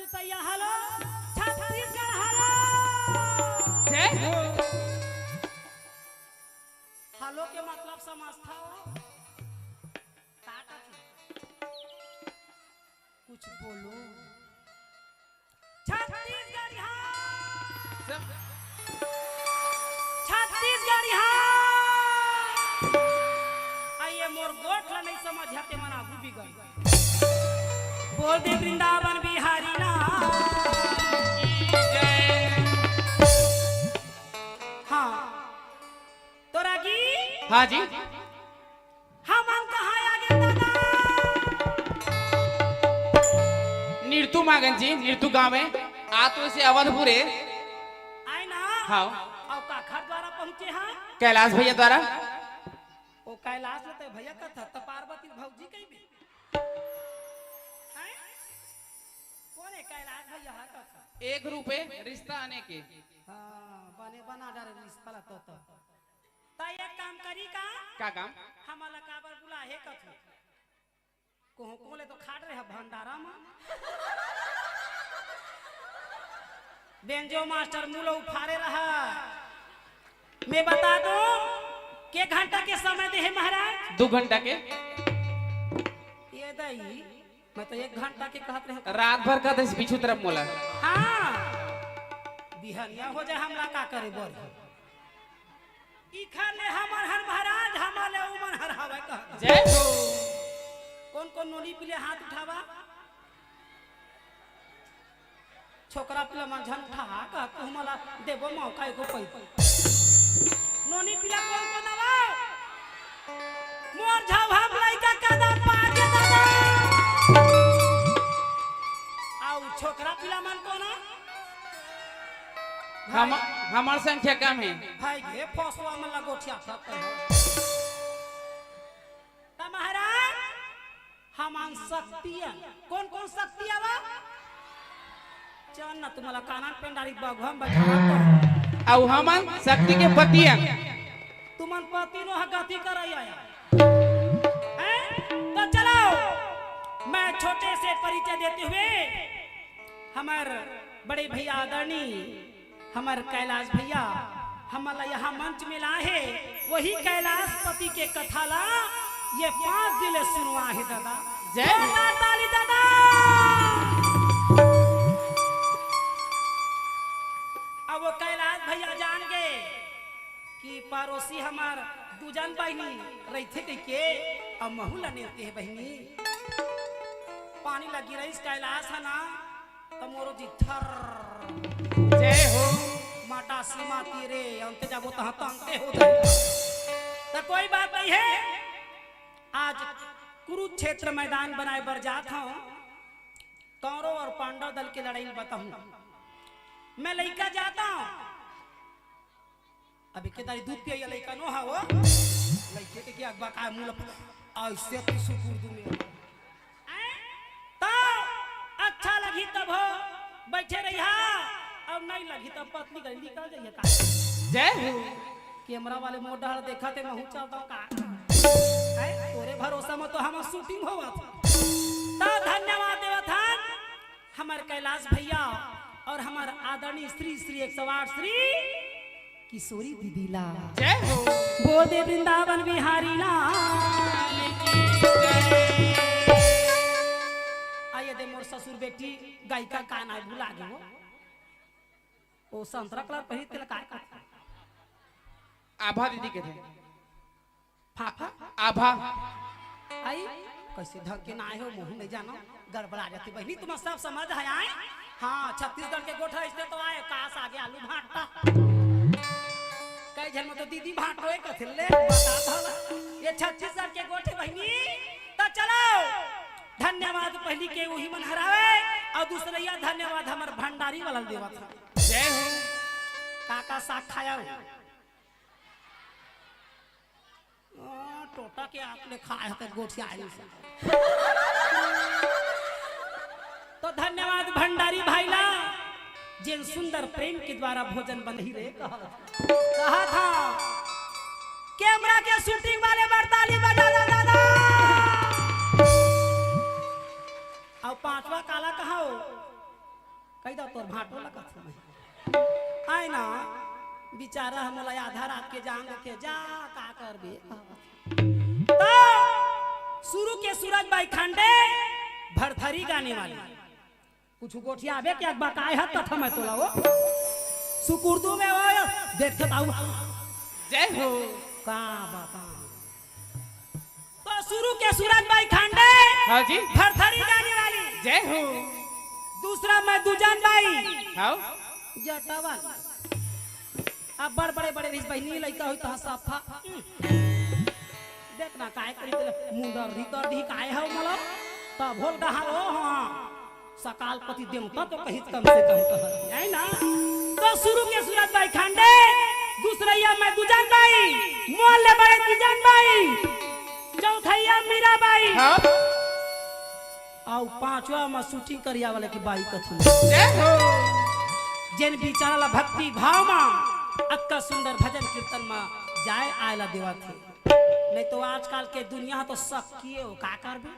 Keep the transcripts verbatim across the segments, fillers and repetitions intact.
भैया, hello, Chhattisgarh, hello. जय हो। हेलो के मतलब समझथव? का कथे? कुछ बोलो। छत्तीसगढ़िया। सब छत्तीसगढ़िया। आ ये मोर गोठ ला नहीं समझ आते मन आगू बिगड़। बोल दे वृंदावन बिहारी ना। हाँ। तोरा की? हाँ जी। हमन कहाँ आ गे दादा? निरतू मागन जी, निरतू गाँव में। आ तो इसे अवधपुर है। आए ना? हाँ। अउ काखर द्वारा पहुँचे हाँ? कैलाश भैया द्वारा। ओ कैलाश ल ते भैया कथस, त पार्वती भौजी कही भी। हैं? कोन हे कैलाश भैया हा कथस? एक रूपे रिश्ता आने के। हाँ, बने बना डारे रिश्ता ला तो, तो। त एक काम करी का? का काम? हमला काबर बुलाहे कथू? कोहो कोले तो खाट रहे भंडारा में। बेंजो मास्टर मुलो उफारे रहा। मैं बता दूं, के घंटा के समय दे हे महाराज? दू घंटा के। ये दई, मैं तो एक घंटा के कहत रहे। रात भर कहत हस पीछू तरफ मोला। हाँ, बिहनिया हो जाए, हमला का करे बोल। इखर ले हमर हर महाराज, हमर ले उमन हर हवय कह। जय हो। कोन कोन नोनी पीले हाथ उठावा? छोकरा पीला मन झन उठा कह, तू हमला देबो मौका एको पै। नोनी पीला कोन कोन आवा? मोर झाव हम लइका कदम पाके दादा। आउ छोकरा पीला मन कोन? हम, हमर संख्या कम है। भाई गे फसवा में लगोठिया था तैं। त महाराज, हमन शक्ति अन। कोन कोन शक्ति आवा? चल न, तुम्हाला कानन पेंडारी बघवा में बैठा तो। अउ हमन शक्ति के पति अन। तुमन पति नो ह गति करई आया। हैं? तो चलो, मैं छोटे से परिचय देते हुए हमर बड़े भैया आदरणीय हमर कैलाश भैया हमला यहाँ मंच में लाए हे, वही कैलाशपति के कथा ला ये पाँच दिन ले सुनवा हे दादा। जय हो। जोरदार ताली दादा। अब वो कैलाश भैया जान गे कि पड़ोसी हमर दू जन बहिनी रहिथे कहिके, अब महू ला नेवते हे बहिनी। पानी लगी रहिस कैलाश ह ना, त मोरो जी थर। जय हो। माता सीमा तीरे, अंते जाबो तहाँ तंते हो जाए। त कोई बात नहीं है, आज कुरुक्षेत्र मैदान बनाए बर जात हूँ। कौरव और पांडव दल के लड़ाई बताऊँ। मैं लइका जाता हूँ, अभी के दाई दूध पिया लइका नो हा वो। लइके के क्या बका मुल अइसे तू सुकुर दू में। तो अच्छा लगही तब हो, बैठे रहिहा, अउ नहीं लगही तब पत्नी गली निकल जाइए का। जय हो। कैमरा वाले मोर डहर देखा ते महू चलता का। हैं? तोरे भरोसा में तो हम शूटिंग होवत। तो धन्यवाद देवत हन हमर कैलाश भैया और हमर आदरणीय श्री श्री एक सौ आठ श्री किशोरी दीदी ला। जय हो। बोल दे वृंदावन बिहारी ला। आइए दे मोर ससुर बेटी गायिका का नाम भुला गए हो। ओ संतरा कलर पहिर तेला काय का? आभा दीदी के थे। फाफा? आभा। आई, कैसे ढंग के ना आए हो, मुँह नहीं जानो, गड़बड़ा जाती बहिनी, तुम सब समझ है आए? हाँ, छत्तीसगढ़ के गोठा इसने तो आए, कास आगे आलू भांटा। कई झन में तो दीदी भांटो है, कथिन ले, बता भला। ये छत्तीसगढ़ के गोठे बहिनी, तो चलो, धन्यवाद पहली के वही मन हरावे, और दूसरैया धन्यवाद हमर भंडारी वाला देवत है। जय हो। काका साग खाया हो? आ, टोटा के आप ले खाए हते गोठियारी से। तो धन्यवाद भंडारी भाई ला, जेन सुंदर प्रेम के द्वारा भोजन बनही रे कहा, कहा था। कैमरा के शूटिंग वाले बर ताली बजा दो दादा। और पांचवा काला कहा हो? फायदा तोर भांटो लगत हवय। आय ना, बिचारा ह मोला आधा रात के जान देथे, जा का करबे। त सुरू के सूरज बाई खांडे, भरथरी गाने वाली। कुछ गोठियाबे के अगबा काय हत कथा मैं तोला वो? सुकुर्दू में वो, देखते बाबू। जय हो। का बता। तो सुरू के सूरज बाई खांडे, हाँ जी। भरथरी गाने वाली। जय हो। दूसरा मैं दुजन बाई। हाँ। जटा वाली। अब बड़ बड़े बड़े रिस बहिनी लइका होई तो सफा। देख ना काय करी तेला मुंडर री कर दी काय हव मला। तब होल कहा हो हाँ। सकालपति देवता तो कहित कम से कम कह, है ना? तो सुरू के सूरज बाई खांडे, दूसरैया मैं दुजन बाई, मोल ले बड़े तीजन बाई, चौथैया मीरा बाई। हाँ। अउ पांचवा में शूटिंग करिया वाले की बाई कथी। जय हो। जेन बिचारा ला भक्ति भाव मा अक्का सुंदर भजन कीर्तन मा जाय आय ला देवत हे। नहीं तो आजकल के दुनिया तो सब किए हो, का करबे?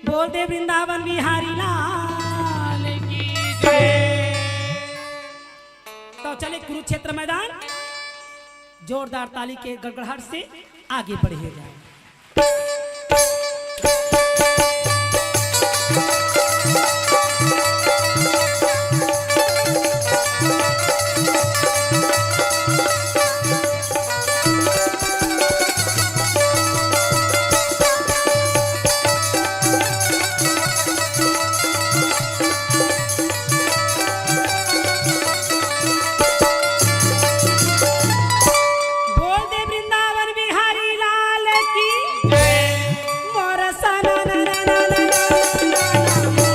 बोल दे वृंदावन बिहारी लाल की जय। तो चले कुरुक्षेत्र मैदान, जोरदार ताली के गड़गड़ाहट से आगे बढ़े जाए। बोल दे वृंदावन बिहारी लाल की। मोर सा ना ना ना ना ना ना ना ना।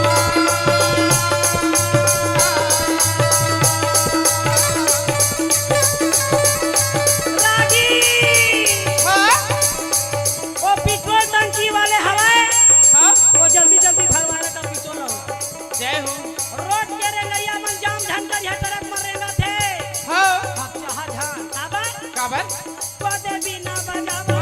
रागी। हाँ? वो पेट्रोल टंकी वाले हवाए। हाँ? वो जल्दी जल्दी भरवा रहा था पेट्रोल। जय हो। रोड के रेंगइया मन जाम झन करिहा, ट्रक मन रेंगत हे। हाँ। अब चाहा झन। काबर? काबर? पदे बिना बजावा।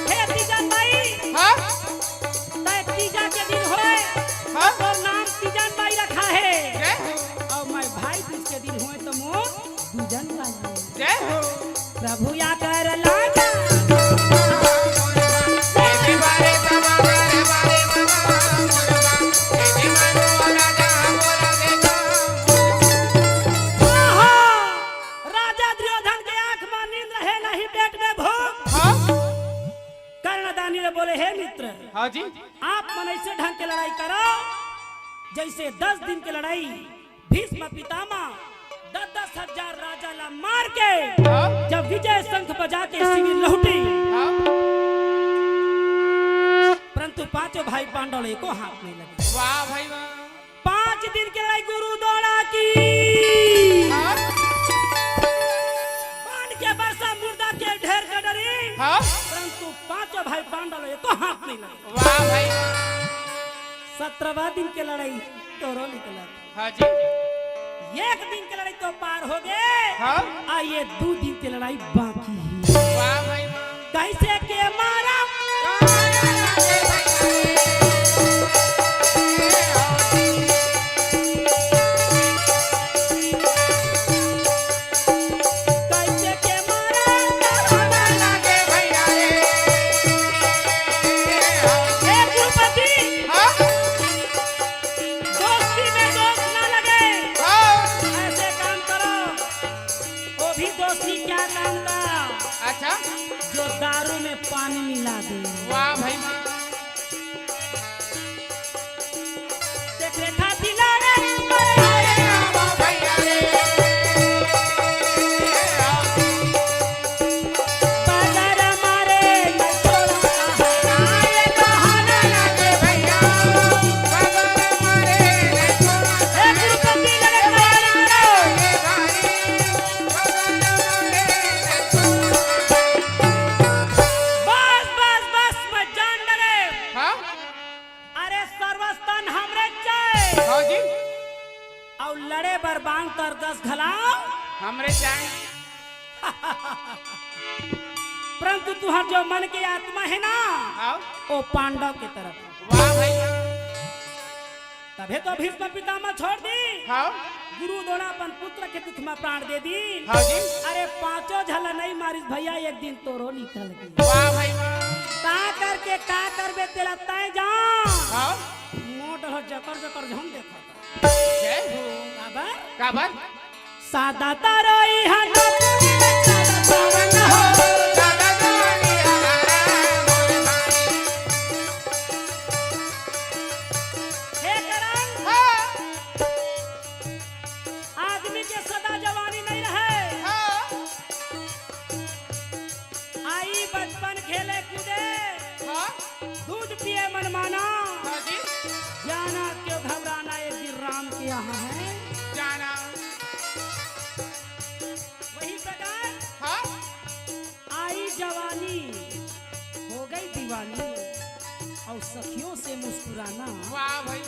हे तीजन बाई। हाँ? तय तीजा के दिन होय। हाँ? तोर नाम तीजन बाई रखा हे। जय हो। अउ मैं भाई दूज के दिन होय तो मोर दूजन बाई। जय हो। प्रभु या कर लाजा। ओहो! राजा दुर्योधन के आंख में नींद रहे, नहीं पेट में भूख। हाँ। कर्णदानी ने बोले, हे मित्र, हाँ जी। आप मन ऐसे ढंग के लड़ाई करो, जैसे दस दिन के लड़ाई भीष्म पितामह दस दस हजार राजा ला मार के हाँ। जब विजय शंख बजा के शिविर लहुटी, हाँ। परंतु पांचों भाई पांडव ला एको हाथ नहीं लगे। वाह भाई वाह। पांच दिन के लड़ाई गुरु द्रोण की। हाँ। बाण के बरसा मुर्दा के ढेर कर डरी। हाँ। परंतु पांचों भाई पांडव ला एको हाथ नहीं लगे। वाह भाई। सत्रहवाँ दिन के लड़ाई तोरो निकला। हाँ जी। एक दिन के लड़ाई तो पार हो गए। हाँ। आ ये दो दिन के लड़ाई बाकी है। वाह भाई वाह। कैसे के मारा? कैसे के मारा? हे गुरुपति। हाँ? दोस्ती में दोस्त ना लगे। हाँ। ऐसे काम करो। वो भी दोस्ती क्या काम का? अच्छा। जो दारू में पानी मिला दे। वाह भाई वाह। देख रेखा दिला रे। बस, बस, बस, मैं जान डरे। परंतु तुहर जो मन के आत्मा हे ना, हाँ। वो पांडव के तरफ। वाह भाई वाह। तभे तो भीष्म पितामह छोड़ दी। हाँ। गुरु द्रोण अपन पुत्र के दुख में प्राण दे दी। हाँ जी। अरे पांचों झला नहीं मारिस भैया, एक दिन तोरो निकल गे। वाह भाई वाह। का करके का करबे तेला तय जान। हाँ। मोट हो जकर जकर झन देखत। जय हो। काबर? काबर? सादा तारोई हन। हे करण। हाँ। आदमी के सदा जवानी नहीं रहे। हाँ। आई बचपन खेले कूदे। हाँ। दूध पिए मन माना। हाँ जी। जाना क्यों घबराना, एक दिन राम के यहाँ है जाना। वही प्रकार हाँ। आई जवानी हो गई दीवानी और सखियों से मुस्कुराना। वाह भाई।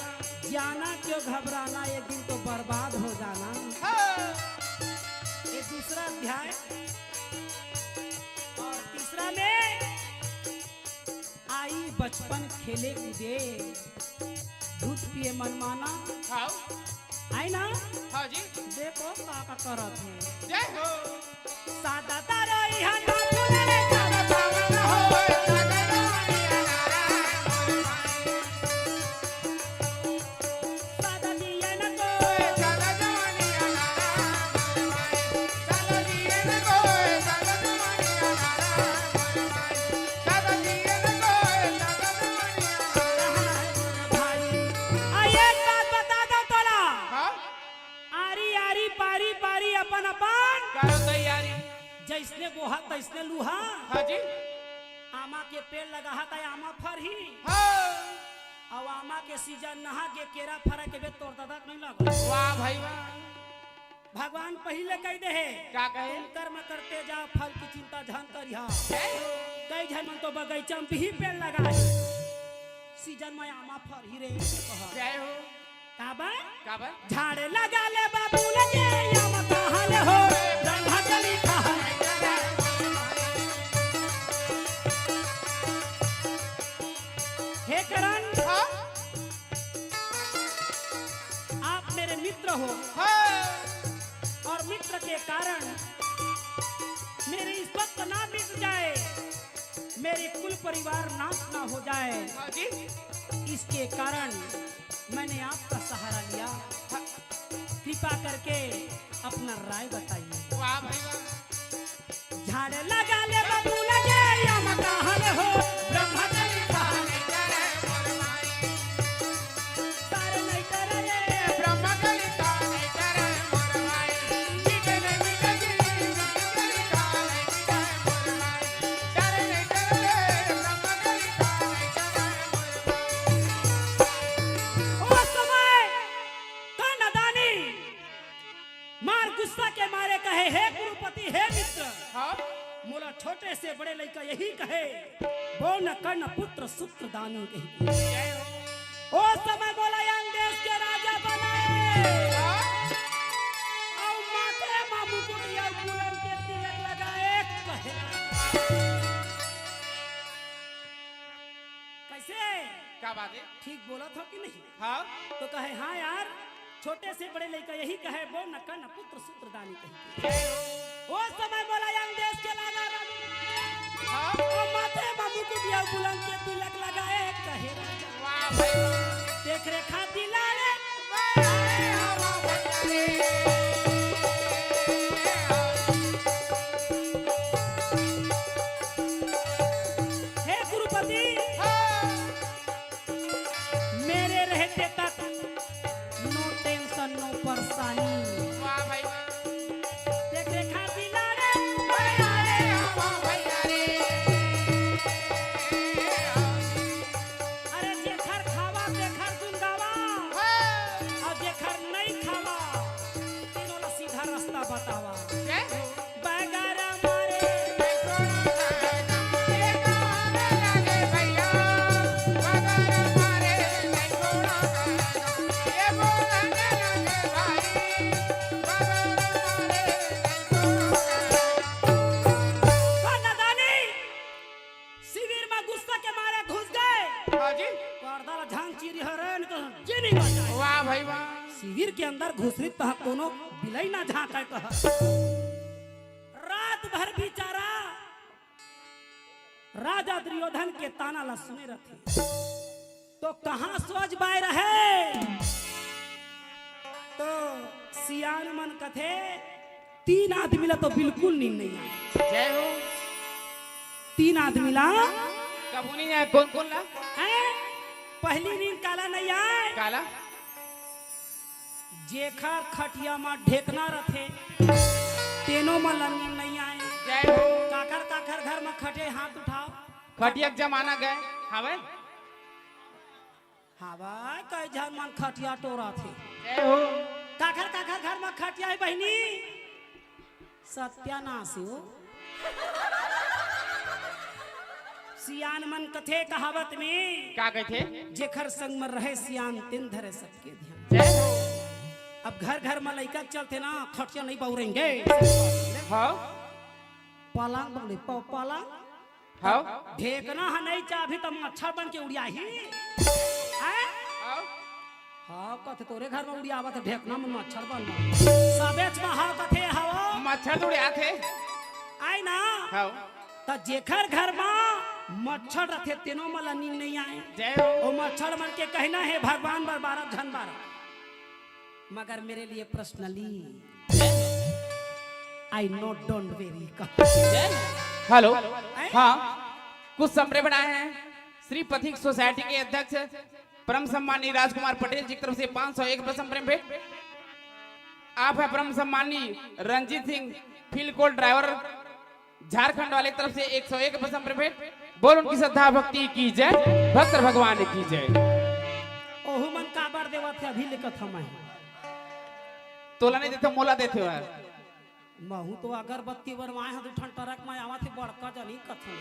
जाना क्यों घबराना, एक दिन तो बर्बाद हो जाना। हाँ। ये दूसरा अध्याय। और तीसरा में आई बचपन खेले कूदे, दूध पिए मनमाना। हाँ। आई ना? हाँ जी। देखो का का करत हे। जय हो। सादा तारा इहा ना बोले रे, सादा तारा ना हो। आरी आरी पारी पारी अपन अपन करो तैयारी। जैसने बोहा तैसने लूहा। हाँ जी। आमा के पेड़ लगाहा त आमा फरही। हाँ। अउ आमा के सीजन नहा के केरा फरा के बे तोर ददा के नहीं लगा। वाह भाई वाह। भगवान पहिले कह दे हे। का कहे? तुम कर्म करते जाओ, फल की चिंता झन करिहा। जय हो। कई झन मन तो बगीचा में भी पेड़ लगाए। सीजन में आमा फरही रे, कहा। जय हो। काबर? काबर? झाड़े लगा ले बाबू लगे, आमा कहाँ ले हो? ब्रह्मा के लिखा है। हे करण, हाँ? आप मेरे मित्र हो। हाँ। और मित्र के कारण मेरी इस वक्त ना मिट जाए, मेरे कुल परिवार नाश ना हो जाए। हाँ जी। इसके कारण मैंने आपका सहारा लिया। हाँ। कृपा करके अपना राय बताइए। वाह भाई वाह। झाड़ लगा ले बाबू लगे, आमा कहाँ ले हो? ब्रह्मा के लिखा है। तारे नहीं करे रे। ब्रह्मा के लिखा है। ओ समय तो नदानी मार गुस्सा के मारे कहे, "हे कुरुपति, हे मित्र, हाँ? मोला छोटे से बड़े लइका यही कहे, बौन कर्ण पुत्र सूत्रदानी कही।" जय हो। ओ समय मोला अंग देश के राजा बनाए। हाँ? अउ माथे मा मुकुट अउ बुलंद के तिलक लगाए कहे। कैसे? क्या बात है? ठीक बोलत हो कि नहीं? हाँ। तो कहे, "हाँ यार, छोटे से बड़े लइका यही कहे, बौन कर्ण पुत्र सूत्रदानी कही।" ओ समय बोला, "अंग देश के लागा राजू।" हाँ। ओ माथे मा मुकुट अउ बुलंद के तिलक लगाए कहे राजा। वाह भाई। तेखरे खातिर लाड़े। हे कुरुपति, हाँ। मेरे रहते तक no tension, no परेशानी। वाह भाई वाह। तेखरे खातिर लाड़े। अरे जेखर खावा तेखर गुन गावा। नहीं बजाय। वाह भाई वाह। शिविर के अंदर घुसरी तह कोनो बिलई ना झांकय कह। रात भर बिचारा राजा दुर्योधन के ताना ला सुने रथे। तो कहाँ सोच बाय रहे? तो सियान मन कथे, तीन आदमी ला तो बिल्कुल नींद नहीं आय। जय हो। तीन आदमी ला कभू नहीं आय। कौन कौन ला? हैं? पहली नींद काला नहीं आय? काला? जेखर खटिया म ढेकना रथे, तेनो मन ला नींद नहीं आय। जय हो। काखर काखर घर म खटे, हाथ उठाव। खटिया के जमाना गय। हवय? हवय, कई झन मन खटिया टोरथे। जय हो। काखर काखर घर म खटिया हे बहिनी? सत्यानाश हो। सियान मन कथे कहावत में, का कथे? जेखर संग म रहे सियान, तेन धरे सबके ध्यान। जय हो। अब घर घर म लइका चलथे ना, खटिया नहीं बउरेंगे। हाँ। पलंग बउरे, प-, पलंग। हाँ। ढेकना ह नहीं चाबही त मच्छर बन के उड़ियाही। हैं? हाँ। हाँ, कथे तोरे घर म उड़ियावत हे ढेकना मन मच्छर बन। सबेच म हाँ कथे हव। मच्छर तो उड़ियात हे। आय ना? हाँ। त जेखर घर म मच्छर रथे, तेनो मन ला नींद नहीं आय। जय हो। ओ मच्छर मन के कहना हे, भगवान बर बारह झन बारह, मगर मेरे लिए personally I know, don't worry कह। हेलो। हैं? हाँ, कुछ संप्रेम आए हैं श्री पथिक सोसाइटी के अध्यक्ष परम सम्मानी राजकुमार पटेल जी की तरफ से पाँच सौ एक रुपये संप्रेम भेंट। आप है परम सम्मानी रंजीत सिंह, फील्ड कोल ड्राइवर, झारखंड वाले की तरफ से एक सौ एक रुपये संप्रेम भेंट। बोल उनकी श्रद्धा भक्ति की जय, भक्त भगवान की जय। ओहू मन काबर देवत हे, अभी ले कथा मैं। तोला नहीं देते, मोला देते हो। महू तो अगरबत्ती बनवाए हंव, दू ठन ट्रक में आवत हे, बड़का जनी कथन।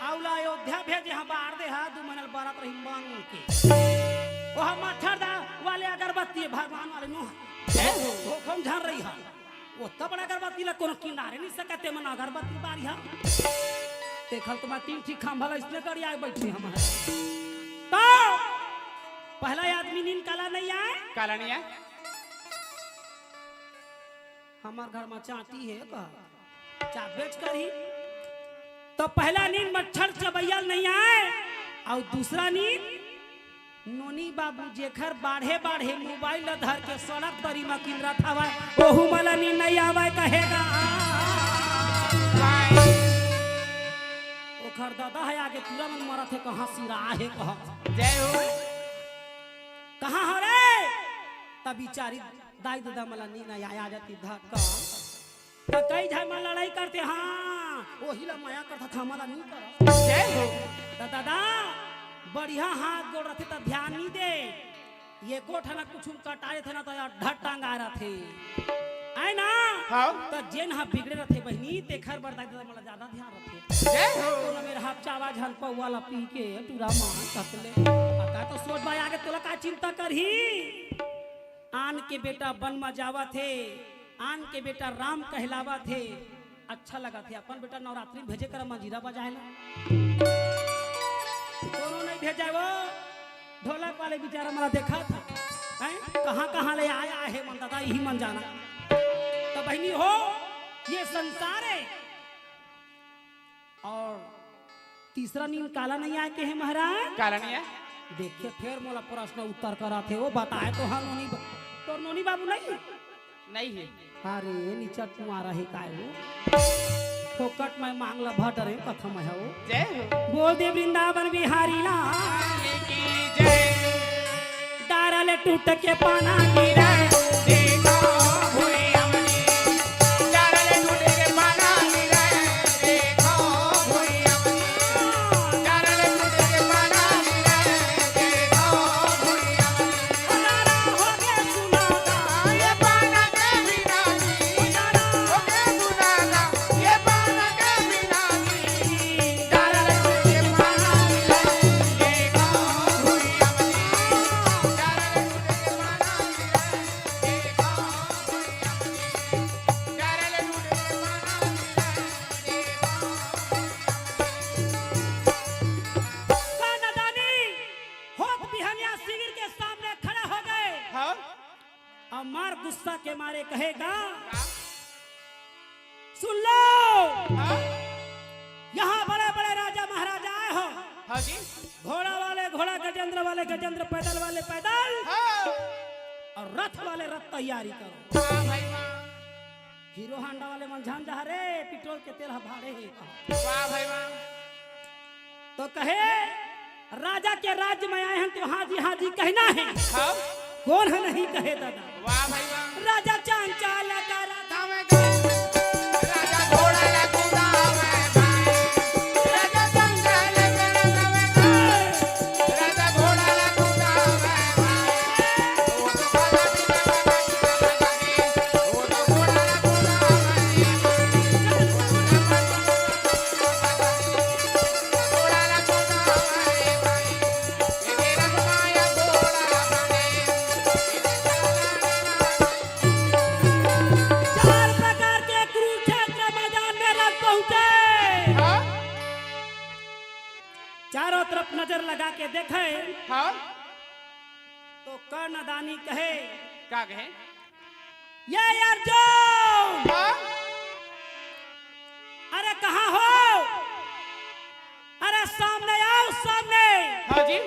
आउला अयोध्या भेजे हंव, बार दे हा, दू महीना ले बरत रही मन के। ओह मच्छर दा वाले अगरबत्ती, भगवान वाले नो है। जय हो। धोखम झन रही हा। ओत्ता बड़ा अगरबत्ती ला कोनो किनारे नहीं सकत, ते मन अगरबत्ती बारी हा। देखल तो मैं तीन ठी खंभा ला इसने गड़िया बैठे हमारे। तो पहला आदमी नींद काला नहीं आय? काला नहीं आय? हमर घर म चांटी हे का? चाबेच करही। तो पहला नींद मच्छर चबैया नहीं आय, अउ दूसरा नींद नोनी बाबू जेखर बाढ़े बाढ़े मोबाइल ल धर के सड़क तरी म किंदरत हवय, ओहू मन ल नींद नहीं आवय कहेगा। ओखर ददा हे आगे पूरा मन मरत हे, कहाँ सिरा हे कहाँ। जय हो। कहाँ हो रे? तब बिचारी दाई ददा मन ल नींद नहीं आय, आ जाती धक्का। त कई झन मन लड़ाई करथे, हाँ, ओही ला मया करथा, हमन ला नहीं करस। जय हो। त दादा, बढ़िया हाथ गोड़ रथे त ध्यान नहीं दे। एको ठन कुछु कटाए थे ना त यार ढट टांगा रथे। आय ना? हाँ। त जेन हा बिगड़े रथे बहिनी, तेखर बर दाई ददा मन ला ज्यादा ध्यान रथे। जय हो। कोनो मेर हपचावा झन पौवा ला पी के टूरा मार सकले। आ का तो सोच भाई आगे तोला का चिंता करही? आन के बेटा बन म जावत हे, आन के बेटा राम कहलावत हे। अच्छा लगत हे, अपन बेटा नवरात्रि में भेजे कर मंजीरा बजाए ला। कोनो नहीं भेजे वो, ढोलक वाले बेचारा मन ला देखत हे, हैं? कहाँ कहाँ ले आय आय हे मन दादा, इही मन जाना। त बहिनी हो, ये संसार हे। अउ तीसरा नींद काला नहीं आय कहे महाराज? काला नहीं आय? देखे फेर मोला प्रश्न उत्तर करत हे, वो बताए तो हा नोनी बा-, तोर नोनी बाबू नहीं? नहीं हे। अरे नीचा कुआरा हे काय वो? फोकट में मांग ला भर डरे कथा में हे वो। जय हो। बोल दे वृंदावन बिहारी लाल की जय। डारा ले टूट के पाना गिरे। देखो भुइया में। डारा ले टूट के पाना गिरे। देखो भुइया में। डारा ले टूट के पाना गिरे। देखो भुइया में। डारा हो के सुनाता। ये पाना के बिना जी। डारा हो के सुनाता। ये पाना के बिना जी। डारा ले टूट के पाना गिरे। देखो भुइया में। डारा ले टूट के पाना गिरे। मारे कहे का? सुन लो, हाँ? यहाँ बड़े बड़े राजा महाराजा आए हो। हाँ जी। घोड़ा वाले घोड़ा, गजेंद्र वाले गजेंद्र, पैदल वाले पैदल, हाँ। और रथ वाले रथ तैयारी करो। वाह भाई वाह। हीरो हांडा वाले मन झन जा रे, पेट्रोल के तेल ह भाड़े हे। वाह भाई वाह। तो कहे, राजा के राज्य में आए हैं तो हाँ जी हाँ जी कहना है। हाँ। कोन ह नहीं कहे दादा। वाह भाई वाह। राजा चांचाल का राधा में गा-, राजा घोड़ा ला कुदावे भाई। राजा चांचाल का राधा में गा-, राजा घोड़ा ला कुदावे भाई। चार प्रकार के कुरुक्षेत्र मैदान में रथ पहुंचे। हाँ? चारों तरफ नजर लगा के देखे, हाँ? तो कर्णदानी कहे, का कहे? ये अर्जुन! हाँ? अरे कहाँ हो? अरे सामने आओ, सामने। हाँ जी।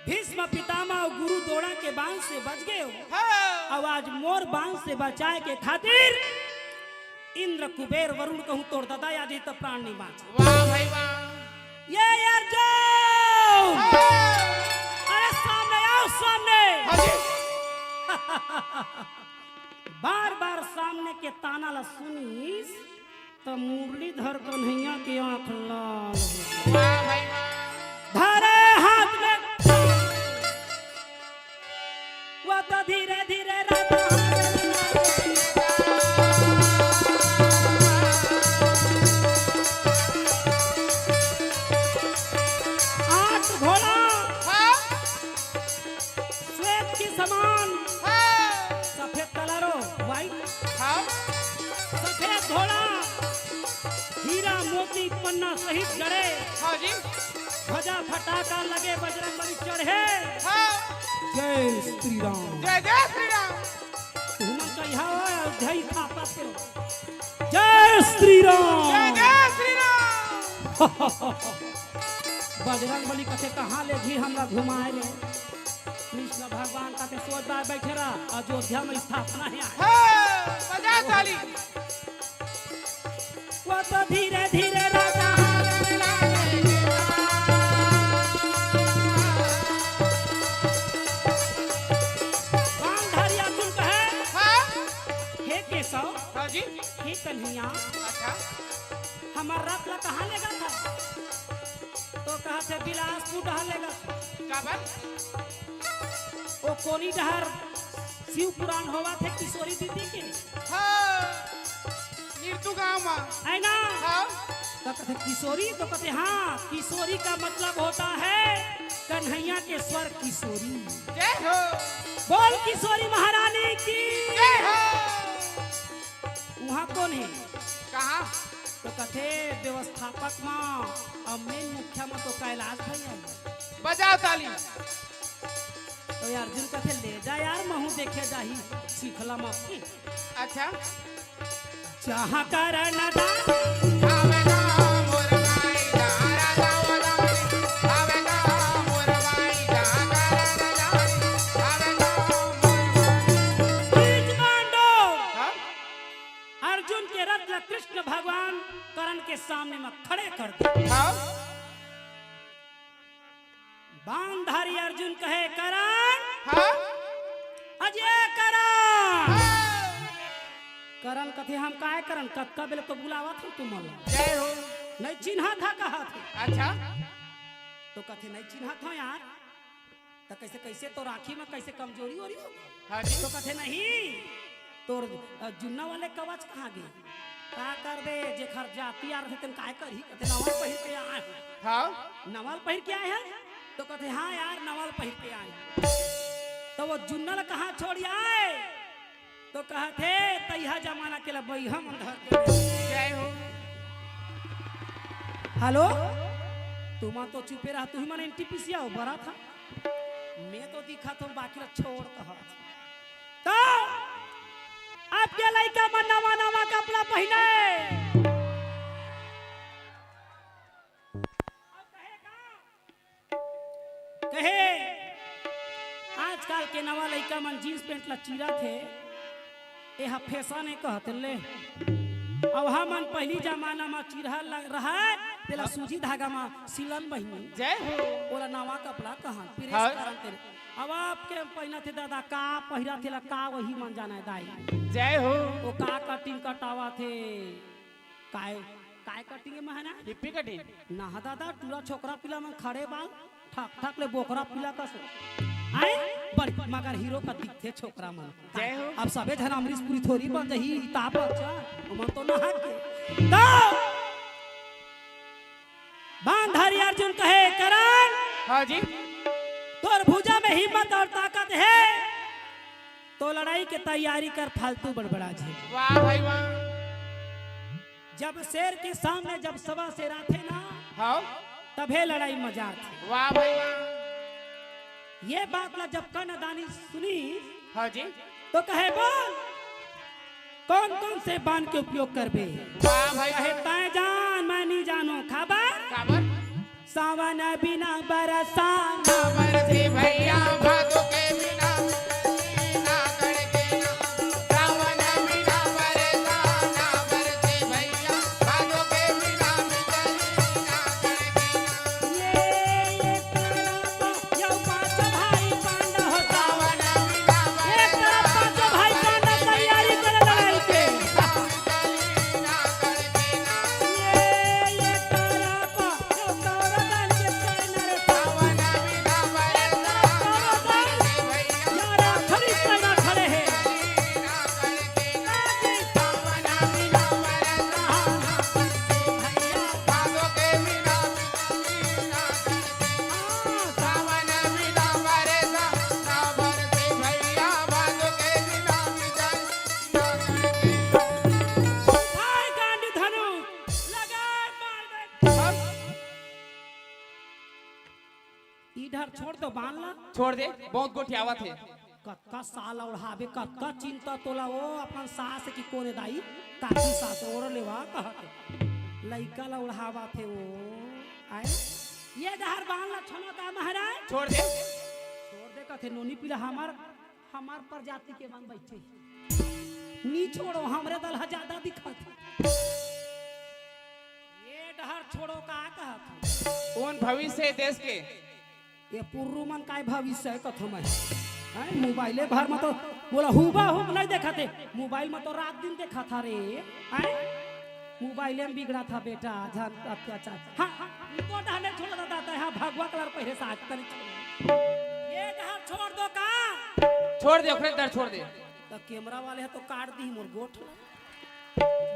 भीष्म पितामह और गुरु द्रोणा के बाण से बच गए हो। हाँ। अब आज मोर बाण से बचाए के खातिर इंद्र कुबेर वरुण कहूँ तोर दादा आ जाई त प्राण नहीं बाँच। वाह भाई वाह। ये अर्जुन! हाँ। अरे सामने आओ, सामने। हाँ जी। बार बार सामने के ताना ला सुनिस त मुरलीधर कन्हैया के आँख लाल हो गई। वाह भाई वाह। धरे हाथ में वो तो धीरे धीरे राजा आठ घोड़ा हाँ। श्वेत के समान हाँ। सफेद कलर हो, व्हाइट हाँ। सफेद घोड़ा हीरा मोती पन्ना सहित जड़े हाँ जी। ध्वजा फटाका लगे बजरंग बली चढ़े। हाँ। जय श्री राम। जय जय श्री राम। तुमन कहिया हो अयोध्या स्थापना के। जय श्री राम। जय जय श्री राम। बजरंग बली कथे कहाँ ले जी हमला घुमाए ले। कृष्ण भगवान कथे सोच बार बैठे रहा, अयोध्या में स्थापना है। हाँ, बजा ताली। वो तो धीरे धीरे राजा गांधारी अर्जुन कहे, हाँ? हे केशव, हाँ जी। हे कन्हैया, अच्छा। हमर रथ ला कहाँ लेगत हस? तो कहा थे बिलासपुर डहर लेगत हस। काबर? ओ कोनी डहर शिव पुराण होवत हे किशोरी दीदी के। हाँ, निरतू गांव मा। है ना? हाँ। तो कथे किशोरी, तो कथे हाँ, किशोरी का मतलब होता है कन्हैया के स्वर किशोरी। जय हो। बोल किशोरी महारानी की। जय हो। वहाँ कौन है? कहाँ? तो कथे व्यवस्थापक मा, अब मेन मुखिया मा तो कैलाश भैया है। बजाओ ताली। तो यार अर्जुन कथे ले जा यार, महू देखे जाही शिखला मा। अच्छा। जहाँ करण दान। आवेगा मोर भाई, जहाँ राजा वो दान। आवेगा मोर भाई, जहाँ करण दान। आवेगा मोर भाई। बीच मांडो। हाँ? अर्जुन के रथ ला कृष्ण भगवान करण के सामने में खड़े कर दे। हाँ? बाणधारी अर्जुन कहे, "करण!" हाँ? अजय करण! हाँ। करण कथे, "हम काय करन? कतका बेले तो बुलावत हन तुमन ला।" जय हो। नहीं चिन्हत हा कहत हे। अच्छा। तो कथे, "नहीं चिन्हत हो यार।" तो कैसे, कैसे तो राखी में कैसे कमजोरी हो रही हो? हाँ जी। तो कथे, "नहीं, तोर, अ, जुन्ना वाले कवच कहाँ गे?" का करबे, जेखर जाति आर रथे, तेन काय करही? कथे, "नवल पहिर के आए हन।" हाँ। नवल पहिर के आए हन? तो कथे, "हाँ यार, नवल पहिर के आए हन।" तो वो जुन्ना ला कहाँ छोड़ आए? तो कहथे, "तैहा जमाना के ला बइहा मन धर के।" जय हो। हेलो, तुमन तो चुपे रहा, तुही मन एनटीपीसी आओ, बरा था। मैं तो दिखा था, बाकी ला छोड़ कहा। तो के लइका मन नवा नवा कपड़ा पहिने। कहे, आजकल के नवा लइका मन जींस पैंट ला चीरत हे, एहा फैशन ए कहत ले। अब हमन पहिली जमाना म चीरहा ल-, रहय, तेला सूजी धागा म सिलन बहिनी। जय हो। ओला नवा कपड़ा कहन, प्रेस हाँ। करन तेला। अब आपके पहिनत हे दादा, का पहिरत हे ला, का वही मन जानय दाई। जय हो। ओ का कटिंग कटावत हे, काय, काय कटिंग ए महना? Hippie cutting. ना दादा, टूरा छोकरा पिला मन खड़े बाल, ठक ठक ले बोकरा पिला कस। आए, बड़ मगर हीरो का दिखथे छोकरा मन। जय हो। अब सबे झन अमरीश पुरी थोरी बन जही, ताप अच्छा, ओमन तो नहा के। तो बांधारी अर्जुन कहे, "करण, हाँ जी। तोर भुजा में हिम्मत और ताकत हे, तो लड़ाई के तैयारी कर, फालतू बड़बड़ा झे।" वाह भाई वाह। जब शेर के सामने जब सवा शेर आथे ना, हाँ। तभे लड़ाई मजा आथे। वाह भाई वाह। ये बात ला जब कर्णदानी सुनी, हाँ जी। तो कहे, "बोल, कौन कौन से बाण के उपयोग करबे?" वाह भाई। कहे, "तैं जान, मैं नहीं जानों।" काबर? काबर? सावन बिना बरसा ना बरसे भैया, भादो के बिना ना कड़के ना। सावन बिना बरसा ना बरसे भैया, भादो के बिना बिजली ना कड़के ना। ये, ये तरफ यो पाँच भाई पांडव हो सावन। एक तरफ पाँचों भाई पांडव तैयारी करे लड़ाई के। एक तरफ यो कौरव दल के सेना रे सावन। एक तरफ कौरव दल यार आखिरी सेना खड़े हैं। भाई गांडी धनुष लगा मार दे। इधर छोड़ दो बाण ला। छोड़ दे, बहुत गोठियावत हे। कतका साल ओढ़ाबे, कतका चिंता तोला, ओ अपन सास कि कोन ए दाई, काकी सास ओढ़ लेवा कहत हे। लइका ला ओढ़ावत हे ओ, आए? ये डहर बाण ला छनो का महाराज? छोड़ दे। छोड़ दे कथे नोनी पीला हमर, हमर प्रजाति के मन बैठे। नी छोड़ो, हमरे दल ह ज्यादा दिखत हे। ये डहर छोड़ो का कहत हे? कौन भविष्य हे देश के? ये पुर्रू मन काय भविष्य हे कथो मैं? हैं, मोबाइले भर में तो बोला हुबा हुब नहीं देखत हे, मोबाइल में तो रात दिन देखत हे रे। हैं, मोबाइले में बिगड़त हे बेटा, जान अत्याचार। हाँ, हाँ, इनको डहने छोड़ देता है, हाँ, भगवा कलर पहिरे साथ तनी छोड़। ये डहर छोड़ दो का? छोड़ दे, ओकरे डहर छोड़ दे। तो कैमरा वाले हे तो काट दी मोर गोठ।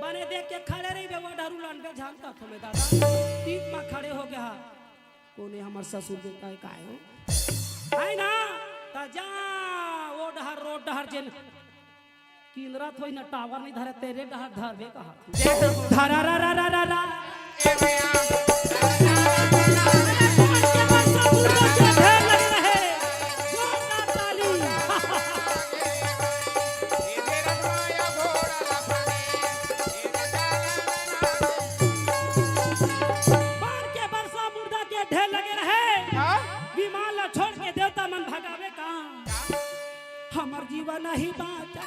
बने देख के खड़े रही बे, वो डहरू लंडे झांकत हमें दादा। तीन में खड़े हो गया। कोने हमर ससुर के काय, काय हो? है ना? त जा, वो डहर, रोड डहर जेन किंदरा थोई ना टावर नहीं धरे, तेरे डहर धरबे कहा। धरा रा रा रा रा रा। जोरदार ताली। बाण के बरसा मुर्दा के ढेर लगे रहे। हाँ? विमान ला छोड़ के देवता मन भगावे का। हमर जीवन ही बाँचा।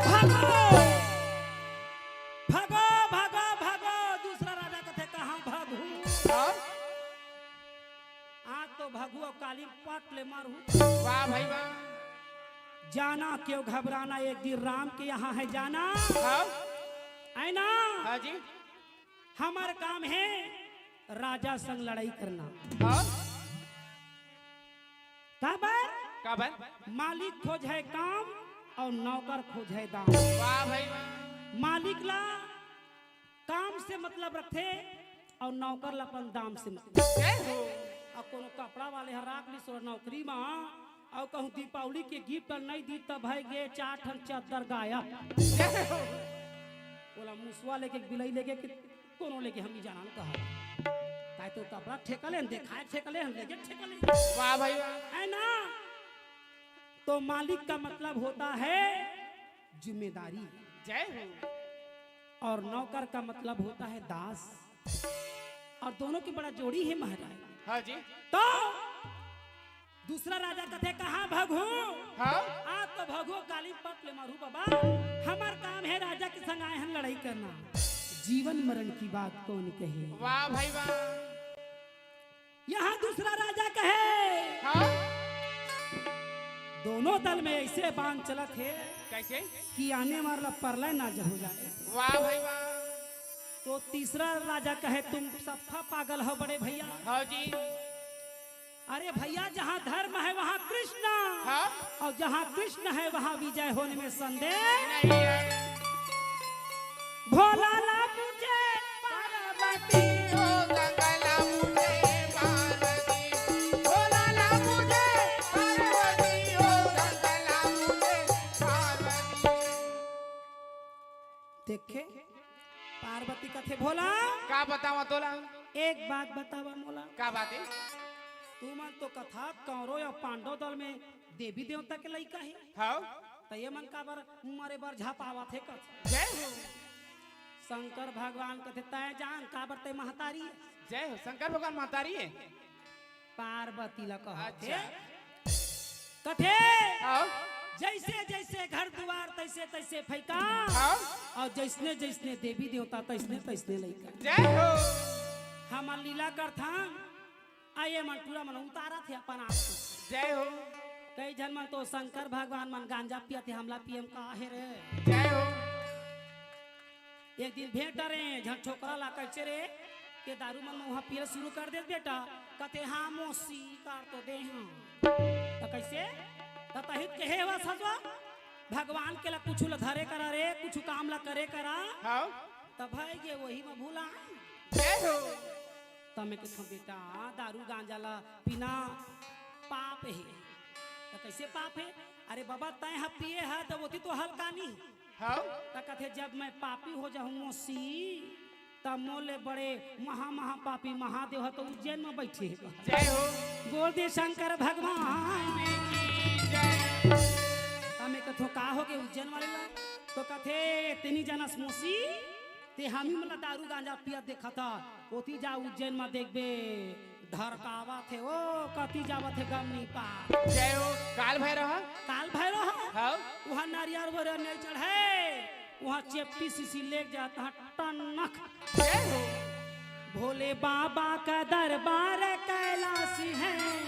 भागो। भागो, भागो, भागो। दूसरा राजा कथे, "कहाँ भागू?" हाँ? आज तो भगुआ काली पाट ले मारू। वाह भाई वाह। जाना क्यों घबराना, एक दिन राम के यहाँ है जाना। हाँ। है ना? हाँ जी। हमर काम है राजा संग लड़ाई करना। हाँ। काबर? काबर? मालिक खोजय काम अउ नौकर खोजय दाम। वाह भाई वाह। मालिक ला काम से मतलब रखथे अउ नौकर ला अपन दाम से मतलब। जय हो। अउ कोनो कपड़ा वाले ह राख लिस नौकरी मा अउ कहूँ दीपावली के गिफ्ट नइ दी त भय गे चार ठन चद्दर गायब। जय हो। ओला मुसवा लेके बिलई लेके कि कोनो लेके हम नइ जानन कहा। तो कपड़ा ठेका ले, देखाए ठेका ले, हम लेके ठेका ले। वाह भाई वाह। है ना? तो मालिक का मतलब होता है जिम्मेदारी। जय हो। और नौकर का मतलब होता है दास। और दोनों की बड़ा जोड़ी है महाराज। हाँ जी। तो दूसरा राजा कथे, "कहाँ भगहू?" हाँ। आज तो भगहू काली पट ले मारू बाबा। हमर काम है राजा के संग आए हन लड़ाई करना। जीवन मरण की बात कौन कहे? वाह भाई वाह। यहाँ दूसरा राजा कहे, हाँ। दोनों दल में ऐसे बांध चलत हे कैसे? कि आने वाला प्रलय ना जब हो जाए। वाह भाई वाह। तो तीसरा राजा कहे, "तुम सफा पागल हो बड़े भैया।" हाँ जी। अरे भैया, जहाँ धर्म है वहाँ कृष्ण, हाँ। और जहाँ कृष्ण है वहाँ विजय होने में संदेह नहीं है। भोला ला मुझे पार्वती हो, गंगा ला मुझे पार्वती, भोला ला मुझे पार्वती हो, गंगा ला मुझे पार्वती। देखे, पार्वती कथे, "भोला, का बतावा तोला?" एक बात बतावा मोला। का बात है? तुमन तो कथा कौरव या पांडव दल में देवी देवता के लइका हे। हाँ। त ये मन काबर मरे बर झपावत हे कथे? जय हो। शंकर भगवान कथे, "तय जान काबर तय महतारी हे?" जय हो, शंकर भगवान महतारी हे। पार्वती ला कहत हे। अच्छा। कथे, हाँ। "जैसे जैसे घर दुआर तैसे तैसे फैका, हाँ। और जैसने जैसने देवी देवता तैसने तैसने लइका।" जय हो। हमन लीला करथन, आ ये मन टूरा मन उतारत हे अपन आप। जय हो। कई झन मन तो शंकर भगवान मन गांजा पियत हे, हमला पियम का हे रे? जय हो। एक दिन भेंट डरे झन छोकरा ला, "कैसे रे, के दारू मन में वहाँ पियल शुरू कर दे बेटा?" कथे, "हाँ मौसी, कर तो दे हाँ।" त कैसे? त तहित कहे हवा सजवा, "भगवान के ला कुछ ला धरे करा रे, कुछ काम ला करे करा।" हाँ। त भई गे वही में भुला। जय हो। त मैं कथों, "बेटा, दारू गांजा ला पीना पाप हे।" त कैसे पाप हे? "अरे बाबा, तय ह पिए ह त ओती तो हल्का नी।" हाँ। त कथे, "जब मैं पापी हो जाहूँ मौसी, तब मोले बड़े महा महा पापी महादेव ह तो उज्जैन में बैठे हे।" जय हो। बोल दे शंकर भगवान। जय। त मैं कथों, "का हो गे उज्जैन वाले ला?" तो कथे, "तेनी जानस मौसी, ते हमी मन ला दारू गांजा पियत देखत ह, ओती जा उज्जैन में देखबे, धरकावत हे, ओ कति जावत हे गमनी पार।" जय हो। काल भैरव ह? काल भैरव ह? हाँ। वहाँ नारियर वारियर नहीं चढ़े, वहाँ चेपटी शीशी लेके जात ह टनक। जय हो। भोले बाबा का दरबार कैलाश है,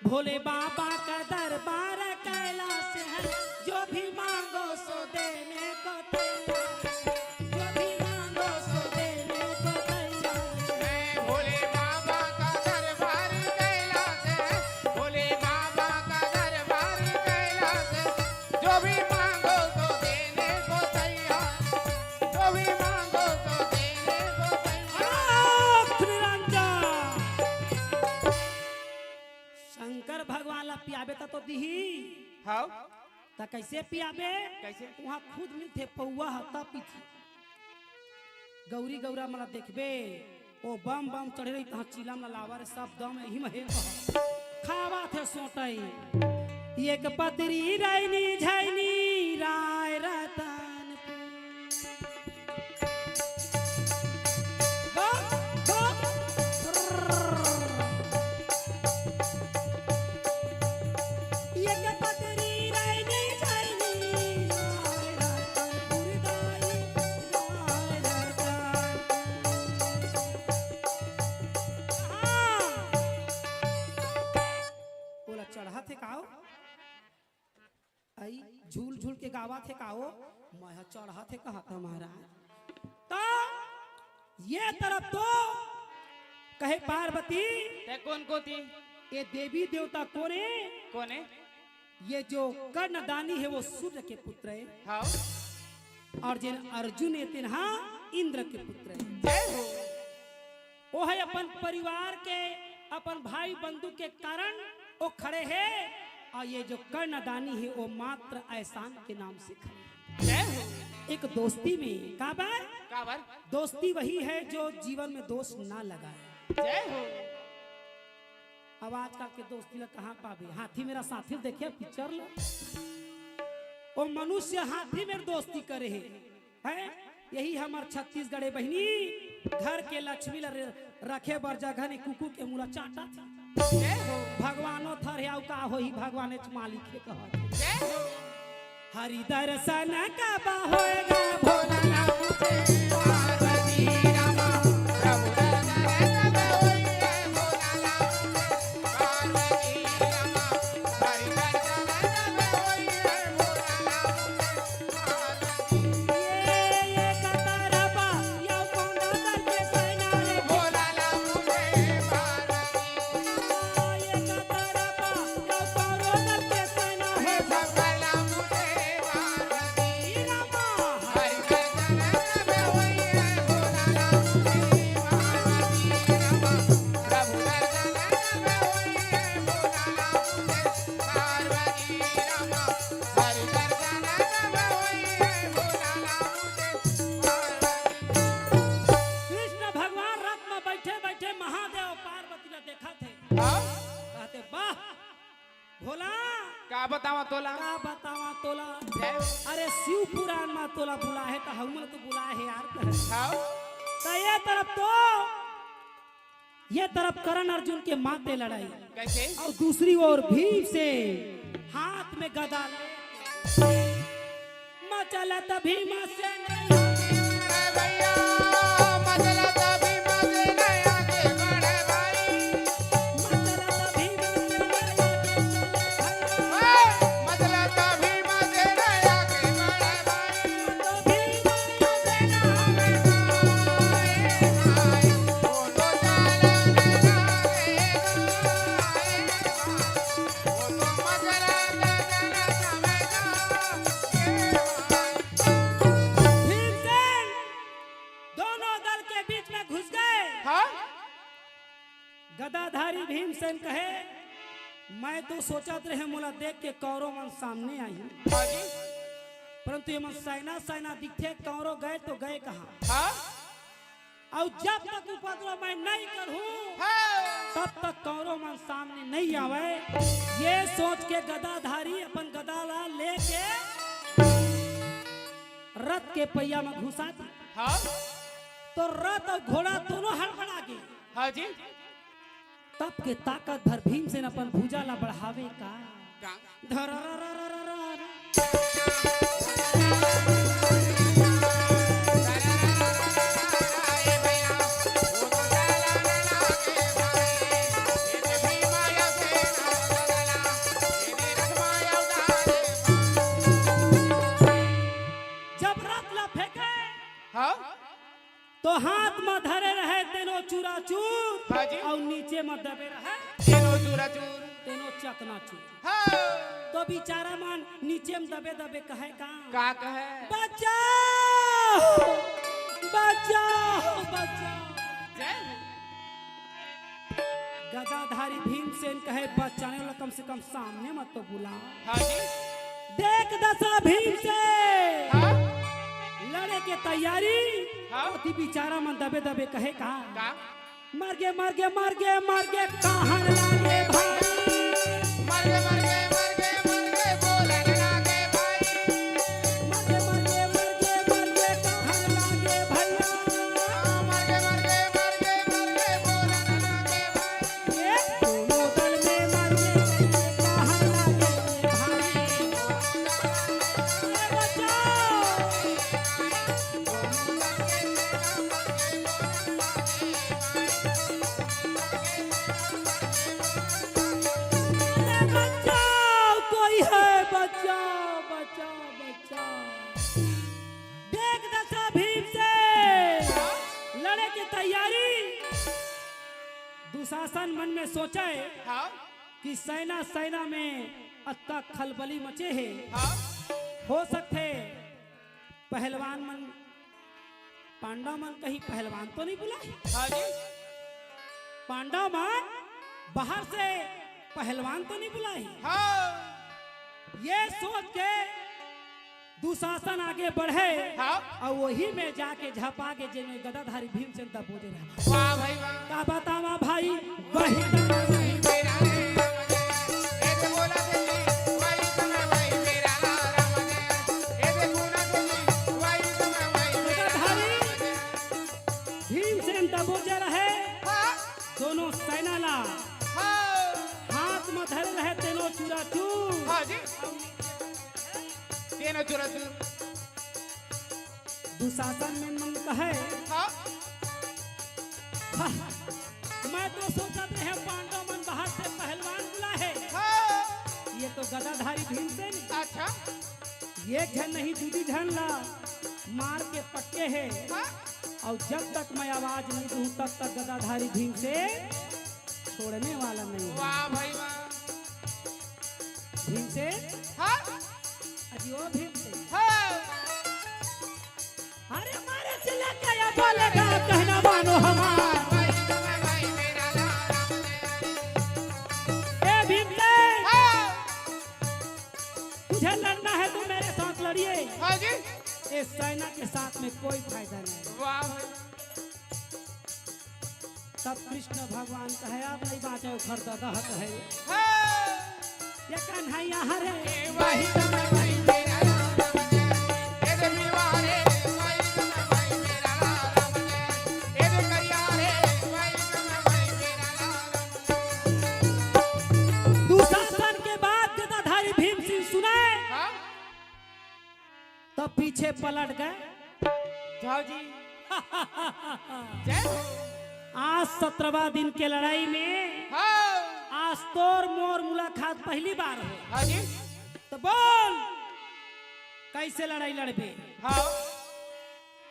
भोले बाबा का दरबार कैलाश है, जो भी मांगो सो देने को तैयार है, जो भी मांगो सो देने को तैयार है। भोले बाबा का दरबार कैलाश है, भोले बाबा का दरबार कैलाश है, जो भी मांगो सो देने को तैयार, जो भी मांगो सो देने को तैयार। आंख निरंजन। शंकर भगवान ला पियाबे त तो दिही। हाँ। त कैसे पियाबे? कैसे? वहाँ खुद मिलथे पौवा ह, तब पीथे। गौरी गौरा मन ला देखबे, ओ बम बम चढ़े रही, तहाँ चिलम ला लावा रे, सब दम एही में हे कह। खावा थे सोटई। एक पतरी रैनी झैनी राय रतनपुर। ओला चढ़त हे का ओ? अई झूल झूल के गावत हे का ओ? मैं ह चढ़त हे कहत ह महाराज। त ये तरफ तो कहे पार्वती, ते कोन कोती? ये देवी देवता कोन हे? कोन हे? ये जो कर्णदानी है वो सूर्य के पुत्र है। हाँ। और जेन अर्जुन हे तेन हा इंद्र के पुत्र है। जय हो। वो है अपन परिवार के, अपन भाई बंधु के कारण वो खड़े हे, और ये जो कर्णदानी है वो मात्र एहसान के नाम से खड़े हे। जय हो। एक दोस्ती में का बात? काबर? दोस्ती वही है जो जीवन में दोष ना लगाए। जय हो। अब आजकल के दोस्ती ला कहाँ पाबे? हाथी मेरा साथी देखे पिक्चर ला, वो मनुष्य हाथी मेर दोस्ती करे हे, हैं? यही हमर छत्तीसगढ़ हे बहिनी, घर के लक्ष्मी ला रे-, रखे बर जगह नहीं, कुकुर के मुला चाटा था। जय हो। भगवानो थर हे, अउ का होही, भगवानेच मालिक हे कहत। जय हो। हरि दर्शन कब होएगा भोला। कृष्ण भगवान रथ में बैठे बैठे महादेव पार्वती ला देखत हे। हाँ? कहते, "वाह भोला, का बतावा तोला?" का बतावा तोला? जय। अरे शिव पुराण में तोला बुलाए हे त हमन तो बुलाए हे यार, कहे। हाँ? त ये तरफ तो ये तरफ करण अर्जुन के माते लड़ाई। कैसे? अउ दूसरी ओर भीम से हाथ में गदा ले मचलत भीम से नहीं। अरे भैया, मचलत भीम से नहीं आगे बढ़े भाई। मचलत भीम से नहीं आगे बढ़े भाई। ए, मचलत भीम से नहीं आगे बढ़े भाई। भीमसेन दोनों दल के बीच में घुस गए। हाँ? गदाधारी भीमसेन कहे, "मैं तो सोचत रहे मोला देख के कौरव मन सामने आही, हाँ जी। परंतु ये मन सेना सेना दिखथे, कौरव गए तो गए कहाँ?" हाँ? अउ जब तक उपद्रव मैं नहीं करूँ, हाँ। तब तक कौरव मन सामने नहीं आवे। ये सोच के गदाधारी अपन गदा ला लेके रथ के पहिया में घुसा दी। हाँ। तो रथ अउ घोड़ा दोनों हड़बड़ा गे। हाँ जी। तब के ताकत भर भीमसेन अपन भुजा ला बढ़ावे का। का? धररररररर। जब रथ ला फेंके, हाँ? तो हाथ म धरे रहे तेनो चूराचूर, हाँ जी। अउ नीचे म दबे रहे तेनो चूराचूर। तेनो चकनाचूर। हाँ। तो बिचारा मन नीचे म दबे दबे कहे का? का कहे? बचाओ, बचाओ, बचाओ। जय हो। गदाधारी भीमसेन कहे, "बचाने वाला कम से कम सामने मत तो बुला।" हाँ जी। देख दशा भीमसेन। हाँ। लड़े के तैयारी। हाँ। ओती बिचारा मन दबे दबे कहे का? का? "मर गे, मर गे, मर गे, मर गे, कहाँ लागे भाई?" मर गे, मर गे, मर गे, मर गे, बोलन लागे भाई। मर गे, मर गे, मर गे, मर गे, कहाँ लागे भैया? हाँ, मर गे, मर गे, मर गे, मर गे, बोलन लागे भाई। ए, दोनों दल में मर गे, कहाँ लागे भाई? ए, बचाओ। अरे बचाओ, कोई है, बचाओ, बचाओ, बचाओ। देख दशा भीमसेन, लड़े के तैयारी। दुशासन मन में सोचे हाँ। कि सेना, सेना में अतका खलबली मचे हे। हाँ। हो सकथे पहलवान मन, पांडव मन कहीं पहलवान तो नहीं बुलाए? हाँ जी। पांडव मन बाहर से पहलवान तो नहीं बुलाए? हाँ। ये सोच के दुशासन आगे बढ़े, हाँ। अउ वही में जाके झपा के जेमे गदाधारी भीमसेन दबोजे रहे। वाह भाई वाह। का बतावा भाई, वही भाई मेरा रे राम है। ए दे बोला दे जी, वही तो मैं भाई मेरा राम है। ए दे बोला दे जी, वही तो मैं भाई मेरा राम है। गदाधारी भीमसेन दबोजे रहे, हाँ। दोनों सेना ला हाँ। हाथ में धरे रहे, तेनो चूरा चूर। हाँ जी। तेनो चूरा चूर। दुशासन में मन कहे, हाँ। हाँ, मैं तो सोचत रहे पांडव मन बाहर से पहलवान बुलाए हे। हाँ। ये तो गदाधारी भीमसेन। अच्छा। एक झन नहीं, दू दू झन ला मार के पटके हे। हाँ। अउ जब तक मैं आवाज नहीं दूं, तब तक गदाधारी भीमसेन छोड़ने वाला नहीं है। वाह भाई वाह। भीमसेन? हाँ? अजी ओ भीमसेन। हाँ। अरे मारे चिल्ला के या बोलेगा, कहना मानो हमार। ए भीमसेन, हाँ। तुझे लड़ना है तो मेरे साथ लड़िए। हाँ जी। इस सेना के साथ में कोई फायदा नहीं। वाह भाई। तब कृष्ण भगवान कहे, "अब नहीं बाँचे, ओखर ददहत है।" हाँ। ये कन्हैया हरे। ए भाई, भाई, मेरा राम है। ए दे मीवा रे, भाई, भाई, मेरा राम है। ए दे करिया रे, भाई, भाई, मेरा राम है। दुशासन के बाद गदाधारी भीमसेन सुने। हाँ। तो पीछे पलट गए। जाओ जी। जय हो। आज सत्रहवाँ दिन के लड़ाई में हाँ। आज तोर मोर मुलाकात पहली बार हो। हाँ जी। तो बोल, कैसे लड़ाई लड़बे? हाँ।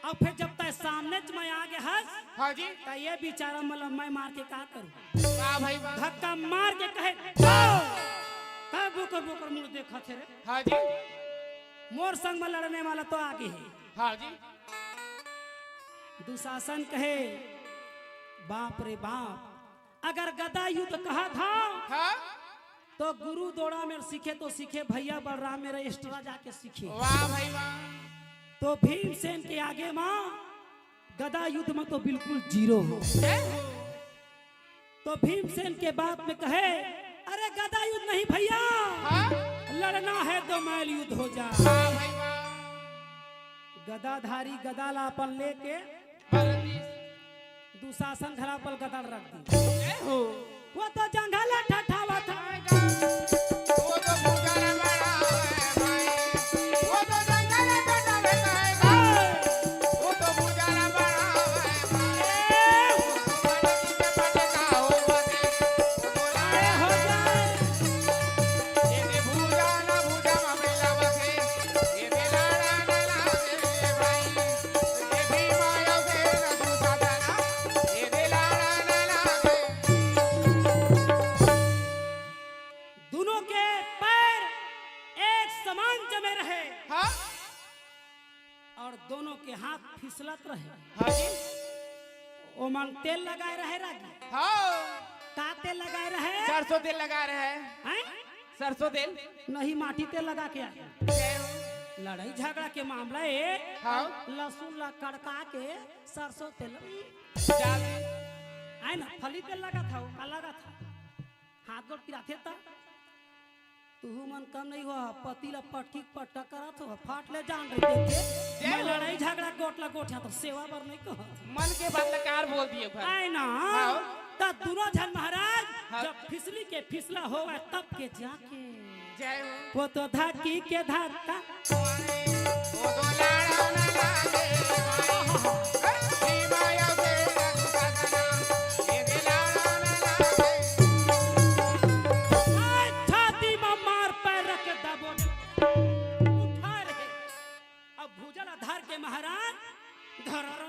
अब फिर जब तय सामने च मैं आ गया हस, हाँ जी। तो ये बेचारा मलम मैं मार के का करूं? वाह भाई वाह। धक्का मार के कहे, "जाओ।" का बोकर बोकर मुड़ देखा थे रे? हाँ जी। मोर संग में लड़ने वाला तो आगे है। हाँ जी। दुशासन कहे, "बाप रे बाप, अगर गदा युद्ध कहा था हाँ। तो गुरु दोड़ा में सीखे तो सीखे, भैया बलराम मेरा एक्स्ट्रा जाके सीखे।" वाह भाई वाह। तो भीमसेन के आगे माँ गदा युद्ध में तो बिल्कुल जीरो हो। जय हो। तो भीमसेन के बात में कहे, "अरे गदा युद्ध नहीं भैया, हाँ? लड़ना है तो मल्ल युद्ध हो जा।" वाह भाई वाह। गदाधारी गदा ला अपन लेके दुशासन घरा पर गदा रख दी। जय हो। वो तो जंघल ठठावत है। वो तो भुजा न बड़ा है भाई। वो तो जंघल ठठावत है भाई। वो तो भुजा न बड़ा है भाई। वो तो बड़ा पीछे पटका हो बने। वो तो लाड़ा हो जाए। ये दे भुजा न भुजा में मिलावत है। ये दे लाड़ा न लागे भाई। दोनों के पैर एक समान जमे रहे। हाँ। और दोनों के हाथ फिसलत रहे। हाँ जी। ओमन तेल लगाए रहे रागी। हाँ। का तेल लगाए रहे? सरसों तेल लगाए रहे। हैं? सरसों तेल। नहीं, माटी तेल लगा के आए। जय हो। लड़ाई झगड़ा के मामला ए, हाँ। लहसुन ला कड़का के सरसों तेल। डाल। आए ना, फली तेल लगा था, वो का लगा था? हाथ गोड़ पिराथे ता। तुहू मन कम नहीं हो, पति ला पटकी पटक करत हो, फाट ले जान रही देखे। जय मैं हो। लड़ाई झगड़ा गोट ला गोठा तो सेवा बर नहीं कह। मन के बात ला कार बोल दिए भाई। आए ना। हाँ। त दोनों झन महाराज हाँ। जब फिसली के फिसला होवे तब के जाके। जय हो। वो तो धक्की के धक्का। वो तो लाड़ा न लागे। छाती में मार पैर रख के दबो। उठा रहे। अब भुजा ला धर के महाराज धर।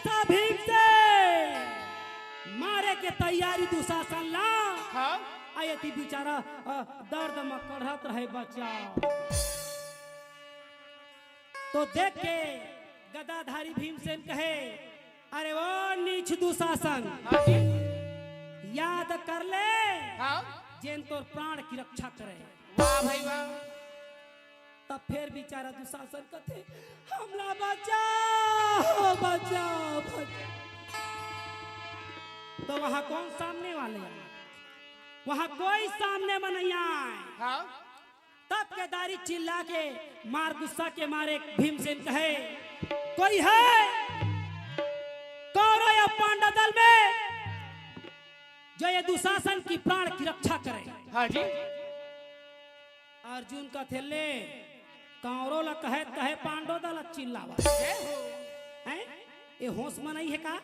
भीम से मारे के तैयारी दुशासन ला। हाँ। आ एती बेचारा, अ, दर्द म कढ़त रहे बच्चा। तो देख के गदाधारी भीमसेन कहे, "अरे ओ नीच दुशासन, हाँ जी। याद कर ले, हाँ। जेन तोर प्राण की रक्षा करे।" वाह भाई वाह। तब फेर बेचारा दुशासन कथे, "हमला बचाओ, बचाओ, बचाओ।" तो वहां कौन सामने वाले? वहां कोई सामने में नहीं आए। हाँ। तब केदारी चिल्ला के मार गुस्सा के मारे भीमसेन कहे, "कोई है कौरव या पांडव दल में जो ये दुशासन की प्राण की रक्षा करे?" हाँ जी। अर्जुन कथे, "ले, कौरव ला कहे, कहे पांडव दल चिल्लावा।" जय हो। हैं? ये होश में नहीं है का?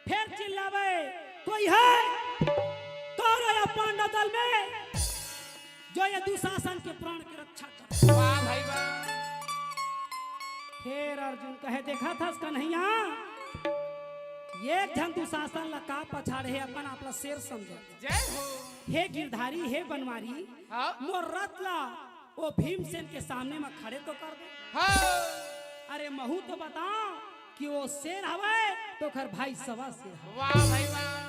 फेर चिल्लावे, "कोई है कौरव या पांडव दल में जो ये दुशासन के प्राण की रक्षा करे?" वाह भाई वाह। फेर अर्जुन कहे, "देखा थस कन्हैया, एक झन दुशासन ला का पछाड़े हे, अपन आप ला शेर समझे।" जय हो। हे गिरधारी, हे बनवारी, हाँ। मोर रथ ला ओ भीमसेन के सामने म खड़े तो कर दे। हाँ। अरे महू तो बता कि ओ शेर हवय तो ओखर भाई सवा शेर हवय। वाह भाई वाह।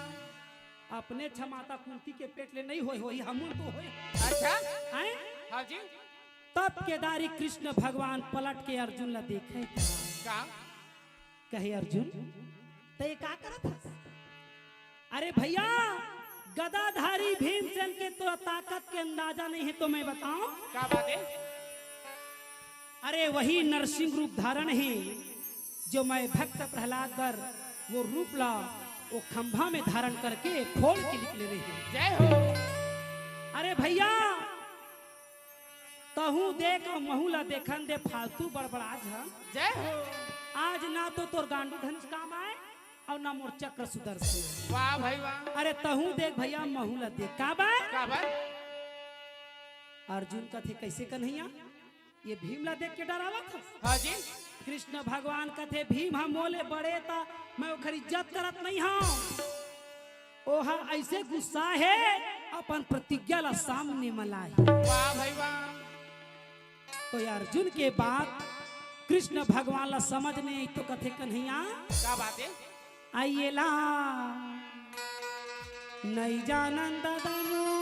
अपने छमाता कुंती के पेट ले नहीं होय होही, हमन तो होय। अच्छा। हैं? हाँ जी। तब केदारी कृष्ण भगवान पलट के अर्जुन ला देखे। का? कहे, "अर्जुन, त ये का करत हस?" "अरे भैया, गदाधारी भीमसेन के तो ताकत के अंदाजा नहीं है, तो मैं बताऊं?" का बात है? अरे वही नरसिंह रूप धारण है, जो मैं भक्त प्रहलाद बर वो रूप ला वो खंभा में धारण करके फोड़ के निकले रहे। जय हो। अरे भैया, तहूं देख अउ महूं ला देखन दे, फालतू बड़बड़ा झन। जय हो। आज ना तो तोर गांडू धनुष काम आए अउ ना मोर चक्र सुदर्शन। वाह भाई वाह। अरे तहूं देख भैया, महूं ला देख। का बा? का बा? अर्जुन कथे, "कैसे कन्हैया, ये भीम ला देख के डरावत हस?" हाँ जी। कृष्ण भगवान कथे, "भीम ह मोले बड़े त मैं ओखर इज्जत करत नहीं हूं।" ओहा ऐसे गुस्सा हे, अपन प्रतिज्ञा ला सामने म लाही। वाह भाई वाह। तो ये अर्जुन के बात कृष्ण भगवान ला समझ नहीं आई तो कथे, "कन्हैया, का बात है? आइए ला नहीं जानन दादा मोर।"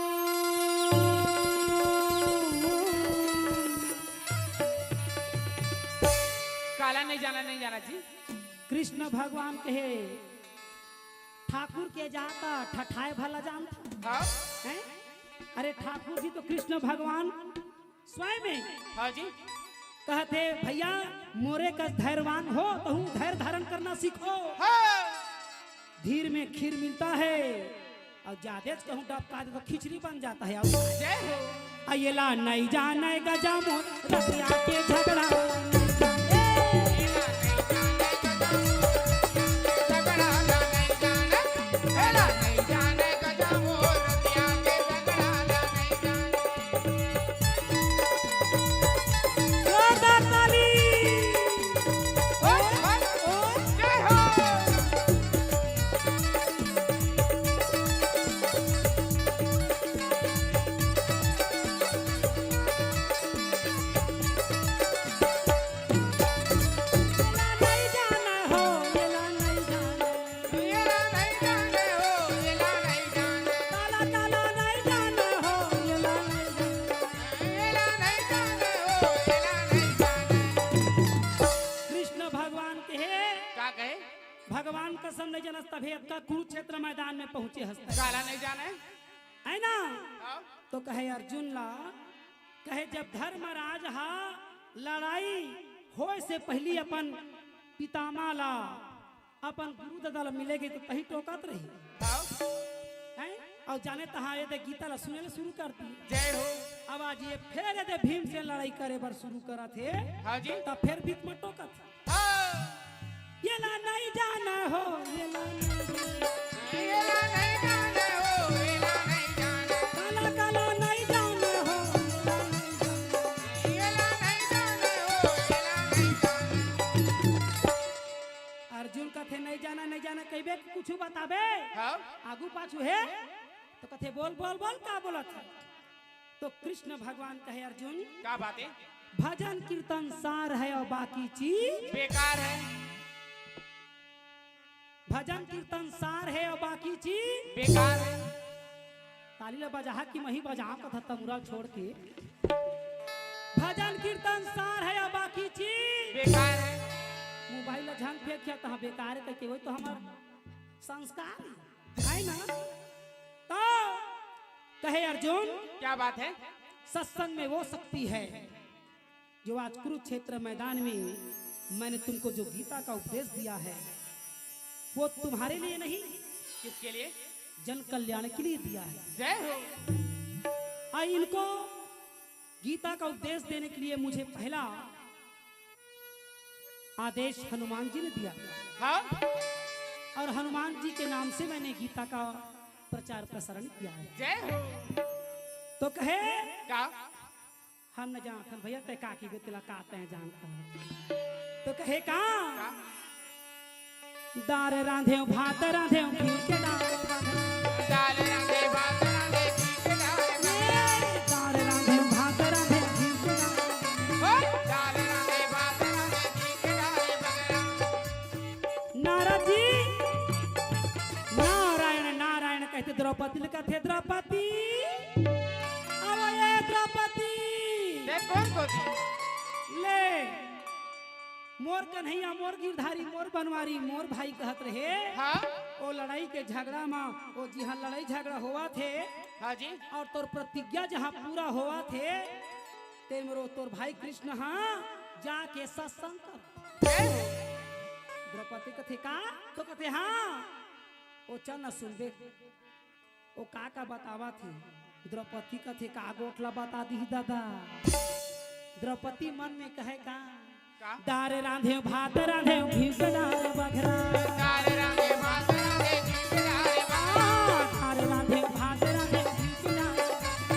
काला नहीं जाना, नहीं जाना जी। कृष्ण भगवान कहे, ठाकुर के जात ठठाए भला जानत। हाँ। हैं? अरे ठाकुर जी तो कृष्ण भगवान स्वयं में हाँ जी। कहते, "भैया मोरे कस धैर्यवान हो, तहूं धैर्य धारण करना सीखो।" हाँ। धीर में खीर मिलता है अउ जादेच कहूं डबका दे तो खिचड़ी बन जाता है। अउ जय हो। अइला नहीं जाने गजा मोर रतिया के झगड़ा। जोरदार ताली। कृष्ण भगवान कहे, का कहे? भगवान कसम नहीं जानस, तभे अतका कुरुक्षेत्र मैदान में पहुंचे हस। काला नहीं जाने? है ना? हाँ। तो कहे अर्जुन ला, कहे जब धर्मराज हा लड़ाई होए से पहली अपन पितामह ला, अपन गुरु दादा ला मिले गे तो तही टोकत रही। हाँ। हैं? अउ जाने तहाँ ये दे गीता ला सुने ले शुरू कर दी। जय हो। अब आज ये फेर ये दे भीम से लड़ाई करे बर शुरू करत हे। हाँ जी। तब फेर बीच में टोकत हे। हाँ। ये ला नहीं जाना हो, ये ला नहीं जाना। ये ला नहीं जाना हो, ये ला नहीं जाना। काला काला नहीं जाना हो, ये ला नहीं जाना। ये ला नहीं जाना हो, ये ला नहीं जाना। बताबे, हाँ। आगू पाछू हे, तो कथे, "बोल, बोल, बोल, का बोलत हे?" तो कृष्ण भगवान कहे, "अर्जुन, का बात हे? भजन कीर्तन सार हे अउ बाकी चीज बेकार हे।" भजन कीर्तन सार हे अउ बाकी चीज बेकार हे। ताली ला बजाहा कि मही बजाहा कथा तमुरा छोड़ के। भजन कीर्तन सार हे अउ बाकी चीज बेकार हे। मोबाइल ला झन फेंकिया तहाँ बेकार हे कहिके, वही तो हमर संस्कार हे, हे ना? तो कहे अर्जुन, क्या बात हे? सत्संग में वो शक्ति है जो आज कुरुक्षेत्र मैदान में मैंने तुमको जो गीता का उपदेश दिया है, वो तुम्हारे लिए नहीं, किसके लिए? जन कल्याण के लिए दिया है। जय हो। और इनको गीता का उपदेश देने के लिए मुझे पहला आदेश हनुमान जी ने दिया। हाँ। और हनुमान जी के नाम से मैंने गीता का प्रचार प्रसारण किया है। जय हो। तो कहे, का? हम न जानथन भैया, तैं का कहिबे, तेला का तैं जानथस? तो कहे का? का? दार रांधेंव, भात रांधेंव, घी के डार। दार रांधेंव, भात रांधेंव, घी के डार। ए, दार रांधेंव, भात रांधेंव, घी के डार। ओ, दार रांधेंव, भात रांधेंव, घी के डार। नारद जी, नारायण, नारायण कहिथे द्रौपदी ल कथे, "द्रौपदी, अवय द्रौपदी।" देख कौन कौन? ले, मोर कन्हैया, मोर गिरधारी, मोर बनवारी, मोर भाई कहत रहे। हाँ। ओ लड़ाई के झगड़ा म, ओ जिहाँ लड़ाई झगड़ा होवत हे, हाँ जी। अउ तोर प्रतिज्ञा जहाँ पूरा होवत हे, ते मेरो तोर भाई कृष्ण ह जाके सत्संग कर। जय हो। द्रौपदी कथे का? तो कथे हाँ। ओ चल न सुनबे। ओ का का बतावत हे? द्रौपदी कथे का गोठ ला बता दिही दादा। द्रौपदी मन में कहे का? का? दार रांधेंव, भात रांधेंव, घी के डार बघरा। दार रांधेंव, भात रांधेंव, घी के डार बघरा। आ, दार रांधेंव, भात रांधेंव, घी के डार।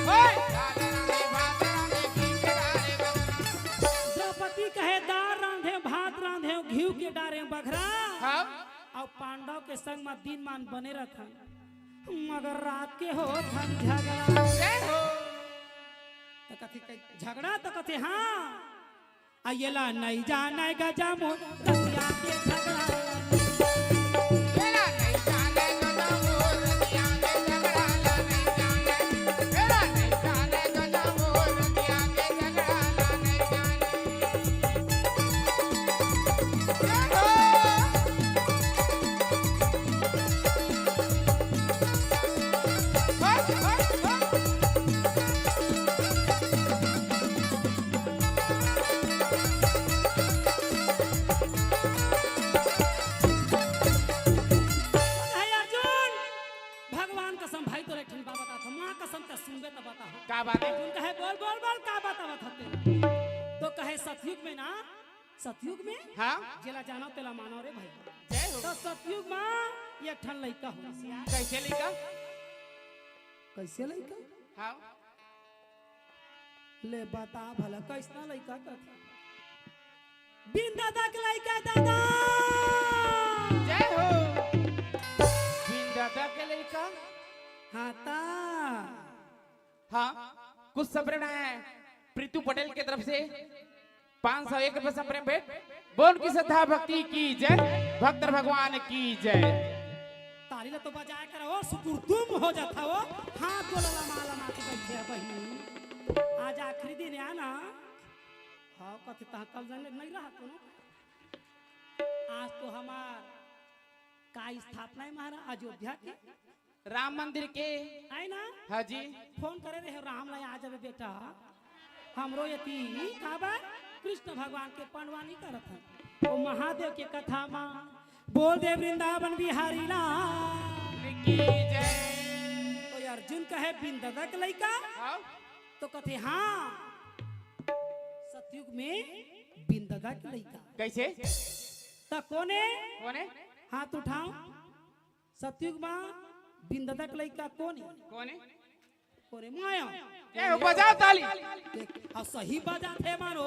ओए! दार रांधेंव, भात रांधेंव, घी के डार बघरा। द्रौपदी कहे, "दार रांधेंव, भात रांधेंव, घी के डारेंव बघरा।" हाँ। अउ पांडव के संग म दिन मान बने रथन, मगर रात के होथन झगड़ा। जय हो। त कथे, "झगड़ा?" त कथे, "हाँ।" आ एला नइ जानय गजा मोर रतिया के झगड़ा। एला नइ जानय गजा मोर रतिया के झगड़ा, ला नइ जानय। एला नइ जानय गजा मोर रतिया के झगड़ा, ला नइ जानय। जय हो। हे अर्जुन, भगवान कसम भाई, तोर एक ठन बात बताथंव, माँ कसम, त सुनबे त बताहूँ। का बात हे? अर्जुन कहे, "बोल, बोल, बोल, का बतावत हस तें?" तो कहे, "सतयुग में ना, सतयुग में?" हाँ। "जेला जानव, तेला मानव रे भाई।" जय हो। त सतयुग में एक ठन लइका होइस यार। कइसे लइका? कइसे लइका? हाँ। ले बता भला, कइसना लइका कथे? बिन ददा के लइका दादा। जय हो। बिन ददा के लइका? हाँ ता। हाँ, कुछ संप्रेरणा हे प्रीतू पटेल के तरफ से, पाँच सौ एक रुपए संप्रेरणा भेंट। बोल की श्रद्धा भक्ति की जय, भक्त भगवान की जय। ताली ला तो बजाय कर ओ, सुकुरतुम हो जाथा ओ। हाथ गोला लमा लमा के बइठे हे बहिनी। आज आखिरी दिन हे ना। हाँ, कथे तहाँ कल जाने नइ रहा कोनो। आज तो हमर का स्थापना हे महाराज अयोध्या के? राम मंदिर के। हे ना? हाँ जी। फोन करे रहे, "राम ला आ जाबे बेटा।" हमरो एती काबर कृष्ण भगवान के पंडवानी करत हन। ओ महादेव के कथा मा बोल दे वृंदावन बिहारी ला। की जय। तो अर्जुन कहे, "बिन ददा के लइका?" हाँ। तो कथे, "हाँ, सतयुग में बिन ददा के लइका।" कइसे? त कोन हे? कोन हे? हाथ उठाव। सतयुग मा बिन ददा के लइका कोन हे? कोन हे? कोन हे? माया। ए, बजाव ताली। देख, अउ सही बजाथे मानो,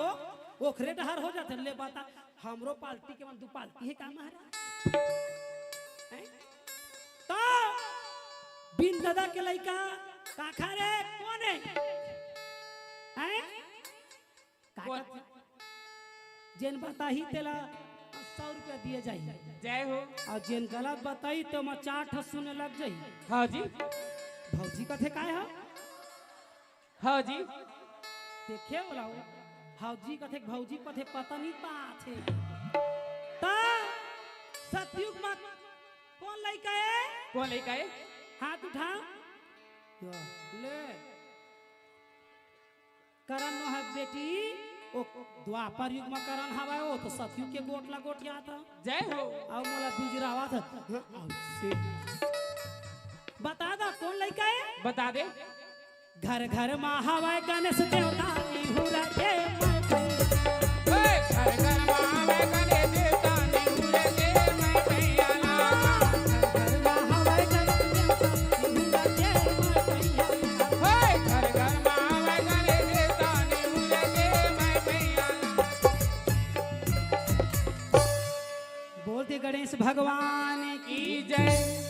ओखरे डहर हो जाथे। ले बता, हमरो पार्टी के मन दू पार्टी हे का महाराज? हैं? दादा के लइका, काखर हे, कोन हे? हैं? का कोन? कहत? जेन बताही तेला सौ रुपया दिए जाही। जय हो। अउ जेन गलत बताही, तेमा चार ठो शून्य लग जाही। हाँ जी। भौजी कथे काय ह? हाँ जी। देखे वाला हो, भौजी कथे, भौजी कथे, पता नहीं पाथे। त सतयुग म कोन लइका हे? कोन लइका हे? हाथ उठा। यो, ले। करण नोहे बेटी, ओ द्वापर युग म करण हवय, ओ तो सतयुग के गोठ ला गोठियात हे। जय हो। अउ मोला बिजुरावत हे। हाँ, अउ से। बता दा, कोन लइका हे? बता दे। घर घर मा हवय गणेश देवता, निहुरा के मैं भैया। हे, घर घर मा हवय गणेश देवता, निहुरा के मैं भैया। घर घर मा हवय गणेश देवता, निहुरा के मैं भैया। हे, घर घर मा हवय गणेश देवता, निहुरा के मैं भैया। बोल दे गणेश भगवान की की जय।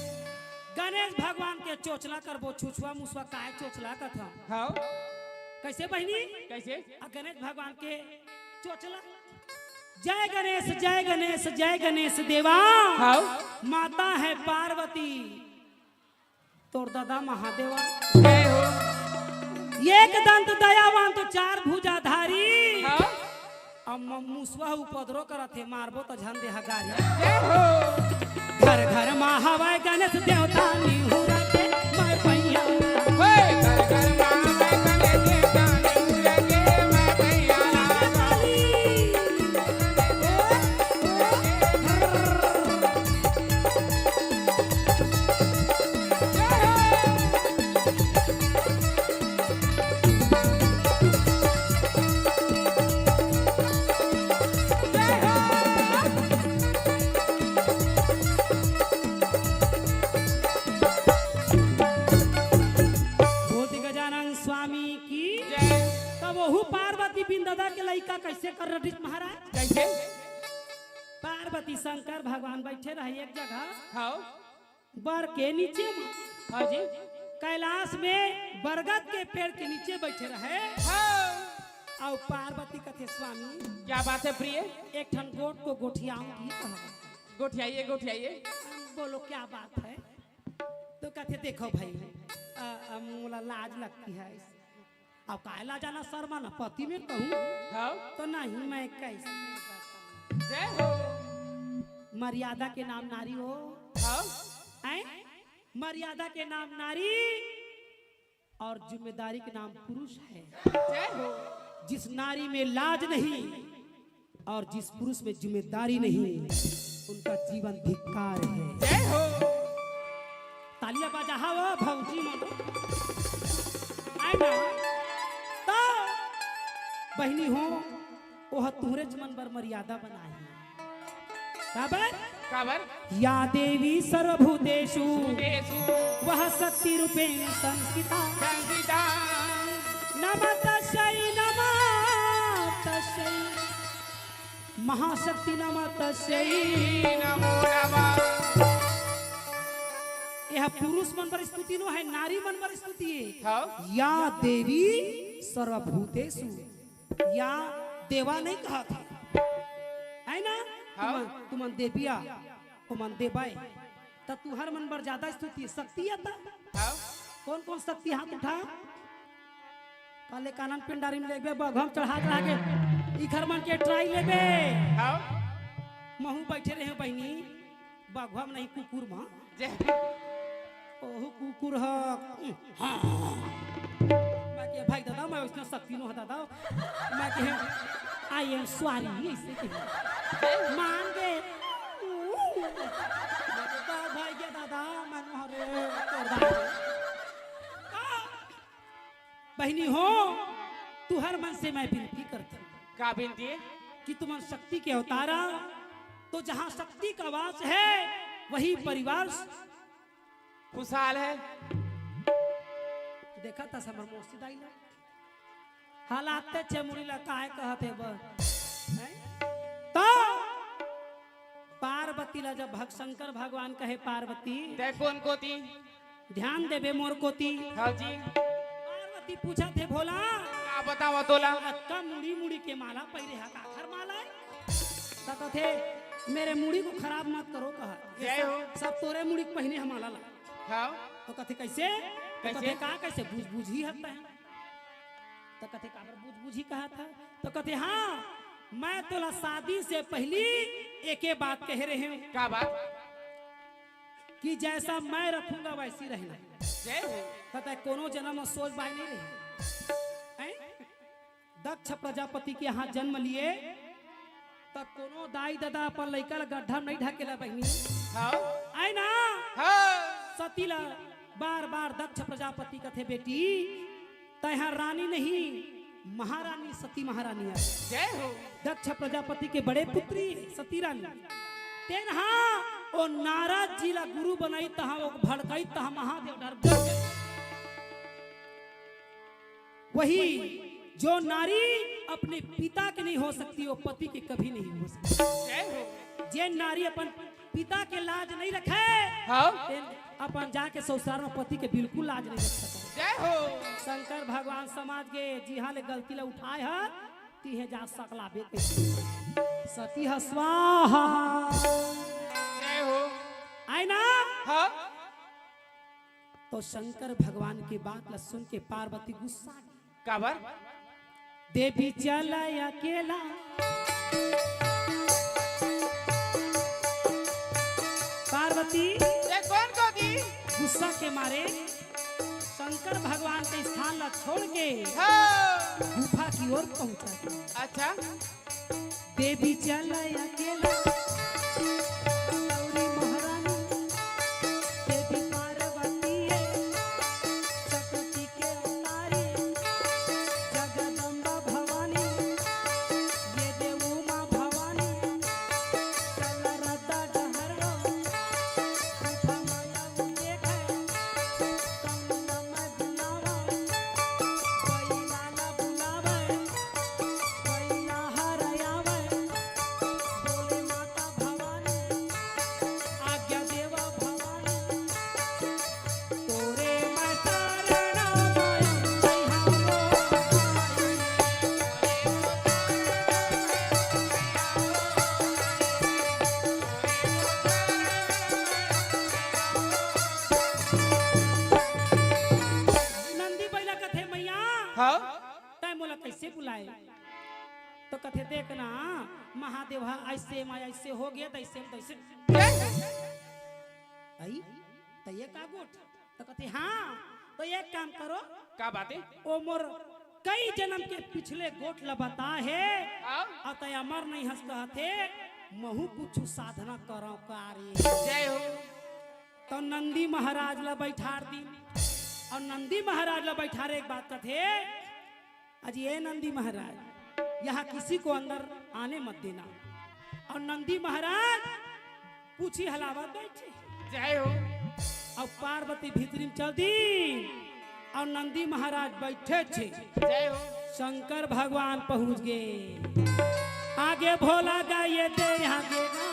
गणेश भगवान के चोचला करबो, छुछुआ मुसुआ काय चोचला कथन। हाँ। कैसे बहिनी? कैसे? आ गणेश भगवान के चोचला। जय गणेश, जय गणेश, जय गणेश देवा। हाँ। माता है पार्वती। तोर दादा महादेवा। जय हो। एक दंत दयावान तो चार भुजाधारी। हाँ। अब म-, मुसवा उपद्रव करत हे, मारबो त झन देहा गारी। जय हो। घर घर मा हवय गणेश देवता निहुरा के मैं पैया। हे, घर घर मा हवय गणेश देवता निहुरा के मैं पैया। बोल दी गजानन स्वामी की। जय। तब वहू पार्वती बिन दादा के लइका कैसे कर रहिस महाराज? कैसे? पार्वती शंकर भगवान बैठे रहे एक जगह। हाँ। बर के नीचे म। हाँ जी। कैलाश में बरगद के पेड़ के नीचे बैठे रहे। हाँ। अउ पार्वती कथे, स्वामी, क्या बात है प्रिय? एक ठन गोठ को गोठियाऊंगी कहा। गोठियाइए, गोठियाइए। बोलो, क्या बात है? तो कथे, देखो भाई, अ, अ, मोला लाज लगती है। अब काय लाजाना शर्माना, पति में कहूँ हाँ। तो नहीं, मैं कैसे बताऊँ? जय हो। मर्यादा के नाम नारी हो। हाँ। हैं? मर्यादा के नाम नारी और जिम्मेदारी के नाम पुरुष है। जय हो। जिस नारी में लाज नहीं और जिस पुरुष में जिम्मेदारी नहीं, उनका जीवन धिक्कार है। जय हो। तालियां बजाहा वो भौजी मन। आय ना? तो बहिनी हो, ओह तुहरेच मन बर मर्यादा बनाही। काबर? काबर? या देवी सर्वभूतेषु भूतेषु वह शक्ति रूपेण संस्थिता। संस्थिता। नमः तस्यै, नमः तस्यै। महाशक्ति नमः तस्यै। नमो नमः। यह पुरुष मन बर स्तुति नो है, नारी मन बर स्तुति है। हाँ। या देवी सर्वभूतेषु। या देवा नहीं कहत हे, है ना? हाँ। तुमन, तुमन देविया, तुमन देवाय, त तुहर मन बर ज्यादा स्तुति शक्ति हे त। हाँ। कौन कौन शक्ति हाथ उठा? काले कानन पिंडारी में लेबे, बघवा म चढ़ा चढ़ा के इखर मन के ट्राई लेबे। हाँ। महू बैठे रहे बहिनी, बघवा म नहीं, कुकुर म। जय। ओहू कुकुर ह। हाँ। मैं के, भाई दादा, मैं उसने शक्ति नो ह दादा। मैं के, I am sorry, ऐसे के। मान गे। मैं के, बा भाई के दादा, मैं नो हरे, तोर दादा। बहिनी हो, तुहर मन से मैं विनती करथंव। का विनती हे? कि तुमन शक्ति के अवतारा, तो जहाँ शक्ति का वास है, वही परिवार खुशहाल है। देखा था समर मौसी दाई ला। हालात ते चमुड़ी ला काय कहत हे बस। हैं? तो पार्वती ला जब भग-, शंकर भगवान कहे, "पार्वती।" ते कोन कोती? ध्यान देबे मोर कोती। हाँ जी। पार्वती पूछत हे, "भोला, का बतावं तोला?" अतका मुड़ी मुड़ी के माला पहिरे हा, काखर माला हे? त कथे, "मेरे मुड़ी को खराब मत करो," कहा। ये जय सब, हो। सब तोरे मुड़ी के पहिने हा माला ला। हाँ। त कथे, "कैसे?" त कथे, कैसे? "का कैसे? बुझ, बुझही हक तैं।" त कथे, "काबर बुझ, बुझही कहा था?" त कथे, "हाँ, मैं तोला शादी से पहिली एके बात कहे रहेंव।" का बात? कि जैसा मैं रखूंगा वैसी रहना। जय हो। त तैं कोनो जनम म सोच बाय नहीं रहे। हैं? दक्ष प्रजापति के यहाँ जन्म लिए, त कोनो दाई ददा अपन लइका ल गड्ढा म नहीं ढकेला बहिनी। हाँ। आय ना? हाँ। सती ल बार बार दक्ष प्रजापति कथे, "बेटी, तैं ह रानी नहीं, महारानी, सती महारानी आय।" जय हो। दक्ष प्रजापति के बड़े पुत्री सती रानी। तेन हा ओ नारद जी ला गुरु बनाई, तहाँ ओ भड़काई, तहाँ महादेव डर गए। वही जो नारी अपने पिता के नहीं हो सकती, वो पति के कभी नहीं हो सकती। जय हो। जे नारी अपन पिता के लाज नहीं रखे, हाँ। तेन अपन जाके ससुरार में पति के बिल्कुल लाज नहीं रख सकता। जय हो। शंकर भगवान समझ गे, जिहाँ ले गलती ला उठाय ह, तिहे जा सकलाबे कइसे। सती ह स्वाहा। जय हो। आय ना? हाँ। तो शंकर भगवान के बात ला सुन के पार्वती गुस्सा गे। काबर? देवी चला अकेला। पार्वती ये कौन को दी? गुस्सा के मारे शंकर भगवान के स्थान ला छोड़ के हाँ। गुफा की ओर पहुंचा। अच्छा। देवी चला अकेला, गौरी महारानी, देवी पार्वती है, शक्ति के अवतारी, जगदम्बा भवानी, ये देव उमा भवानी, चल रद्दा डहर रो, गुफा माया वो देखे, कौन नमक बुलावा, बैला ला बुलावे, बैला हर आवे, बोले माता भवानी, आज्ञा देवा भवानी, तोरे मैं शरण मायूं नहीं हमरो। नंदी बैला कथे, "मैया, हाँ? तैं मोला कैसे बुलाए?" तो कथे, "देख ना, महादेव हा ऐसे म ऐसे हो गे, तैसे म तैसे।" आई, त ये का गोठ? तो कथे, "हाँ, तो एक काम करो।" का बात हे? "ओ मोर कई जनम के पिछले गोठ ल बता हे, हाँ? अउ तैं अमर नहीं हस कहत हे, महू कुछु साधना करंव का रे?" जय हो। तो नंदी महाराज ल बैठार दी, अउ नंदी महाराज ल बैठारे के बाद कथे, "अजी ए नंदी महाराज, यहाँ किसी को अंदर आने मत देना।" अउ नंदी महाराज पूछी हलावत बैठे। जय हो। अउ पार्वती भीतरी म चल दी, अउ नंदी महाराज बैठे छे। जय हो। शंकर भगवान पहुंच गे। आगे भोला गा ये दे, आगे गा।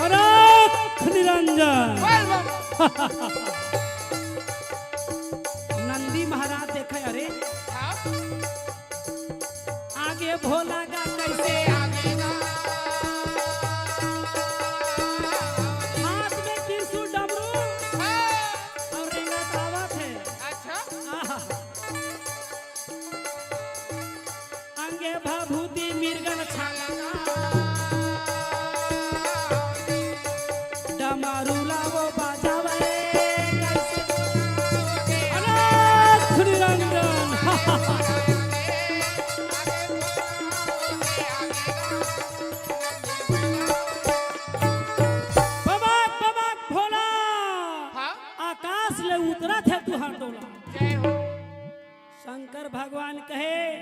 अरे निरंजन। बोल बम। नंदी महाराज देखे, अरे हाँ। आगे भोला गा कैसे आगे गा। हाथ में त्रिशूल डमरू हाँ। अउ रेंगत आवत हे। अच्छा। आहा। अंगे भभूति मिर्गन छाला, डमरू ला वो बजावे कैसे? अनाथ निरंजन। बबाक, बबाक भोला, हाँ? आकाश ले उतरत हे तुंहर डोला। जय हो। शंकर भगवान कहे,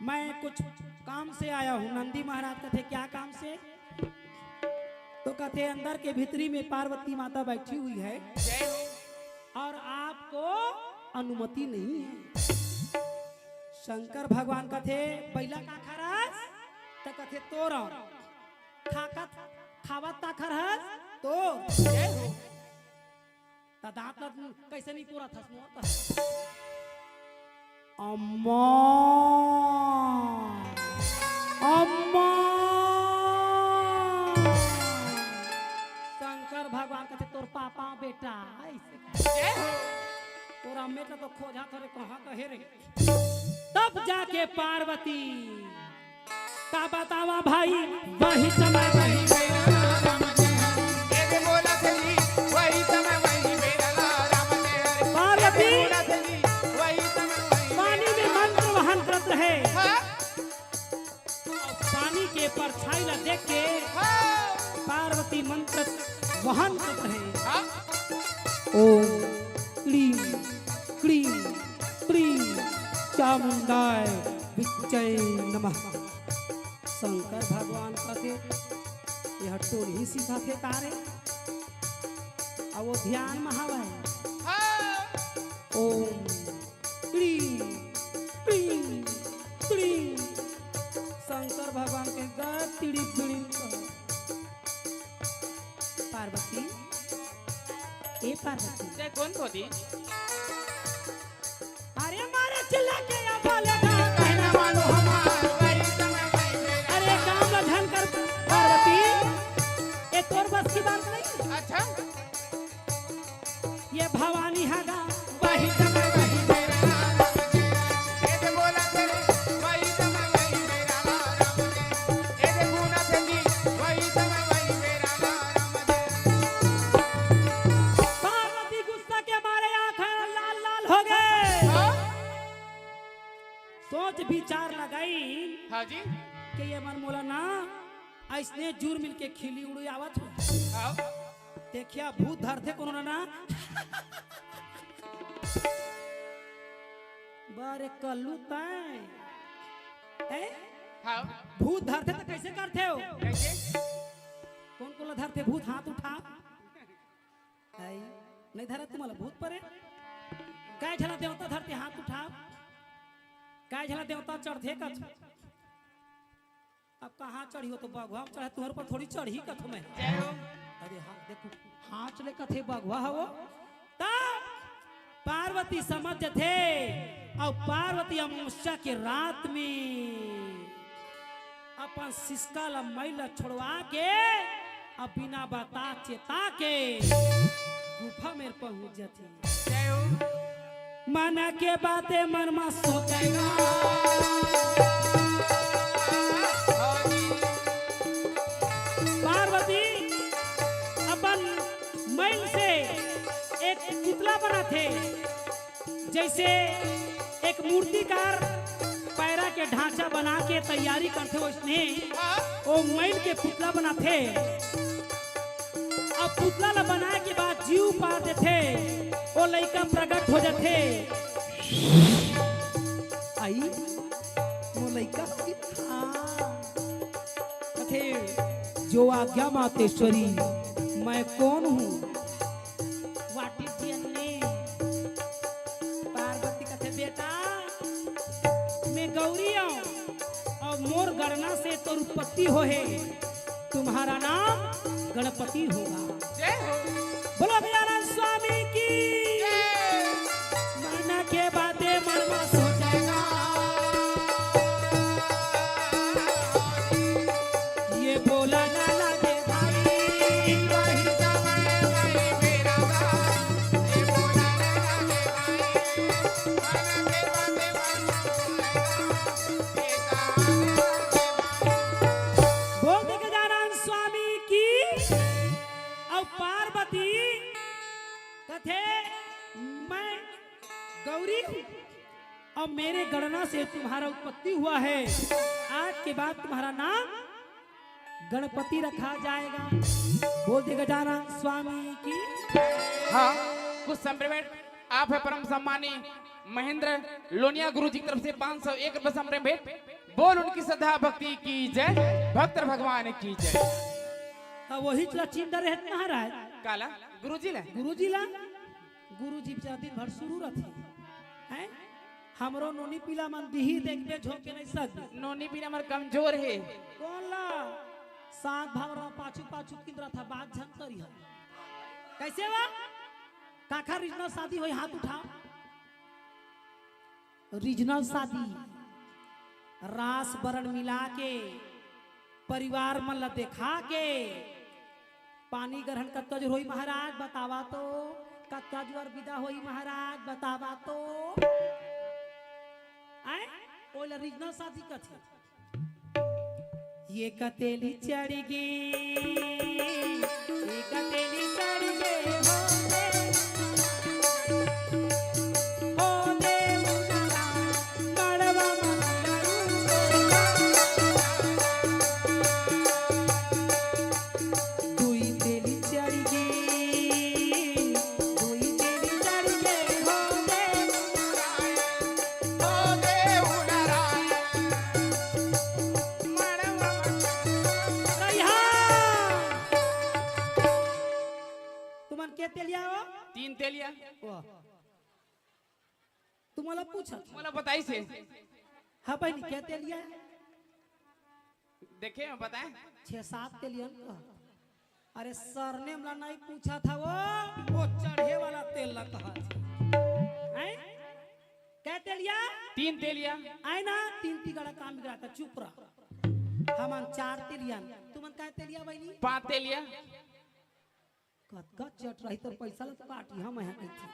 "मैं कुछ काम से आया हूँ।" नंदी महाराज कथे, "क्या काम से?" तो कथे, "अंदर के भीतरी में पार्वती माता बैठी हुई है जय हो। और आपको अनुमति नहीं है।" शंकर भगवान कथे, "बैला काखर अस?" तो कथे, "तोर अँव।" ताकत खावत काखर हस? तो जय हो। त दांत ल कइसे नइ तोरत हस मोर त? अम्मा, अम्मा। शंकर भगवान कथे, "तोर पापा बेटा," अइसे कथे। जय हो। तोर अम्मे ल तो खोजत हरे, कहाँ कहे रे? तब जाके पार्वती का बतावा भाई, वही समय वही पार्वती पानी में मंत्र वहन करत रहे। पानी के परछाई ला देख के पार्वती मंत्र वहन करत रहे। ओम क्लीं क्लीं क्लीं चामुंडाय विच्चय नमः। शंकर भगवान कथे, "ये टोनही सिखाथे का रे?" अउ वो ध्यान म हवय। ओम क्लीं क्लीं क्लीं। शंकर भगवान के गा तिड़ी बिड़ी। पार्वती, ए पार्वती। जय कौन खोदी? अरे मारे चिल्ला के या बोले गा, कहना मानो हमार। अरे काम ला झन कर पार्वती, ये तोर बस की बात नहीं। अच्छा। ये भवानी हगा। पार्वती गुस्सा के मारे आंख लाल लाल हो गए। हाँ? सोच विचार लगाई हाँ जी। कि ये मन मोला ना अइसने जुर मिल के खिली उड़ी आवत हो। हाँ। देखिया भूत धरथे कोनो ना। बारे कल्लू तैं। ए? हाँ। भूत धरथे त कइसे करथे हो? कइसे? कोन कोन ला धरथे भूत? हाथ उठा। आई, नइ धरत तुम्हला भूत परे? काय झला देवता धरथे हाथ उठा। काय झला देवता चढ़थे कछु। अब कहाँ चढ़ी हो तो बघवा म चढ़े, तुंहर पर थोड़ी चढ़ी कथों मैं। जय हो। अरे हाँ, देखो, हाँच ले कथे बघवा हवो। त पार्वती समझ जथे, अउ पार्वती अमावस्या के रात में अपन सिसका ल मइल ल छोड़वा के, अब बिना बता चेता के गुफा मेर पहुंच जथे। जय हो। मन के बाते मन म सोचेगा। पार्वती अपन मइल से एक पुतला बनाथे, जइसे एक मूर्तिकार पैरा के ढांचा बना के तैयारी करथे, वइसने ओ मइल के पुतला बनाथे। अब पुतला ला बनाए के बाद जीव पार देथे, ओ लइका प्रगट हो जाथे। आई, वो लइका हाँ। कथे, "जो आज्ञा मातेश्वरी, मैं कौन हूँ?" What is your name? Parvati कथे, "बेटा, मैं गौरी हूँ अउ मोर गणना से तोर उत्पत्ति होहे। तुम्हारा नाम गणपति होगा।" जय हो। बोलो गजानन स्वामी की। जय। मन के बाते मन म सोचेगा। ये बोला ना लागे भाई। बोल दे गजानन स्वामी की। अउ पार्वती कथे, "मैं गौरी हूँ और मेरे गणना से तुम्हारा उत्पत्ति हुआ है। आज के बाद तुम्हारा नाम गणपति रखा जाएगा।" बोल दे गजानन स्वामी की। हाँ, कुछ समय में आप है परम सम्मानी महेंद्र लोनिया गुरु जी की तरफ से पाँच सौ एक रुपए संप्रेम भेंट। बोल उनकी श्रद्धा भक्ति की जय, भक्त भगवान की जय। अब वही चला चिंता रहत महाराज। काला? गुरुजी ला? गुरुजी ला? गुरुजी बेचारा दिन भर सुरू रथे। हैं? हमरो नोनी पीला मन दिही देखबे झोंके नहीं सकबे। नोनी पीला मन कमजोर हे। कौन ला? सात भावर म पाछू पाछू किंदरा था, बात झन करिहा। कइसे बा? काखर रीजनल शादी होही, हाथ उठाव। रीजनल शादी, रास बरन मिला के, परिवार मन ला देखा के, पानी गरहन कतका जोर होही महाराज, बतावा तो। कतका जोर बिदा होही महाराज, बतावा तो। आय, ओला रीजनल शादी कथे। ये कतेली चढ़ गे, ये कतेली चढ़ गे, हो दे, हो दे उनरा, मड़वा मंगरू। दुई तेली चढ़ गे, दुई तेली चढ़ गे, हो दे उनरा, हो दे उनरा। तुमन के तेलिया हो? तीन तेलिया। वाह। तुमला पूछत। मोला बताइस हे। हाँ बहिनी, के तेलिया? देखे, मैं बताएं। छह सात तेलियन कहा। अरे सरनेम ला नहीं पूछत हव, वो चढ़े वाला तेल ला कहा। हैं? के तेलिया? तीन तेलिया। आय ना, तीन तिगड़ा काम बिगड़ा था, चुप रह। हमन चार तेलियन, तुमन के तेलिया बहिनी? पाँच तेलिया। कतका चट रही तोर पैसा ला तो काटी हम यहाँ कइथे।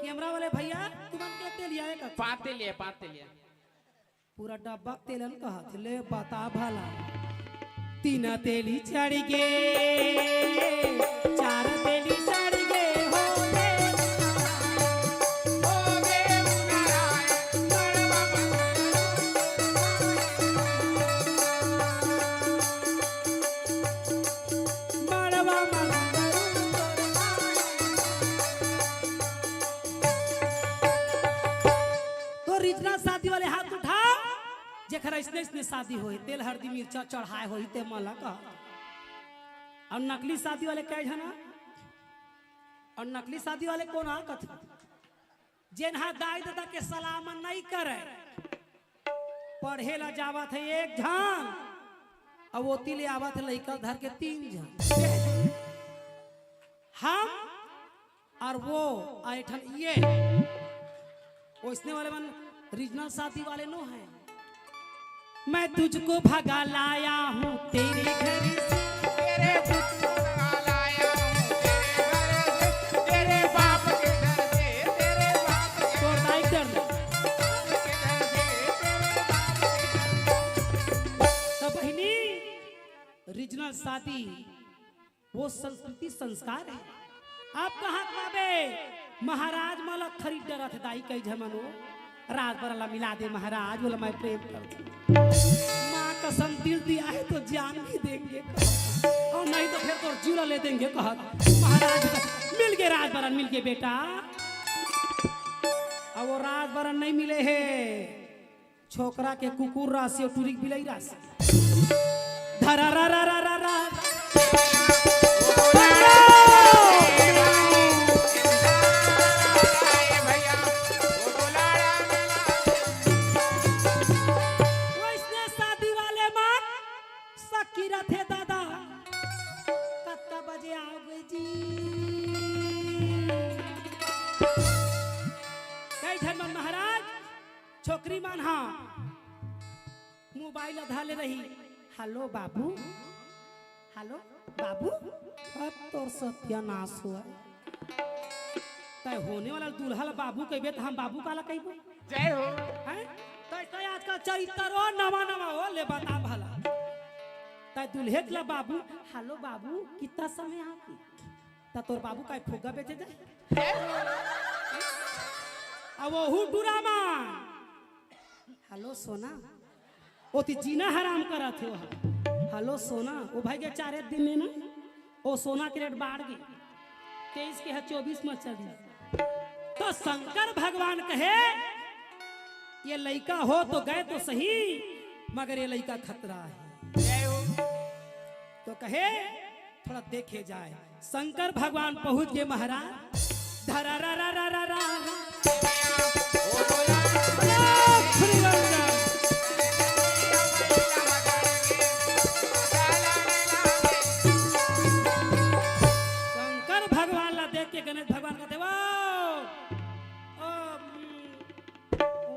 कैमरा वाले भैया, तुमन के तेलिया हे का? पाँच तेलिया, पाँच तेलिया। पूरा डब्बा तेलन कहत, ले बता भला। तीन तेली चढ़ गे, चार तेली चढ़ गे, हो गे, हो गे उनरा, मड़वा मंगरू। मड़वा मंगरू तोर माई। तो रीजनल शादी वाले हाथ उठाव, जेकर अइसने अइसने शादी होय, तेल हरदी मिर्चा चढ़ाय होही ते मन ला कहा। अउ नकली शादी वाले कै झन हा? अउ नकली शादी वाले कोन हा कथे? जेन हा दाई ददा के सलाह म नइ करय, पढ़े ला जावत हे एक झन, अउ ओती ले आवत हे लइका धर के तीन झन। हम अउ वो, अउ एक ठन ये। ओइसने वाले मन रीजनल शादी वाले नो हे। मैं तुझको भगा लाया हूँ तेरे घर से। तेरे तुझको भगा लाया हूँ तेरे घर से, तेरे बाप के घर से, तेरे बाप के तोर दाई कर। घर से, तेरे बाप के घर से। तो बहिनी, रीजनल शादी वो संस्कृति संस्कार हे। अब कहाँ पाबे? महाराज मन ला खरीद डरत हे दाई, कई झन मन ओ राजबरा ला मिला दे महाराज, बोला मैं प्रेम करथों। माँ कसम दिल दिया है तो जान भी देंगे, अउ नहीं तो फेर तोर जीव ला ले देंगे कहत। महाराज मिल गे, राजबरा मिल गे बेटा। अब वो राजबरा नहीं मिले हे। छोकरा के कुकुर राशि अउ टुरी के बिलाई राशि। धरा रा रा रा रा रा। वइसने शादी वाले मन सकी रथे दादा। कतका बजे आओगे जी? कई झन मन महाराज, छोकरी मन हा मोबाइल ला धर ले रही। हेलो बाबू, हेलो बाबू। अब तोर सत्यानाश होय। तैं होने वाला दूल्हा ला बाबू कहिबे त हम बाबू काला कहिबो? जय हो। हैं? तैं, तैं आजकल चरित्र ओ नवा नवा ओ, ले बता भला। तैं दूल्हे ला बाबू, हेलो बाबू, कितना समय आगे? त तोर बाबू काय फुग्गा बेचे जाय? अब ओहू डरामा। हेलो सोना, ओती जीना हराम करत हे ओहा। हेलो सोना, ओ भाई के चारे दिन में ना, ओ सोना के रेट बाढ़ गे, तेईस के ह चौबीस म चली। तो शंकर भगवान कहे, ये लइका हो तो गए तो सही, मगर ये लइका खतरा हे। तो कहे, थोड़ा देखे जाय। शंकर भगवान पहुंच गे महाराज। धरा रा रा रा रा रा रा। ओ, Shri Ram Ram.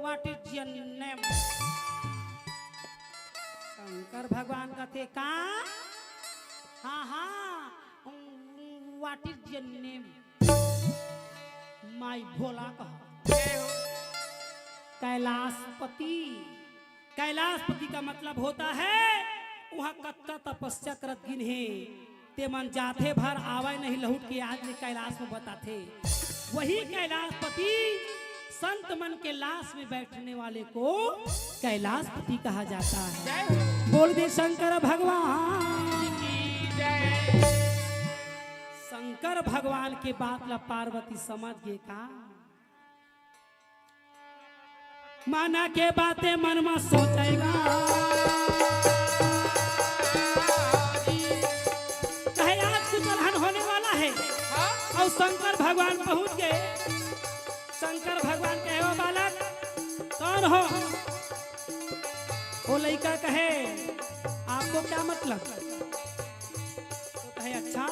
What is your name? Shankar भगवान कथे का? हाँ हाँ, what is your name? माई भोला कहा। कैलाशपति। कैलाशपति का मतलब होता है वहाँ कतका तपस्या करत गिन हे, ते मन जाथे भर आवय नहीं लहुट के, आज ले कैलाश में बताथे। वही कैलाशपति संत मन के लाश में बैठने वाले को कैलाशपति कहा जाता है। बोल दे शंकर भगवान। शंकर भगवान के बात ला पार्वती समझ गे का? माना के बाते मन में सोचेगा। कहे आज कुछ अलहन होने वाला है। हाँ? और शंकर भगवान पहुंच गए। शंकर भगवान कहे, "ओ बालक, कौन हो?" वो लइका कहे, "आपको क्या मतलब?" तो कहे, "अच्छा,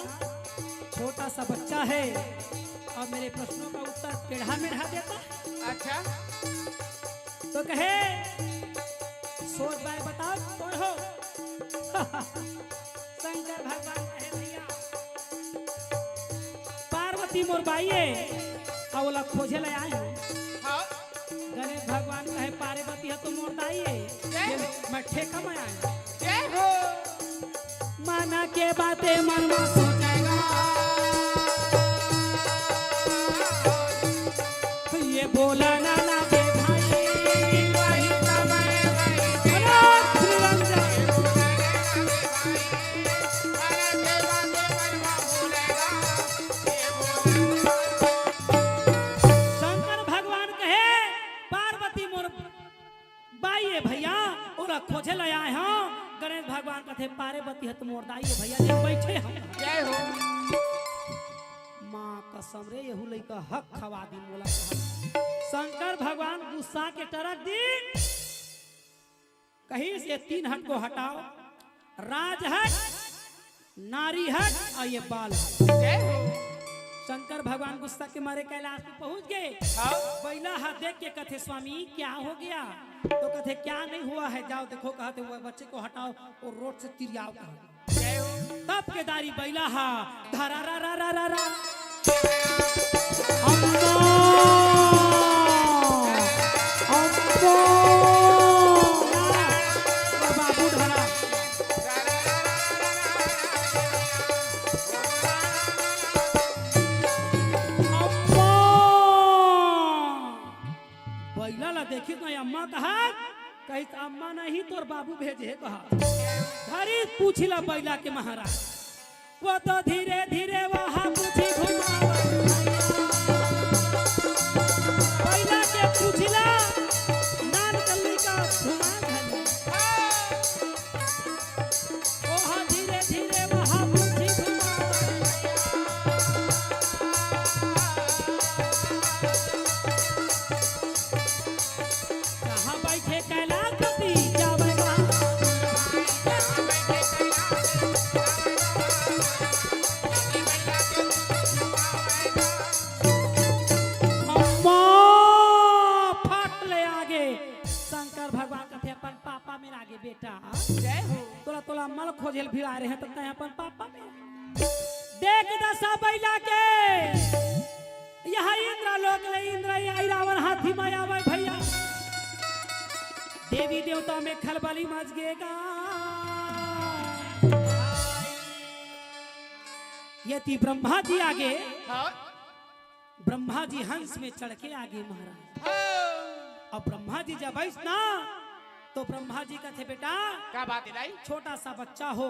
छोटा सा बच्चा है और मेरे प्रश्नों का उत्तर टेढ़ा मेढ़ा देता है।" अच्छा। तो कहे, "सोच बाय बताओ, कौन हो?" शंकर भगवान कहे, "भैया, पार्वती मोर बाई है, और ओला खोजे ले आए हूँ।" हाँ। गणेश भगवान कहे, "पार्वती ह तो मोर दाई है, जय ये हो। मैं ठेका में आए हूँ।" जय हो। माना के बाते मन में सोचेगा। ये बोला ना ना दे भाई। अनाथ निरंजन। शंकर भगवान कहे, "पार्वती मोर बाई ए भैया, ओला खोजे ला आए हंव।" गणेश भगवान कथे, "पार्वती ह त मोर दाई ए भैया, जे बइठे हंव।" जय हो। माँ कसम रे, एहू लइका हक खवा दी मोला कहा। शंकर भगवान गुस्सा के टरक दी। कहिस, "ये तीन हट को हटाओ, राज हट, नारी हट और ये बाल हट।" जय हो। शंकर भगवान गुस्सा के मारे कैलाश में पहुंच गए। हाँ। बइला हा देख के कथे, "स्वामी, क्या हो गया?" तो कथे, "क्या नहीं हुआ है, जाओ देखो," कहते हुए, "बच्चे को हटाओ और रोड से तिरियाओ," कहा। जय हो। तब के दारी बइला हा धरा रा रा रा रा रा। अम्मा! अम्मा! बाबू धरा। अम्मा! बइला ला देखिस ना अम्मा कहा, कहिस, "अम्मा नहीं, तोर बाबू भेजे हे," कहा। धरिस पूछी ला बइला के महाराज। वो तो धीरे धीरे वहाँ पूछी घुमावे। बइला के पूछी ला, नान कल्ली का घुमा घली। ओहा धीरे धीरे वहा पूछी घुमावत। कहाँ बैठे कैलाशपति जावेगा? अम्मा फट ले आगे। शंकर भगवान कथे अपन पापा मेर आगे बेटा। जय हो। तोला, तोला मल खोजेल भिड़ा रहे हैं, तो तैं अपन पापा मेर। देख दसा बैला के, यहाँ इंद्र लोक ले इंद्र आई रावण हाथी में आवे भैया। देवी देवता में खलबली मच गेगा। यदि ब्रह्मा जी आगे, हाँ। ब्रह्मा जी हंस में चढ़ के आगे महाराज। हाँ। अब ब्रह्मा जी जब आइस ना, तो ब्रह्मा जी कथे, "बेटा, का बात है दाई?" छोटा सा बच्चा हो,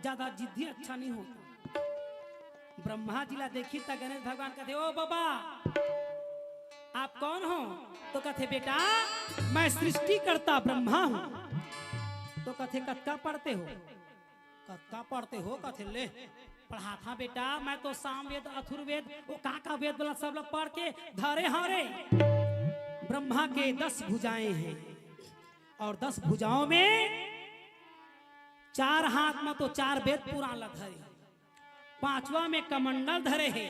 ज्यादा जिद्दी अच्छा नहीं होता। ब्रह्मा जी ला देखिस त गणेश भगवान कथे, "ओ बाबा, आप कौन हो?" तो कथे, "बेटा, मैं सृष्टिकर्ता ब्रह्मा हूँ।" तो कथे, "कतका पढ़ते हो?" "कतका पढ़ते हो?" कथे, "ले, पढ़ाथा बेटा, मैं तो सामवेद, अथुर्वेद, वो का का वेद वाला सब लोग पढ़ के धरे हंव रे।" ब्रह्मा के दस भुजाएं हैं और दस भुजाओं में चार हाथ में तो चार वेद पुराण ला धरे, पांचवा में कमंडल धरे हे,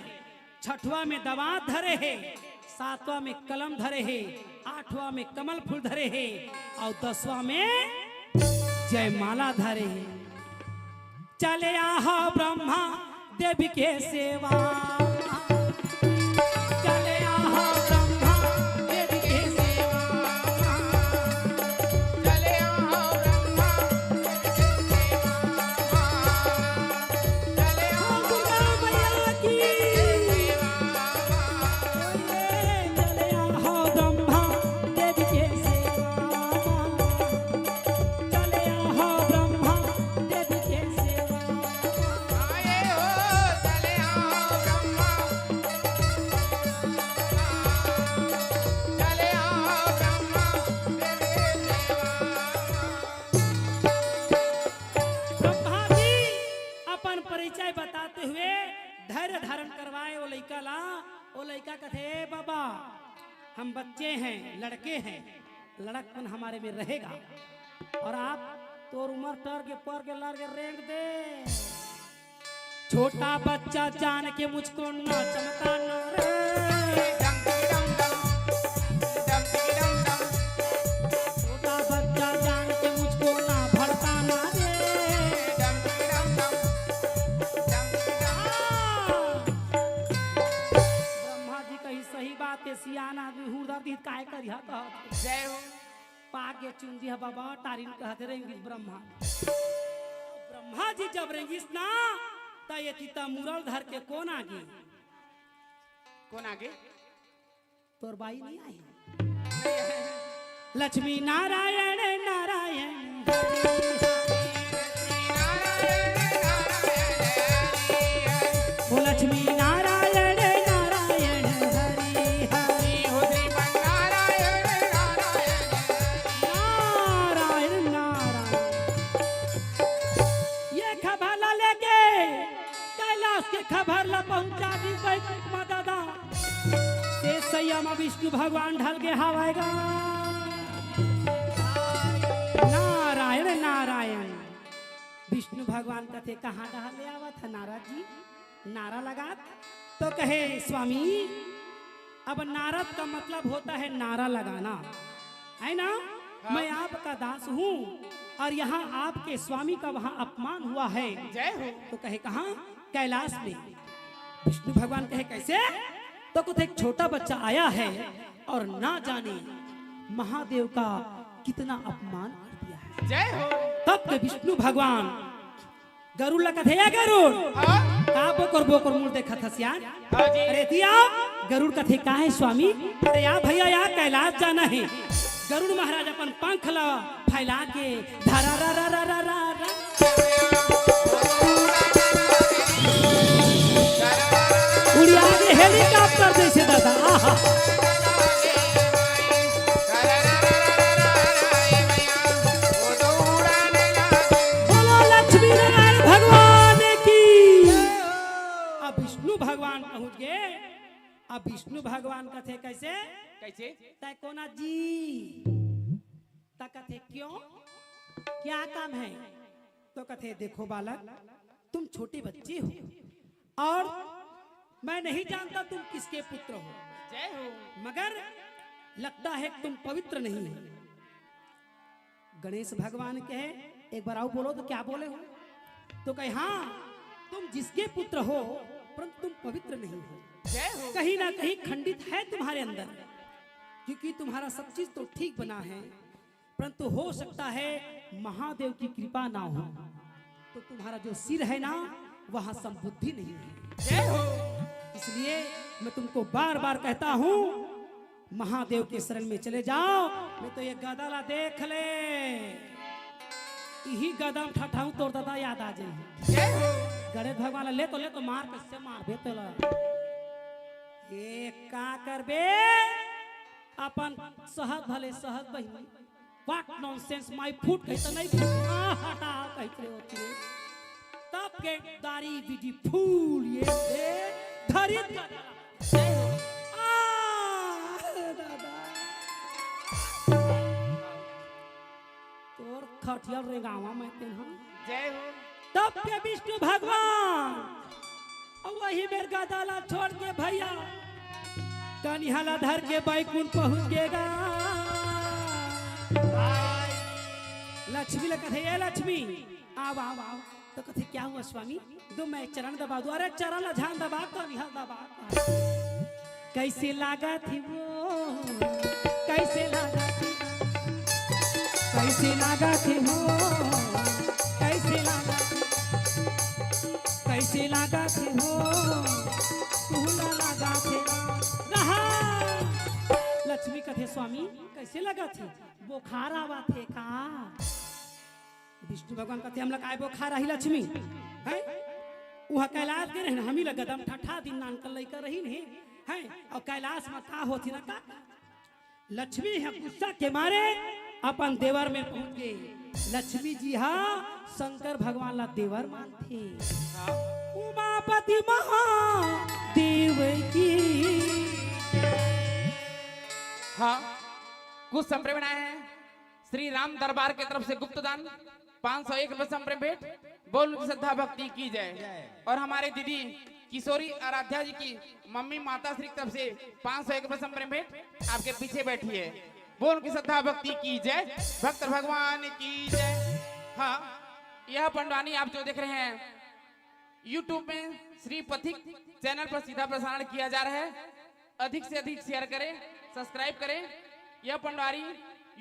छठवां में दवात धरे हे, सातवां में कलम धरे हे, आठवां में कमल फूल धरे हे, अउ दसवां में जयमाला धरे हे। चले आहा ब्रह्मा देवी के सेवा, चले आहा ब्रह्मा देवी के सेवा, चले आहा ब्रह्मा देवी के सेवा। चले आहा दुर्गा मैया की। चले आहा ब्रह्मा देवी के सेवा। चले आहा ब्रह्मा देवी के सेवा। आए हो, चले आहा ब्रह्मा। चले आहा ब्रह्मा देवी के सेवा। ब्रह्मा जी अपन परिचय बताते हुए धैर्य धारण करवाए वो लइका ला। वो लइका कथे, "ए बाबा, हम बच्चे हैं, लड़के हैं, लड़कपन हमारे में रहेगा, और आप तोर उमर टर के पर के लर के रेंग दे।" छोटा बच्चा जान के मुझको ना चमकाना रे। छोटा बच्चा जान के मुझको ना भड़काना रे। हाँ। ब्रह्मा जी कही, "सही बात हे, सियान आदमी हुरदर दिही त काय करिहा?" कहा जय हो। पाक गे चुंदी ह बाबा, टारिन कहत रेंगिस ब्रह्मा। ब्रह्मा जी जब रेंगिस ना, त ये तीता मुरल धर के कोन आगे? कोन आगे? तोर बाई नहीं आई? लक्ष्मी नारायण नारायण हरि हरि। ओ लक्ष्मी नारायण नारायण हरि हरि। नारायण नारायण। ये खबर ला लेके कैलाश के खबर ला पहुंचा दी बैकुंठ मा दादा। से सैया मा विष्णु भगवान ढल के हवय गा। नारायण नारायण। विष्णु भगवान कथे, "कहाँ डहर ले आवत ह नारद जी?" नारा लगात तो कहे, "स्वामी, अब नारद का मतलब होता है नारा लगाना, है ना? हाँ। मैं आपका दास हूँ और यहाँ आपके स्वामी का वहाँ अपमान हुआ है।" जय हो। तो कहे, "कहाँ?" "कैलाश में।" विष्णु भगवान कहे, "कैसे?" तो कुछ एक छोटा बच्चा आया है और ना जाने महादेव का कितना अपमान कर दिया है। जय हो। तब के विष्णु भगवान गरुड़ ला कथे, "ए गरुड़, हाँ? का बोकर बोकर मुड़ देखत हस यार?" हाँ जी। अरे दिया, गरुड़ कथे, "का हे स्वामी?" "अरे या भैया, या कैलाश जाना हे।" गरुड़ महाराज अपन पंख ला फैला के धरा रा रा रा रा रा रा। उड़िया गे helicopter जैसे दादा। आहा। बोलो लक्ष्मी नारायण भगवान की। अब विष्णु भगवान पहुंच गए। अब विष्णु भगवान कथे, "कैसे?" कैसे? "तै कोन आय जी?" त कथे, "क्यों? क्या काम है?" तो कथे, "देखो बालक, तुम छोटे बच्चे हो और मैं नहीं जानता तुम किसके पुत्र हो, जय हो। मगर लगता है तुम पवित्र नहीं हो।" गणेश भगवान कहे, "एक बार आओ बोलो तो क्या बोले हो?" तो कहे, "हाँ, तुम जिसके पुत्र हो, परंतु तुम पवित्र नहीं हो। जय हो। कहीं ना कहीं खंडित है तुम्हारे अंदर, क्योंकि तुम्हारा सब चीज तो ठीक बना है, परंतु हो सकता है महादेव की कृपा ना हो, तो तुम्हारा जो सिर है ना, वहाँ संबुद्धि नहीं है।" जय हो। इसलिए मैं तुमको बार बार कहता हूँ, महादेव के शरण में चले जाओ, नहीं तो ये गदा ला देख ले, इही गदा में ठठाऊ तोर ददा याद आ जाही। जय हो। गणेश भगवान ला ले तो, ले तो मार, कैसे मारबे तोला। ये का करबे? अपन सहज भले सहज बहिनी। What nonsense, my foot कही त नहीं फूट। आ, हटा, कही रे होती रे। तब के दारी बीड़ी फूल ये दे धरी कर। आ, दादा। तोर खटिया रेंगावा मैं तेन हम। जय हो। तब के विष्णु भगवान अउ वही मेर गदा ला छोड़ के भैया कनिहा ला धर के बैकुंठ पहुंच गे गा। लक्ष्मी ला कथे, "ए लक्ष्मी, आव, आव, आव।" तो कथे, "क्या हुआ स्वामी?" "दो मैं चरण दबा दूं।" "अरे चरण ला झन दबा, कनिहा दबा।" "कैसे लागत हे वो, कैसे लागत हे, कैसे लागत हे वो, कैसे लागत हे, कैसे लागत हे वो, तुहला लागत हे।" रहा। लक्ष्मी कथे, "स्वामी, कैसे लागत हे? बोखार आवत हे का?" विष्णु भगवान कथे, "हमला काय बोखार आही लक्ष्मी? हैं? उहा कैलाश गे रहिन, हमी ला गदा म ठठा दिन, नानकन लइका रहिन हे, हैं? अउ कैलाश म का होथे ना का?" लक्ष्मी ह गुस्सा के मारे अपन देवर मेर पहुंच गे। लक्ष्मी जी ह शंकर भगवान ला देवर मानथे। उमापति महादेव की। हाँ, कुछ संप्रेम आए हैं। श्री राम दरबार के तरफ से गुप्त दान पाँच सौ एक रुपए संप्रेम भेंट। बोल उनकी श्रद्धा भक्ति की जय। जय। और हमारे दीदी किशोरी आराध्या जी की मम्मी माता श्री की तरफ से पाँच सौ एक रुपए संप्रेम भेंट आपके पीछे बैठी है। बोल उनकी श्रद्धा भक्ति की जय, भक्त भगवान की जय। हाँ, यह पंडवानी आप जो देख रहे हैं YouTube में श्री पथिक चैनल पर सीधा प्रसारण किया जा रहा है। अधिक से अधिक शेयर करें, सब्सक्राइब करें। यह पंडवारी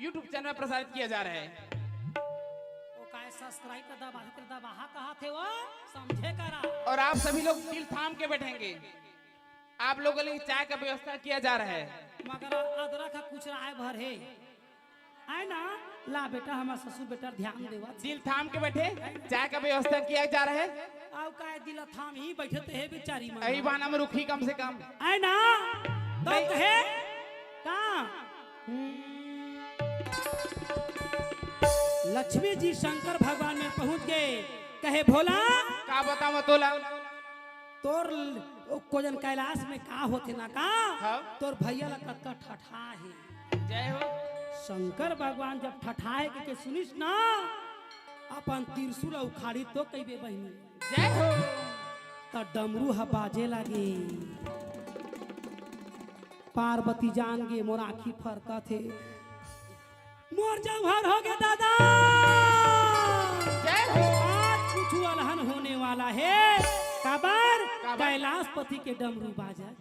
YouTube चैनल पर प्रसारित किया जा रहा है। ओ काय सब्सक्राइब का दबा, दबा कहा थे वो, समझे करा। और आप सभी लोग दिल थाम के बैठेंगे। आप लोगों के लिए चाय का व्यवस्था किया जा रहा है। मगर अदरक का कुछ राय भर है। आए ना, ला बेटा, हमार ससुर बेटा ध्यान देवा। दिल थाम के बैठे, चाय का व्यवस्था किया जा रहा है। आउ काय दिल थाम ही बैठे तो हे बेचारी मन। यही बहाना में रुकी कम से कम। आए ना, तो नहीं। कहे, का? लक्ष्मी जी शंकर भगवान में पहुंच गए, कहे, "भोला।" का बतावं तोला? तोर ल-, ओ कोजन कैलाश में का होथे ना का? हाँ। तोर भैया ला कतका ठठा हे। जय हो। शंकर भगवान जब ठठाए के, के सुनिस ना, अपन त्रिशूल उखाड़ी तो कहिबे बहिनी। जय हो। त डमरू ह बाजे लगे। पार्वती जान गे, मोर आँखी फरकत हे। मोर जौहर हो गे दादा। जय हो। आज कुछ अलहन होने वाला हे। काबर? काबर? कैलाशपति के डमरू बाजत।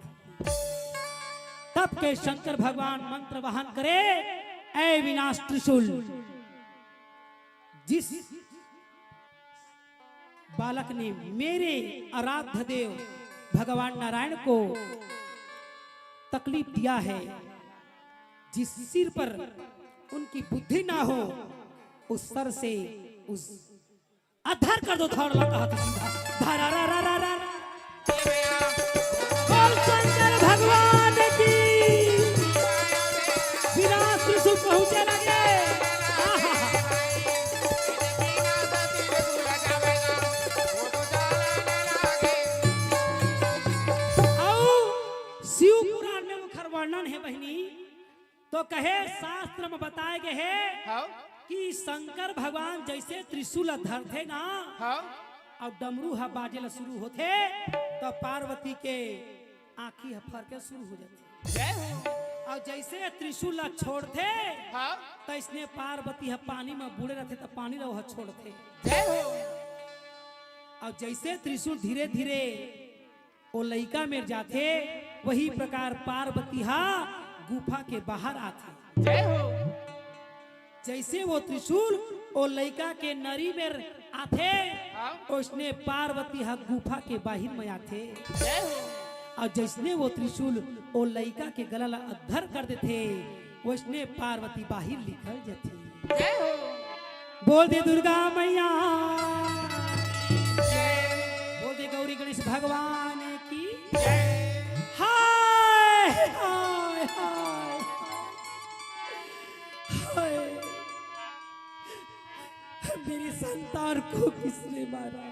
तब के शंकर भगवान मंत्र वाहन करे, "ऐ विनाश त्रिशूल, जिस बालक ने मेरे आराध्य देव भगवान नारायण को तकलीफ दिया है, जिस सिर पर उनकी बुद्धि ना हो, उस सर से उस अधर कर दो।" धड़ लगा हाथ सीधा। धरा रा रा रा रा। बोल शंकर भगवान की। विनाश त्रिशूल पहुंचे लगे। आहा। अउ शिव पुराण में ओखर वर्णन हे बहिनी, तो कहे शास्त्र में बताए गए हे हाँ। कि शंकर भगवान जैसे त्रिशूल धरथे ना हाँ। अउ डमरू ह बाजे ला शुरू होथे, तो पार्वती के आँखी ह फरके शुरू हो जाथे। जय हो। अउ जैसे त्रिशूल ला छोड़थे, हाँ। तो इसने पार्वती ह पानी में बूड़े रहिथे, तो पानी ला ओह छोड़थे। जय हो। अउ जैसे त्रिशूल धीरे धीरे ओ लइका मेर जाथे, वही प्रकार पार्वती ह गुफा के बाहर आथे। जय हो। जैसे वो त्रिशूल ओ लइका के नरी मेर आथे, हाँ। ओइसने पार्वती ह गुफा के बाहिर में आथे। जय हो। अउ जइसने वो त्रिशूल ओ लइका के गला ला अद्धर कर देथे, ओइसने पार्वती बाहिर निकल जथे। जय हो। बोल दे दुर्गा मैया। जय। बोल दे गौरी गणेश भगवान की। जय। हाय, हाय, हाय। हाय। मेरी संतान को किसने मारा?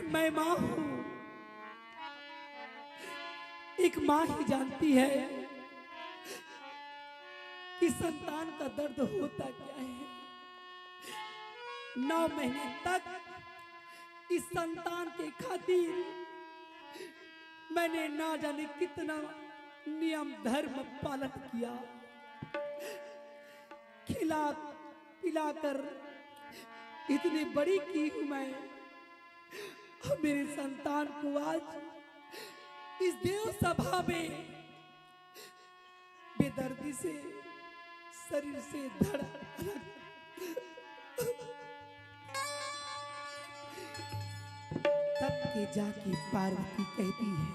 मैं माँ हूँ, एक माँ ही जानती है कि संतान का दर्द होता क्या है। नौ महीने तक इस संतान के खातिर मैंने ना जाने कितना नियम धर्म पालन किया, खिला पिलाकर इतनी बड़ी की हूँ मैं। अब मेरे संतान को आज इस देव सभा में बेदर्दी से शरीर से धड़ अलग। तब के जाके पार्वती कहती है,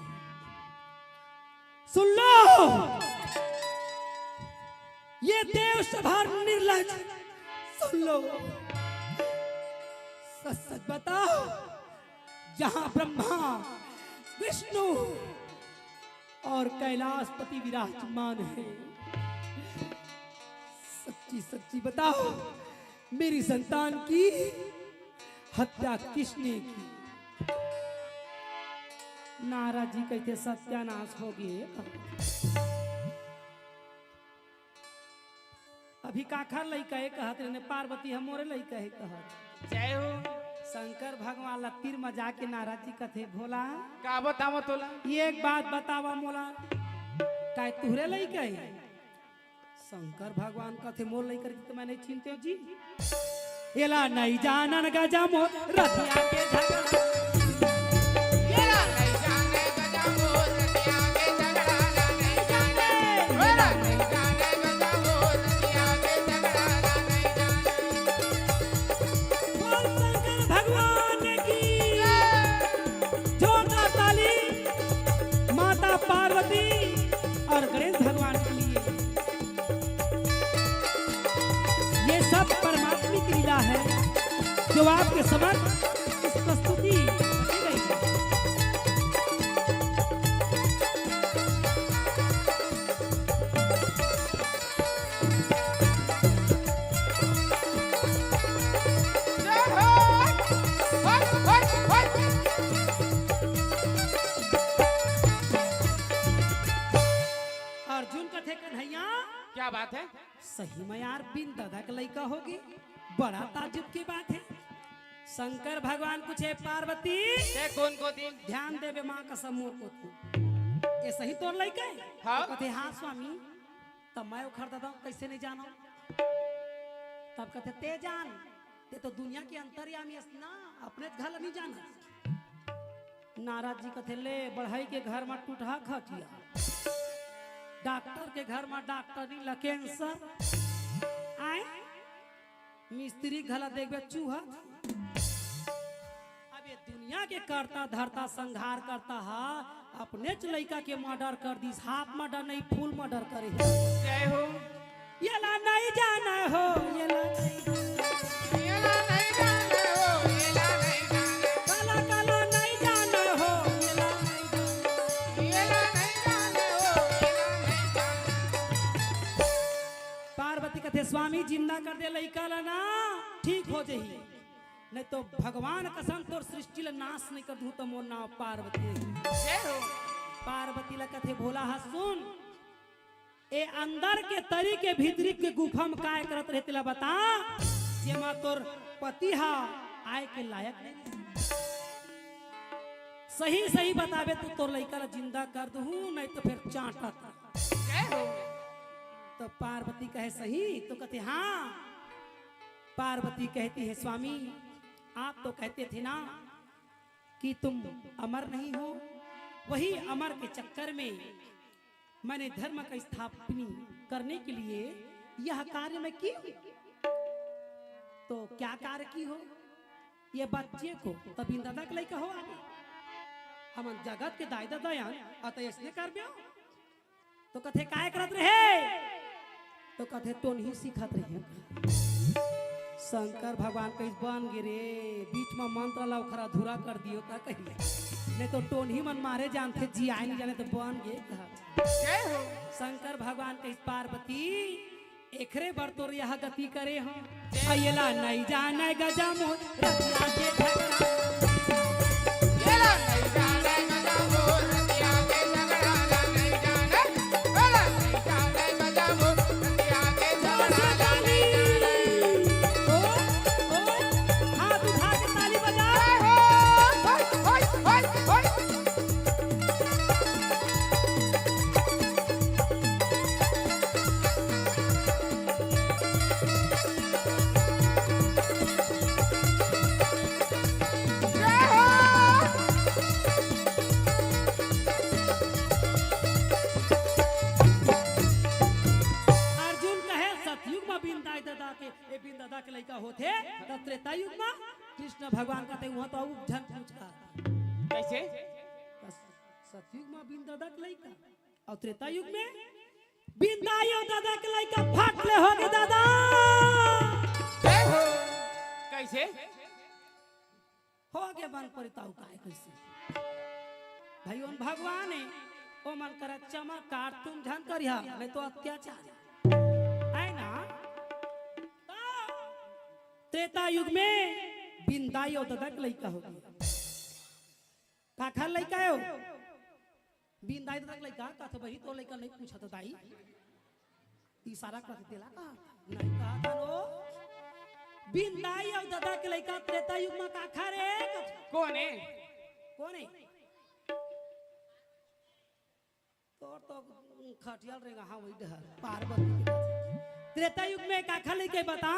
सुन लो, ये देव सभा निर्लज, सुन लो, सच सच बताओ, जहां ब्रह्मा, विष्णु और कैलाशपति विराजमान है, सच्ची सच्ची बताओ, मेरी संतान की हत्या किसने की? नारद जी कहते, सत्यानाश हो गए। अभी काखर लइका हे कहत रहे, पार्वती ह मोरे लइका हे कहत। जय हो। शंकर भगवान ला तीर म जाके नारद जी कथे, भोला, का बतावं तोला? ये एक बात बतावा मोला, काय तुहरे लइका हे? शंकर भगवान कथे, मोर लइका रहितिस त मैं नइ छीनतेंव जी। एला नइ जानन गजा मोर रतिया के झगड़ा। एला नइ जाने गजा मोर रतिया के झगड़ा ला नइ जाने। एला नइ जाने गजा मोर रतिया के झगड़ा ला नइ जाने। बोल शंकर भगवान की। जोरदार ताली माता पार्वती और गणेश भगवान के लिए। ये सब परमात्मा की लीला है, जो आपके समक्ष इस प्रस्तुति की गई है। अर्जुन कथे, कन्हैया, क्या बात है? सही में यार, बिन ददा के लइका होगे, बड़ा ताज्जुब के बात हे। शंकर भगवान पूछे, पार्वती, ते कोन कोती? ध्यान देबे माँ कसम मोर कोती। ए सही तोर लइका हे? हाँ। तो कथे, हाँ स्वामी। तब मैं ओखर ददा कइसे नइ जानंव? तब कथे, ते जान, ते तो दुनिया के अंतर्यामी अस ना, अपने घर ल नइ जानस। नारद जी कथे, ले, बढ़ई के घर म टूटहा खटिया, डॉक्टर के घर म डॉक्टरनी ल कैंसर, आय, मिस्त्री घला देखबे चूहा। अब ये दुनिया के कर्ता धर्ता संहार करता हा, अपनेच लइका के मर्डर कर दिस, हाफ मर्डर नहीं, फुल मर्डर करे हे। जय हो। एला नइ जाने हो, एला नइ जाने। एला नइ जाने हो, एला नइ जाने। काला, काला नइ जाने हो, एला नइ जाने। एला नइ जाने हो, एला नइ जाने। पार्वती कथे, स्वामी, जिंदा कर दे लइका ला ना, ठीक हो जही। नहीं तो भगवान कसम तोर सृष्टि ला नाश नहीं कर दूं तो मोर नाम पार्वती नहीं। जय हो। पार्वती ला कथे, भोला हा सुन, ए अंदर के तरी के भीतरी के गुफा में काय करत रहे तेला बता, जेमा तोर पति हा आय के लायक नहीं। सही सही बताबे तो तोर लइका ला जिंदा कर दूं, नहीं तो फिर चांटा। जय हो। तो पार्वती कहे, सही? तो कथे, हाँ। पार्वती कहती है, स्वामी, आप तो कहते थे ना कि तुम अमर नहीं हो, वही अमर के चक्कर में मैंने धर्म का स्थापनी करने के लिए यह कार्य मैं की हूँ। तो क्या कार्य की हो? ये बच्चे को, तब इन दादा के लइका हो आगे। हमन जगत के दाई ददा यान, अत ऐसने कर ब्यो। तो कथे, "काय करत रहे?" तो कथे, "टोनही सीखत रहे।" शंकर भगवान कहिस, "बन गे रे, बीच म मंत्र ला ओखर अधूरा कर दियो," त कहिस, "नहीं तो टोनही मन मारे जानथे, जियाए नहीं जाने, तो बन गे," कहा। जय हो। शंकर भगवान कहिस, "पार्वती, एखरे बर तोर यह गति करे हूँ।" अ, एला नइ जानय गजा मोर रतिया के झगड़ा। एला नइ जानय गजा मोर रतिया के झगड़ा, ला नइ जानय। एला नइ जानय गजा मोर रतिया के झगड़ा, ला नइ जानय। ओ, ओ, हाथ उठा के ताली बजा। जय हो। होथे, त त्रेता युग म कृष्ण भगवान कथे, उहाँ तो अउ झन पूछ का। कइसे? त सतयुग म बिन ददा के लइका, अउ त्रेता युग में बिन दाई अउ ददा के लइका फट ले होगे दादा। जय हो। कइसे? होगे बन परिताऊ काय कइसे? भाई, ओन भगवान हे, ओमन करा चमत्कार, तुम झन करिहा, नहीं तो अत्याचार। है ना? त त्रेता युग में बिन दाई अउ ददा के लइका होगे। काखर लइका हे ओ? बिन दाई ददा के लइका, कथे बही, तोर लइका नहीं पूछत दाई। इशारा करत तेला कहा, नहीं कहा था नो। बिन दाई अउ ददा के लइका त्रेता युग म काखर हे? कोन हे? कोन हे? तोर तो खटियाल रेंगा, हाँ, वही डहर, पार्वती के पास। त्रेता युग में काखर लइका हे बता?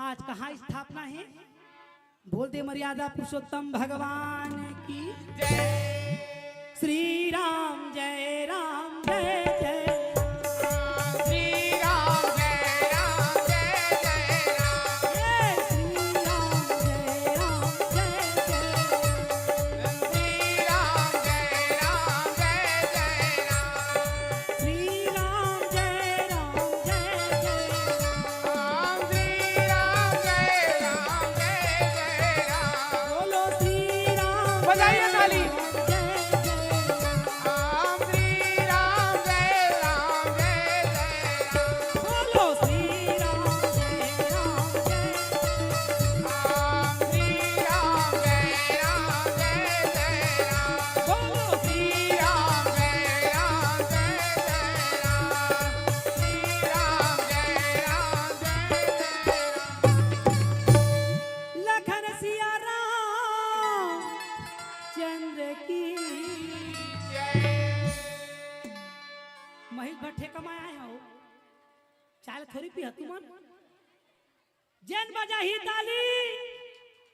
आज कहाँ स्थापना हे? बोल दे मर्यादा पुरुषोत्तम भगवान की। जय। श्री राम जय राम जय जय। श्री राम जय राम जय जय राम। जय श्री राम जय राम जय जय राम। श्री राम जय राम जय जय राम। श्री राम जय राम जय जय राम। राम श्री राम जय राम जय जय राम। बोलो श्री राम बजाइए ताली। जय जय राम। राम श्री राम जय राम जय जय राम। बोलो श्री राम जय राम जय। राम श्री राम जय राम जय जय राम। बोलो श्री राम जय राम जय जय राम। श्री राम जय राम जय जय राम। लखन सिया राम चंद्र की जय। मही भट्ठे कमाए आए हो, चाल थोड़ी पिया तुमन। जेन बजाही ताली,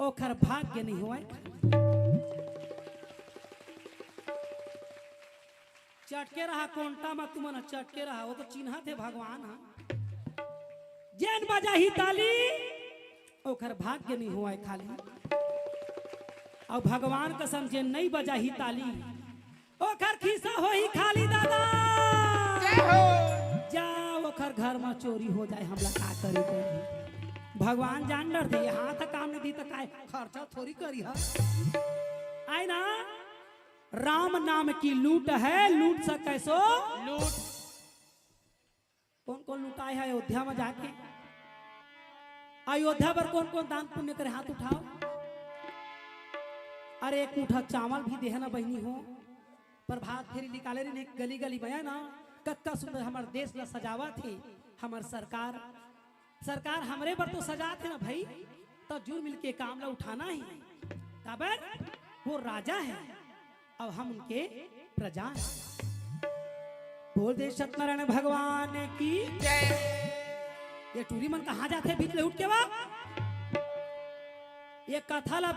ओखर भाग्य नहीं होय। चटके रहा कोंटा म तुमन, चटके रहा, वो तो चिन्हत हे भगवान ह। जेन बजाही ताली, ओखर भाग्य नहीं होय खाली। अउ भगवान कसम, जेन नहीं बजाही ताली, ओखर खिस्सा होही खाली दादा। जय हो। जा ओखर घर म चोरी हो जाए, हमला का करे पड़ही? भगवान जान डरथे, हाथ काम नहीं दी त काय खर्चा थोड़ी करिहा। आय ना, राम नाम की लूट है, लूट सके सो लूट। कोन कोन लुटाए हे अयोध्या म जाके? अयोध्या बर कोन कोन दान पुण्य करे, हाथ उठाओ। अरे, एक मुठा चावल भी देहे ना बहिनी हो। प्रभात फेरी निकाले रहिन, गली गली में ना, कतका सुंदर हमर देश ला सजावत हे हमर सरकार। सरकार हमरे बर तो सजात हे ना भाई, त जुल मिल के काम ला उठाना ही। काबर? वो राजा हे। अब हम उनके प्रजा हैं। बोल दे सत्यनारायण भगवान की जय। ये टूरी मन कहाँ जाथे बीच ले उठ के बा? ये कथा ला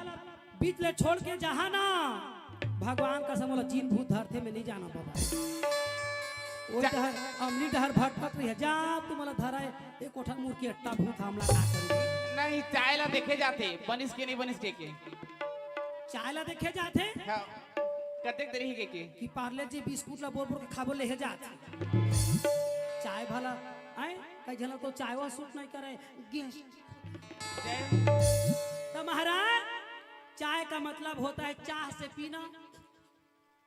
बीच ले छोड़ के जहाँ ना, भगवान कसम, मोला जीन भूत धरथे, मैं नहीं जाना बाबा। वो जा। डहर, अमली डहर भटकत रही है, जा तू मोला धरा है, एक कोठा मुर्गी अट्टा भूत हमला का करी। नहीं, चाय ला देखे जाथे, बनिस के नहीं बनिस के के। चाय ला देखे जाथे? हाँ। कतेक देरी ही के के? कि पार्ले जी बिस्कुट ला बोर बोर के खाबो लेहे जात। चाय भला, आय, कई झन तो चाय वा सूट नहीं करे, गेस। जय। तो महाराज, चाय का मतलब होता है चाह से पीना।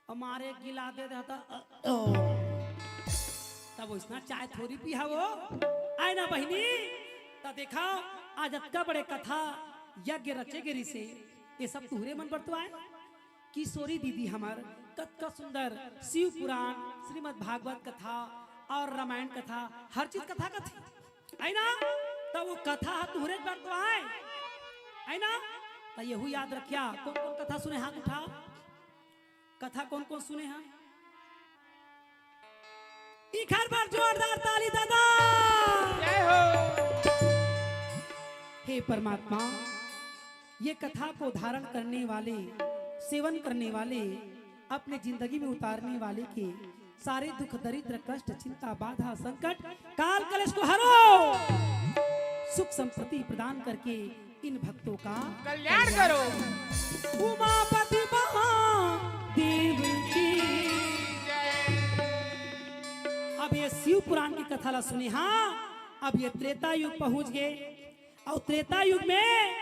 हमारे गिला दे देता, अ, अ। तब उसना चाय थोड़ी पी हवो। आय ना बहिनी, त देखा, आज अतका बड़े कथा यज्ञ रचे गे रिसे, ये सब तुहरे मन बर तो आय। किशोरी दीदी हमर कतका सुंदर शिव पुराण, श्रीमद् भागवत कथा और रामायण कथा, हर चीज कथा कथे। है ना? त वो कथा ह तुहरे बर तो आय। है ना? त यहू याद रखिया, कौन कौन कथा सुने, हाथ उठाओ। कथा कौन कौन सुने हा? इखर बर जोरदार ताली दादा। जय हो। हे परमात्मा, ये कथा को धारण करने वाले, सेवन करने वाले, अपने जिंदगी में उतारने वाले के सारे दुख, दरिद्र, कष्ट, चिंता, बाधा, संकट, काल कलेश को हरो। सुख संपत्ति प्रदान करके इन भक्तों का कल्याण करो। उमापति महादेव की। अब ये शिव पुराण की कथा ला सुने, हाँ, अब ये त्रेता युग पहुंच गए। और त्रेता युग में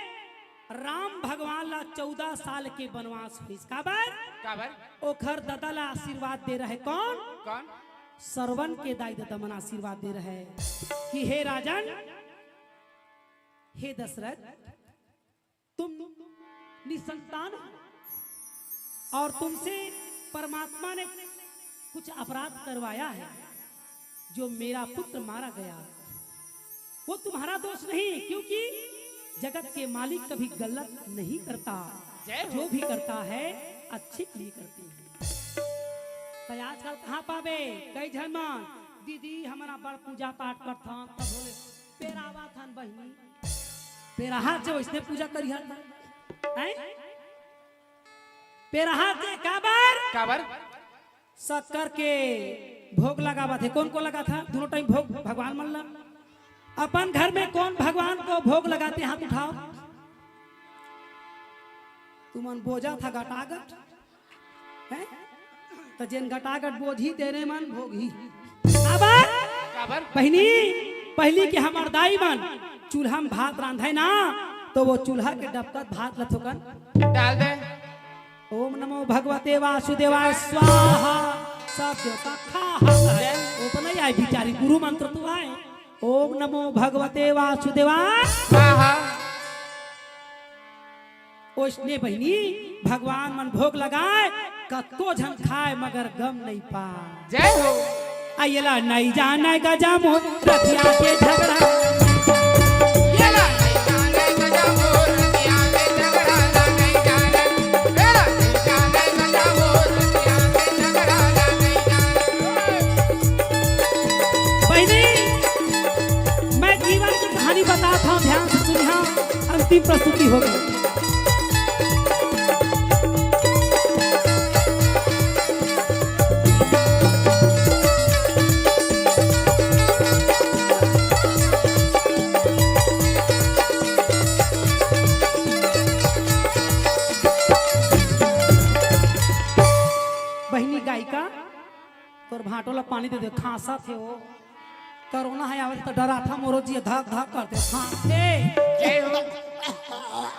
राम भगवान ला चौदह साल के वनवास हुई। काबर? काबर? ओखर ददा ला आशीर्वाद दे रहे कौन? कौन? श्रवण के दाई ददा मन आशीर्वाद दे रहे कि हे राजन, हे दशरथ, तुम निसंतान हो और तुमसे परमात्मा ने कुछ अपराध करवाया है। जो मेरा पुत्र मारा गया, वो तुम्हारा दोष नहीं, क्योंकि जगत के मालिक कभी गलत नहीं करता। जय हो। जो भी करता है, अच्छे के लिए करते हैं। तो आजकल कहाँ पाबे? कई झन मन, "दीदी, हमन बड़ पूजा पाठ करथन, तब होले पेरावा थन बहिनी।" पेराहा जे वैसने पूजा करिहा, हैं? पेराहा जे काबर? काबर? शक्कर के भोग लगावत हे। कोन को लगाथे दोनों टाइम भोग भगवान मन ला? अपन घर में कौन भगवान को भोग लगाथे, हाथ उठाओ। तुमन बोजथव गटागट, हैं? त जेन गटागट बोजही, तेने मन भोगही। काबर? काबर? बहिनी, पहिली के हमर दाई मन चूल्हा में भात रांधय ना, तो वो चूल्हा के डबकत भात ल थोकन डाल दे। ओम नमो भगवते वासुदेवाय स्वाहा। सब देवता खा हा। जय। वो तो नहीं आए बिचारी, गुरु मंत्र तो आए। ओम नमो भगवते वासुदेवाय। स्वाहा। ओइसने बहिनी, भगवान मन भोग लगाए, कतको झन खाए मगर गम नहीं पाए। जय हो। आ येला नहीं जाने गजा मोर रतिया के झगड़ा। येला नहीं जाने गजा मोर रतिया के झगड़ा, ला नहीं जाने। येला नहीं जाने गजा मोर रतिया के झगड़ा, ला नहीं जाने। बहिनी, मैं जीवन की कहानी बताथंव, ध्यान से सुनिहा। अंतिम प्रस्तुति होगे। बहिनी गायिका, तोर भांटो ला पानी दे दे, खांसथे वो। कोरोना हे आवत त डराथंव, मोरो जी धक धक करथे, खांसथे। जय हो।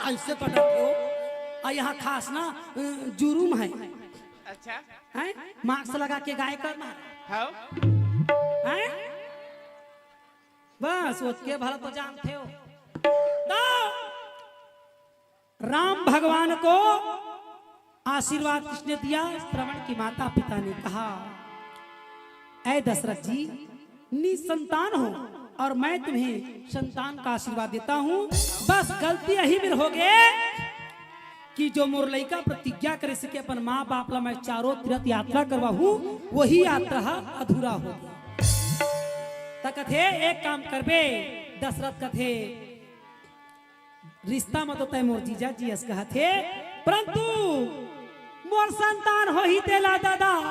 अइसे तो डरथे वो। आ यहाँ खांसना, अ, जुर्म हे। अच्छा। हैं? मास्क लगा के गाए कर ना। हाँ। हैं? बस, ओतके भर तो जानथे वो। तो राम भगवान को आशीर्वाद किसने दिया? श्रवण के माता पिता ने कहा, "ऐ दशरथ जी, निसंतान हो और मैं तुम्हें संतान का आशीर्वाद देता हूँ। बस गलती यही मेर होगे कि जो मोर लइका प्रतिज्ञा करे से कि अपन माँ बाप ला मैं चारों तीर्थ यात्रा करवाहूँ, वही यात्रा ह अधूरा होगे।" त कथे, "एक काम करबे।" दशरथ कथे, रिश्ता म तो तैं मोर जीजा जी अस कहत हे, परंतु मोर संतान होही तेला दादा,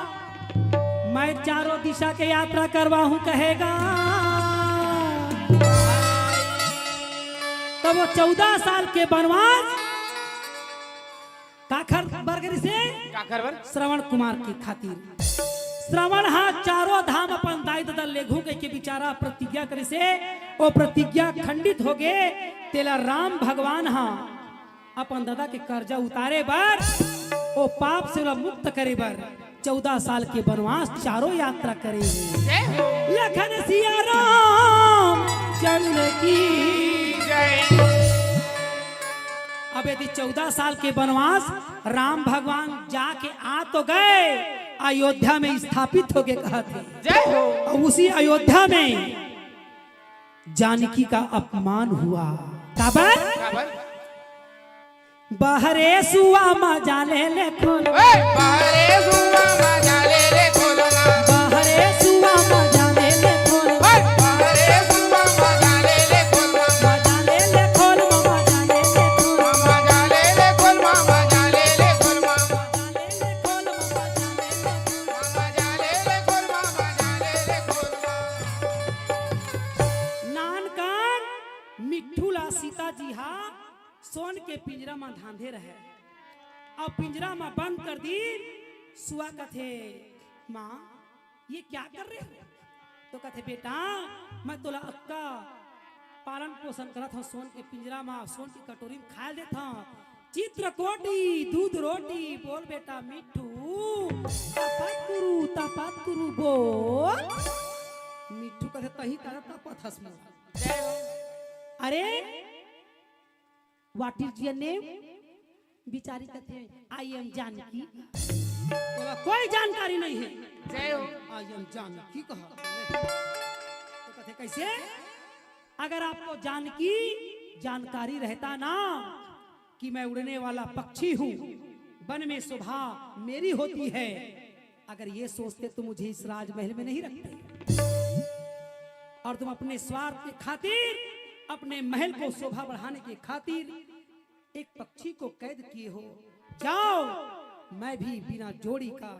मैं चारों दिशा के यात्रा करवाहूं कहेगा। तब वो चौदह साल के वनवास काखर बर करिसे? काखर बर? श्रवण कुमार के खातिर। श्रवण हा चारों धाम अपन दाई ददा लेगहूं कहिके बिचारा प्रतिज्ञा करिसे, ओ प्रतिज्ञा खंडित होगे। तेला राम भगवान हा अपन ददा के कर्जा उतारे बर, ओ पाप से ओला मुक्त करे बर चौदह साल के वनवास चारों यात्रा करे हे। जय हो। लखन सिया राम चंद्र की जय। अब यदि चौदह साल के वनवास राम भगवान जाके आ तो गए, अयोध्या में स्थापित होके कहत हे। जय हो। अब उसी अयोध्या में जानकी का अपमान हुआ। काबर? काबर? बहरे सुआ मजा ले ले खोल। ए, बहरे सुआ मजा ले ले खोल ना। बहरे सुआ मजा ले ले खोल। ए, बहरे सुआ मजा ले ले खोल ना। मजा ले ले खोल, मजा ले ले खोल। मजा ले ले खोल, मजा ले ले खोल। मजा ले ले खोल, मजा ले ले खोल। मजा ले ले खोल, मजा ले ले खोल। नान कान सोन के पिंजरा म धांधे रहे, अउ पिंजरा म बंद कर दी। सुआ कथे, "माँ, ये क्या कर रहे हो?" तो कथे, "बेटा, मैं तोला अक्का पालन पोषण करत हूँ, सोन के पिंजरा म, सोन के कटोरी म खाए देत हूँ। चित्रकोटी दूध रोटी, बोल बेटा मिट्ठू, तपत कुरु, तपत कुरु, बोल।" मिट्ठू कथे, "तही तरह तपत हस मोर।" अरे, "What is your name?" बिचारी कथे, "I am जानकी।" तोला कोई जानकारी नहीं है। जय हो। "I am जानकी" कहा। तो कथे, "कैसे?" "अगर आपको जानकी जानकारी रहता ना कि मैं उड़ने वाला पक्षी हूँ, वन में शोभा मेरी होती है, अगर ये सोचते तो मुझे इस राजमहल में नहीं रखते, और तुम अपने स्वार्थ के खातिर, अपने महल को शोभा बढ़ाने के खातिर एक पक्षी को कैद किए हो। जाओ, मैं भी बिना जोड़ी का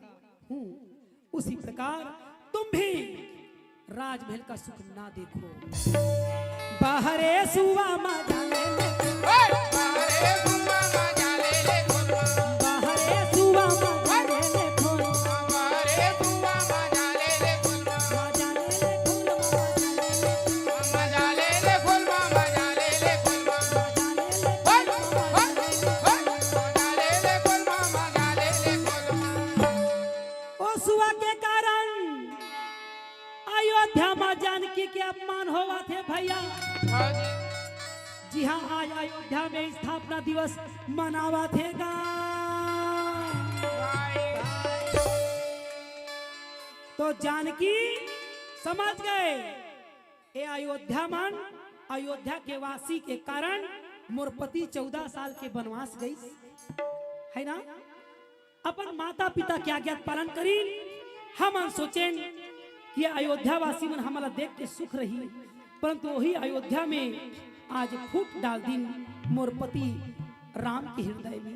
हूँ, उसी प्रकार तुम भी राजमहल का सुख ना देखो।" बाहरे सुआ मजा ले ले, बाहरे सुआ मजा ले ले, खोल मजा ले ले, खोल मजा ले ले, ओ सुआ के कारण अयोध्या म जानकी के अपमान होवत हे भैया। जी हाँ, आज अयोध्या में स्थापना दिवस मनावत हे गा। तो जानकी समझ गए, ए अयोध्या मन, अयोध्या के वासी के कारण मोर पति चौदह साल के वनवास गईस, है ना? अपन माता पिता के आज्ञा पालन करीन। हमन सोचेन कि अयोध्या वासी मन हमला देख के सुख रही, परंतु वही अयोध्या में आज फूट डाल दिन मोर पति राम के हृदय में।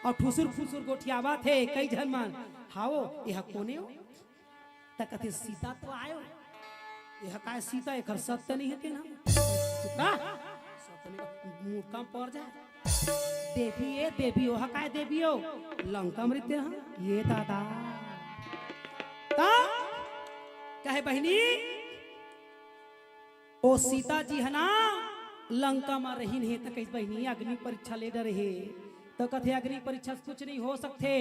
और ठुसुर फुसुर गोठियावत हे कई झन मन, "हाओ, एह कोने हो?" त कथे, "सीता तो आयो।" "एह काय सीता, एखर सत्य नहीं हे तेन ह?" "का? सत्य नहीं हे, मुड़का म पर जाए।" "देवी ए, देवी, ओह काय देवी हो? लंका म रहिते ह।" "ये दादा।" त कहे, "बहिनी, ओ सीता जी ह ना लंका म रहिन हे।" त कहिस, "बहिनी, अग्नि परीक्षा ले डरे हे।" त कथे, "अग्नि परीक्षा से कुछ नहीं हो सकथे।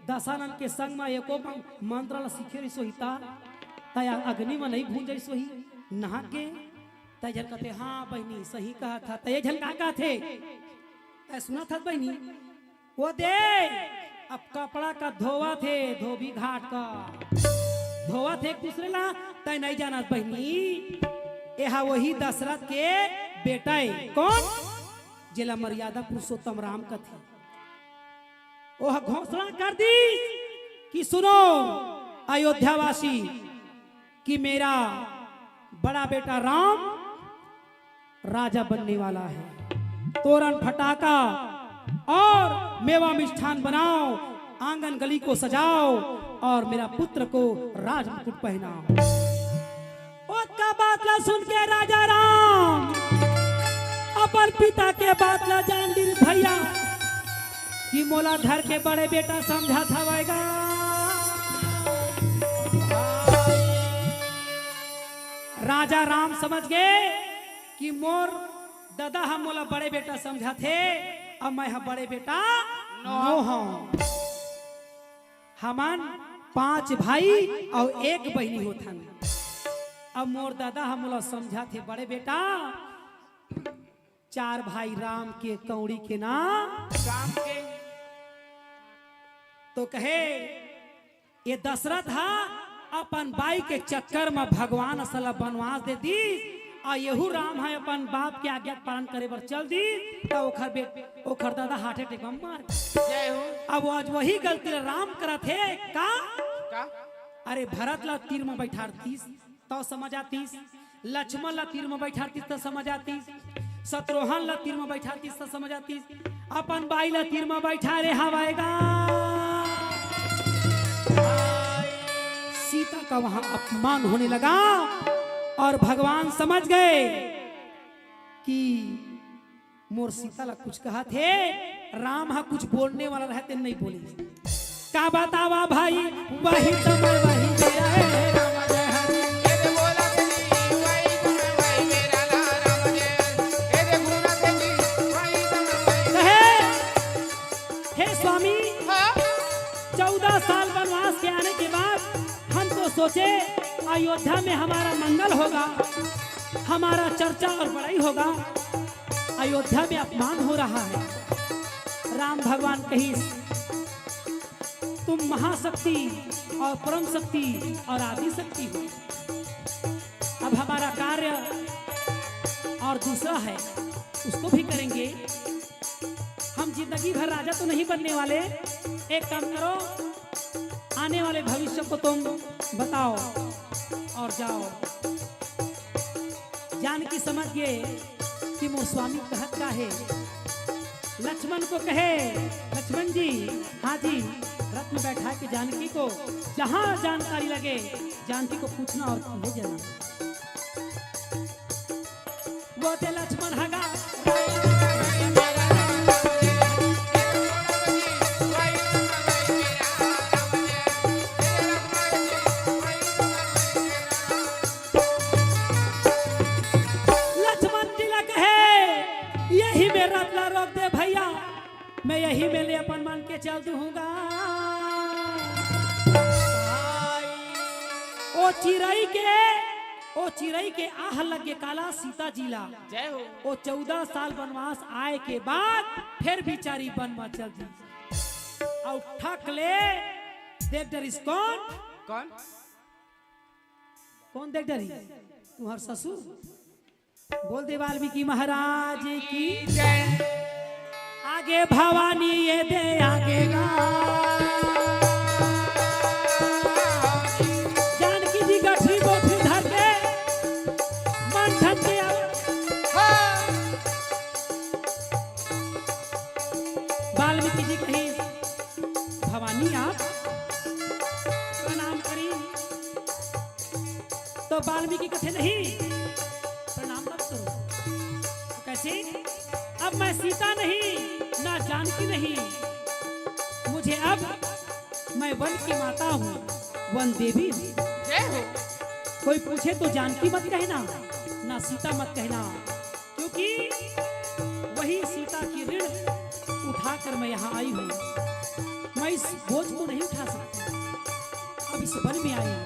दशानन के संग म एको म-, मंत्र ल सीखे रहिस होही त, त या अग्नि म नहीं भूंजइस होही, नहा के।" त ए झन कथे, "हाँ बहिनी, सही कहत ह।" त ए झन का कहथे, त सुनत हस बहिनी, "ओ दे, अब कपड़ा का धोवत हे, धोबी घाट का धोवत हे एक दूसरे ला, तै नहीं जानत बहिनी, एहा वही दशरथ के बेटा हे।" कौन? जेला मर्यादा पुरुषोत्तम राम कथे। ओह घोषणा कर दी कि सुनो अयोध्यावासी, कि मेरा बड़ा बेटा राम राजा बनने वाला है। तोरण फटाका और मेवा मिष्ठान बनाओ, आंगन गली को सजाओ और मेरा पुत्र को राजमुकुट पहनाओ। ओतका बात ला सुन के राजा राम अपन पिता के बात ला जान ली भैया, कि मोला घर के बड़े बेटा समझत हवय गा। राजा राम समझ गए कि मोर ददा ह मोला बड़े बेटा समझत हे, अब मैं ह बड़े बेटा नो हंव। हमन पांच भाई अउ एक बहिनी होथन। अब मोर ददा ह मोला समझत हे, बड़े बेटा, चार भाई राम के कौड़ी के ना। राम के। तो कहे, ये दशरथ ह अपन बाई के चक्कर म भगवान असन ल बनवास दे दीस, अउ यहू राम ह अपन बाप के आज्ञा पालन करे बर चल दीस, त ओखर बे-, ओखर ददा heart attack म मर गे। जय हो। अब आज वही गलती ल राम करत हे का? का? अरे, भरत ल तीर म बैठार दीस, तौ समझ आतिस, लक्ष्मण ला तीर म बैठारतिस त समझ आतिस, शत्रुघ्न ला तीर म बैठारतिस त समझ आतिस, अपन बाई ला तीर म बैठारे हवय गा। सीता का वहां अपमान होने लगा और भगवान समझ गए कि मोर सीता ला कुछ कहत हे, राम ह कुछ बोलने वाला रहे, तेन नहीं बोली। का बतावा भाई, वही समय वही मेरा हे राम जय हरि। कहे, हे स्वामी, हाँ? चौदह साल वनवास के आने के बाद हम तो सोचे अयोध्या में हमारा मंगल होगा, हमारा चर्चा और बड़ाई होगा। अयोध्या में अपमान हो रहा है। राम भगवान कहिस, तुम महाशक्ति और परम शक्ति और आदि शक्ति हो। अब हमारा कार्य और दूसरा है, उसको भी करेंगे। हम जिंदगी भर राजा तो नहीं बनने वाले। एक काम करो, आने वाले भविष्य को तुम बताओ और जाओ। जानकी समझ गए कि मोर स्वामी कहत का हे। लक्ष्मण को कहे, लक्ष्मण जी, हाँ जी, रथ में बैठा के जानकी को जहाँ जानकारी लगे, जानकी को पूछना और ले जाना। वो ते लक्ष्मण हगा। लक्ष्मण जी ला कहे, यही में रथ ला रोक दे भैया, मैं यही में ले अपन मन के चल दूंगा। ओ चिरई के, ओ चिरई के आह लगे काला सीता जी ला। जय हो। ओ चौदह साल वनवास आए के बाद फिर बिचारी वन में चल दी। अउ ठक ले देख डरिस कौन? कौन? कौन देख डरी? तुम्हार ससुर। बोल दे वाल्मीकि महाराज की। जय। आगे भवानी ये दे आगे गा। जानकी जी गठरी बोठरी धर के मन ठन के आवे। हाँ। वाल्मीकि जी कही, भवानी आप प्रणाम करी। तो वाल्मीकि कथे, नहीं, प्रणाम मत करो। तो कैसे? अब मैं सीता नहीं, ना जानकी नहीं, मुझे अब, मैं वन की माता हूँ, वन देवी हूँ। जय हो। कोई पूछे तो जानकी मत कहना, ना सीता मत कहना, क्योंकि वही सीता की ऋण उठाकर मैं यहाँ आई हूँ। मैं इस बोझ को नहीं उठा सकती। अब इस वन में आई हूँ।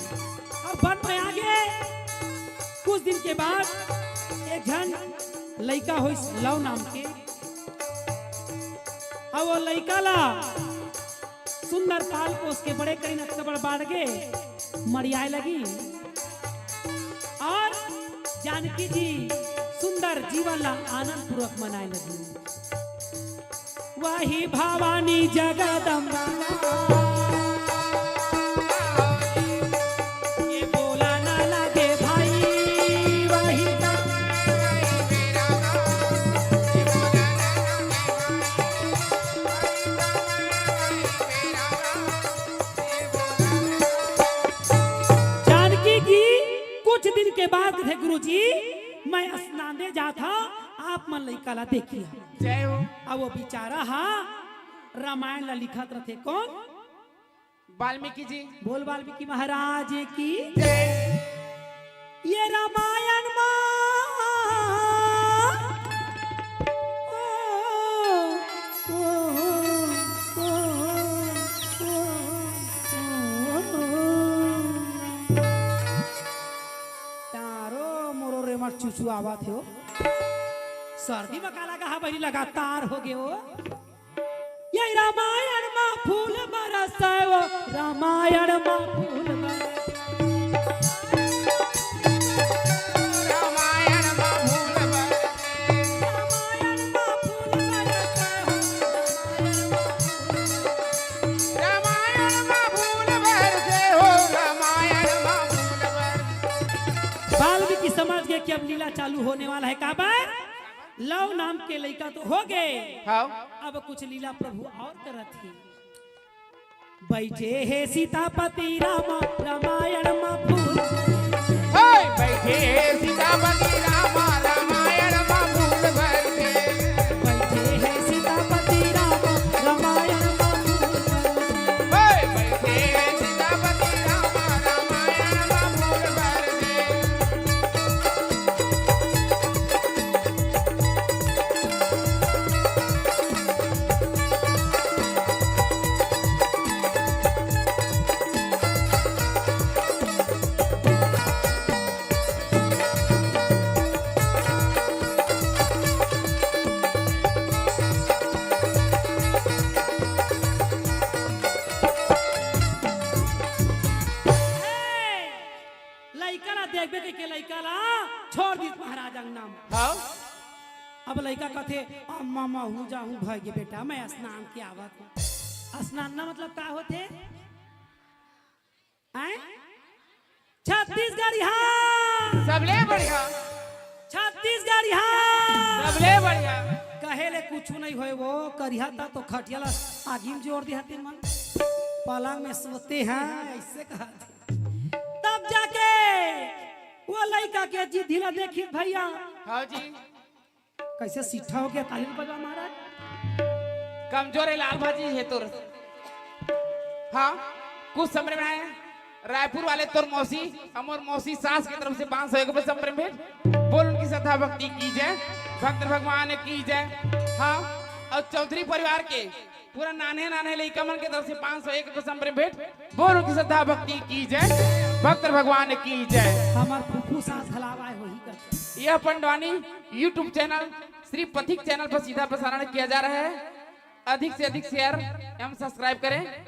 अब वन में आगे कुछ दिन के बाद एक झन लइका होइस लव नाम के। अब वो लइका ला सुंदर पाल पोस के बड़े करिन, अतका बड़ बाढ़ गे मरियाए लगी। और जानकी जी सुंदर जीवन ला आनंद पूर्वक मनाए लगी। वही भवानी जगदम्बा ये बोला ना लगे भाई, वही जानकी जी कुछ दिन के बाद कथे, गुरुजी, मैं स्नाने जात हँव, आप मन लइका ला देखिया। जय हो। अब वो बेचारा हा रामायण ला लिखत रथे। कौन? वाल्मीकि जी। बोल वाल्मीकि महाराज की। जय। ये रामायण मा तारो मोरो रे मर चुचु आवत हे ओ। सर्दी म का लगा हा बहिनी, लगातार हो गे ओ। ये रामायण मा फूल बरसै ओ, रामायण मा फूल बरसै। रामायण मा फूल बरसै। रामायण मा फूल बरसै ओ, रामायण मा फूल बरसै। रामायण मा फूल बरसै ओ, रामायण मा फूल बरसै। वाल्मीकि समझ गे कि अब लीला चालू होने वाला है। काबर? लव नाम के लइका तो हो गे। हाँ। अब कुछ लीला प्रभु और करत हे। बैठे हे सीतापति रामा, रामायण मा फूल। हे, बैठे हे सीतापति रामा, रामायण मा फूल बरसे। देखबे के, के लइका ला छोड़ दिस महाराज अंगना म। हाँ। अब लइका कथे, "अम्मा, महूँ जाहूँ, भइगे बेटा, मैं स्नान के आवत हूँ।" स्नान ना मतलब का होथे? हैं? छत्तीसगढ़िया। सबले बढ़िया। छत्तीसगढ़िया। सबले बढ़िया। कहे ले कुछु नहीं होय, वो करिहा था तो खटिया ला आगी में जोर दिया ते मन। पलंग में सोते हैं, ऐसे कहा थे। तब जाके वो लइका के जिद्दी ला देखी भइया। हाँ जी। कैसे सीठा हो गया, ताली बजा महाराज। कमजोर है लाल भाजी है तोर। हाँ, कुछ समझ में आया? रायपुर वाले तोर मौसी, हमर मौसी सास की तरफ से पाँच सौ एक रुपए समर्पित। बोल उनकी श्रद्धा भक्ति की जय, भक्त भगवान की जय। हाँ, और चौधरी परिवार के पूरा नान्हे नान्हे लइका मन के तरफ से पाँच सौ एक रुपए समर्पित। बोल उनकी श्रद्धा भक्ति की जय, भक्त भगवान की जय। हमार फूफू सास घलाव आए होही कर। यह पंडवानी YouTube चैनल श्री पथिक चैनल पर सीधा प्रसारण किया जा रहा है। अधिक से अधिक शेयर एवं सब्सक्राइब करें।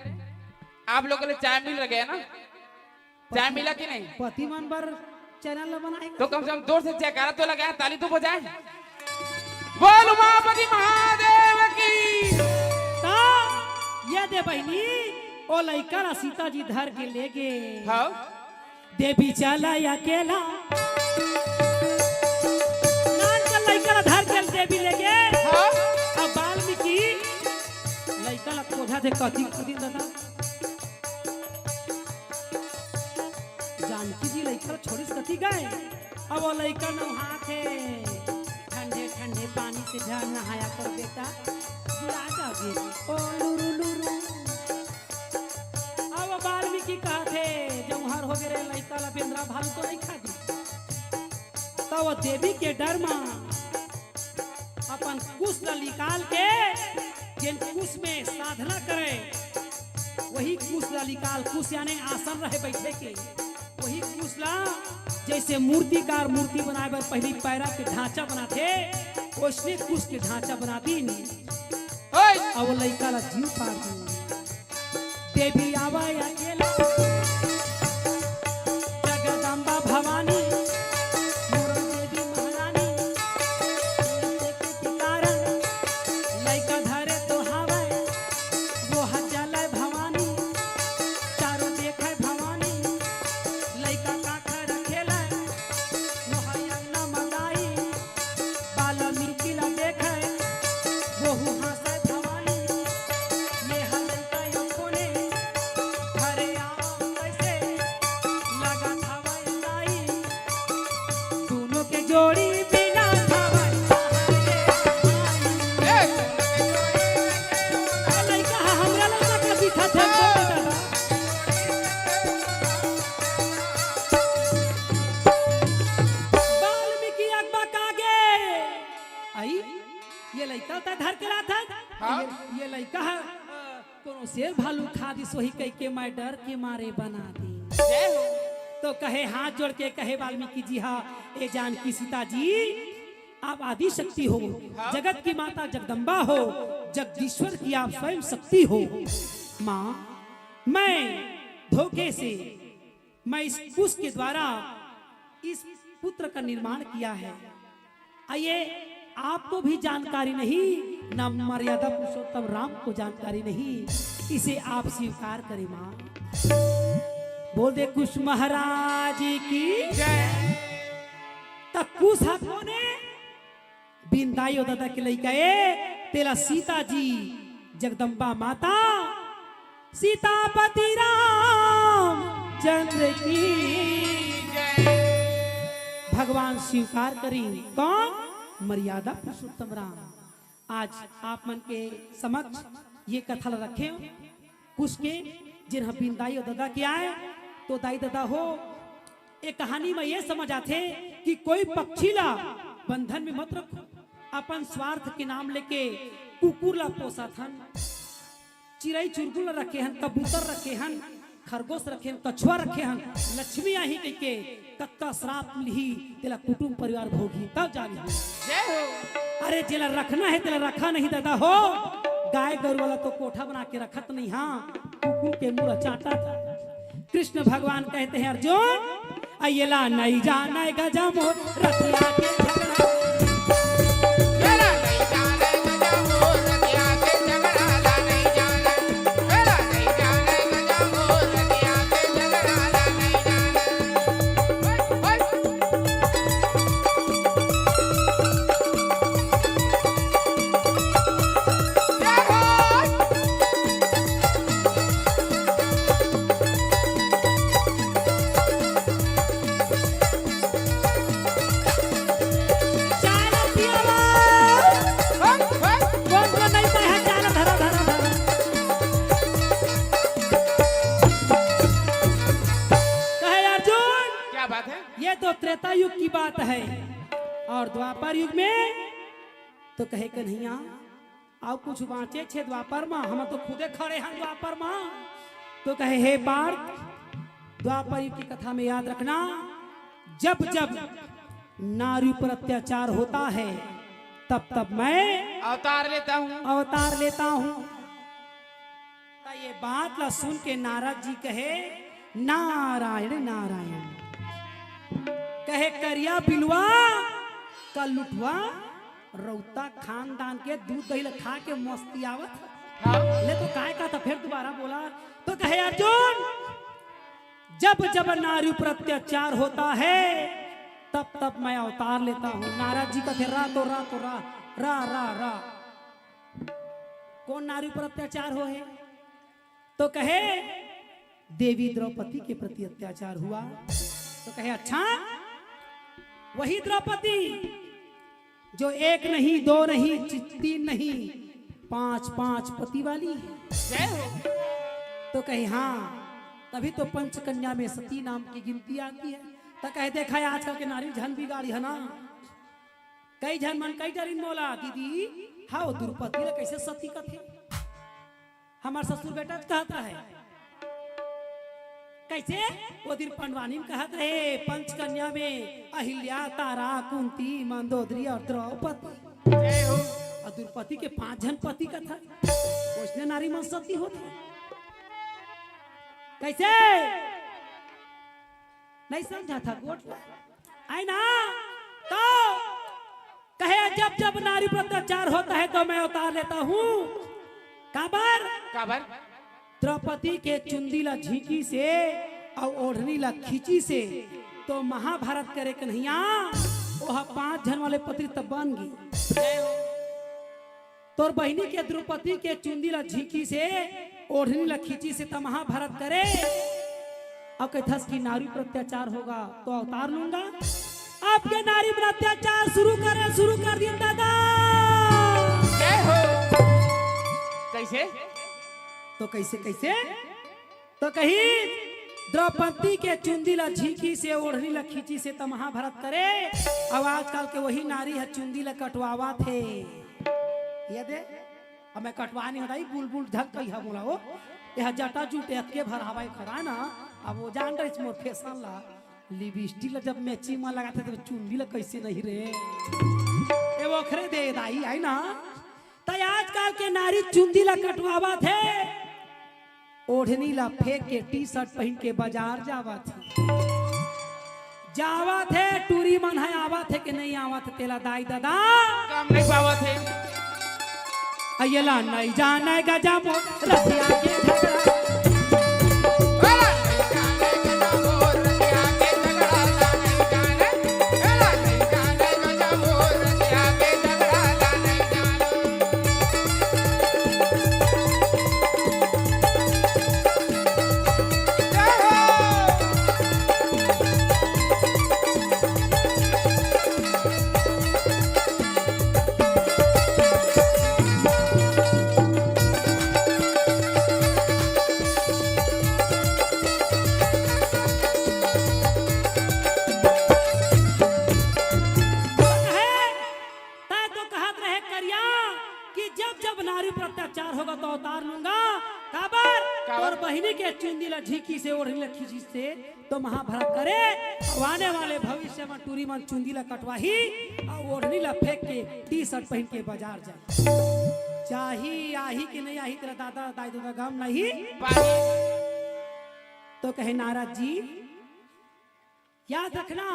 आप लोगों के लिए चाय मिल रहा है ना? चाय मिला कि नहीं? पति मन बर चैनल ला बनाए। तो कम से कम जोर से जयकारा तो लगाए, ताली तो बजाए। बोल उमापति महादेव की। ता ये दे बहिनी, ओ लइका ला सीता जी धर के ले गे। हाँ। देवी चला अकेला। नान के लइका ला धर के देवी ले गे। हाँ। अब वाल्मीकि लइका ला खोजा थे कथी कथी दादा। जानकी जी लइका ला छोड़िस कथी गए। अब वो लइका नहाथे, ठंडे ठंडे पानी से जा नहाया कर बेटा, जुड़ा जाबे। ओ लुरु लुरु। अब वाल्मीकि कहथे, जौहर हो गे रे, लइका ला बेंदरा भालू तो नहीं खा दी। तब वो देवी के डर मा अपन कुश ला निकाल के, जेन कुश में साधना करे, वही कुश ला निकाल, कुश याने आसन रहे बैठे के, वही कुश ला जैसे मूर्तिकार मूर्ति बनाए बर पहली पैरा के ढांचा बनाथे, वैसने कुश के ढांचा बना दीन। ओए! अब वो लइका ला जीव पार दीन। देवी आवा अकेला, जगदम्बा भवानी, मोर देवी महारानी, के कारण लइका धरे तो हावय, वो ह चलय भवानी, चारों देखय भवानी, लइका काखर खेलय, वो ह अंगना म दाई, वाल्मीकि ला देखय, वहू हाँसय भवानी। ये हलता यो कोने, घरे आवा कैसे, लगत हवय दाई। दोनों के जोड़ी बिना हवय। ए, लइका ह, हमरा लइका के दिखत है, बोल दादा। वाल्मीकि अगबा कागे। आई, ये लइका त धर के लात है। हाँ। ये, ये लइका ह, अ, कोनो शेर भालू खा दिस होही कहिके मैं डर के मारे बना दी। जय हो। तो कहे, हाथ जोड़ के कहे वाल्मीकि जी, हाँ, ए जानकी सीता जी, आप आदि शक्ति हो, हाँ। जगत की माता जगदम्बा हो, जगदीश्वर की आप स्वयं शक्ति हो। माँ, मैं धोखे से मैं इस कुश के द्वारा इस पुत्र का निर्माण किया है। आ, ये आपको भी जानकारी नहीं, ना मर्यादा पुरुषोत्तम राम को जानकारी नहीं, इसे आप स्वीकार करें माँ। बोल दे कुश महाराज की जय। त कुश ह कोने? बिंदाई ओ दादा के लइका ए, तेला सीता जी, जगदम्बा माता, सीतापति रामचंद्र की जय। भगवान स्वीकार करी। कौन? मर्यादा पुरुषोत्तम राम। आज आप मन के समक्ष ये कथा ला रखे हो। कुश के, जेन ह बिंदाई ओ दादा के आय, तो दाई दादा हो, ए कहानी म ये समझ आथे कि कोई पक्षी ला बंधन में मत रखो। अपन स्वार्थ के नाम लेके कुकुर ला पोसत हन, चिरई चुरगुन ला रखे हन, कबूतर रखे हन, खरगोश रखे हन, कछुआ रखे हन, लक्ष्मी आही कहिके कतका श्राप मिलही, तेला कुटुम परिवार भोगही, तब जानही। जय हो। अरे जेला रखना है तेला रखा नहीं दादा हो, गाय गरु वाला तो कोठा बना के रखत नहीं, हाँ, कुकुर के मुंह चाटा था। कृष्ण भगवान कहते हैं, अर्जुन, अइला नइ जानय गजा मोर रतिया के झगड़ा। अइला नइ जानय गजा मोर रतिया के झगड़ा, ला नइ जानय। अइला नइ जानय गजा मोर रतिया के झगड़ा, ला नइ जानय। ओए, ओए। चाय ला पियावा। कोन, कोन, कोन नहीं पाए है, चाय ला धरा, धरा, धरा। कहे अर्जुन, क्या बात है? ये तो त्रेता युग की बात है, और द्वापर युग में तो कहे कन्हैया, अउ कुछ बाँचे छे द्वापर म, हम तो खुदे खड़े हन द्वापर म। तो कहे, हे पार्थ, द्वापर युग की कथा में याद रखना, जब जब नारी पर अत्याचार होता है, तब तब मैं अवतार लेता हूँ। अवतार लेता हूँ। त ये बात ला सुन के नारद जी कहे, नारायण नारायण। कहे, करिया बिलवा का लुटवा रौता खानदान के दूध दही ला खा के मस्ती आवत। हाँ। ले तो काय का था, फिर दोबारा बोला तो कहे, अर्जुन, जब जब नारी पर अत्याचार होता है, तब तब मैं अवतार लेता हूँ। नारद जी का थे, रा तो रा तो रा, रा, रा, रा। कोन नारी पर अत्याचार हो हे? तो कहे, देवी द्रौपदी के प्रति अत्याचार हुआ। तो कहे, अच्छा, वही द्रौपदी जो एक नहीं, दो नहीं, चि-, तीन नहीं, पांच, पांच पति वाली है। जय हो। तो कहे, हाँ, तभी तो पंचकन्या में सती नाम की गिनती आती है। तो कहे, देखा है, आजकल के नारी झन बिगाड़ी है ना। कई झन मन कई डरिन मोला, दीदी, हाँ, वो द्रौपदी ला कैसे सती कथे? हमर ससुर बेटा कहत रहे। कैसे? वो दिन पंडवानी में कहत रहे, पंचकन्या में अहिल्या, तारा, कुंती, मंदोदरी और द्रौपदी। जय हो। और द्रौपदी के पांच झन पति कथा। ओइसने नारी मन सती होथे। कैसे? नहीं समझा था गोठ ला। आय ना? तो कहे, जब जब नारी पर अत्याचार होता है तो मैं अवतार लेता हूँ। काबर? काबर? द्रौपदी के चुंदी ला झींकी से अउ ओढ़नी ला खींची से तो महाभारत करे कन्हैया, ओह पांच झन वाले पति त बन गे। तोर बहिनी के द्रौपदी के चुंदी ला झींकी से, ओढ़नी ला खींची से त महाभारत करे। अब कथस कि नारी पर अत्याचार होगा तो अवतार लूंगा। अब के नारी पर अत्याचार शुरू करे, शुरू कर दिए दादा। जय हो। कैसे? तो कैसे, कैसे? तो कही, द्रौपदी के चुंदी ला झींकी से, ओढ़नी ला खींची से त महाभारत करे। अब आजकल के वही नारी है चुंदी ला कटवावा थे। ये दे, अब मैं कटवा नहीं होता, ये बुलबुल झक गई है बोला वो। ये जटा जूट अतके भर हवाई खड़ा है ना, अब वो जान रही मोर फैशन ला। लिपस्टिक ला जब मैचिंग में लगाथे तो चुंदी ला कैसे नहीं रे। ए वो खरे दे दाई, है ना? त आजकल के नारी चुंदी ला कटवावा थे, ओढ़नी ला फेंक के टी शर्ट पहन के बाजार जावा थे। जावा थे, टूरी मन है आवा थे कि नहीं आवा थे, तेला दाई दादा। काम नहीं पावा थे। अयला नहीं जाने गजा मोर रतिया के झगड़ा। तैं तो कहत रहे करिया कि जब जब नारी पर अत्याचार होगा तो अवतार लूंगा। काबर? काबर? तोर बहिनी के चुंदी ला झींकी से, ओढ़नी ला खींची से तो महाभारत करे। अब आने वाले भविष्य में टूरी मन चुंदी ला कटवाही और ओढ़नी ला फेंक के टी शर्ट पहन के बाजार जाए। चाही आही कि नहीं आही, तेरा दादा दाई दादा गम नहीं पाही। तो कहे नारद जी, याद रखना,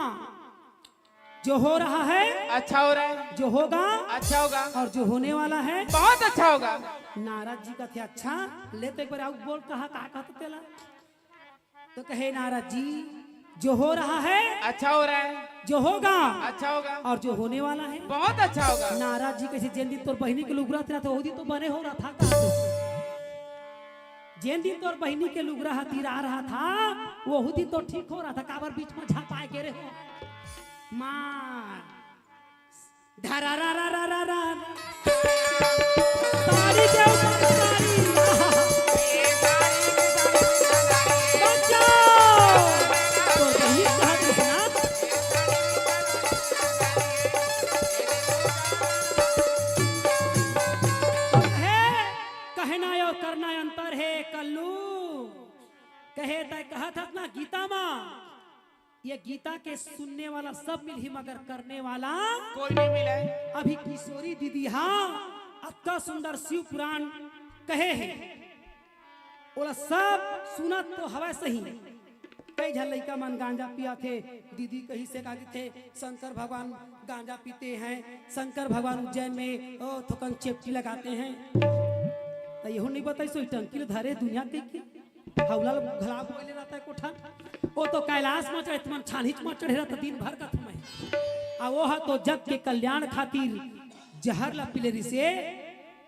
जो हो रहा है, अच्छा हो रहा है। जो होगा, अच्छा होगा। और जो होने वाला है, बहुत अच्छा होगा। नारद जी कथे, "अच्छा, ले तो एक बार आउ बोल, कहा, का कहत तेला?" तो कहे नारद जी, "जो हो रहा है, अच्छा हो रहा है। जो होगा, अच्छा होगा। और जो होने वाला है, बहुत अच्छा होगा।" नारद जी कहे, "जेन दिन तोर बहिनी के लुगरा तिरा था, वो दिन तो बने हो रहा था का?" जेन दिन तोर बहिनी के लुगरा ह तिरा रहा था, वहू दिन तो ठीक हो रहा था, काबर बीच में झपाए गे रहे हो? मार। धरा रा रा रा रा रा। तारी के ऊपर तारी। बचाओ। तोर बहिनी कहा कृष्णा। कहे, कहना और करना अंतर है कल्लू। कहे तय कहत हस ना गीता मा, ये गीता के सुनने वाला सब मिलही मगर करने वाला कोई नहीं मिले। अभी किशोरी दीदी हा अतका सुंदर शिव पुराण कहे हे, ओला सब सुनत तो हवय सही। कई झन लइका मन गांजा पियाथे, दीदी कही से का कथे, शंकर भगवान गांजा पीते हैं, शंकर भगवान उज्जैन में ओ थोकन चेपटी लगाते हैं। त यहू नहीं बताई सो टंकी ल धरे दुनिया के, के हौला ल घला बोले रहता है कोठा। ओ तो कैलाश में चढ़े, तुमन छानी च में चढ़े रहता दिन भर का थमय। आ वो हा तो जग के कल्याण खातिर जहर ला पीले रिसे,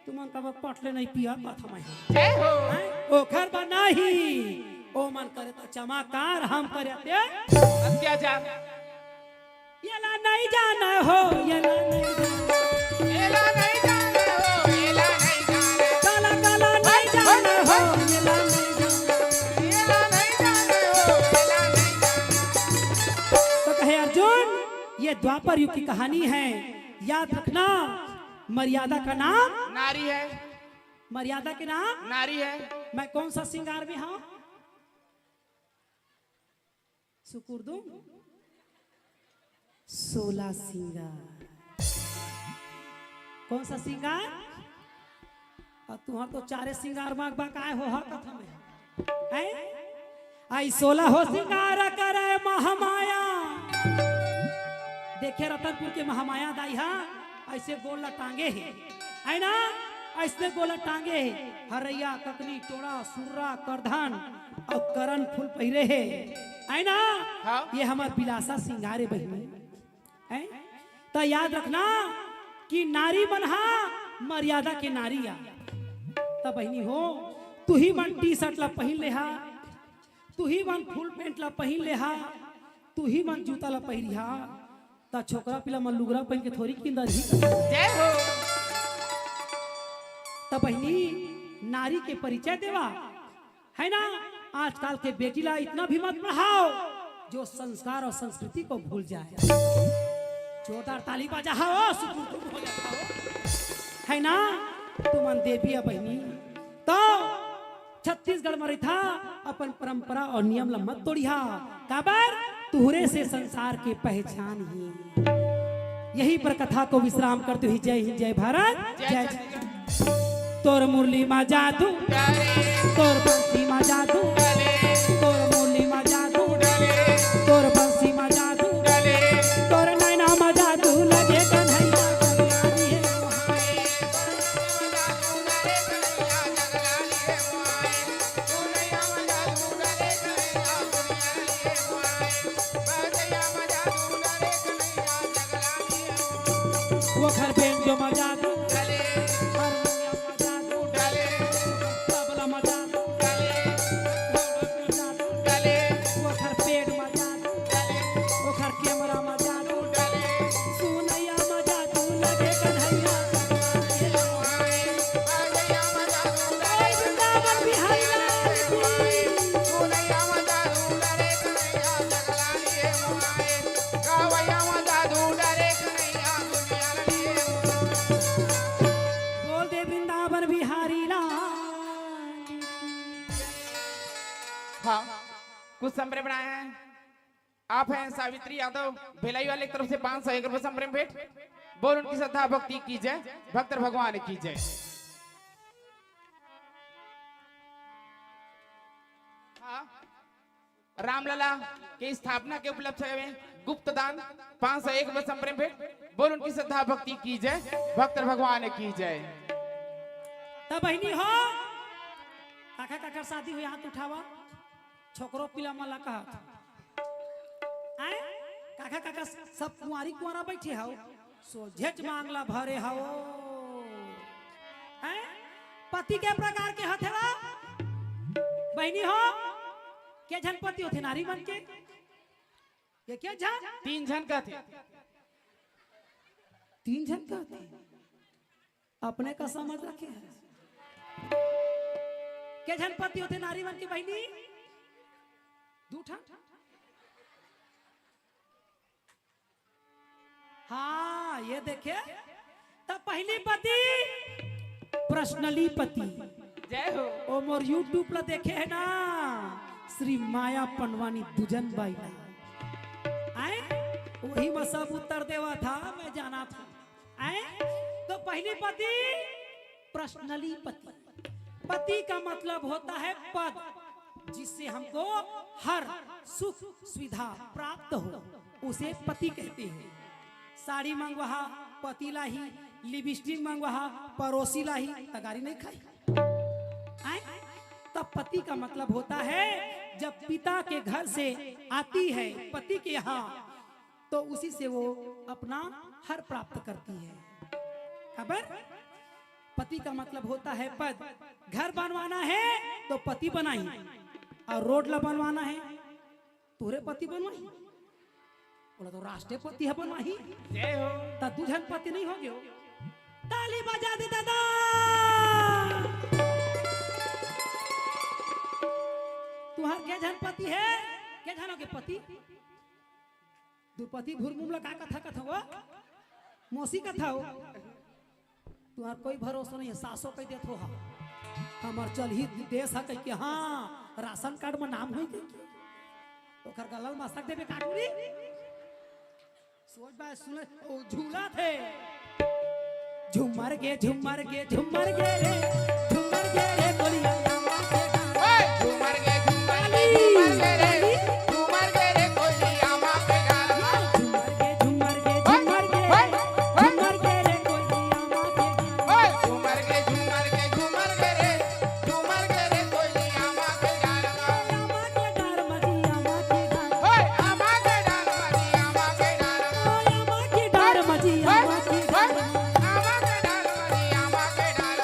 तुमन का पटले नहीं पिया का थमय। जय हो। हैं? ओखर बा नहीं, ओ मन करे तो चमत्कार, हम करे ते अत्याचार। येला नहीं जाना हो, येला नहीं जाना। येला नहीं जाना हो, येला नहीं जाना। काला, काला नहीं जाना हो, येला नहीं जाना। येला नहीं जाना हो, येला नहीं जाना। तो कहे अर्जुन, ये द्वापर युग की कहानी है, याद रखना, मर्यादा का नाम नारी है। मर्यादा के नाम नारी है। मैं कौन सा श्रृंगार में हूँ? सुकुर दूं? सोलह सिंगार। कौन सा सिंगार? अउ तुंहर तो चारे सिंगार मांग बा, काय हो हा कथा में? हैं? आई सोलह हो सिंगार करे महामाया। देखे रतनपुर के महामाया दाई हा, अइसे गोल ला टांगे हे, है ना? अइसने गोल ला टांगे हे। हरैया, ककनी, टोड़ा, सुर्रा, करधन अउ करन फूल पहिरे हे, है ना? हाँ। ये हमर बिलासा सिंगार ए बहिनी, हैं? त याद रखना कि नारी मन हा मर्यादा के नारी आ। त बहिनी हो, तुही मन टी शर्ट ला पहिन ले हा, तुही मन फुल पैंट ला पहिन ले हा, तुही मन जूता ला पहिरी हा, त छोकरा पिला मन लुगरा पहिन के थोरी किंदर ही। जय हो। त बहिनी, नारी के परिचय देवा, है ना? आजकल के बेटी ला इतना भी मत पढ़ाओ जो संस्कार और संस्कृति को भूल जाए। जोरदार ताली बजा हो, सुकुर तुम हो जाता हो, है ना? तुमन देवी आ बहिनी, तो छत्तीसगढ़ में रहिथा, अपन परंपरा और नियम ला मत तोड़िहा। काबर? तुहरे से संसार के पहचान ही। यही पर कथा को विश्राम करते हुए जय हिंद, जय भारत, जय जय छत्तीसगढ़। तोर मुरली मा जादू, तोर बंसी मा जादू, तोर मुरली मा जादू, तोर बंसी मा जादू, तोर नैना मा जादू लगे कन्हैया। ओखर बेंजो मा जादू, हारमोनियम मा जादू, तबला मा जादू, ढोलक मा जादू, ओखर पेड़ मा जादू, ओखर कैमरा मा जादू, सुनैया मा जादू लगे कन्हैया। वृंदावन बिहारी लाल की। बोल दे वृंदावन बिहारी लाल की। हाँ, कुछ संप्रेम बनाए हैं। आप हैं सावित्री यादव, भिलाई वाले की तरफ से पाँच सौ एक रुपए संप्रेम भेंट। बोल उनकी श्रद्धा भक्ति की जय, भक्त भगवान की जय। हाँ। रामलला के स्थापना के उपलक्ष्य में गुप्त दान पाँच सौ एक रुपया संप्रेम भेंट। बोल उनकी श्रद्धा भक्ति की जय, भक्त भगवान की जय। त बहिनी हो, काखर काखर शादी होय हाथ उठावा, छोकरो पिला मन ला कहत। आय, काखर काखर सब कुंवारी कुंवारा बइठे हव, सोझेच मांग ला भरे हव। आय, पति के प्रकार के होथे वा? बहिनी हो, के झन पति होथे नारी मन के? के के झन? तीन झन कथे। तीन झन कथे। अपने का समझ रखे हे। के झन पति होथे नारी मन के बहिनी? दू ठन। हाँ, ये देखे, त पहली पति, पर्सनली पति। जय हो। ओ मोर YouTube ला देखे हे ना, श्री माया पंडवानी दुजन बाई ला। आय, वही में सब उत्तर देवा था, मैं जाना था। आय, तो पहली पति, पर्सनली पति। पति का मतलब होता है पद, जिससे हमको हर सुख सुविधा प्राप्त हो, उसे पति कहते हैं। साड़ी मंगवाहा, पति लाही, लिपस्टिक मंगवाहा, पड़ोसी लाही, त गारी नहीं खाही। आय? तब पति का मतलब होता है, जब पिता के घर से आती है पति के यहाँ, तो उसी से वो अपना हर प्राप्त करती है। खबर? पति का मतलब होता है पद। घर बनवाना है तो पति बनाही, और रोड ला बनवाना है तोरे पति बनवाही, बोला तो राष्ट्रपति ह बनवाही। जय हो। त दू झन पति नहीं हो गयो। ताली बजा दे दादा। तुहार के झन पति हे? के झन हो के पति? दुपति भुरमुम ला का कथा कथा हो? मौसी कथा हो? तुहार कोई भरोसा नहीं है, सासो कह देत हो हा। हमर चलही देश हा कह के, हाँ, राशन कार्ड में नाम होई कह के। ओकर गलल मसक देबे काटूरी। सोच बा, सुन, ओ झूला थे। झुमर गे, झुमर गे, झुमर गे रे, झुमर गे रे, बोलिया मामा के गाना। ओए, झुमर गे, झुमर गे, झुमर गे रे, झुमर गे रे, कोइलिया माँ के गाना। झुमर गे, झुमर गे, झुमर गे रे, झुमर गे रे, कोइलिया माँ के गाना। ओए, झुमर गे, झुमर गे, झुमर गे रे, झुमर गे रे, कोइलिया माँ के गाना। आमा के डार मा जी, आमा के डार। ओए, आमा के डार मा जी, आमा के डार। ओए, आमा के डार मा जी, आमा के डार। ओए, आमा के डार मा जी, आमा के डार।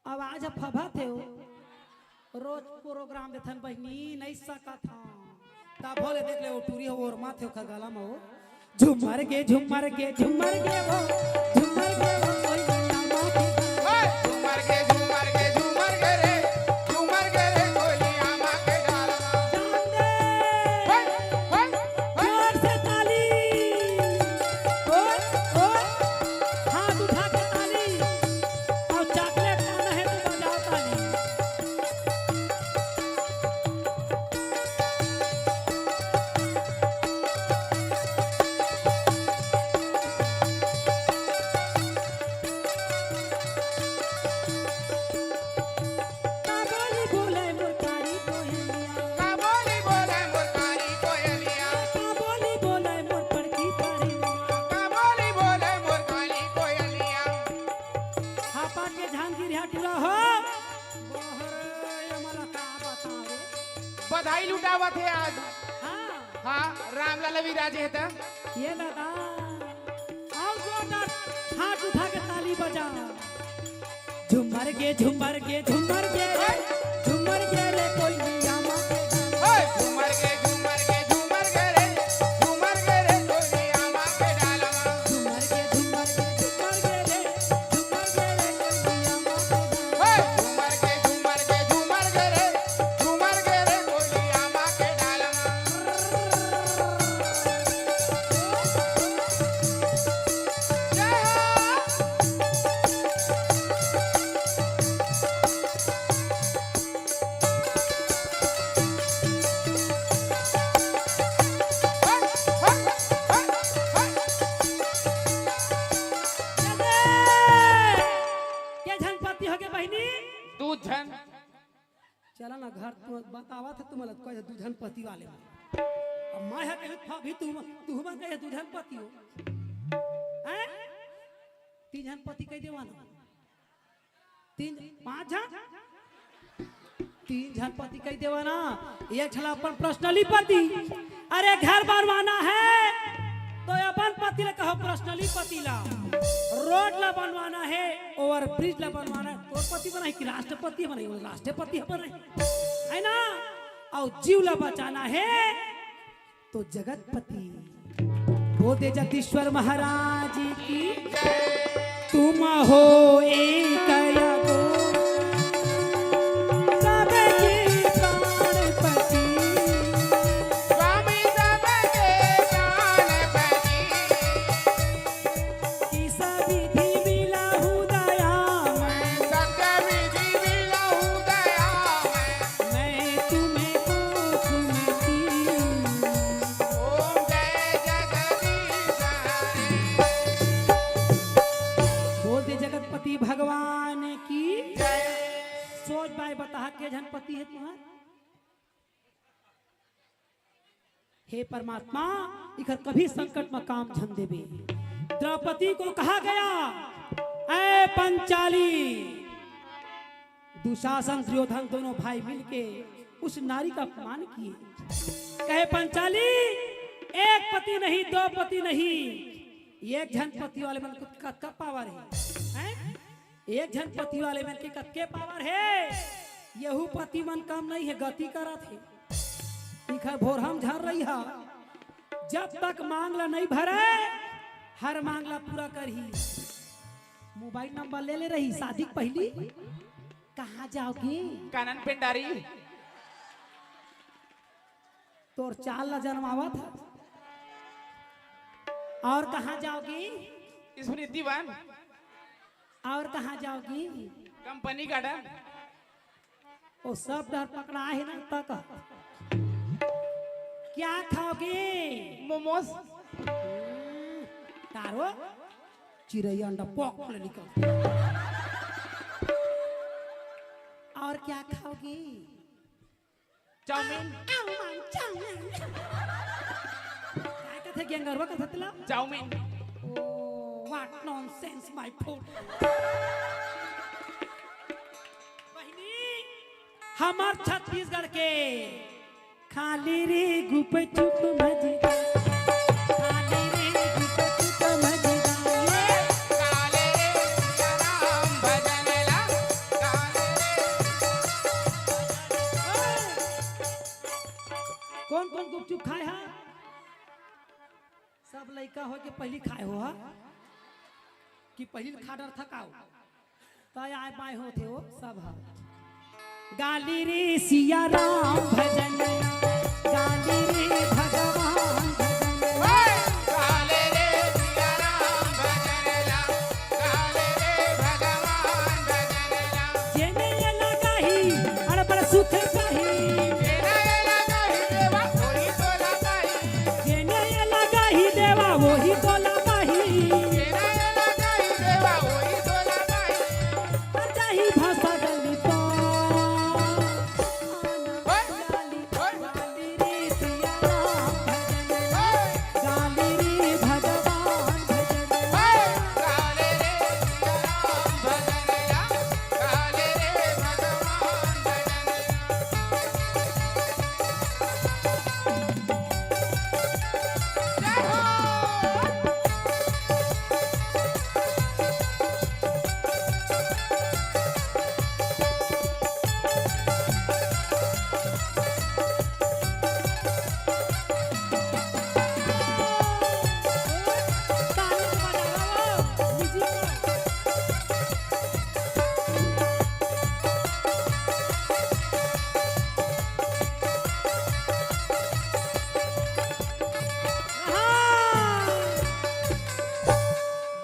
आवाज ह फभत हे ओ। रोज प्रोग्राम देथन बहिनी, नहीं सकत हन। तभो ले देख ले, ओ टूरी हो, ओर माथे ओखर गला म हो। झुमर गे, झुमर गे, झुमर गे वो, झुमर गे वो, कोइलिया माँ के गाना। ओए, झुमर गे, झुमर गे, झुमर गे रे, झुमर गे रे, कोइलिया माँ के गाना। चांद दे। ओए, ओए, ओए। जोर से ताली। ओए, ओए। हाथ उठा के ताली। अउ चॉकलेट पाना हे त बजाव ताली। का बोली बोले मोर कारी कोयलिया। का बोली बोले मोर कारी कोयलिया। का बोली बोले मोर पड़की पड़िया। का बोली बोले मोर कारी कोयलिया। हापा के झांझिरिया टूरा हो। बहरे, ये मला का बतावे? बधाई लुटावत हे आज। हाँ। हाँ, रामलाल विराजे हे त। ये दादा, आओ जोरदार हाथ उठा के ताली बजा। झुमर गे, झुमर गे, झुमर गे रे, झुमर गे रे, कोइलिया माँ के गाना। ओए, झुमर गे, झुमर गे, झुमर गे रे, झुमर गे रे, कोइलिया माँ के डाला। झुमर गे, झुमर गे, झुमर गे रे, झुमर गे रे, कोइलिया माँ के गाना। ओए, झुमर गे, झुमर गे, झुमर गे रे, झुमर गे रे, कोइलिया माँ के डाला। जय हो। चला ना घर, तू बतावत हे, तुमन ला कहे दू झन पति वाले मन। अब मैं हा कहे, "था भी तुम, तुमन कहे दू झन पति हो।" हैं? तीन झन पति कहि देवा ना। तीन, पांच झन? तीन झन पति कहि देवा ना। एक झन ला अपन personally पति। अरे घर बनवाना हे तो अपन पति ला कहो personally पति ला। रोड ला बनवाना हे, over bridge ला बनवाना हे, तोर पति बनाही कि राष्ट्रपति बनाही? राष्ट्रपति बनाही, हे ना? अउ जीव ला बचाना हे तो जगतपति। बोल दे जगदीश्वर महाराज की। तुम हो एक या दो, सबके प्राणपति। स्वामी सबके प्राणपति। इस विधि मिलहु दया मैं। सत्य विधि मिलहु दया मैं। मैं तुम्हें को सुनती। ओम जय जगदीश हरे। बोल दे जगतपति भगवान की जय। सोच बाय बता, के झन पति हे तुंहर? हे परमात्मा, इखर कभी संकट म काम झन देबे। द्रौपदी को कहा गया, "ऐ पंचाली।" दुशासन, दुर्योधन दोनों भाई मिलके उस नारी का अपमान किए। कहे, "पंचाली, एक पति नहीं, दो पति नहीं, एक झन पति वाले मन के कतका power हे, हैं?" एक झन पति वाले मन के कतके power हे, यहू पति मन कम नहीं हे, गति करत हे। इखर भोरहा म झन रही हा, जब तक मांग ला नहीं भरे, हर मांग ला पूरा करही। मोबाइल नंबर ले ले रही शादी के पहिली। कहाँ जाओगी? कानन पेंडारी। तोर चाल ला जनमावत हे। और कहाँ जाओगी? स्मृति वन। और कहाँ जाओगी? Company garden. ओ सब डहर पकड़ा हे ना तक। क्या खाओगी? मोमोज। तारो चिरई अंडा पॉक ले निकल। और क्या खाओगी? चाउमीन। Chowmein, chowmein. काय कथे गेंगरवा कथे तेला? Chowmein. Oh, what nonsense, my food। बहिनी, हमर छत्तीसगढ़ के खाली रे गुपचुप मजेदार, खाली रे गुपचुप मजेदार। काले रे सीताराम भजन ला, काले रे। कोन कोन गुपचुप खाय हा? सब लइका होय के पहिली खाय हो हा? कि पहिली खा डरथा का ओ? त आय बाय होथे ओ सब ह। गाली रे सिया राम भजन, गाली रे भगवान भजन। ओए! गाले रे सिया राम भजन ला, गाले रे भगवान भजन ला। जेने ये लगाही, अड़बड़ सुख पाही। जेने ये लगाही देवा, वही तो लगाही। जेने ये लगाही देवा, वही तो लगाही। जेने ये लगाही देवा, वही तो लगाही। जाही भाषा गली पार। ओए!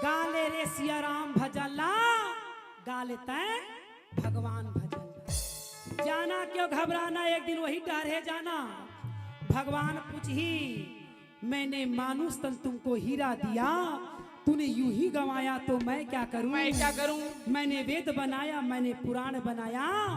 गा ले रे सिया राम भजन ला, गा ले तैं भगवान भजन ला। जाना क्यों घबराना, एक दिन वही डहर हे जाना। भगवान पूछही, मैंने मानुष तन तुमको हीरा दिया, तूने यूं ही गंवाया तो मैं क्या करूं? मैं क्या करूं? मैंने वेद बनाया, मैंने पुराण बनाया,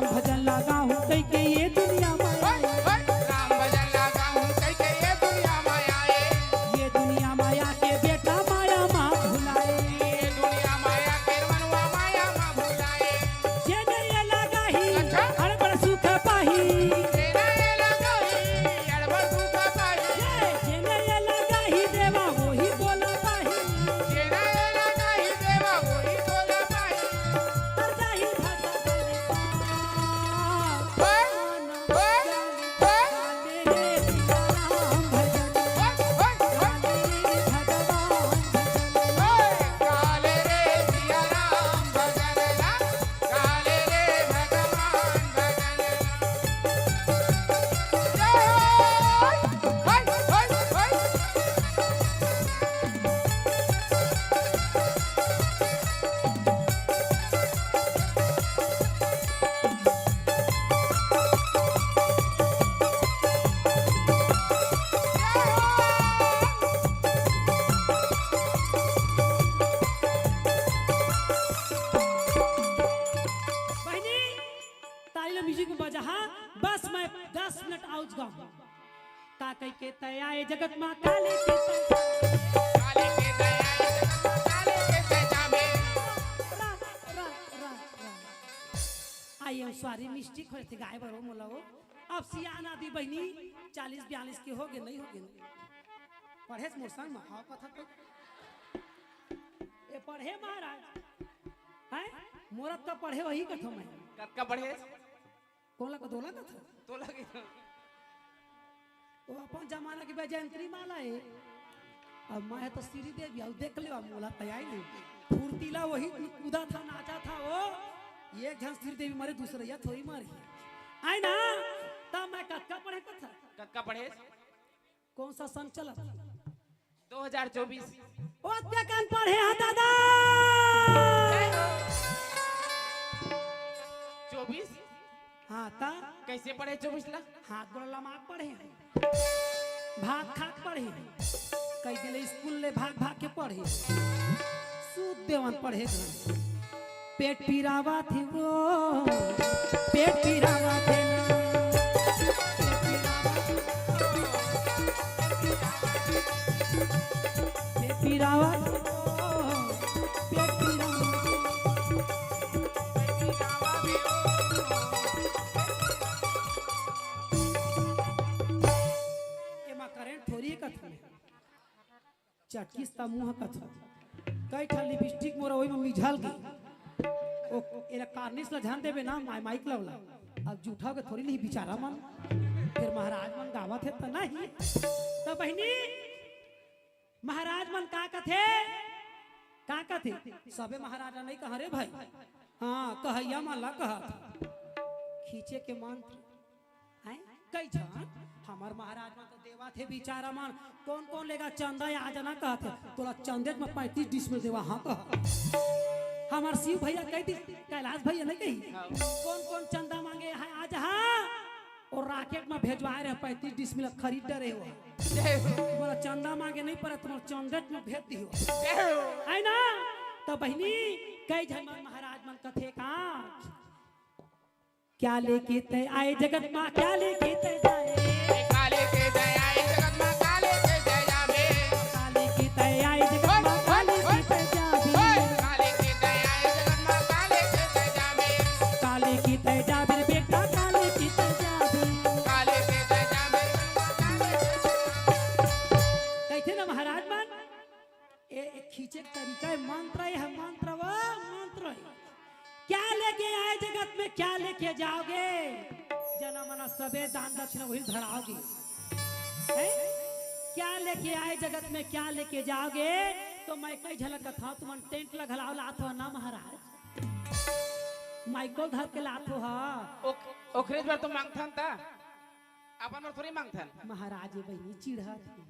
राम भजन लगाहूँ कहिके ये दुनिया मा आए। राम भजन लगाहूँ कहिके ये दुनिया मा आए। ये दुनिया मा आके बेटा माया मा भुलाए। ये दुनिया मा आके मनवा माया मा भुलाए। जेने ये लगाही, अच्छा। हड़बड़ सुख पाही। जेने ये लगाही, हड़बड़ सुख पाही। ये जेने ये लगाही देवा, वही बोला पाही। जेने ये लगाही देवा, वही बोला पाही। तर जाही भाषा बोले पाही। ओए, ओए, ओए। बहिनी, ताली ला music में बजा, हाँ। बस मैं दस मिनट आउच गाऊँ। का कहिके तय आए जगत मा, काले के तय। काले के तय आए जगत मा, काले के तय जाबे। रा, रा, रा, रा। I am sorry, mistake होय थे गाय बरो मोला वो। अब सियान आदमी बहिनी, चालीस बयालीस के होगे, नहीं होगे। पढ़ेस मोर संग मा, हाँ, कथा तो। ए पढ़े महाराज। हैं? मोर अतका पढ़े वही कथो मैं। कतका पढ़े? कोन ला को दोला कथा? तो लगे। वो अपन जमाना के बजयंत्री माला है। अब मैं तो श्रीदेवी, अब देख ले, अब मोला तैयारी नहीं। फुर्तीला वही कूदा था, नाचा था वो। एक झन श्रीदेवी मारे, दूसरा या थोड़ी मारी। आय ना, तब मैं कतका पढ़े कथा। कतका पढ़े? कौन सा सन चलत? दो हज़ार चौबीस। ओ, अतका कन पढ़े हा दादा? चौबीस? हाँ, ता? कैसे पढ़े चौबीस ला? हाथ गोड़ लमा पढ़े हा। भात खा के पढ़े हा। कई दिन स्कूल ले भाग भाग के पढ़े हा। सूत देवन पढ़े घर। पेट पिरावत हे वो, पेट पिरावत हे ना। पेट पिरावत हे वो, पेट पिरावत हे। एमा करंट थोड़ी कथे। चटकिस त मुंह कथो। कई ठन लिपस्टिक मोर ओई म मिझल गे। ओ, एला कार्निस ल झन देबे ना, माय माइक ल ओला। अब जूठा के थोड़ी लिही बिचारा मन। फिर महाराज मन गावत हे त नहीं। त बहिनी, महाराज मन का कथे? का कथे? सबे महाराज ल नहीं कह रे भाई। हाँ, कहैया मन ला कहत। खींचे के मंत्र। हैं? कई झन हमर महाराज मन तो देवत हे बिचारा मन, कौन कौन लेगा चंदा या आ जाना कहत हे, तोला चंदेच म पैंतीस डिसमिल देवा, हाँ कह। हमर शिव भैया कही थी, कैलाश भैया नहीं कही, हाँ। कौन कौन चंदा मांगे है आज, हाँ, और रॉकेट म भेजवाए रहे पैंतीस डिसमिल खरीद डरे हो। जय हो। बोला चंदा मांगे नहीं पड़े, तुम्हारा चंदेच म भेज दी हो। जय हो। है ना? तो बहिनी, कई झन मन महाराज मन कथे का क्या लेके तै आए जगत मा, क्या लेके तै जाए? काले के दया ए जगत मा, काले के दया में। काले के तै आए जगत मा, काले के तै जाबे। ओए, काले के दया ए जगत मा, काले के दया में। काले के तै जाबे रे बेटा, काले के तै जाबे। काले के दया में, काले के दया में। कहिथे ना महाराज मन, ए, ए खींचे के तरीका, ए मंत्र में क्या लेके जाओगे? जना मना सबे दान दक्षिणा वही धराओगे। हैं? क्या लेके आए जगत में, क्या लेके जाओगे? तो मैं कई झलक कथा, तुमन टेंट ला घलाव लात हो ना महाराज, माइकोल धर के लात हो हा। ओक-, ओखरे बर तो मांगथन ता, अपन बर थोड़ी मांगथन। महाराज, ये बहिनी चिढ़त हे।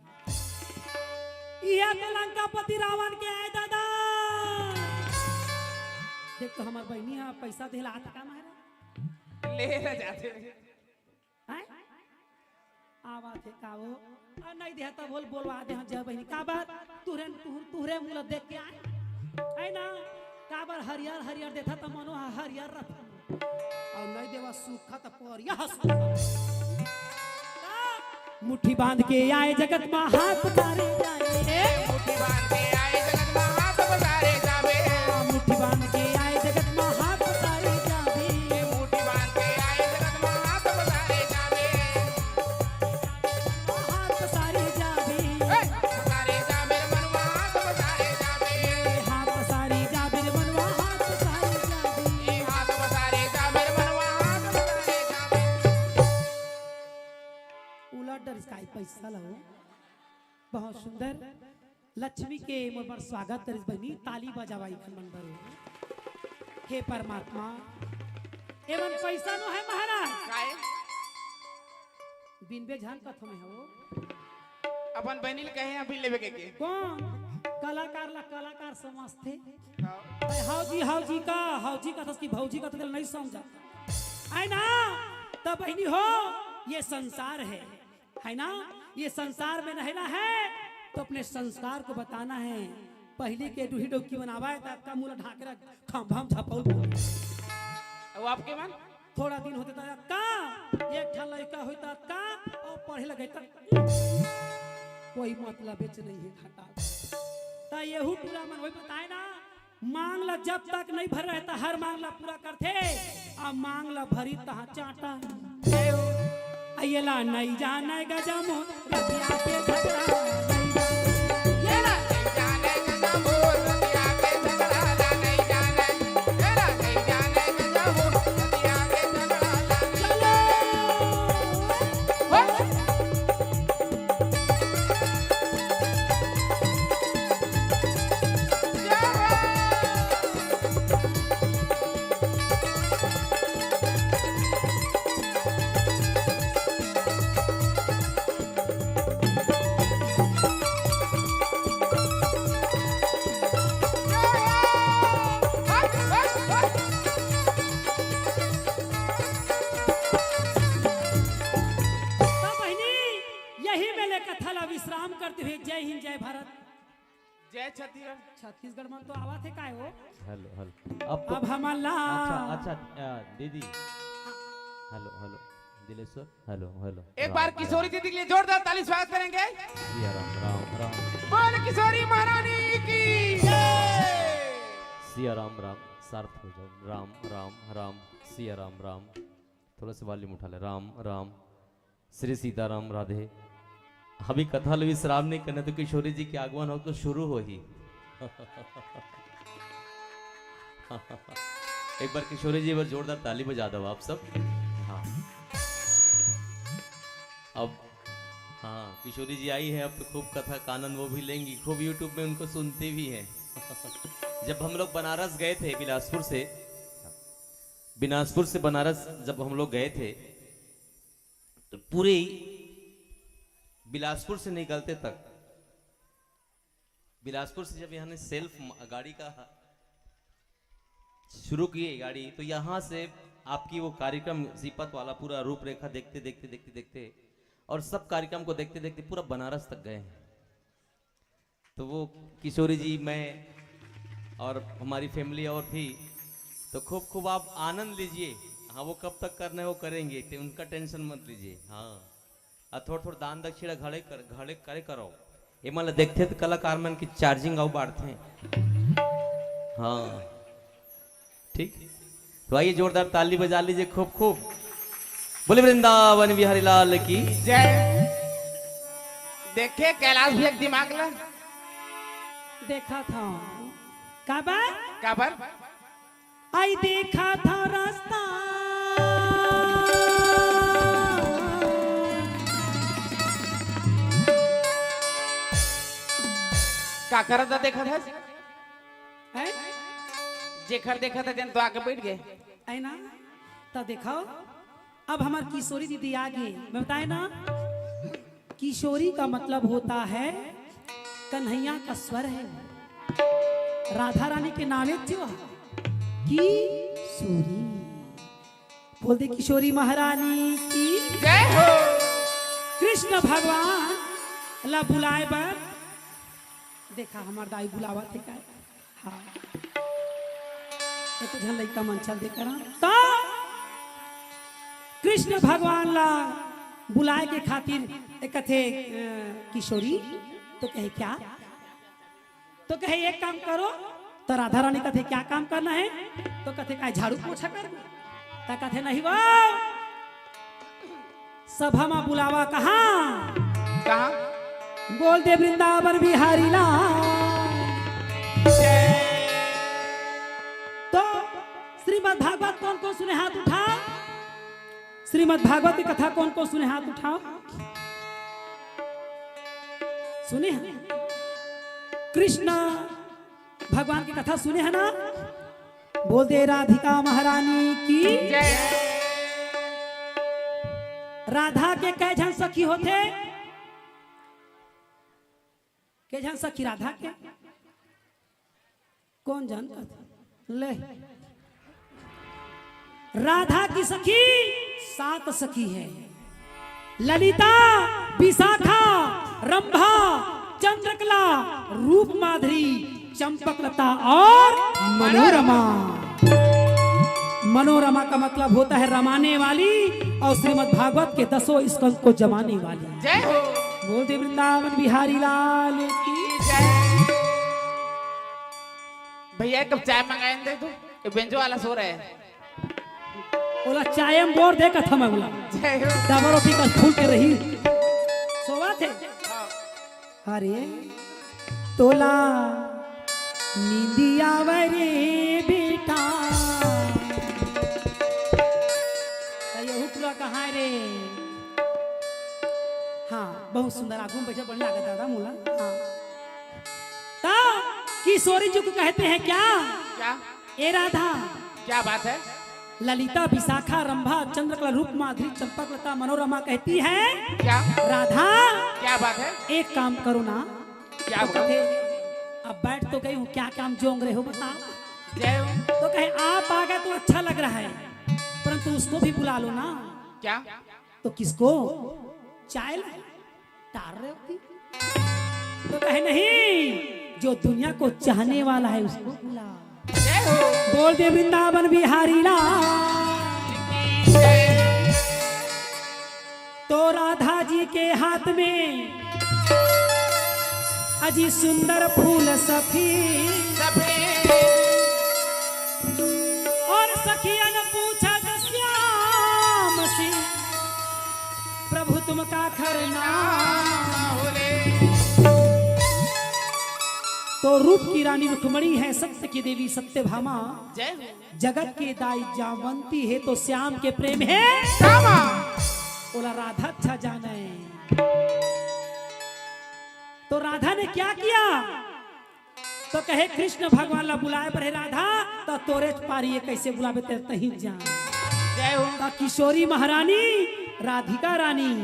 इहे तो लंकापति रावण के आय दादा। देख तो हमर बहिनी हा पैसा देला त का महाराज? ले ले जाथे। हैं? आवा थे का वो? आ, नहीं देहा तब बोल, बोलवा दे हम जय बहिनी। का बात? तुहरे, तुहरे, तुहरे मुला देख के आए। है ना? का बार हरियर, हरियर देथा त मनो हा हरियर रथ। अउ नहीं देवा सूखा त परिया हस। मुट्ठी बांध के आए जगत मा हाथ पसारे जाबे। मुट्ठी बांध के आए जगत मा हाथ पसारे जाबे। मुट्ठी बांध के आए जगत मा हाथ पसारे जाबे। मुट्ठी बांध के आए जगत मा हाथ पसारे जाबे। हाथ पसारे जाबे। ए, पसारे जाबे रे मनुआ, हाथ पसारे जाबे। हाथ पसारे जाबे रे मनुआ, हाथ पसारे जाबे। ए, हाथ पसारे जाबे रे मनुआ, हाथ पसारे जाबे। उलट डरिस काय पैसा ला हो। बहुत सुंदर। लक्ष्मी के मोर बर स्वागत करिस बहिनी, ताली बजावा इखन मन बर। हे परमात्मा, एमन पैसा नो है महाराज। काय? बिनबे झन कथो में हो। अपन बहिनी ल कहे अभी लेबे के, के? कौन? कलाकार ला कलाकार समझथे। हाँ। हाव जी, हाव जी का, हाव जी कथस कि भौजी कथस तेला नहीं समझा। आय ना, त बहिनी हो, ये संसार है। है ना? ये संसार में रहना है तो अपने संस्कार को बताना है। पहले के डूही डौकी बनावा है, त का मुला ढाके रख, खंभा में झपौल बोल। अब आपके मन? थोड़ा दिन होते त का एक ठा लड़का होता का और पढ़े लगे त कोई मतलब बेच नहीं है घाटा। त यहू टूरा मन वही बताए ना, मांग ला जब तक नहीं भर रहता, हर मांग ला पूरा करथे। अब मांग ला भरी तहाँ चाटा। अयला नहीं जाने गजम रतिया के झगड़ा नहीं जाने। ये ला नहीं जाने गजम रतिया के झगड़ा ला नहीं जाने। ये ला नहीं जाने गजम रतिया के झगड़ा ला नहीं जाने। हो। त बहिनी, यही मेले कथा ला विश्राम करते हुए जय हिंद, जय भारत। जय छत्तीसगढ़। छत्तीसगढ़ मन तो आवत हे काय हो? Hello, hello. अब तो अब हमन ला अच्छा, अच्छा, अ, दीदी। Hello, hello. Dileshwar, hello, hello. एक बार किशोरी दीदी के लिए जोरदार ताली स्वागत करेंगे। सिया राम, राम, राम। बोल किशोरी महारानी की जय। सिया राम, राम, शांत हो जाओ। राम, राम, राम, सिया राम, राम। थोड़ा सा वॉल्यूम उठा ले। राम, राम। श्री सीताराम राधे। अभी कथा ल विश्राम नहीं करना, तो किशोरी जी के आगमन हो तो शुरू हो ही। एक बार किशोरी जी, एक बार जोरदार ताली बजा दो आप सब। हाँ। अब, हाँ, किशोरी जी आई है, अब तो खूब कथा का आनंद वो भी लेंगी, खूब YouTube में उनको सुनते भी हैं। जब हम लोग बनारस गए थे बिलासपुर से, बिलासपुर से बनारस जब हम लोग गए थे, तो पूरे बिलासपुर से निकलते तक, बिलासपुर से जब यहाँ ने सेल्फ म-, गाड़ी का शुरू किए गाड़ी, तो यहाँ से आपकी वो कार्यक्रम सीपत वाला पूरा रूपरेखा देखते, देखते, देखते, देखते, और सब कार्यक्रम को देखते, देखते पूरा बनारस तक गए हैं। तो वो किशोरी जी, मैं और हमारी फैमिली और थी, तो खूब, खूब आप आनंद लीजिए। हाँ, वो कब तक करना है, वो करेंगे, टे-, उनका टेंशन मत लीजिए। हाँ, और थोड़ा, थोड़ा दान दक्षिणा घड़े कर, घड़े करे करो। ये मतलब देखते तो कलाकार मन की चार्जिंग आउ बांटते हैं। हाँ, ठीक, तो आइए, जोरदार ताली बजा लीजिए खूब खूब। बोले वृंदावन बिहारी लाल की जय। देखे कैलाश भैया के दिमाग ला। देखा था। काबर? काबर? आई देखा था रास्ता। का करत देखत हस? हैं? जेखर देखत हे, तेन तो आके बैठ गे। है ना? त देखो, अब हमर किशोरी दीदी आ गे। मैं बताए ना, किशोरी का मतलब होता है कन्हैया का स्वर है। राधा रानी के नावे क्यों है? किशोरी। बोल दे किशोरी महारानी की। जय हो। कृष्ण भगवान ला बुलाए बर देखा, हमर दाई बुलावत हे का? हाँ। एक झन लइका मन चल दे करा। त कृष्ण भगवान ला बुलाए के खातिर एक कथे, अ, किशोरी तो कहे, "क्या?" तो कहे, "एक काम करो।" तो राधा रानी कथे, "क्या काम करना है?" तो कथे, "काय झाड़ू पोछा कर?" त कथे, "नहीं वो।" सभा म बुलावा कहाँ? कहाँ? बोल दे वृंदावन बिहारी लाल। तो श्रीमद् भागवत कौन कौन सुने, हाथ उठाओ। श्रीमद् भागवत की कथा कौन कौन सुने, हाथ उठाओ। सुने हैं? कृष्ण भगवान की कथा सुने है ना? बोल दे राधिका महारानी की। जय। राधा के कै झन सखी होथे? कै झन सखी राधा के? कौन जानता था? ले। राधा की सखी सात सखी है। ललिता, विशाखा, रंभा, चंद्रकला, रूप माधुरी, चंपकलता और मनोरमा। मनोरमा का मतलब होता है रमाने वाली, और श्रीमद् भागवत के दसों स्कंद को जमाने वाली। जय हो। बोल दे वृंदावन बिहारी लाल की। जय। भैया, एक कप चाय मंगाए दे तू, ये बेंजो वाला सो रहा है। ओला चाय में बोर दे कथा में बोला। जय हो। डबल रोटी का फूल के रही। सोवा थे। हाँ। अरे, तोला नींदी आवे रे बेटा। त यहू टूरा कहाँ रे? हाँ, बहुत सुंदर, आगू में बैठे बढ़िया लागत दादा मोला। हाँ। त किशोरी जी को कहते हैं क्या? क्या? ए राधा। क्या बात है? ललिता, विशाखा, रंभा, चंद्रकला, रूप माधुरी, चंपकलता, मनोरमा कहती है। क्या? राधा। क्या बात है? एक काम करो ना। क्या तो बोला? कहे, "अब बैठ तो गई हूँ, क्या काम जोंग रहे हो, बता।" जय हो। तो कहे, "आप आ गए तो अच्छा लग रहा है, परंतु उसको भी बुला लो ना।" क्या? तो किसको? चाय ला टार रहे हो कि? तो कहे, "नहीं, जो दुनिया को चाहने वाला है, उसको बुला।" जय हो। बोल दे वृंदावन बिहारी लाल। तो राधा जी के हाथ में अजी सुंदर फूल सफेद। सफेद। और सखियन पूछत श्याम से, "प्रभु तुम काखर नाम?" तो रूप की रानी रुक्मणी है, सत्य की देवी सत्यभामा। जय हो। जगत के दाई जामवंती हे तो श्याम के प्रेम हे श्यामा। ओला राधा अच्छा जाने। तो राधा ने क्या किया? तो कहे कृष्ण भगवान ला बुलाए पर हे राधा, तो तोरे पारी ये कैसे बुलावे तेरे तही जान। जय हो। तो किशोरी महारानी, राधिका रानी,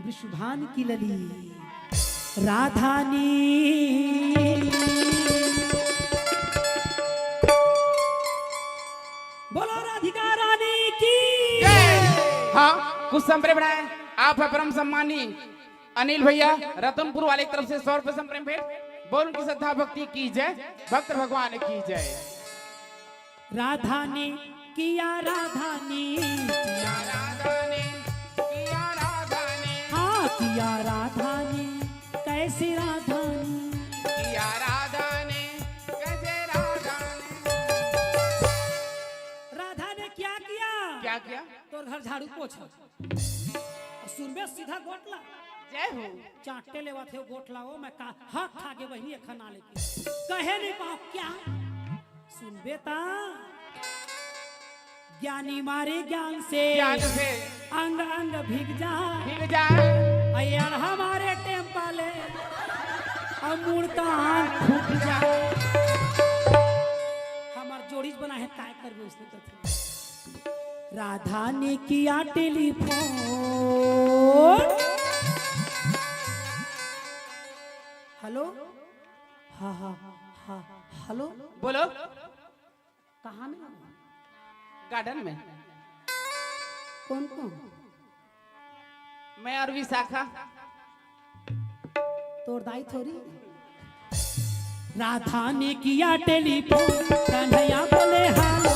वृषभान की लली राधानी। बोलो राधिका रानी की। जय। हाँ, कुछ संप्रेम बनाए। आप है परम सम्मानी अनिल भैया रतनपुर वाले की तरफ से सौ रुपए संप्रेम भेंट। बोल उनकी श्रद्धा भक्ति की जय, भक्त भगवान की जय। राधा ने किया, राधा ने किया, राधा ने किया, राधा ने। हाँ, किया राधा ने, कैसे राधा ने? किया राधा ने, कैसे राधा ने? राधा ने क्या किया? क्या किया? तोर घर झाड़ू पोछा। सुनबे सीधा गोठला। जय हो। चाटे लेवा थे गोठला, ओ मैं का हाथ खा के बहिनी एखन ना लेके। कहे नहीं पाओ क्या? सुनबे ता। ज्ञानी मारे ज्ञान से, ज्ञान से। अंग अंग भीग जा। भीग जा। अय्यार हमारे टेम्पा ले, अब मुड़ता आंख फूट जा। हमार जोड़ीच बना है, काय करबे उसने कथे। राधा ने किया टेलीफोन। हेलो। हाँ, हाँ, हाँ, हेलो। बोलो। कहाँ में हो? गार्डन में। कौन कौन? मैं और विशाखा। तोर दाई थोरी। राधा ने किया टेलीफोन, कन्हैया बोले हेलो।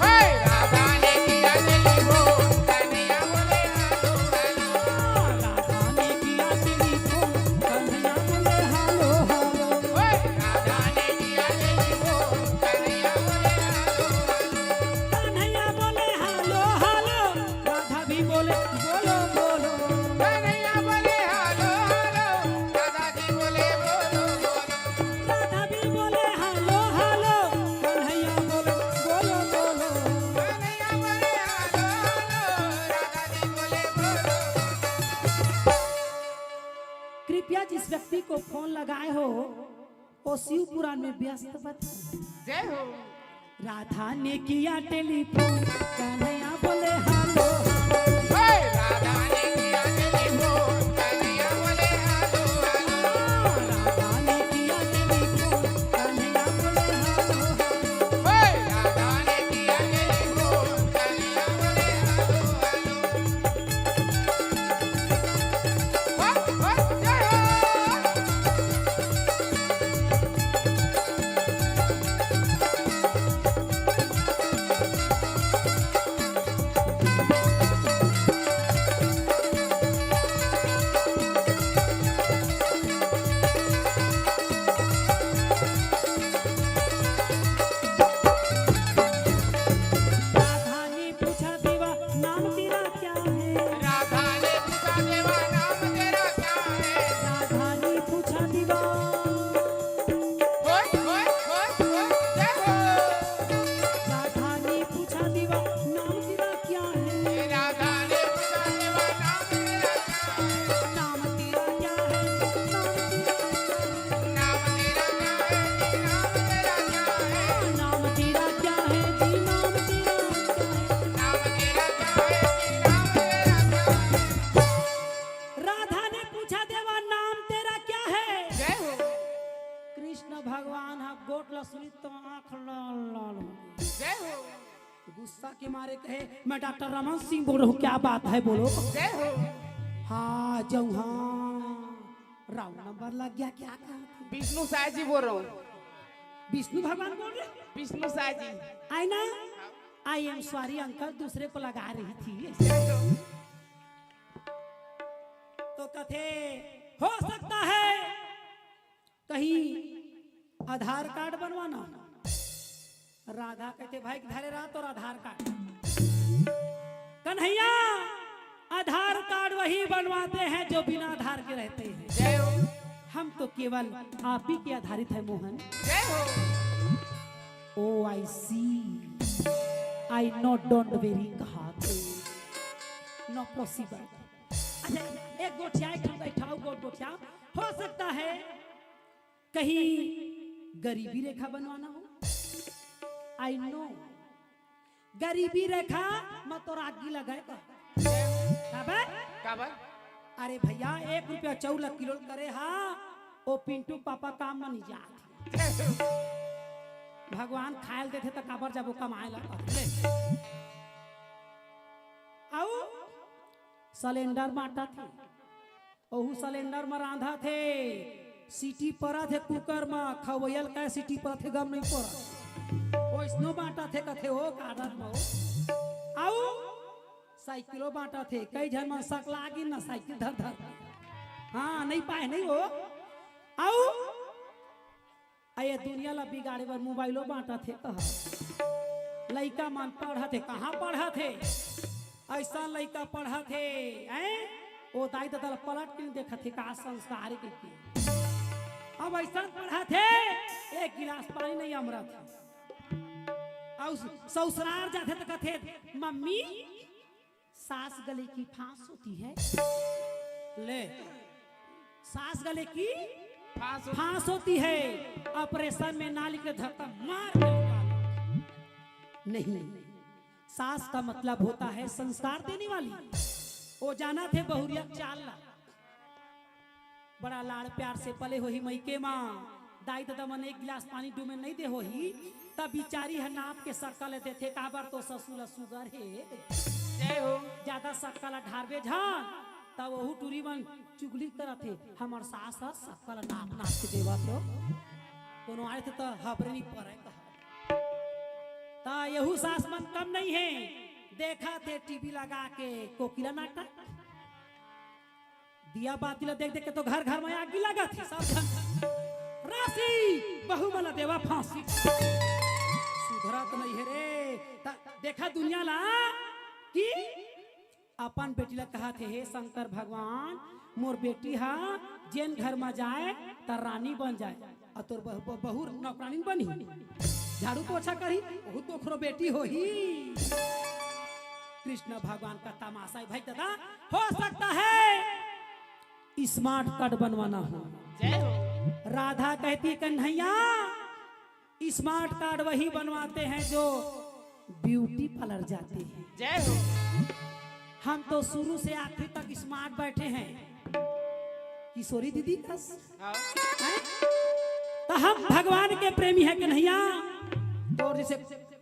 हे, राधा ने किया टेलीफोन, कन्हैया बोले हेलो, हेलो। राधा ने किया टेलीफोन, कन्हैया बोले हेलो, हेलो। हे, राधा ने किया टेलीफोन, कन्हैया बोले हेलो, हेलो। कन्हैया बोले हेलो हेलो, राधा भी बोले बोलो बोलो। कन्हैया बोले हेलो हेलो, राधा जी बोले बोलो बोलो। राधा भी बोले हेलो हेलो, कन्हैया बोले बोलो बोलो। कन्हैया बोले हेलो हेलो, राधा जी बोले बोलो बोलो। कृपया जिस व्यक्ति को फोन लगाए हो, वो शिव पुराण में व्यस्त बता। जय हो। राधा ने किया टेलीफोन, कन्हैया बोले हेलो। हे, राधा ने किया टेलीफोन, कन्हैया बोले हेलो, हेलो। राधा ने किया टेलीफोन, कन्हैया बोले हेलो, हेलो। हे, राधा ने किया टेलीफोन, कन्हैया बोले हेलो, हेलो। राधा ने पूछा, देवा, नाम तेरा क्या है? राधा ने पूछा, देवा, नाम तेरा क्या है? राधा ने पूछा, देवा। होय, होय, होय, होय, जय हो। राधा ने पूछा, देवा, नाम तेरा क्या है? राधा ने पूछा, देवा, नाम तेरा क्या है? नाम तेरा क्या है? नाम तेरा क्या है? नाम तेरा क्या है? नाम तेरा क्या है? नाम तेरा क्या है जी? नाम तेरा क्या है? नाम तेरा क्या है जी? नाम तेरा क्या है? राधा ने पूछा, देवा, नाम तेरा क्या है? जय हो। कृष्ण भगवान ह गोठ ल सुनिस त आंख लाल लाल हो। जय हो। गुस्सा के मारे कहे, मैं डॉक्टर रमन सिंह बोल रहा हूँ, क्या बात है बोलो। जय हो। हाँ, जऊँ हाँ। राउंड नंबर लग गया, क्या कहा? विष्णु साय जी बोल रहा हूँ। विष्णु भगवान बोल रहे? विष्णु साय जी। आई ना? I am sorry uncle, दूसरे को लगा रही थी। तो कथे, हो सकता है कहीं आधार कार्ड बनवाना। राधा कथे, भाई धरे रहा तोर आधार कार्ड। कन्हैया, आधार कार्ड वही बनवाते हैं जो बिना आधार के रहते हैं। जय हो। हम तो केवल आप ही के आधारित है मोहन। जय हो। Oh, I see. I know, don't very कहा थे। No possible। अच्छा, एक गोठिया, एक ठन बैठाओ, गोठ गोठिया। हो सकता है कहीं गरीबी रेखा बनवाना हो। I know। गरीबी रेखा म तोर आगी लगे का। काबर? काबर? अरे भैया, एक रुपया चाउर ल किलो करे हा, ओ पिंटू पापा काम म नहीं जात। भगवान खायल देथे त काबर जाबो कमाए ला? ले। अउ सिलेंडर बांटत हे। ओहू सिलेंडर म रांधत हे, सीटी परत हे कुकर म, खवैया ल काय सीटी परत हे, गम नइ परत। ओइसनो बांटत हे कथे ओ, का आदत म ओ। अउ साइकिलो बांटत हे, कई झन मन सकला गिन न साइकिल धर धर। हाँ, नइ पाए नइ ओ। अउ अ ये दुनिया ला बिगाड़े बर मोबाइलो बांटत हे कहा। लइका मन पढ़त हे, कहाँ पढ़त हे? अइसन लइका पढ़त हे, हैं? ओ दाई ददा ला पलट के नइ देखत हे, का संस्कार हे कहिके। अब अइसन पढ़त हे, एक गिलास पानी नइ अमरत हे। अउ ससुरार जाथे त कथे, "मम्मी, सास गले की फांस होती है।" ले, सास गले की फांस होती है। ऑपरेशन में नाली के धक्का मार के निकालो। नहीं, सास का मतलब होता है संस्कार देने वाली। वो जाना थे बहुरिया चाल ला। बड़ा लाड़ प्यार से पले होही मइके मा। दाई ददा मन एक गिलास पानी डूमे नहीं दे होही, तब बिचारी ह नाप के सक्का ले देथे, काबर तो ससुर ल सुगर हे। जय हो। ज्यादा सक्का ल ढारबे झन, तब वहू टूरी मन चुगली करत हे, "हमर सास ह सक्का ल नाप नाप के देवत हो।" कोनो आए थे त हबरे नहीं परे कहा। त यहू सास मन कम नहीं हे, देखत हे टीवी लगा के कोकिला नाटक। दिया बाती ला देख देख के तो घर घर में आगी लगत हे, सब झन। "राशि, बहू मन ला देवा फांसी।" सुधरत नहीं हे रे। त देखा दुनिया ला कि अपन बेटी ला कहत हे, "हे शंकर भगवान, मोर बेटी हा जेन घर में जाए त रानी बन जाए, अउ तोर बहू, बहू नौकरानी बनी, झाड़ू पोछा करही, वहू तो ओखरो बेटी होही।" कृष्ण भगवान का तमाशा हे भाई दादा, हो सकता है स्मार्ट कार्ड बनवाना हो। जय हो। राधा कहती, "कन्हैया, स्मार्ट कार्ड वही बनवाते हैं जो ब्यूटी पार्लर जाते हैं।" जय हो। हम तो शुरू से आखिरी तक स्मार्ट बैठे हैं। किशोरी दीदी बस। हाँ। हैं? तो हम भगवान के प्रेमी हैं कन्हैया। तो जैसे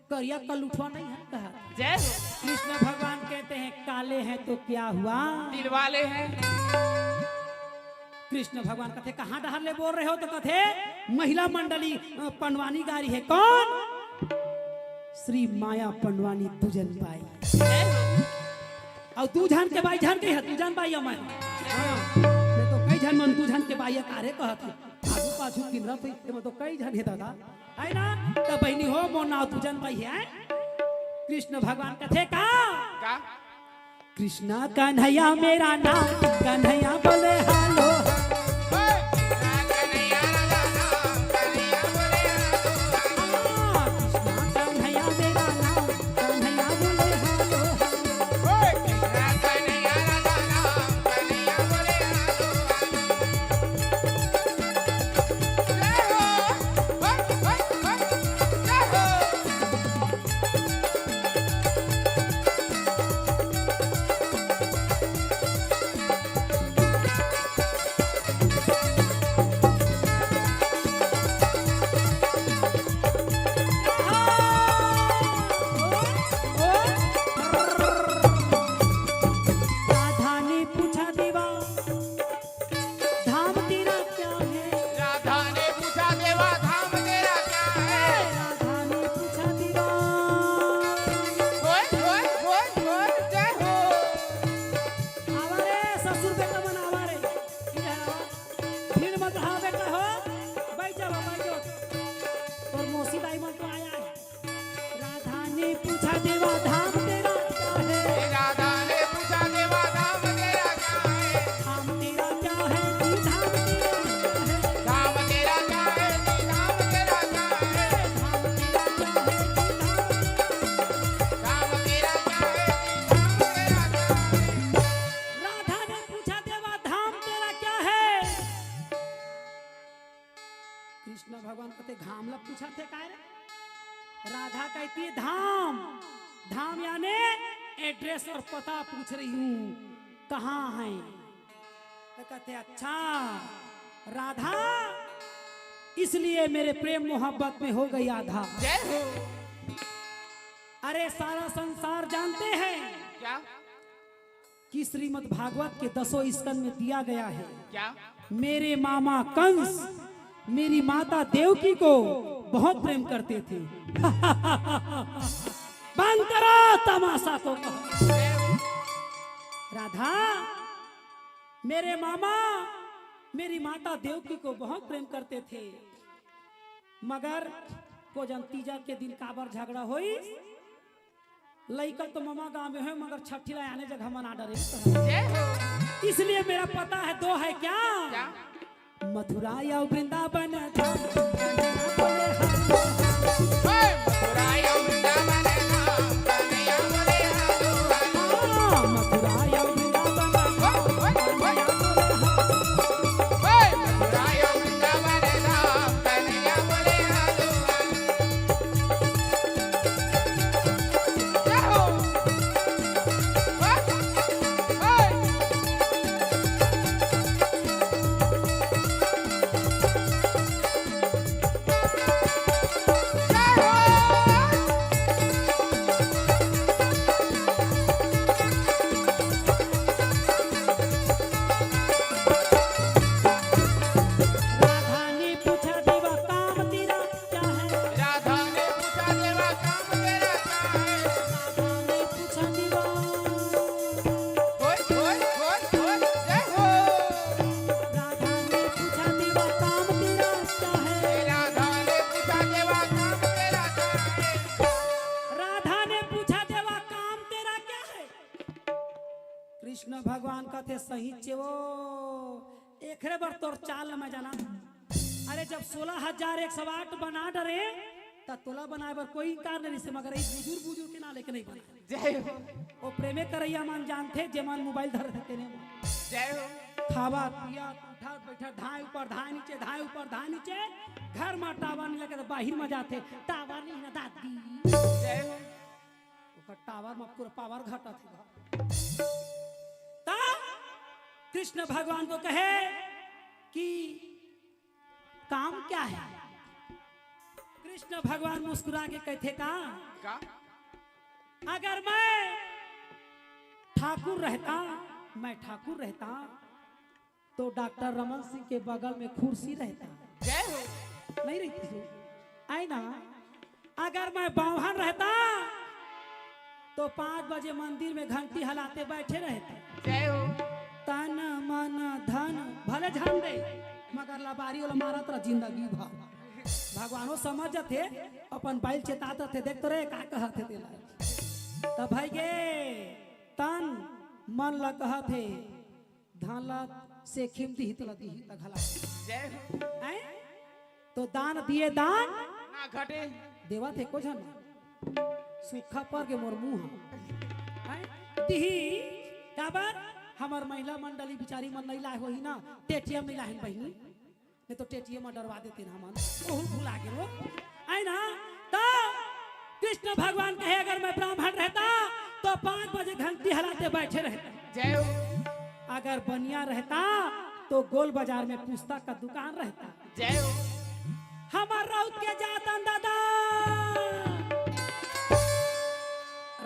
करिया कलुठवा नहीं है कहा। जय हो। कृष्ण भगवान कहते हैं, "काले हैं तो क्या हुआ?" दिलवाले हैं। कृष्ण भगवान कथे, "कहाँ डहर ले बोल रहे हो?" तो कथे, "महिला मंडली, अ, पंडवानी गारी है।" कौन? श्री माया पंडवानी दूजन बाई। जय हो। अउ दूजन के बाई झन के है, दूजन बाई है मैं। हाँ, मैं तो कई झन मन दूजन के बाई है, कारे कहत है। आजू पाछू किनरा तो, मैं तो कई झन है दादा। है ना? त बहिनी हो, मोर नाव दूजन बाई हे। कृष्ण भगवान कथे का? का? कृष्णा कन्हैया मेरा नाम, कन्हैया बोले हालो। ओए! कृष्णा कन्हैया मेरा नाम, कन्हैया बोले हालो। हाँ, कृष्णा कन्हैया मेरा नाम, कन्हैया बोले हालो। ओए! कृष्णा कन्हैया मेरा नाम, कन्हैया बोले हालो। जय हो। राधा ने पूछा देवा, धाम तेरा क्या है? राधा ने पूछा देवा, धाम तेरा क्या है? राधा ने पूछा देवा। ओए, ओए, ओए, ओए, जय हो। आवा रे, ससुर बेटा मन आवा रे। इधर आवा। भीड़ मत रहा बेटा हो। बैठ जावा, बैठ जावा। तोर मौसी दाई मन तो आया है। राधा ने पूछा देवा धाम तेरा क्या है? राधा ने पूछा देवा धाम तेरा क्या है? धाम तेरा क्या है जी, धाम तेरा क्या है? धाम तेरा क्या है जी, धाम तेरा क्या है? धाम तेरा क्या है जी, धाम तेरा क्या है? धाम तेरा क्या है जी, धाम तेरा क्या है? राधा ने पूछा देवा धाम तेरा क्या है? कृष्ण भगवान कथे घाम ला पूछत हे काय रे? राधा कहती है धाम, धाम यानी एड्रेस और पता पूछ रही हूँ, कहाँ है? तो कहते, अच्छा राधा, इसलिए मेरे प्रेम मोहब्बत में हो गई आधा। जय हो। अरे सारा संसार जानते हैं क्या? कि श्रीमद् भागवत के दसों स्कंद में दिया गया है। क्या? मेरे मामा कंस मेरी माता देवकी को बहुत प्रेम करते थे। बंद करो तमाशा को। राधा, मेरे मामा मेरी माता देवकी को बहुत प्रेम करते थे, मगर को जन तीजा के दिन काबर झगड़ा होई? लइका तो ममा गाँव में है, मगर छठी ला आने जगह मना डरे। जय हो। इसलिए मेरा पता है, दो है क्या? क्या? मथुरा या वृंदावन धाम। हे, मथुरा या वृंदावन कृष्ण भगवान कथे, "सही चे वो, एखरे बर तोर चाल ल मैं जाना। अरे, जब सोलह हजार एक सौ आठ बना डरे, त तोला बनाए बर कोई इनकार नहीं रिहिसे, मगर ये बुजुर्ग, बुजुर्ग के ना लेके नहीं बना।" जय हो। वो प्रेमे करैया मन जानथे, जे मन मोबाइल धरथे तेने मन। जय हो। खावत, पियत, उठत, बैठत, धाय ऊपर, धाय नीचे, धाय ऊपर, धाय नीचे, घर म टावर नहीं लगे त बाहिर म जाथे, "टावर नहीं ना दादी।" जय हो। ओकर टावर म पूरा पावर घटत हे। त कृष्ण भगवान को कहे कि काम क्या है? कृष्ण भगवान मुस्कुरा के कहथे का? का? अगर मैं ठाकुर रहता, मैं ठाकुर रहता, तो डॉक्टर रमन सिंह के बगल में कुर्सी रहता। जय हो। नहीं रहती सो। आए ना, अगर मैं बाम्हन रहता, तो पाँच बजे मंदिर में घंटी हलाते बैठे रहता। जय हो। तन मन धन भले झन दे, मगर लबारी वाला मारत रह जिंदगी भर। भगवानो समझ जथे, अपन बाइल चेतात रथे, देख तो रे का कहत हे तेला। त भाई गे, तन मन ल कहत हे, धन ला सेखिम दिही तला दिही त घला। जय हो। हैं? तो दान दिए दान ना घटे। देवत हे को झन। सूखा पर के मोर मुंह। हैं? दिही काबर? हमर महिला मंडली बिचारी मन नहीं लाए होही ना, टेटियम नहीं लाहिन बहिनी। नहीं तो टेटियम डरवा देते ना हमन। ओहू भुला गे वो। आए ना? त कृष्ण भगवान कहे, अगर मैं ब्राह्मण रहता तो पाँच बजे घंटी हलाते बैठे रहता। जय हो। अगर बनिया रहता तो गोल बाजार में पुस्तक का दुकान रहता। जय हो। हमर राउत के जातन दादा,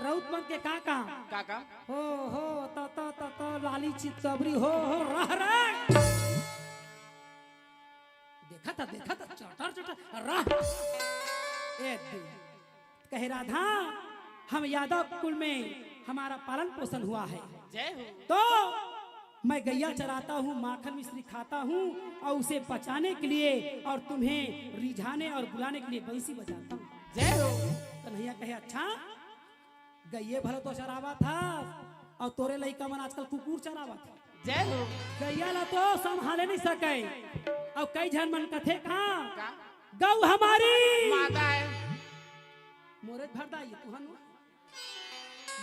राउत मन के का काम? का काम? हो हो, त त त त लाली चितकबरी हो हो, रह रह। देखा था, देखा था, चटर चटर रह। ए दे। कहे, राधा, हम यादव कुल में हमारा पालन पोषण हुआ है। जय हो। तो मैं गैया चराता हूँ, माखन मिश्री खाता हूँ और उसे बचाने के लिए और तुम्हें रिझाने और बुलाने के लिए बंसी बजाता हूँ। जय हो। कन्हैया कहे, अच्छा, गैये भले तो चरावत हस, और तोरे लइका मन आजकल कुकुर चरावत हे। जय हो। गैया ला तो संभाले नहीं सके। और कई झन मन कथे का, का? गऊ हमारी माता है। मोरे भरदाई तुहन।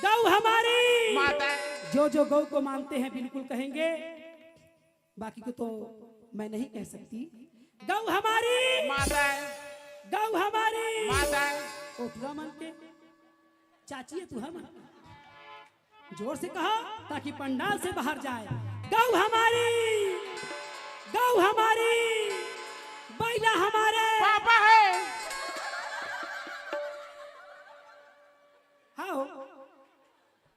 गऊ हमारी माता है। जो जो गऊ को मानते हैं बिल्कुल कहेंगे, बाकी को तो मैं नहीं कह सकती। गऊ हमारी माता है। गऊ हमारी माता है। ओटरा मन के चाची है तुहर मन। जोर से कहा ताकि पंडाल से बाहर जाए। गऊ हमारी, गऊ हमारी, बैला हमारे। पापा है। हाँ हो,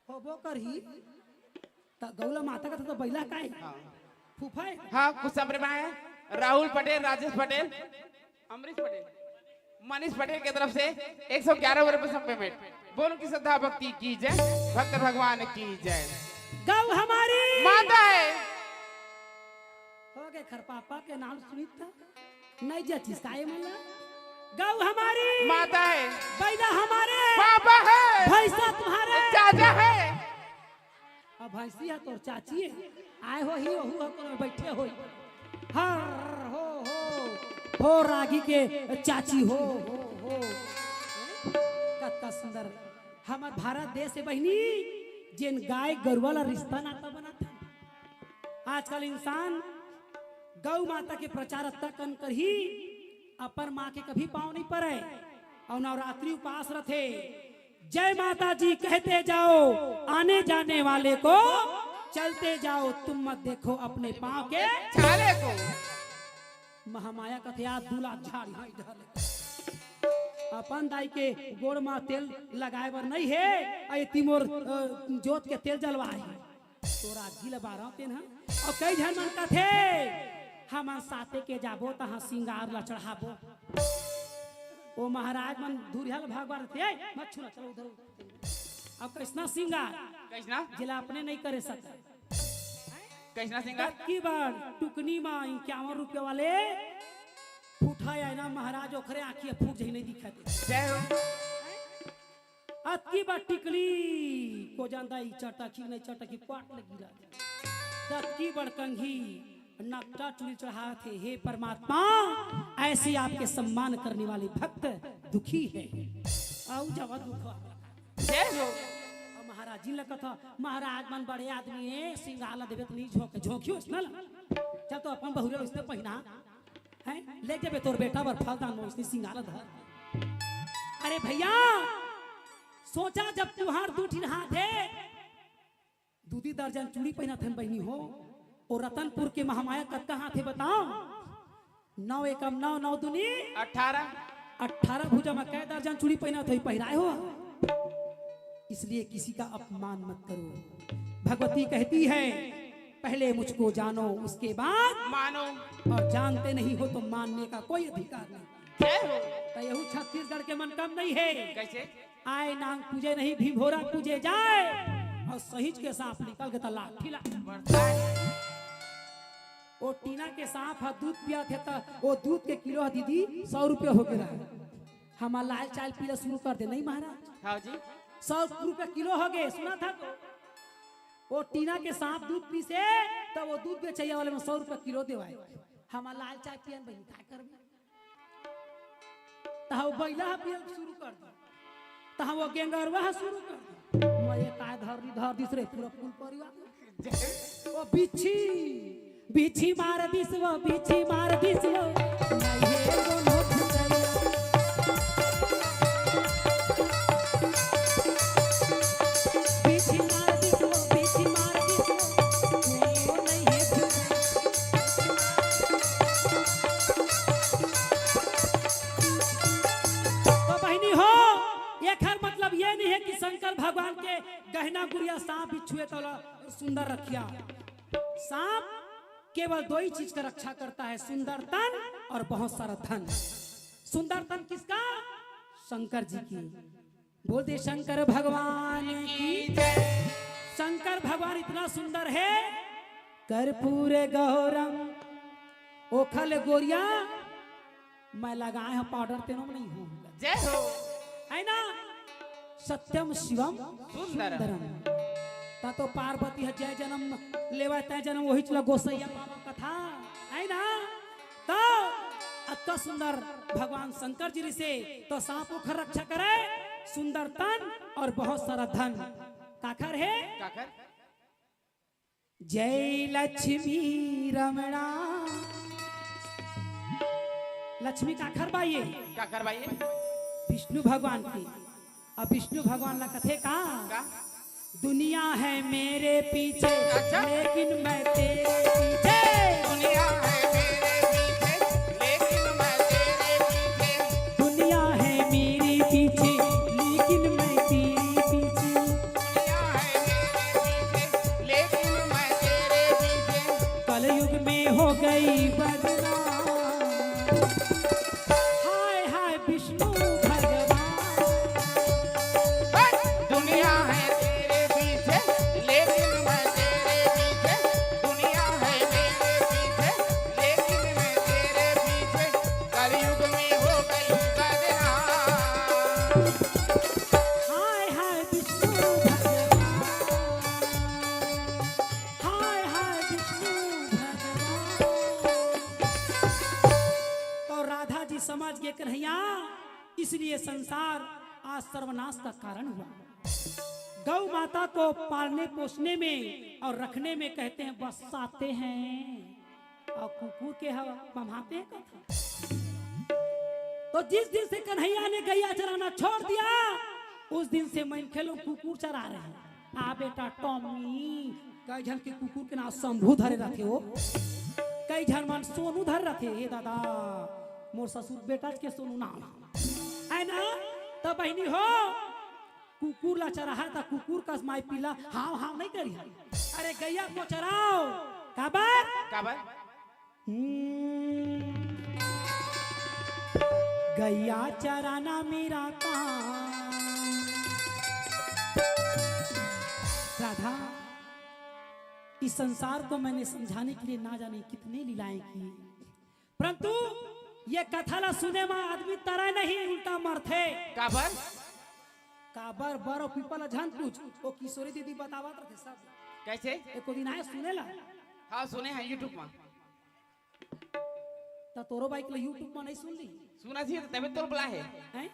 होबो करही। त गऊ ला माता का त बैला काय? हाँ। फूफा है? हाँ, कुछ संभ्रम है। राहुल पटेल, राजेश पटेल, अमरीश पटेल, मनीष पटेल के तरफ से एक सौ ग्यारह रुपए पेमेंट। बोल की श्रद्धा भक्ति की जय, भक्त भगवान की जय। गऊ हमारी माता है। हो गए खरपापा के नाम सुनित था। नहीं जा चिस्काए मन ला। गऊ हमारी माता है। बैला हमारे पापा है। भैंसा तुम्हारे चाचा है। अब भैंसी है तोर चाची है। आए हो ही ओहू हो कोनो बैठे हो। हर हो हो हो रागी के चाची हो हो हो। कत्ता सुंदर हमर भारत देश है बहिनी, जेन गाय गरुवा ला रिश्ता नाता बनात है। आजकल इंसान गौ माता के प्रचार अतका कन करही, अपन माँ के कभी पाँव नहीं परे। और नवरात्रि उपास रथे, जय माता जी कहते जाओ, आने जाने वाले को चलते जाओ, तुम मत देखो अपने पाँव के छाले को। महामाया कथे आज दूला झाड़ी हाँ इधर ले। अपन दाई के गोड़ मा तेल लगाए बर नहीं है, अई तिमोर अ, जोत के तेल जलवाए। तोर आगी ल बारव तेन ह। अउ कई झन मन कथे, "हमन साते के जाबो, तहाँ सिंगार ल चढ़ाबो।" ओ महाराज मन धुरिहा ल भगवा देथे, "ए, मत छूना, चलो उधर।" अब कइसना सिंगार? कइसना? जेला अपने नइ करे सकय। कइसना सिंगार? की बार टुकनी मा इक्यावन रुपया वाले फूटा आय ना महाराज, ओखरे आँखी ह फूट जही नइ दिखत हे। जय हो। अतकी बड़ टिकली, को जानता ही चटकी नहीं चटकी, पाट लगी रहा। अतकी बड़ कंघी, नकटा चूड़ी चढ़ात हे। हे परमात्मा, ऐसे आपके सम्मान करने वाले भक्त दुखी है। आऊ जावा दुख। जय हो। अब महाराज जी लगत ह, महाराज मन बड़े आदमी हे, सिंगार ला देबे त नहीं झोंके, झोंकियो ना ला। चल तो अपन बहुरे उसने पहिना, हैं? ले जाबे तोर बेटा बर फलदान में उसने सिंगार ला धर। अरे भैया, सोचा जब तुहार दू ठिन हाथ हे, दू दी दर्जन चूड़ी पहिनत हन बहिनी हो, और रतनपुर के महामाया कतका हाथ हे बताओ? नौ एकम नौ, नौ दूनी अठारह। अठारह भुजा में कै दर्जन चूड़ी पहिनत होही, पहिराए हो? इसलिए किसी का अपमान मत करो। भगवती कहती है, पहले मुझको जानो, उसके बाद मानो। और जानते नहीं हो तो मानने का कोई अधिकार नहीं। जय हो। तो यहू छत्तीसगढ़ के मन कम नहीं है। कैसे? आए नांग पूजे नहीं, भीभोरा पूजे जाए। और सहीज के सांप निकल के त लाठी ला। वो टीना के सांप ह दूध पिया थे त वो दूध के किलो ह दीदी सौ रुपया हो गया। हमार लाल चाय पीला शुरू कर दे, नहीं महाराज? हाँ जी। सौ रुपया किलो हो गए, सुना था तो? वो टीना के सांप दूध पीसे, तो वो दूध बेचैया वाले में सौ रुपया किलो देवाए। हमार लाल चाय पियन बहिनी, का करबे? तहाँ वो बैला ह पियल शुरू कर दी, तहाँ वो गेंगरवा ह शुरू कर दी। मैं ये काय धर दी, धर दिस रे पूरा फूल परिवार। वो बिच्छी, बिच्छी मार दिस वो, बिच्छी मार दिस वो। नहीं ये दोनों फुटैया। बिच्छी मार दिस वो, बिच्छी मार दिस वो। वो नहीं ये फुटैया। तो बहिनी हो, एखर मतलब ये नहीं है कि शंकर भगवान के गहना गुड़िया सांप भी छुए तो सुंदर रखिया। सांप केवल दो ही चीज का रक्षा करता है, सुंदर तन और बहुत सारा धन। सुंदर तन किसका? शंकर जी की। बोल दे शंकर भगवान की जय। शंकर भगवान इतना सुंदर है, कर्पूर गौरम, ओखल गोरिया मैं लगाए हूँ पाउडर, तेनो में नहीं हूँ। जय हो। है ना? सत्यम शिवम सुंदरम। सुंदरम। ता तो पार्वती ह जय जनम लेवा, तय जनम वही चला गोसैया बाबा कथा। है ना? तो अत्ता सुंदर भगवान शंकर जी से तो सांप ओखर रक्षा करे, सुंदर तन और बहुत सारा धन। काखर है? काखर? जय लक्ष्मी रमणा। लक्ष्मी काखर बाई ए? काखर बाई ए? विष्णु भगवान की। अब विष्णु भगवान ला कथे का? का? दुनिया है मेरे पीछे, अच्छा। लेकिन मैं तेरे पीछे। दुनिया है मेरे पीछे, लेकिन मैं तेरे पीछे। दुनिया है मेरे पीछे, लेकिन मैं तेरे पीछे। दुनिया है मेरे पीछे, लेकिन मैं तेरे पीछे। कलयुग में हो गई बदनाम। हाय हाय विष्णु भगवान। दुनिया है तेरे पीछे, लेकिन मैं तेरे पीछे। दुनिया है मेरे पीछे, लेकिन मैं तेरे पीछे। कलयुग में हो गई बदनाम। हाय हाय विष्णु भगवान। हाय हाय विष्णु भगवान। तो राधा जी समझ गे कन्हैया, इसलिए संसार आज सर्वनाश का कारण हुआ। गौ माता को पालने पोसने में और रखने में कहते हैं बस्साते हैं, और कुकुर के ह मम्हाते हैं कथा। तो जिस दिन से कन्हैया ने गैया चराना छोड़ दिया, उस दिन से मनखे लोग कुकुर चरा रहे हैं। आ बेटा टॉमी, कई झन के कुकुर के नाम शंभू धरे रथे हो, कई झन मन सोनू धरे रथे। ए दादा, मोर ससुर बेटा के सोनू नाम है ना? त बहिनी हो, कुकुर ला चराहा त कुकुर कस माई पिला हाव हाव नहीं करी। अरे गैया को चराओ, काबर? काबर? हम्म। गैया चराना मेरा काम। राधा, इस संसार को मैंने समझाने के लिए ना जाने कितने लीलाएं की, परंतु ये कथा ला सुने मा आदमी तरे नहीं, उल्टा मरथे। काबर? काबर बर अउ पीपल ला झन पूछ, वो किशोरी दीदी बतावत रथे सब। कैसे? एको दिन आए सुने ला। हाँ, सुने हैं YouTube में। त तोरो बाइक ला YouTube में नहीं सुन ली? सुना थी, तबे तोर बुला है। हैं?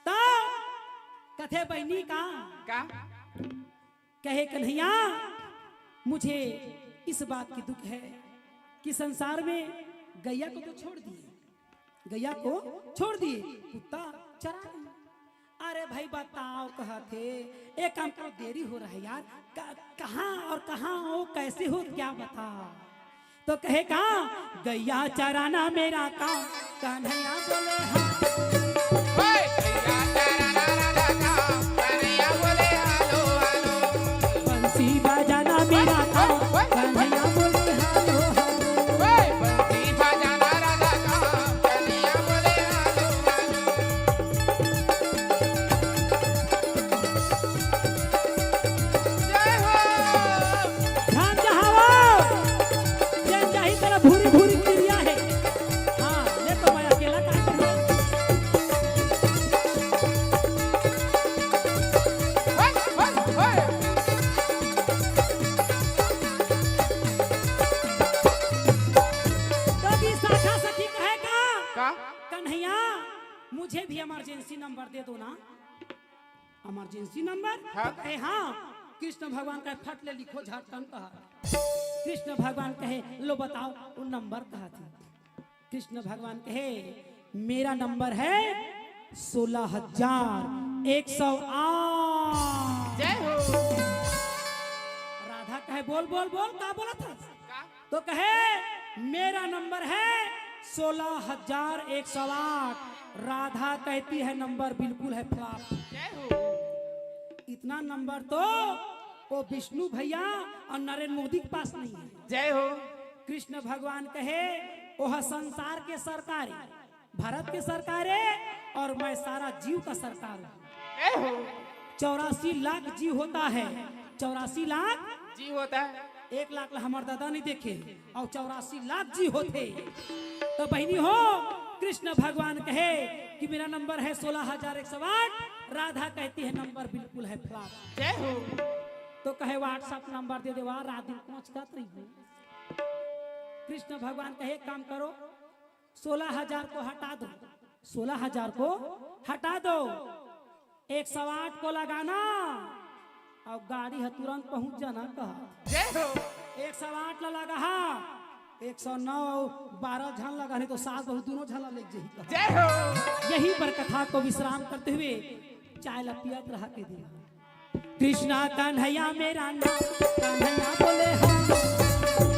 त कथे बहिनी का? का? कहे कन्हैया, मुझे इस बात की दुख है कि संसार में गैया को तो छोड़ दिए, गैया को छोड़ दिए, कुत्ता चरा रही। अरे भाई बताओ, कहत हे, एक काम करो, देरी हो रहा है यार, क-, कहाँ और कहाँ हो, कैसे हो, क्या बताओ? तो कहे का, गैया चराना मेरा काम, कन्हैया बोले हाँ। ओए, गैया चराना मेरा काम, कन्हैया बोले हालो, हालो। बंसी बजाना मेरा काम, ओए, ओए, ओए। कन्हैया बोले हालो, हालो। ओए, बंसी बजाना मेरा काम, कन्हैया बोले हालो, हालो। जय हो। ध्यान जहावो। जेन जाही तेला भूरी भूरी किरिया हे। हाँ, ले तो मैं अकेला का करना। होय, होय, होय। तो भी साखा सखी कहे का? का? कन्हैया, मुझे भी इमरजेंसी नंबर दे दो ना। Emergency number? हाँ। तो कहे, "हाँ।" कृष्ण भगवान कहे, "फट ले लिखो, झटकन कहा।" कृष्ण भगवान कहे, "लो बताओ, वो नंबर कहा थी?" कृष्ण भगवान कहे, "मेरा नंबर है सोलह हजार एक सौ आठ।" जय हो। राधा कहे, "बोल, बोल, बोल, का बोला था?" का? तो कहे, "मेरा नंबर है सोलह हजार एक सौ आठ।" राधा कहती है, "नंबर बिल्कुल है flop।" जय हो। इतना नंबर तो वो विष्णु भैया और नरेंद्र मोदी के पास नहीं है। जय हो। कृष्ण भगवान कहे, "वो है संसार के सरकार है, भारत के सरकार है, और मैं सारा जीव का सरकार हूँ।" जय हो। चौरासी लाख जीव होता है, चौरासी लाख जीव होता है। एक लाख ला हमर दादा नहीं देखे, अउ चौरासी लाख जी होथे। तो बहिनी हो, कृष्ण भगवान कहे कि मेरा नंबर है सोलह हजार एक सौ आठ, राधा कहती है नंबर बिल्कुल है flop। जय हो। तो कहे WhatsApp नंबर दे देवा, रात दिन पहुंच जात रही हो। कृष्ण भगवान कहे, "काम करो, सोलह हजार को हटा दो, सोलह हजार को हटा दो, एक सौ आठ को लगाना और गाड़ी ह तुरंत पहुंच जाना," कहा। जय हो। एक सौ आठ ला लगा हा, एक सौ नौ अउ बारह झन लगा, नहीं तो सास बहू दोनों झन ला लेके जाही कहा। जय हो। यहीं पर कथा को विश्राम करते हुए चाय ला पियत रहा के दिन। कृष्णा कन्हैया मेरा नाम, कन्हैया बोले हाँ।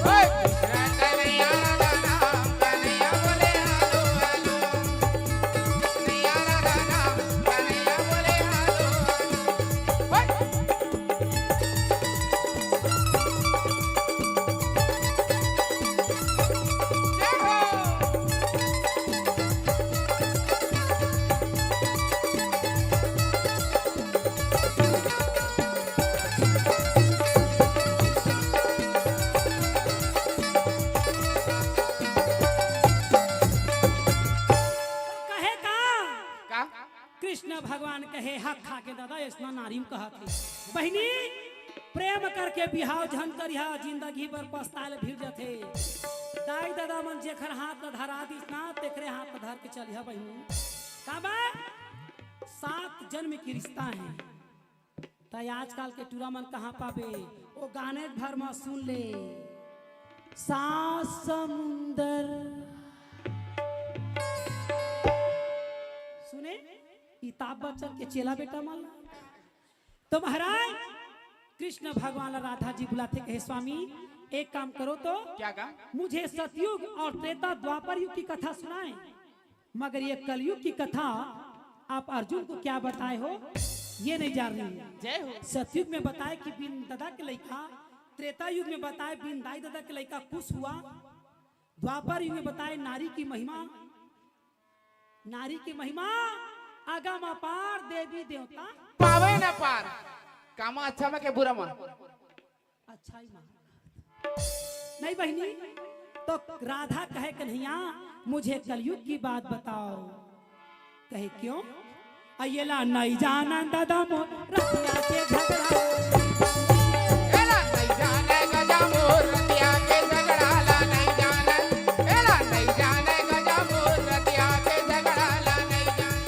ओए, कृष्णा कन्हैया मेरा नाम, कन्हैया बोले हालो, हालो। कन्हैया मेरा नाम, कन्हैया बोले हालो, हालो। ओए। जय हो। कहे का? का? कृष्ण भगवान कहे, "हक खा के दादा, ऐसना नारी म कहत हे।" बहिनी, प्रेम करके बिहाव झन करिहा, जिंदगी भर पछताए ल भिड़ जथे। दाई ददा मन जेखर हाथ ल धरा दिस ना, तेखरे हाथ ल धर के चलिहा बहिनी। काबर? सात जन्म के रिश्ता हे। त आजकल के टूरा मन कहाँ पाबे? वो गाने भर म सुन ले, सात समुंदर। सुने, अमिताभ बच्चन के चेला बेटा मन। तो महाराज, कृष्ण भगवान ला राधा जी बुलाथे, कहे, "स्वामी, एक काम करो तो, क्या का? मुझे सतयुग और त्रेता द्वापर युग की कथा सुनाए, मगर ये कलयुग की कथा आप अर्जुन को क्या बताए हो, ये नहीं जान रही।" जय हो। सतयुग में बताए कि बिन ददा के लइका, त्रेता युग में बताए बिन दाई ददा के लइका कुश हुआ, द्वापर युग में बताए नारी की महिमा, नारी की महिमा अगम अपार, देवी देवता पावे न पार। कामा अच्छा में के बुरा में? अच्छा ही में। नहीं बहिनी, तो राधा कहे, "कन्हैया, मुझे कलयुग की बात बताओ।" कहे, "क्यों?" अइला नइ जानन दादा मोर रतिया के झगड़ा। एला नइ जानय गजा मोर रतिया के झगड़ा ला नइ जानय। एला नइ जानय गजा मोर रतिया के झगड़ा ला नइ जानय।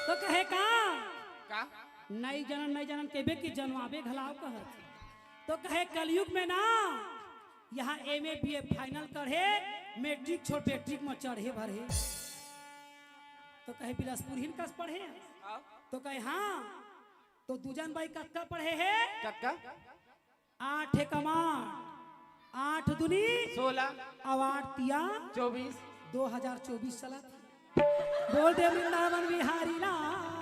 तो कहे का? का? नइ जानन, नइ जानन कहिबे कि जनवाबे घलाव कहत। तो कहे कलयुग में ना, यहाँ एमए बीए final करे, मैट्रिक छोड़ मैट्रिक में चढ़े भरे। तो कहे बिलासपुर ही कस पढ़े? हाँ। तो कहे हाँ। तो दूजन बाई कतका पढ़े हे? कतका? आठ एकम आठ, आठ दूनी सोलह। अउ आठ तिया चौबीस। दो हजार चौबीस चलत। बोल दे वृंदावन बिहारी लाल।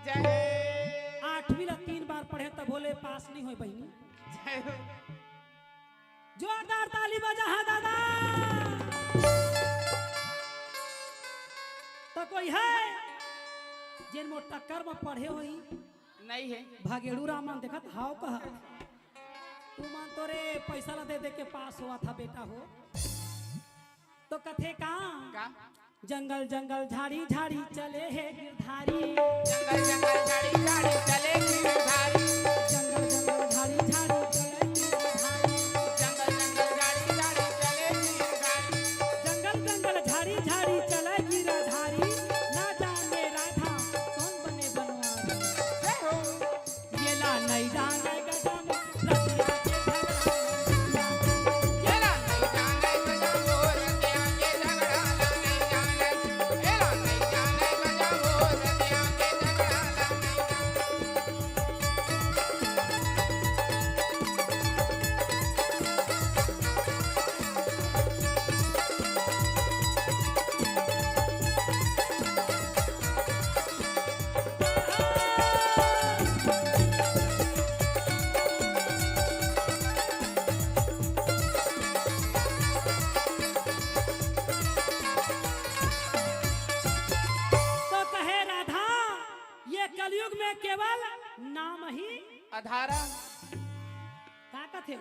जय। आठवीं ला तीन बार पढ़े तभो ले पास नइ होय बहिनी। जय हो। जोरदार ताली बजा हा दादा। त कोई हे जेन मोर टक्कर म पढ़े होही? नइ हे। भागेड़ू राम मन देखत हाव कहा। तुमन तो रे पइसा ला दे दे के पास होवत हा बेटा हो। तो कथे का? का? जंगल जंगल झाड़ी झाड़ी चले हे गिरधारी। जंगल जंगल झाड़ी झाड़ी चले गिरधारी। जंगल जंगल झाड़ी झाड़ी चले गिरधारी। जंगल जंगल झाड़ी झाड़ी चले गिरधारी। जंगल जंगल झाड़ी झाड़ी चले गिरधारी। ना जाने राधा कौन बने बनवारी। जय हो। एला नइ जानय गजा मोर रतिया के झगड़ा। एला नइ जानय गजा मोर रतिया के झगड़ा ला नइ जानय। एला नइ जानय गजा मोर रतिया के झगड़ा ला नइ जानय। तो कहे राधा, ये कलयुग में केवल नाम ही अधारा। का कथे?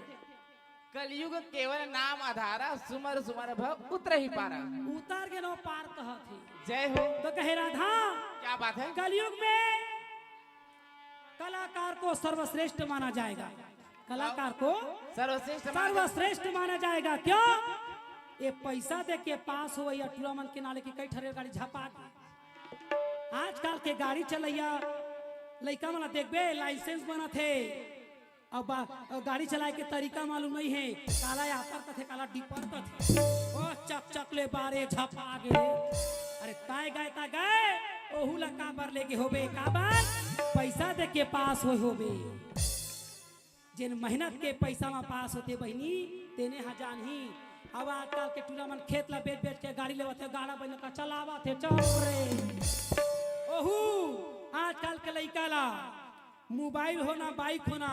कलयुग केवल नाम अधारा, सुमर सुमर भव उतरहि पारा। उतर गे न पार कहत हे। जय हो। तो कहे राधा, क्या बात है? कलयुग में कलाकार को सर्वश्रेष्ठ माना जाएगा। कलाकार को सर्वश्रेष्ठ माना सर्वश्रेष्ठ माना जाएगा। क्यों? ये पइसा दे के पास होवइया टूरा मन के नाले कि कई ठा रेलगाड़ी झपा के। आजकल के गाड़ी चलइया लइका मन ला देखबे, license बनत हे, अब बा-, गाड़ी चलाए के तरीका मालूम नइ हे, काला यातर कथे, काला डिपर कथे। ओ चक चक ले बारे झपा गे। अरे ताय गय, ताय गय, ओहू ला काबर लेगे होबे, काबर? पइसा दे के पास होय होबे। जेन मेहनत के पइसा म पास होथे बहिनी, तेने ह जानही। अब आजकल के टूरा मन खेत ला बेच बेच के गाड़ी लेवत हे, गाड़ा बइला का चलावत हे, चल रे। ओहू आजकल के लइका ला मोबाइल होना, बाइक होना,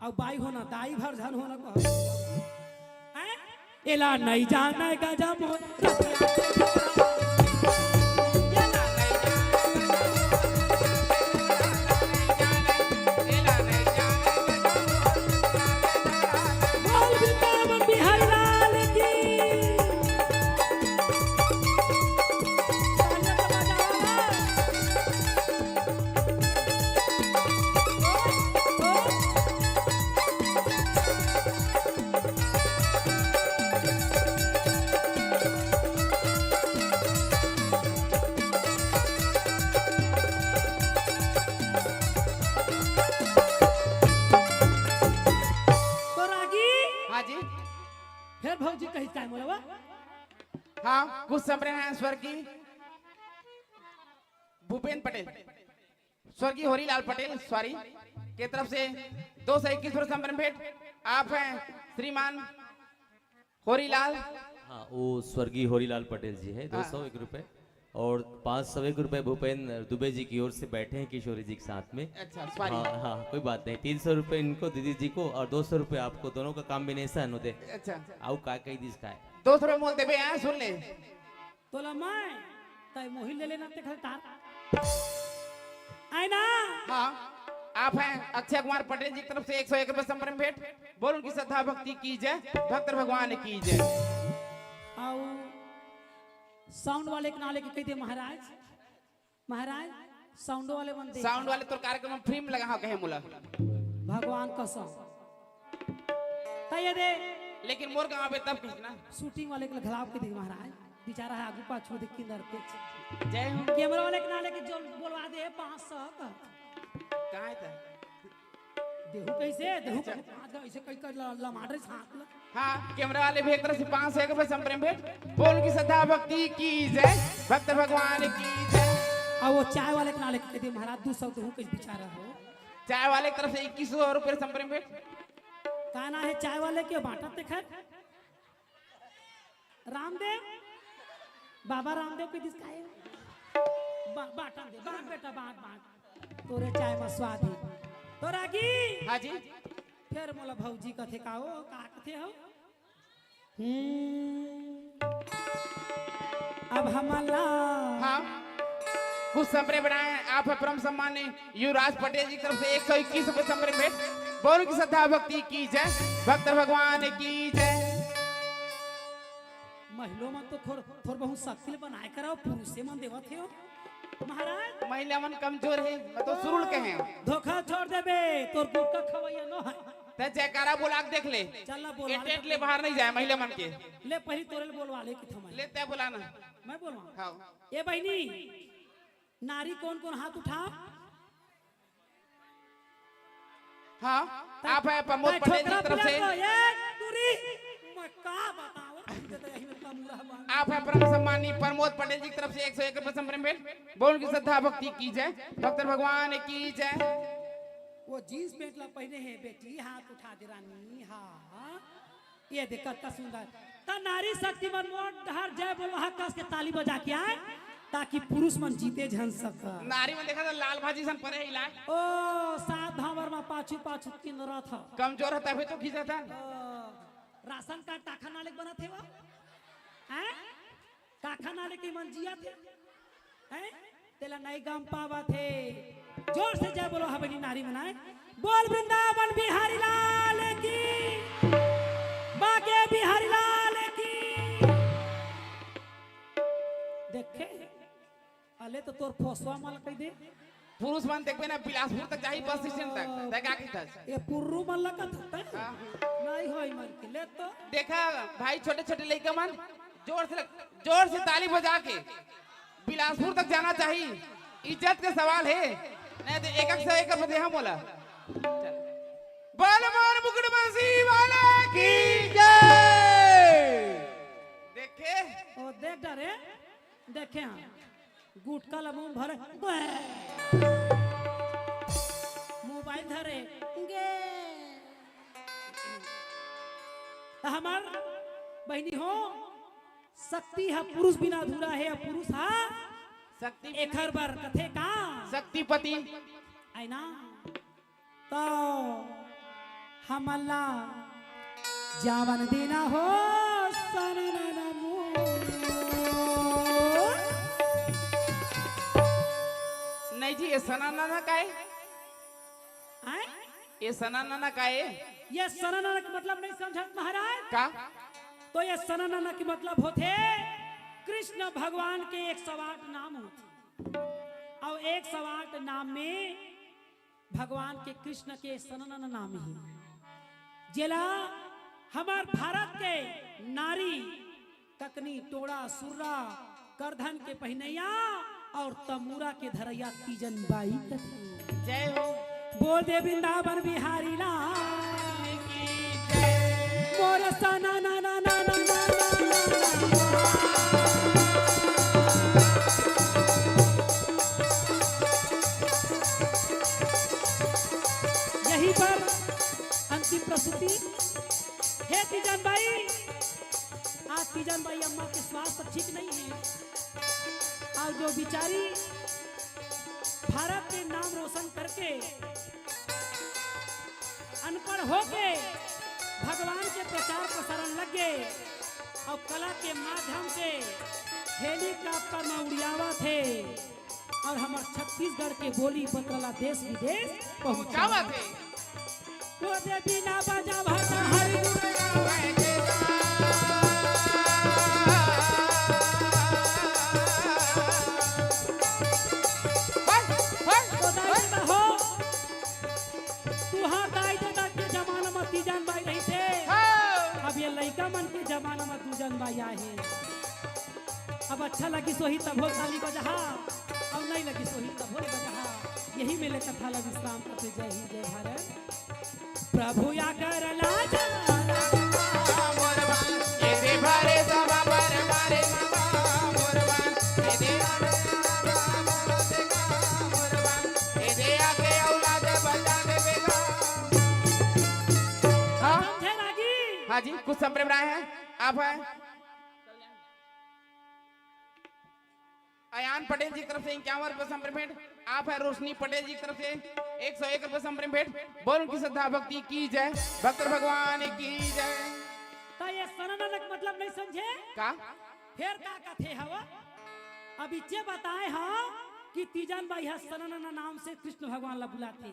अउ बाई होना, दाई भर झन होना कहो। हैं? एला नइ जानय गजा मोर। बोल वृंदावन बिहारी लाल की। तो रागी, हाँ जी। फेर भौजी कही काय मोला वा? हाँ, कुछ संभरे हे स्वर्गीय भूपेंद्र पटेल, स्वर्गीय होरीलाल पटेल, सॉरी, के तरफ से दो सौ इक्कीस रुपये संभरे भेंट। आप हैं श्रीमान होरीलाल। हाँ, वो स्वर्गीय होरीलाल पटेल जी है, हाँ। दो सौ एक रुपये। और पाँच सौ एक रुपए भूपेंद्र दुबे जी की ओर से बैठे हैं किशोरी जी के साथ में। अच्छा, सॉरी। हाँ, हाँ, कोई बात नहीं। तीन सौ रुपए इनको, दीदी जी को, और दो सौ रुपए आपको, दोनों का कॉम्बिनेशन होते। अच्छा। आऊ का कही दिस का है? दो सौ रुपए मोल देबे, हाँ, सुन ले। तोला मैं, तय मोहिल ले लेना ते खलतार। आय ना? हाँ, आप हैं अक्षय कुमार पटेल जी की तरफ से एक सौ एक रुपए संप्रेम भेंट। बोल उनकी श्रद्धा भक्ति की जय, भक्त भगवान की जय। आऊ साउंड वाले के नाले के कह दे महाराज, महाराज, साउंड वाले मन दे। साउंड वाले तोर कार्यक्रम में फ्री में लगा हो कहे मोला। भगवान कसम। कहिए दे। लेकिन मोर गाँव में तब किस ना। शूटिंग वाले के घलाव के देख महाराज, बेचारा है आगू पाछू देख किंदर के। जय हो। कैमरा वाले के नाले के जो बोलवा दे पाँच सौ का। कहाँ है था? देहू कैसे? देहू अच्छा। कैसे? आज का ऐसे कई कर ला, ला मार रहे साथ ला। हाँ, कैमरा वाले भी एक तरफ से पाँच सौ एक रुपए संप्रेम भेंट। बोल की श्रद्धा भक्ति की जय, भक्त भगवान की जय। अब वो चाय वाले के नाले कह दे महाराज, दो सौ देहू कैसे बेचारा हो। चाय वाले की तरफ से इक्कीस सौ रुपए संप्रेम भेंट। का ना है चाय वाले के बांटा ते खैर? रामदेव, बाबा रामदेव के दिस काहे? बा-, बांटन दे, बांट बेटा, बांट, बांट। तोरे चाय में स्वाद ही। तो रागी। हाँ जी। फिर मोला भौजी कथे का हो, का कथे हो? हम्म। अब हमला। हाँ। कुछ संप्रेम बढ़ाएं, आप है परम सम्माननीय युवराज पटेल जी की तरफ से एक सौ इक्कीस रुपए संप्रेम भेंट। बोल की श्रद्धा भक्ति की जय, भक्त भगवान की जय। महिलो मन तो थोर, थोर बहुत शक्ति ले बनाए कराओ, पुरुषे मन देवत हे हो। महाराज। महिला मन कमजोर हे, मतलब सुरुल के हैं। धोखा छोड़ देबे, तोर गुटका खवैया नो है। ते जयकारा बोला के देख ले। चल ना बोला ये ले। टेंट ले बाहर नहीं जाए महिला मन के। ले पहली तोरे ले बोलवा ले कि थमा। ले ते बोला ना। मैं बोलवा। हाँ। ए बहिनी, नारी कौन कौन हाथ उठा? हाँ, आप है प्रमोद पटेल जी की तरफ से। ए दूरी, मैं का बताऊं, तुझे तो यही मिलता मुरा हुआ। आप है परम सम्मानी प्रमोद पटेल जी की तरफ से एक सौ एक रुपए संप्रेम भेंट। बोल की श्रद्धा भक्ति की जय, भक्त भगवान की जय। वो जींस पैंट ला पहने हैं बेटी, हाथ उठा दे रानी, हाँ। ये देख, कतका सुंदर। त नारी शक्ति मन मोर डहर जय बोलवा, कस के ताली बजा के आए, ताकि पुरुष मन जीते झन सक। नारी मन देखा त लाल भाजी सन परे ही लाल। ओ, सात भांवर मा पाछू पाछू किंदरत ह। कमजोर ह तभे तो खींचत हन। ओ, राशन कार्ड ताखा नाले के बनत हे वो? हैं? ताखा नाले के मन जियत हे? हैं? तेला नई गम पावत हे। जोर से जय बोलो, हवेली नारी मनाए। बोल वृंदावन बिहारी लाल की, बाके बिहारी लाल की। देखे, अले तो तोर फोसवा मल कह दे। पुरुष मन देखबे ना, बिलासपुर तक जाही बस स्टैंड तक। तै का कहिथस? ये पुर्रू मन लगत होता है। हाँ। नहीं होई मन के, ले तो। देखा भाई, छोटे-छोटे लइका मन जोर से लग-, जोर से ताली बजा के बिलासपुर तक जाना चाहिए। इज्जत के सवाल है, नहीं तो एक एक से एक बजे हम बोला। चल। बोल मोर मुकुट बंसी वाला की जय। देखे? ओ देख डरे, देखे हाँ। गुटखा ला मुंह भरे, मोबाइल धरे, गे। त हमार बहिनी हो, शक्ति ह पुरुष बिना अधूरा हे, अउ पुरुष ह शक्ति एखर बर कथे का? शक्तिपति। आय ना? त हमन ला जावन देना हो सननन मोर। नहीं जी, ये सननन काय? आय? ये सननन काय? ये सननन के मतलब नहीं समझत महाराज? का? तो ये सननन के मतलब होथे कृष्ण भगवान के एक सौ आठ नाम होथे। अउ एक सौ आठ नाम में भगवान के कृष्ण के सननन नाम हे, जेला हमर भारत के नारी ककनी, टोड़ा, सुर्रा, करधन के पहिनैया अउ तमूरा के धरैया तीजन बाई कथे। जय हो। बोल दे वृंदावन बिहारी लाल की जय। मोर सननन। यहीं पर अंतिम प्रस्तुति। हे तीजन बाई, आज तीजन बाई अम्मा के स्वास्थ्य ठीक नहीं है, अउ जो बिचारी भारत के नाम रोशन करके अनपढ़ होके भगवान के प्रचार प्रसारण लग गे अउ कला के माध्यम से हेलीकॉप्टर में उड़ियावत हे अउ हमर छत्तीसगढ़ के बोली पतरा ला देश विदेश पहुंचावत हे। वो दे बिना बजा भाषा हरि गुरु तो दाई ददा हो, तुहार दाई ददा के जमाना म तीजन बाई रहिसे। हाँ। अब ये लइका मन के जमाना म दूजन बाई आए हे। अब अच्छा लगिस होही तभो ताली बजहा, अउ नहीं लगिस होही तभो बजहा। यही मेले कथा ला विश्राम करते। जय हिंद, जय भारत। प्रभु आकर लाजा। हाँ। समझे रागी? हाँ जी, कुछ संप्रेम राय है, आप हैं। अयान पटेल जी की तरफ से इक्यावन रुपए संप्रेम भेंट। आप है रोशनी पटेल जी की तरफ से एक सौ एक रुपए संप्रेम भेंट। बोल उनकी श्रद्धा भक्ति की जय, भक्त भगवान की जय। त ये सनानना के मतलब नहीं समझे? का? फेर का कथे हवा? अब इच्चे बताए हा कि तीजन बाई हा सनानना नाम से कृष्ण भगवान ला बुलाथे।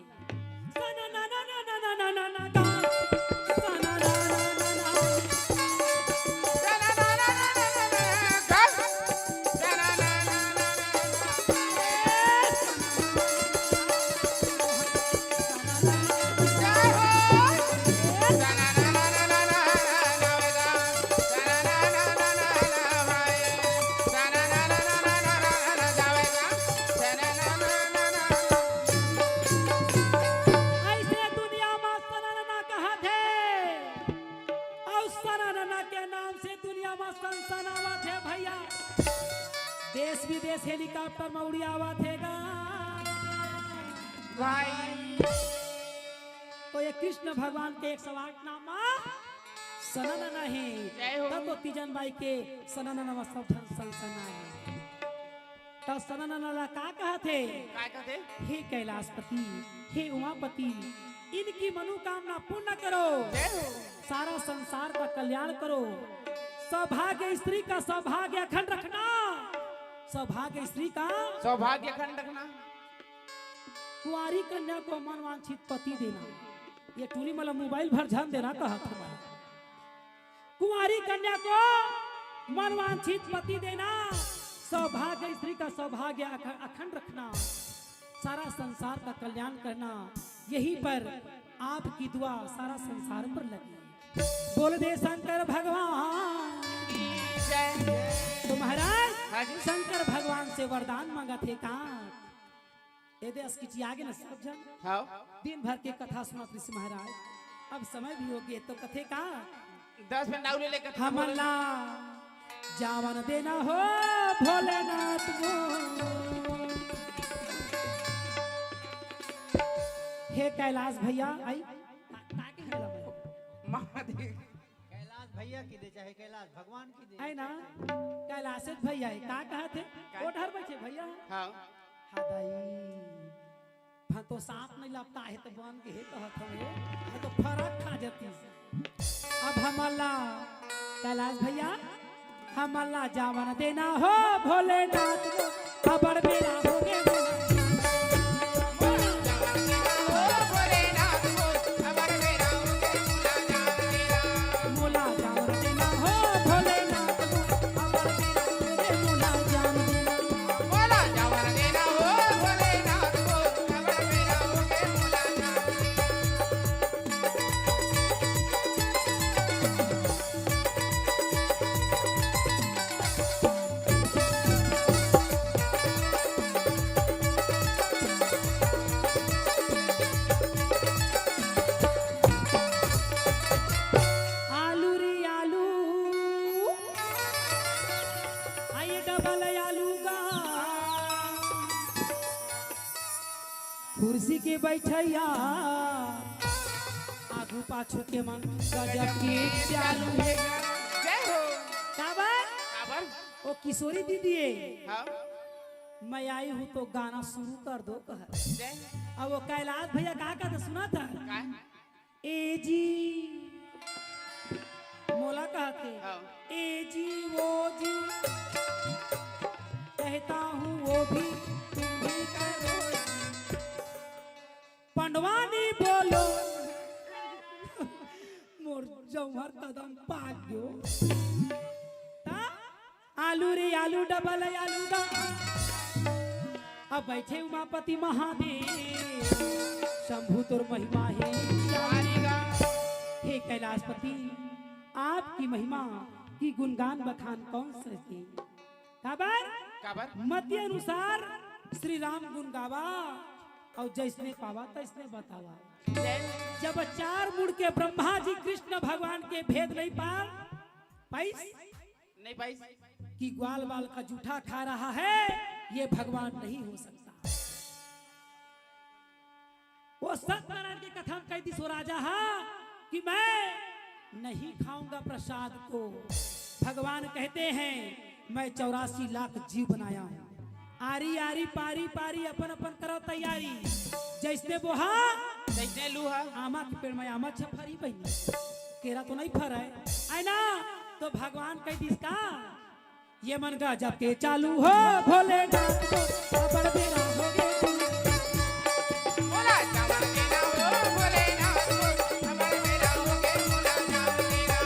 ऐसे दुनिया मा सनानना कहत हे, अउ सनानना के नाम से दुनिया मा सनसनावत हे भैया। देश विदेश हेलीकॉप्टर मा उड़ियावत हे गा। भाई। तो ये कृष्ण भगवान के एक सौ आठ नाम मा सनानना हे। जय हो। तब तो तीजन बाई के सनानना मा सब झन सनसनाए। त सनानना ला का कहत हे? का कहत हे? हे कैलाशपति, हे उमापति, इनकी मनोकामना पूर्ण करो। जय हो। सारा संसार का कल्याण करो। सौभाग्य स्त्री का सौभाग्य अखंड रखना। सौभाग्य स्त्री का सौभाग्य अखंड रखना। कुंवारी कन्या को मनवांछित पति देना। ये टूरी मला मोबाइल भर झन देना कहत हवय। कुंवारी कन्या को मनवांछित पति देना, सौभाग्य स्त्री का सौभाग्य अख-, अखंड रखना, सारा संसार का कल्याण करना, यही पर आपकी दुआ सारा संसार पर लगी। बोल दे शंकर भगवान की जय। तो महाराज हाँ जी। शंकर भगवान से वरदान मांगथे का? ए दे असकिचिया गे न सब झन। हाँ। दिन भर के कथा सुनत रिहिस महाराज। अब समय भी हो गे तो कथे का? दस मिनट अउ ले ले कथा हमन बोले। ला जावन देना हो भोलेनाथ मोर। हे कैलाश भैया, आई। का, का के भैया भाई? महादेव। कैलाश भैया की दे, चाहे कैलाश भगवान की दे। है ना? कैलाश भैया है, का कहत हे? का? ओ डहर बइठे भैया। हाँ। हाँ दाई, भन तो सांप नहीं लपटा है तो बन के है कहत हवे, नहीं तो फरक खा जाती। अब हमला कैलाश भैया, हमला जावन देना हो भोलेनाथ, अबड़ बेरा हो गे मोला। मोला जावन देना हो भोलेनाथ, अबड़ बेरा हो गे मोला जान देना। आलू रे आलू, आ ये डबल आलू का कुर्सी के बैठैया, आगू पाछू के मन गजब के चालू हे। जय हो। काबर? काबर? ओ किशोरी दीदी हे। हाँ। मैं आई हूँ तो गाना शुरू कर दो, कह। जय। अब वो कैलाश भैया का कहते, सुना था? का? ए जी, मोला कहते, हाँ। ए जी, वो जी, कहता हूँ वो भी, तुम भी करो। पंडवानी बोलो। मोर जौहर कदम पाक गयो। ता आलू रे आलू, डबल आलू दा। अब बैठे उमापति महादेव, शंभु तोर महिमा हे। हे कैलाशपति, आपकी महिमा की गुणगान बखान कौन सके? काबर? काबर? मति अनुसार श्री राम गुण गावा, अउ जैसने पावा तैसने बतावा। जय। जब चार मुड़ के ब्रह्मा जी कृष्ण भगवान के भेद नहीं पा पाइस, नहीं पाइस। कि ग्वाल बाल का जूठा खा रहा है, ये भगवान नहीं हो सकता। वो सत्यनारायण के कथा में कहि दिस वो राजा हा कि मैं नहीं खाऊंगा प्रसाद को। भगवान कहते हैं, मैं चौरासी लाख जीव बनाया हूँ। आरी आरी, पारी पारी, अपन अपन करो तैयारी। जैसने बोहा, जैसने लूहा। आमा के पेड़ में आमा छफरी बहिनी, केरा तो नहीं फरे, है ना? तो भगवान कहि दिस का, ये मन गजब के चालू हो भोलेनाथ को, अबड़ बेरा हो गे। बोला चावल देना हो भोलेनाथ को, अबड़ बेरा हो गे, बोला चावल देना।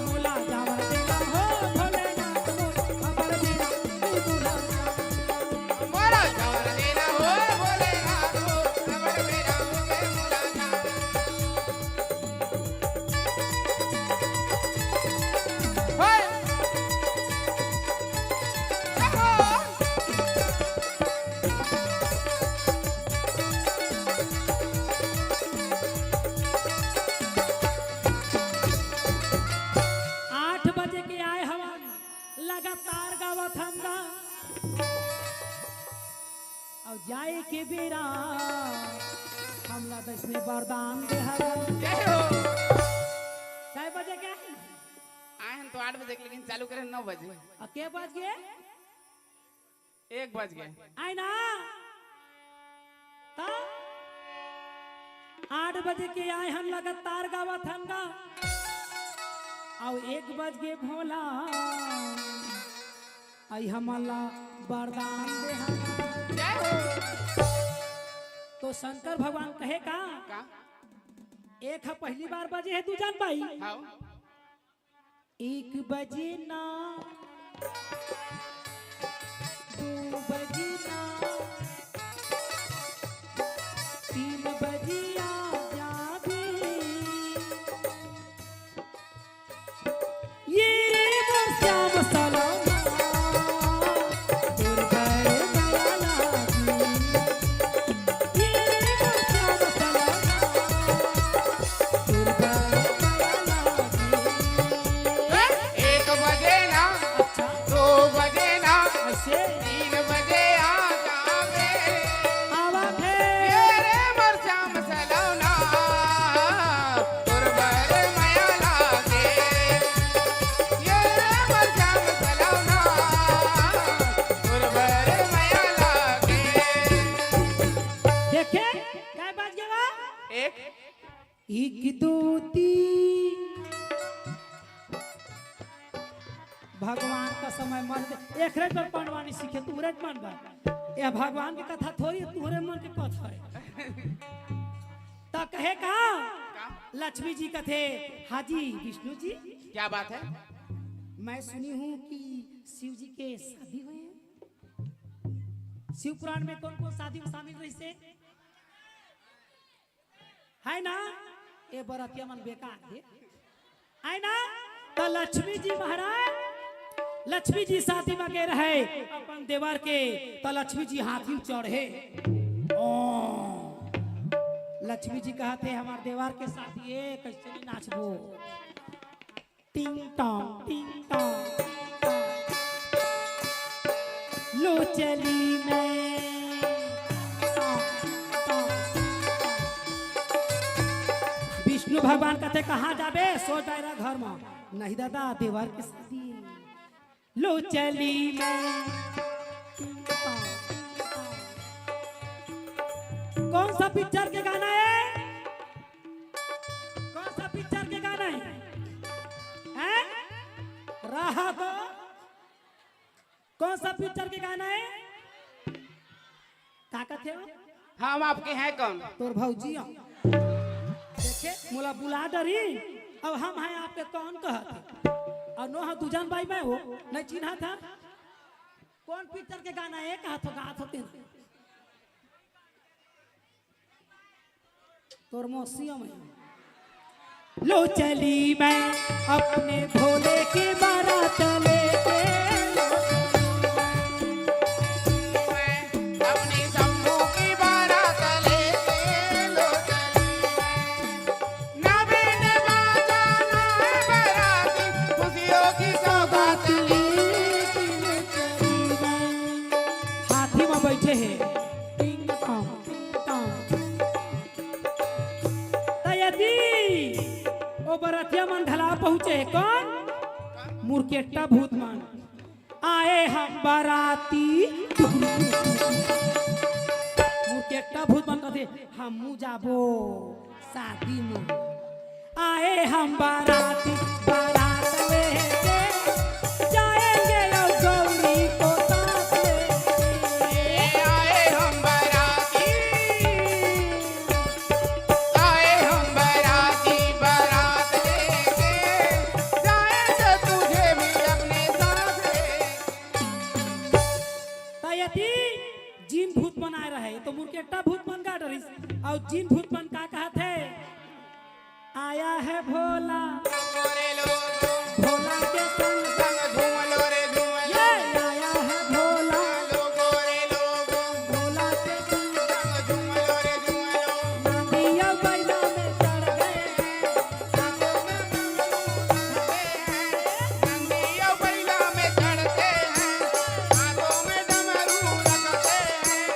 बोला चावल देना हो भोलेनाथ को, अबड़ बेरा हो गे, बोला चावल। बोला चावल देना हो भोलेनाथ को, अबड़ बेरा हो गे, बोला चावल। होय। आठ बजे के आए हवन, लगातार गावत हन गा। अउ जाए के बेरा हमला दस में वरदान दे हवन। जय हो। कै बजे के आए? आए हन तो आठ बजे के, लेकिन चालू करे नौ बजे। अउ के बज गे? एक बज गे। आए ना? त आठ बजे के आए हन, लगातार गावत हन गा। अउ एक बज गे भोला, अई हमन ला वरदान दे हन। जय हो। तो शंकर भगवान कहे का? का? एक ह पहली बार बजे हे, तू जान पाई? हाँ। एक बजे ना, दू बजे ना, तीन बजे आ जाबे। ये रे मोर श्याम सलोना, तोर बर मया लागी। ये रे मोर श्याम सलोना, तोर बर मया लागी। एक बजे ना, अच्छा। दो बजे ना, ऐसे? तीन बजे आ जाबे। आवत हे। ये रे मोर श्याम सलोना, तोर बर मया लागे। ये रे मोर श्याम सलोना, तोर बर मया लागे। देखे, कै बज गे बा? एक। एक दो तीन। भगवान का समय मन दे। एकरे बर पंडवानी सीखे, तुहरे मन बर। ये भगवान के कथा थोड़ी, तुहरे मन के कथा हे। त कहे का? का? लक्ष्मी जी कथे, "हाँ जी, विष्णु जी।" क्या बात है? मैं सुनी हूँ कि शिव जी के शादी हुए हैं। शिव पुराण में कौन कौन शादी में शामिल रहिसे? है ना? ए बरतिया मन बेकार हे। है ना? त लक्ष्मी जी महाराज, लक्ष्मी जी शादी में गे रहे अपन देवर के, त लक्ष्मी जी हाथी चढ़े। ओ, लक्ष्मी जी कहत हे, "हमार देवर के शादी हे, कैसे नहीं नाचबो?" टिंग टोंग, टिंग टोंग, टिंग टोंग। लो चली मैं। टोंग, टोंग, टोंग। विष्णु भगवान कथे, "कहाँ जाबे? सो जाए रहा घर में।" "नहीं दादा, देवर के शादी।" लो चली मैं। टिंग टोंग। कौन सा पिक्चर के गाना है? कौन सा पिक्चर के गाना है? हैं? रहा तो कौन सा पिक्चर के गाना है? का कथे हो? हम आपके हैं कौन? तोर भौजी हो। देखे, मोला बुला डरी, अब हम हैं आपके कौन कहत हे? और नो, हाँ, दूजन बाई मैं हो, नहीं चिन्हा था। कौन पिक्चर के गाना है, कहा थो, गात होते हैं। तोर मौसिया में। लो चली मैं अपने भोले की बारात लेके, लो चली मैं अपनी शंभू की बारात लेके, लो चली मैं। ना बैंड बाजा ना है बाराती, खुशियों की सौगात लेके, लो चली मैं। हाथी में बैठे हैं। टिंग टोंग, टिंग टोंग। त यदि ओ बरतिया मन ढला पहुंचे हे, कौन? मुरकेट्टा भूत मन। आए हम बाराती। मुरकेट्टा भूत मन कथे, "हमू जाबो शादी में।" आए हम बाराती, बारात लेके जाएंगे ओ गौरी को साथ लेके। आए हम बाराती, आए हम बाराती, बारात लेके जाएंगे तुझे भी अपने साथ लेके। त यदि जिन भूत मन आए रहे, तो मुरकेट्टा भूत मन का डरिस, और जिन भूत मन का कहत हे, आया है भोला, भोला के संग संग झूम लो रे झूम लो। ये आया है भोला, भोला के संग संग झूम लो रे झूम लो। नंदिया बैला में चढ़ गए, नंदिया बैला में चढ़ते हैं, हाथों में डमरू रखते हैं।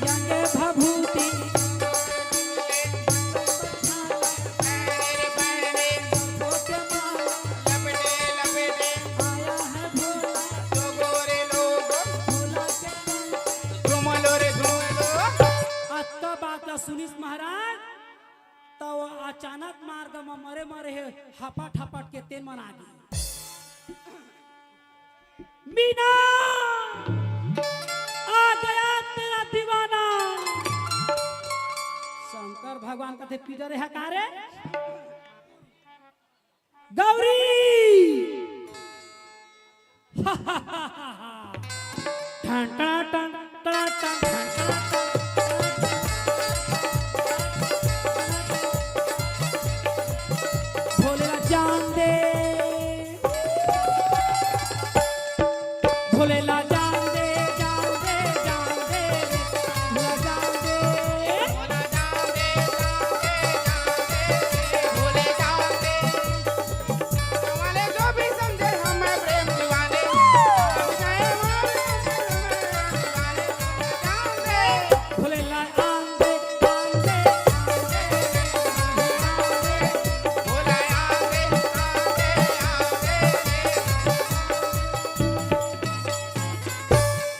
यंगे भभूति अतका बात ला सुनिस महाराज, त वो अचानक मार्ग म मरे मरे हे, हपट हपट के तेन मन आ गे। मीना, आ गया तेरा दीवाना। शंकर भगवान कथे, "पीटर हे का रे?" गौरी। ठन टन टन टन टन, ठन टन टन। भोलेला जान दे, भोलेला जान दे, जान दे, जान दे, भोला जान दे।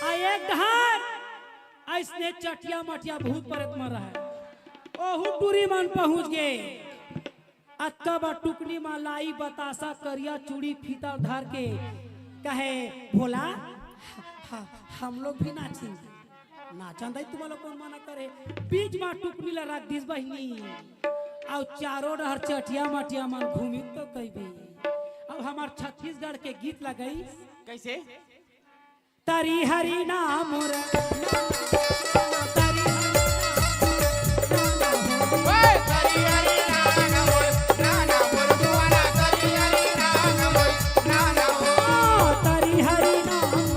आ एक डहर अइसने चटिया मटिया भूत प्रेत मन रहय, ओहू टूरी मन पहुंच गे। अतका बड़ टुकनी म लाई बतासा, करिया चूड़ी फीता धर के कहे, "भोला, ह-, ह-, हम लोग भी नाचेंगे।" नाचन दाई, तुम्हारा कौन मना करे? बीच म टुकनी ला रख दिस बहिनी, अउ चारों डहर चटिया मटिया मन घूमी तो कहिबे। अब हमार छत्तीसगढ़ के गीत लगई। कैसे? तरी हरी ना मोर, तरी हरी ना मोर, तरी हरी ना मोर,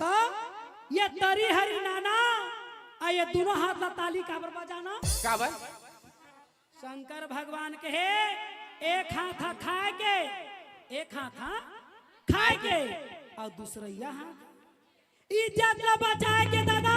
त ये तरी हरी नाना, आ ये दोनों हाथ ला ताली काबर बजाना? काबर? शंकर भगवान कहे, एक हाथ हा खाए के, एक हाथ हा खाए के, अउ दूसरइया हाथ इज्जत ला बचाए के दादा।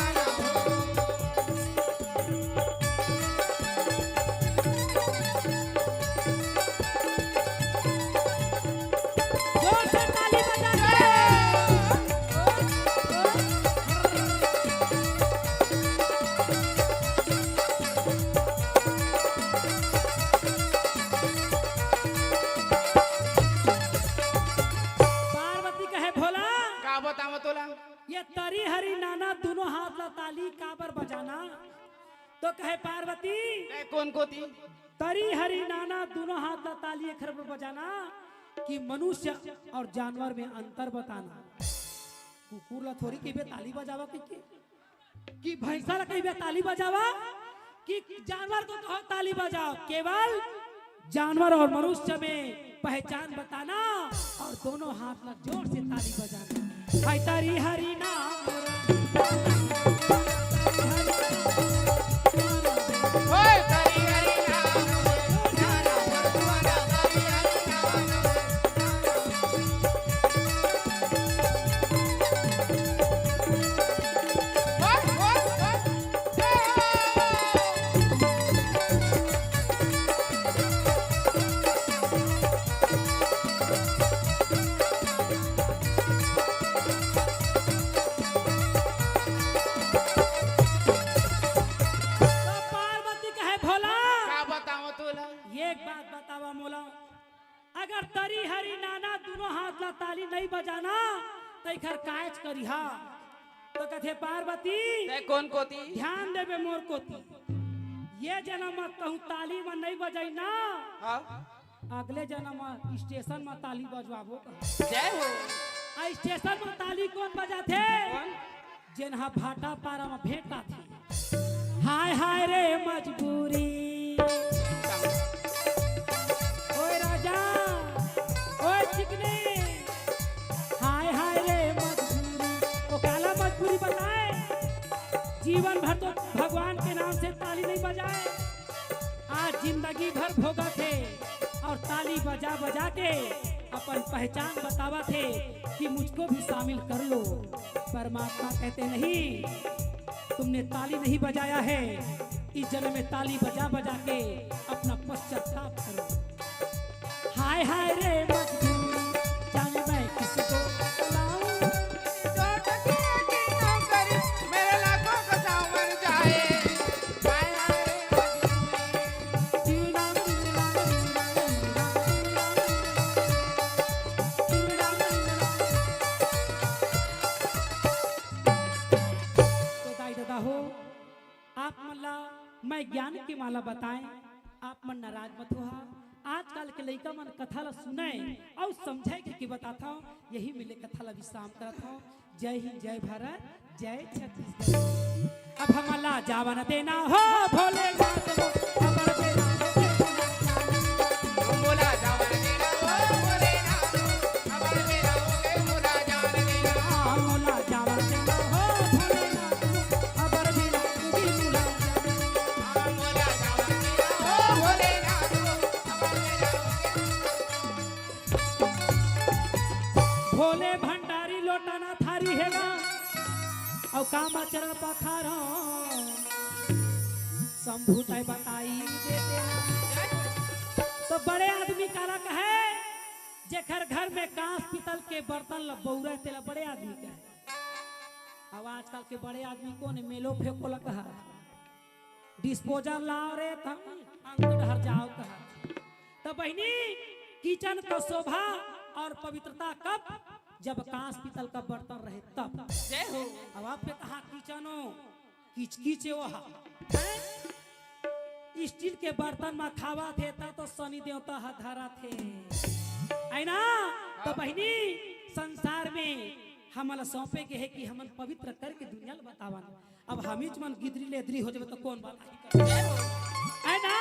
जोर से ताली बजा के। पार्वती कहे, "भोला, का बतावं तोला?" ये तरी हरी नाना दुनों हाथ ला ताली काबर बजाना? तो कहे पार्वती, "तैं कोन कोती?" तरी हरी नाना दुनों हाथ ला ताली एखर बर बजाना कि मनुष्य और जानवर में अंतर बताना। कुकुर ला थोड़ी कहिबे ताली बजावा कहिके, कि भैंसा ला कहिबे ताली बजावा, कि जानवर को कहो ताली बजाओ। केवल जानवर और मनुष्य में पहचान बताना और दोनों हाथ ला जोर से ताली बजाना। हाय तारी हरी नाम। तो पार्वती कहे, "भोला, का बतावं तोला?" एक बात बतावा मोला, अगर तरी हरी नाना दुनों हाथ ला ताली नहीं बजाना, त एखर कायच करिहा। तो कथे पार्वती, "तैं कोन कोती?" ध्यान देबे मोर कोती। ये जनम म कहूँ ताली म नहीं बजाई ना, हाँ। अगले जनम म स्टेशन म ताली बजवाबो कहा। जय हो। आ स्टेशन म ताली कोन बजाथे? कोन? जेन हा भाटापारा म भेंट आथे। हाय हाय रे मजबूरी। ओए राजा, ओए चिकनी। हाय हाय रे मजबूरी। वो काला मजबूरी बताए? जीवन भर तो भगवान के नाम से ताली नहीं बजाए। आज जिंदगी भर भोगत हे और ताली बजा बजा के अपन पहचान बतावत हे कि मुझको भी शामिल कर लो। परमात्मा कहते, "नहीं, तुमने ताली नहीं बजाया है, इस जन्म में ताली बजा बजा के अपना पश्चाताप करो।" हाय हाय रे मजदूर, जाने मैं किसको बुलाऊं। जो तो किया की नौकरी, मेरे लाखों का सावन जाए। हाय हाय रे मजदूर। तो दाई ददा हो, आप मन ला मैं ज्ञान के माला बताएं, आप मन नाराज मत होहा। आजकल के लइका मन कथा ला सुनय अउ समझय के, के बताथव, यही मेर ले कथा ला विश्राम करत हव। जय हिंद, जय भारत, जय छत्तीसगढ़। अब हमला जावन देना हो भोलेनाथ हो, हमर देना हो। हम बोला जावन देना हो भोलेनाथ हो, हमर देना हो, के बोला जावन देना। हाँ, मोला जावन देना हो भोलेनाथ हो, हमर देना हो, के बोला जावन देना। भोले भंडारी लोटाना थारी हेगा, अउ काम आचरण पखारो शंभू तय बताई देते ना। तो बड़े आदमी काला कहे, जेकर घर में कांस पीतल के बर्तन ल बउरे तेला बड़े आदमी कहे। अब आजकल के बड़े आदमी कोन हे? मेलो फेंको ल कहा, डिस्पोजल लाव रे, त अंक डहर जाव कहा। त बहिनी, किचन का शोभा और पवित्रता कब? जब कांस पीतल का बर्तन रहे तब। जय हो। अब आपके कहा किचनो किचकिच वो हा, हैं? स्टील के बर्तन में खावा थे ता तो शनि देवता हा धरा थे, है ना? त बहिनी, संसार में हमन ला सौंपे गे हे कि हमन पवित्र करके दुनिया ला बतावन। अब हमीच मन गिदरी लेदरी हो जाबे त कोन बताही? है ना?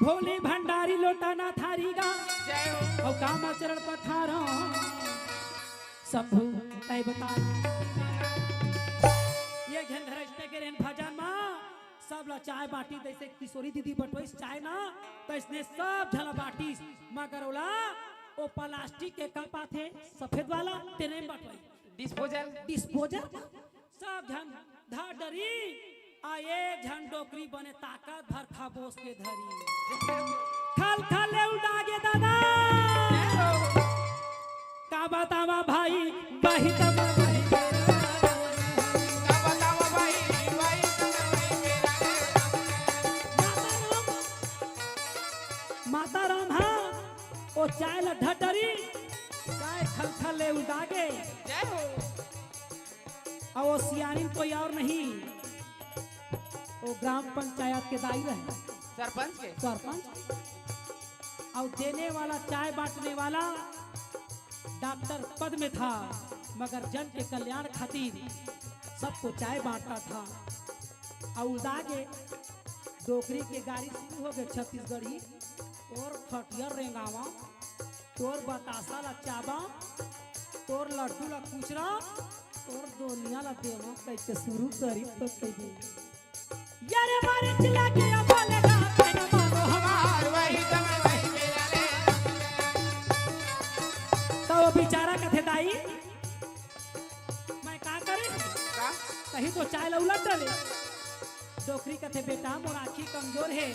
भोले भंडारी लोटा ना थारी गा। जय हो। अउ कामा चरण पखारो शंभू तय बता। ये घेन धरस्ते के रेन भजन मा सब ला चाय बांटी, जैसे किशोरी दीदी बंटोइस चाय ना, तो इसने सब झला बांटिस, मगर ओला ओ प्लास्टिक के कप आथे सफेद वाला, तेने बंटोइस। डिस्पोजल। डिस्पोजल। सब झन धर डरी, आ एक झन डोकरी बने ताकत भर खबोस के धरी। खल खल ले उलदा गे दादा। का बतावा भाई, बही तब बही। का बतावा भाई, भाई। माता राम, माता राम हा, ओ चाय ला धर डरी, चाय खल खल ले उलदा गे। जय हो। अउ ओ सियानिन कोई और नहीं, वो ग्राम पंचायत के दाई रहे। सरपंच के? सरपंच। अउ देने वाला, चाय बांटने वाला डॉक्टर पद में था, मगर जन के कल्याण खातिर सबको चाय बांटता था। अउ उलदा गे डोकरी के गारी शुरू हो गे छत्तीसगढ़ी। तोर खटिया रेंगावा, तोर बतासा ला चाबा, तोर लड्डू ला कुचरा, तोर दोनिया ला देवा, कहिके शुरू करी तो कही। यारे मारे चिल्ला के अब लगा तेरा मारो हमार वही दम वही मेरा रे। तो वो बेचारा कथे दाई, मैं का करे? का? कहीं तो चाय ला उलट डरे। डोकरी कथे, "बेटा, मोर आँखी कमजोर हे,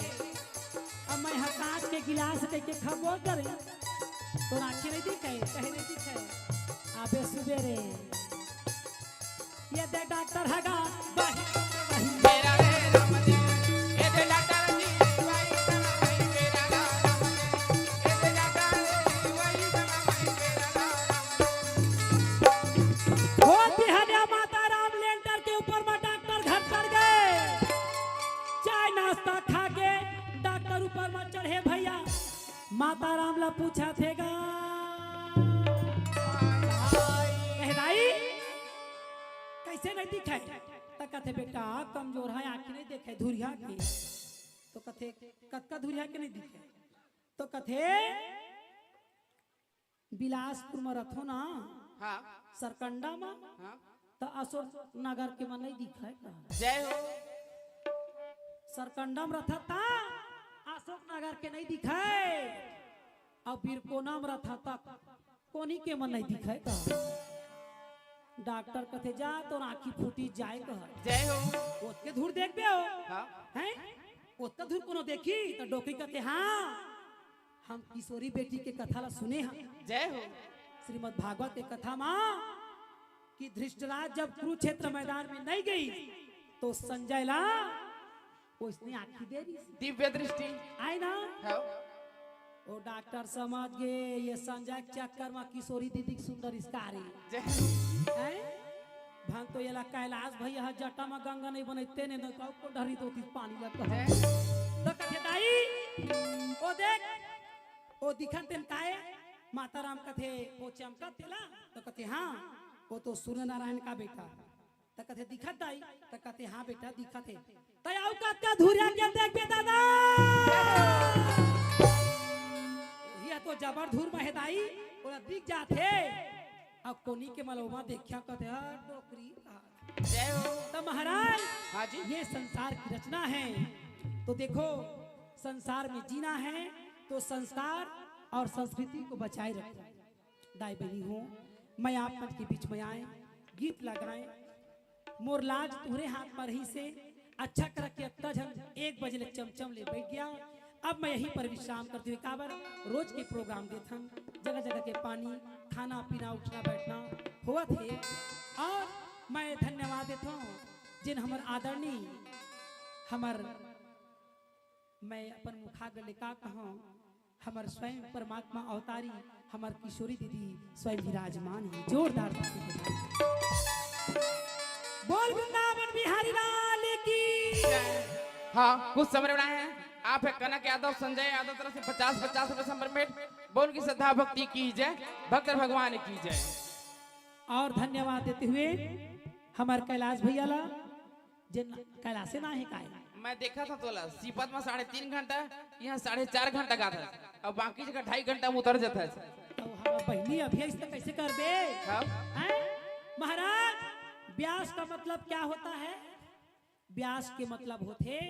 अब मैं ह कांच के गिलास कहिके खबो करे, तोर आँखी नहीं दिखे, कहे नहीं दिखे।" आबे सुबेरे, ये दे डॉक्टर हगा, वही, वही। मेरा रे राम जी, ये दे डॉक्टर जी, वही, वही, मेरा राम जी, ये दे डॉक्टर जी, वही, वही, मेरा राम जी। हो बिहनिया माता राम लेंटर के ऊपर में डॉक्टर घर चढ़ गए। चाय नाश्ता खा के डॉक्टर ऊपर में चढ़े भैया। माता राम ला पूछा थे गा, "ए दाई, कैसे नहीं दिखे?" त कथे, "बेटा, कमजोर है, आँखी नहीं देखे, धुरिया के।" तो कथे, "कतका धुरिया के नहीं दिखे?" तो कथे, बिलासपुर म रथो ना, हाँ। सरकंडा म, हाँ। त अशोक नगर के मन नहीं दिखाए का? जय हो। सरकंडा म रथा ता अशोक नगर के नहीं दिखाए, अउ बिरकोना म रथा ता कोनी के मन नहीं दिखाए का? डॉक्टर कथे, "जा, तोर आँखी फूटी जाए कह।" जय हो। ओतके धूर देखबे हो? हाँ। हैं? ओतका धूर कोनो देखी? त डोकरी कथे, "हाँ।" हम किशोरी बेटी के कथा ला सुने हन। जय हो। श्रीमद् भागवत के कथा मा कि धृतराष्ट्र जब कुरुक्षेत्र मैदान में नहीं गई तो संजय ला उसने आँखी दे दी। दिव्य दृष्टि। आए ना? हाँ। ओ डॉक्टर समझ गए, ये संजय के चक्कर मा किशोरी दीदी के सुंदर इसकारी। जय हो। हैं? भन तो येला कैलाश भैया ह जटा म गंगा नहीं बनैते ने, न कऊ को डरी तो तीस पानी लग जय। तो कथे, "दाई, ओ देख, ओ दिखत तेन काय?" माता राम कथे, "ओ चमकत तेला?" तो कथे, "हाँ, ओ तो सूर्य नारायण का बेटा।" त कथे, "दिखत दाई?" त कथे, "हाँ बेटा, दिखत हे।" त अउ कतका धुरिया के देखबे दादा? ओही ह तो जबर धूर म हे दाई, ओला दिख जाथे। अब कोनी के मलौमा देखा कथे, "हर डोकरी।" जय हो। त महाराज, हाँ जी। ये संसार की रचना है, तो देखो, संसार में जीना है तो संस्कार और संस्कृति को बचाए रखो। दाई बहिनी हो, मैं आप मन के बीच में आए, गीत लगाए, मोर लाज तुहरे हाथ म रहिसे, अच्छा करके अत्ता झन एक बजे ले चमचम ले बैठ गया। अब मैं यहीं पर विश्राम करती हूँ। काबर रोज के प्रोग्राम देथन, जगह जगह के पानी, खाना पीना, उठना बैठना होवत हे। और मैं धन्यवाद देता हूँ जिन हमर आदरणीय, हमर, मैं अपन मुखाग्र ले का कहूँ, हमर स्वयं परमात्मा अवतारी, हमर किशोरी दीदी स्वयं विराजमान है। जोरदार ताली बजाओ। बोल वृंदावन बिहारी लाल की। हाँ, कुछ समर्पण है। आप है कनक यादव, संजय यादव तरफ से पचास, पचास रुपए समर्पित। बोल की श्रद्धा भक्ति की जय, भक्त भगवान की जय। और धन्यवाद देते हुए हमर कैलाश भैया ला, जे न-, कैलाशे ना हे काय? मैं देखा था तोला, सीपत में साढ़े तीन घंटा, यहाँ साढ़े चार घंटा गा था, अब बाकी जगह ढाई घंटा में उतर जाता है। तो हम बहिनी अभी ऐसे कैसे कर दे? हाँ। हैं? महाराज, ब्यास का मतलब क्या होता है? ब्यास के मतलब होथे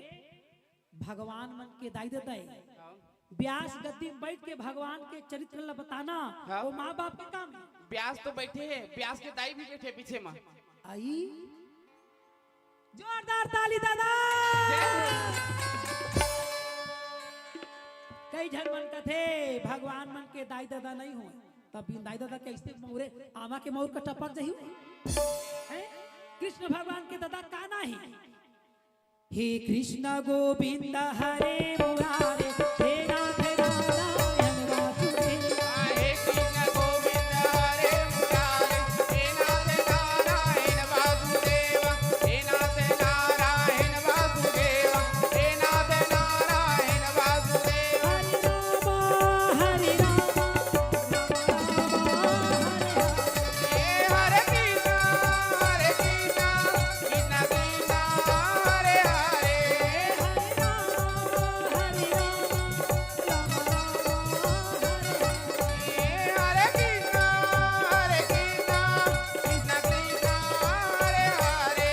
भगवान मन के दाई ददा। हाँ। ब्यास गद्दी में बैठ के भगवान के चरित्र ल बताना, हाँ। वो माँ बाप के काम है। ब्यास तो बैठे हैं, ब्यास के दाई भी बैठे पीछे में। आई, जोरदार ताली दादा। जय हो। कई झन मन कथे भगवान मन के दाई ददा नहीं हो, तब बिन दाई ददा कैसे मौरे आमा के मौर का टपक जही? हैं? कृष्ण भगवान के ददा का नाही? हे कृष्ण गोविंद हरे मुरारे, हे नाथ नारायण वासुदेव। हे कृष्ण गोविंद हरे मुरारे, हे नाथ नारायण वासुदेव, हे नाथ नारायण वासुदेव, हे नाथ नारायण वासुदेव। हरे राम, हरे राम, राम राम, हरे हरे। हे हरे कृष्ण, हरे कृष्ण, कृष्ण कृष्ण, हरे हरे। हरे राम, हरे राम, राम राम, हरे हरे। हे हरे कृष्ण, हरे कृष्ण, कृष्ण कृष्ण, हरे हरे।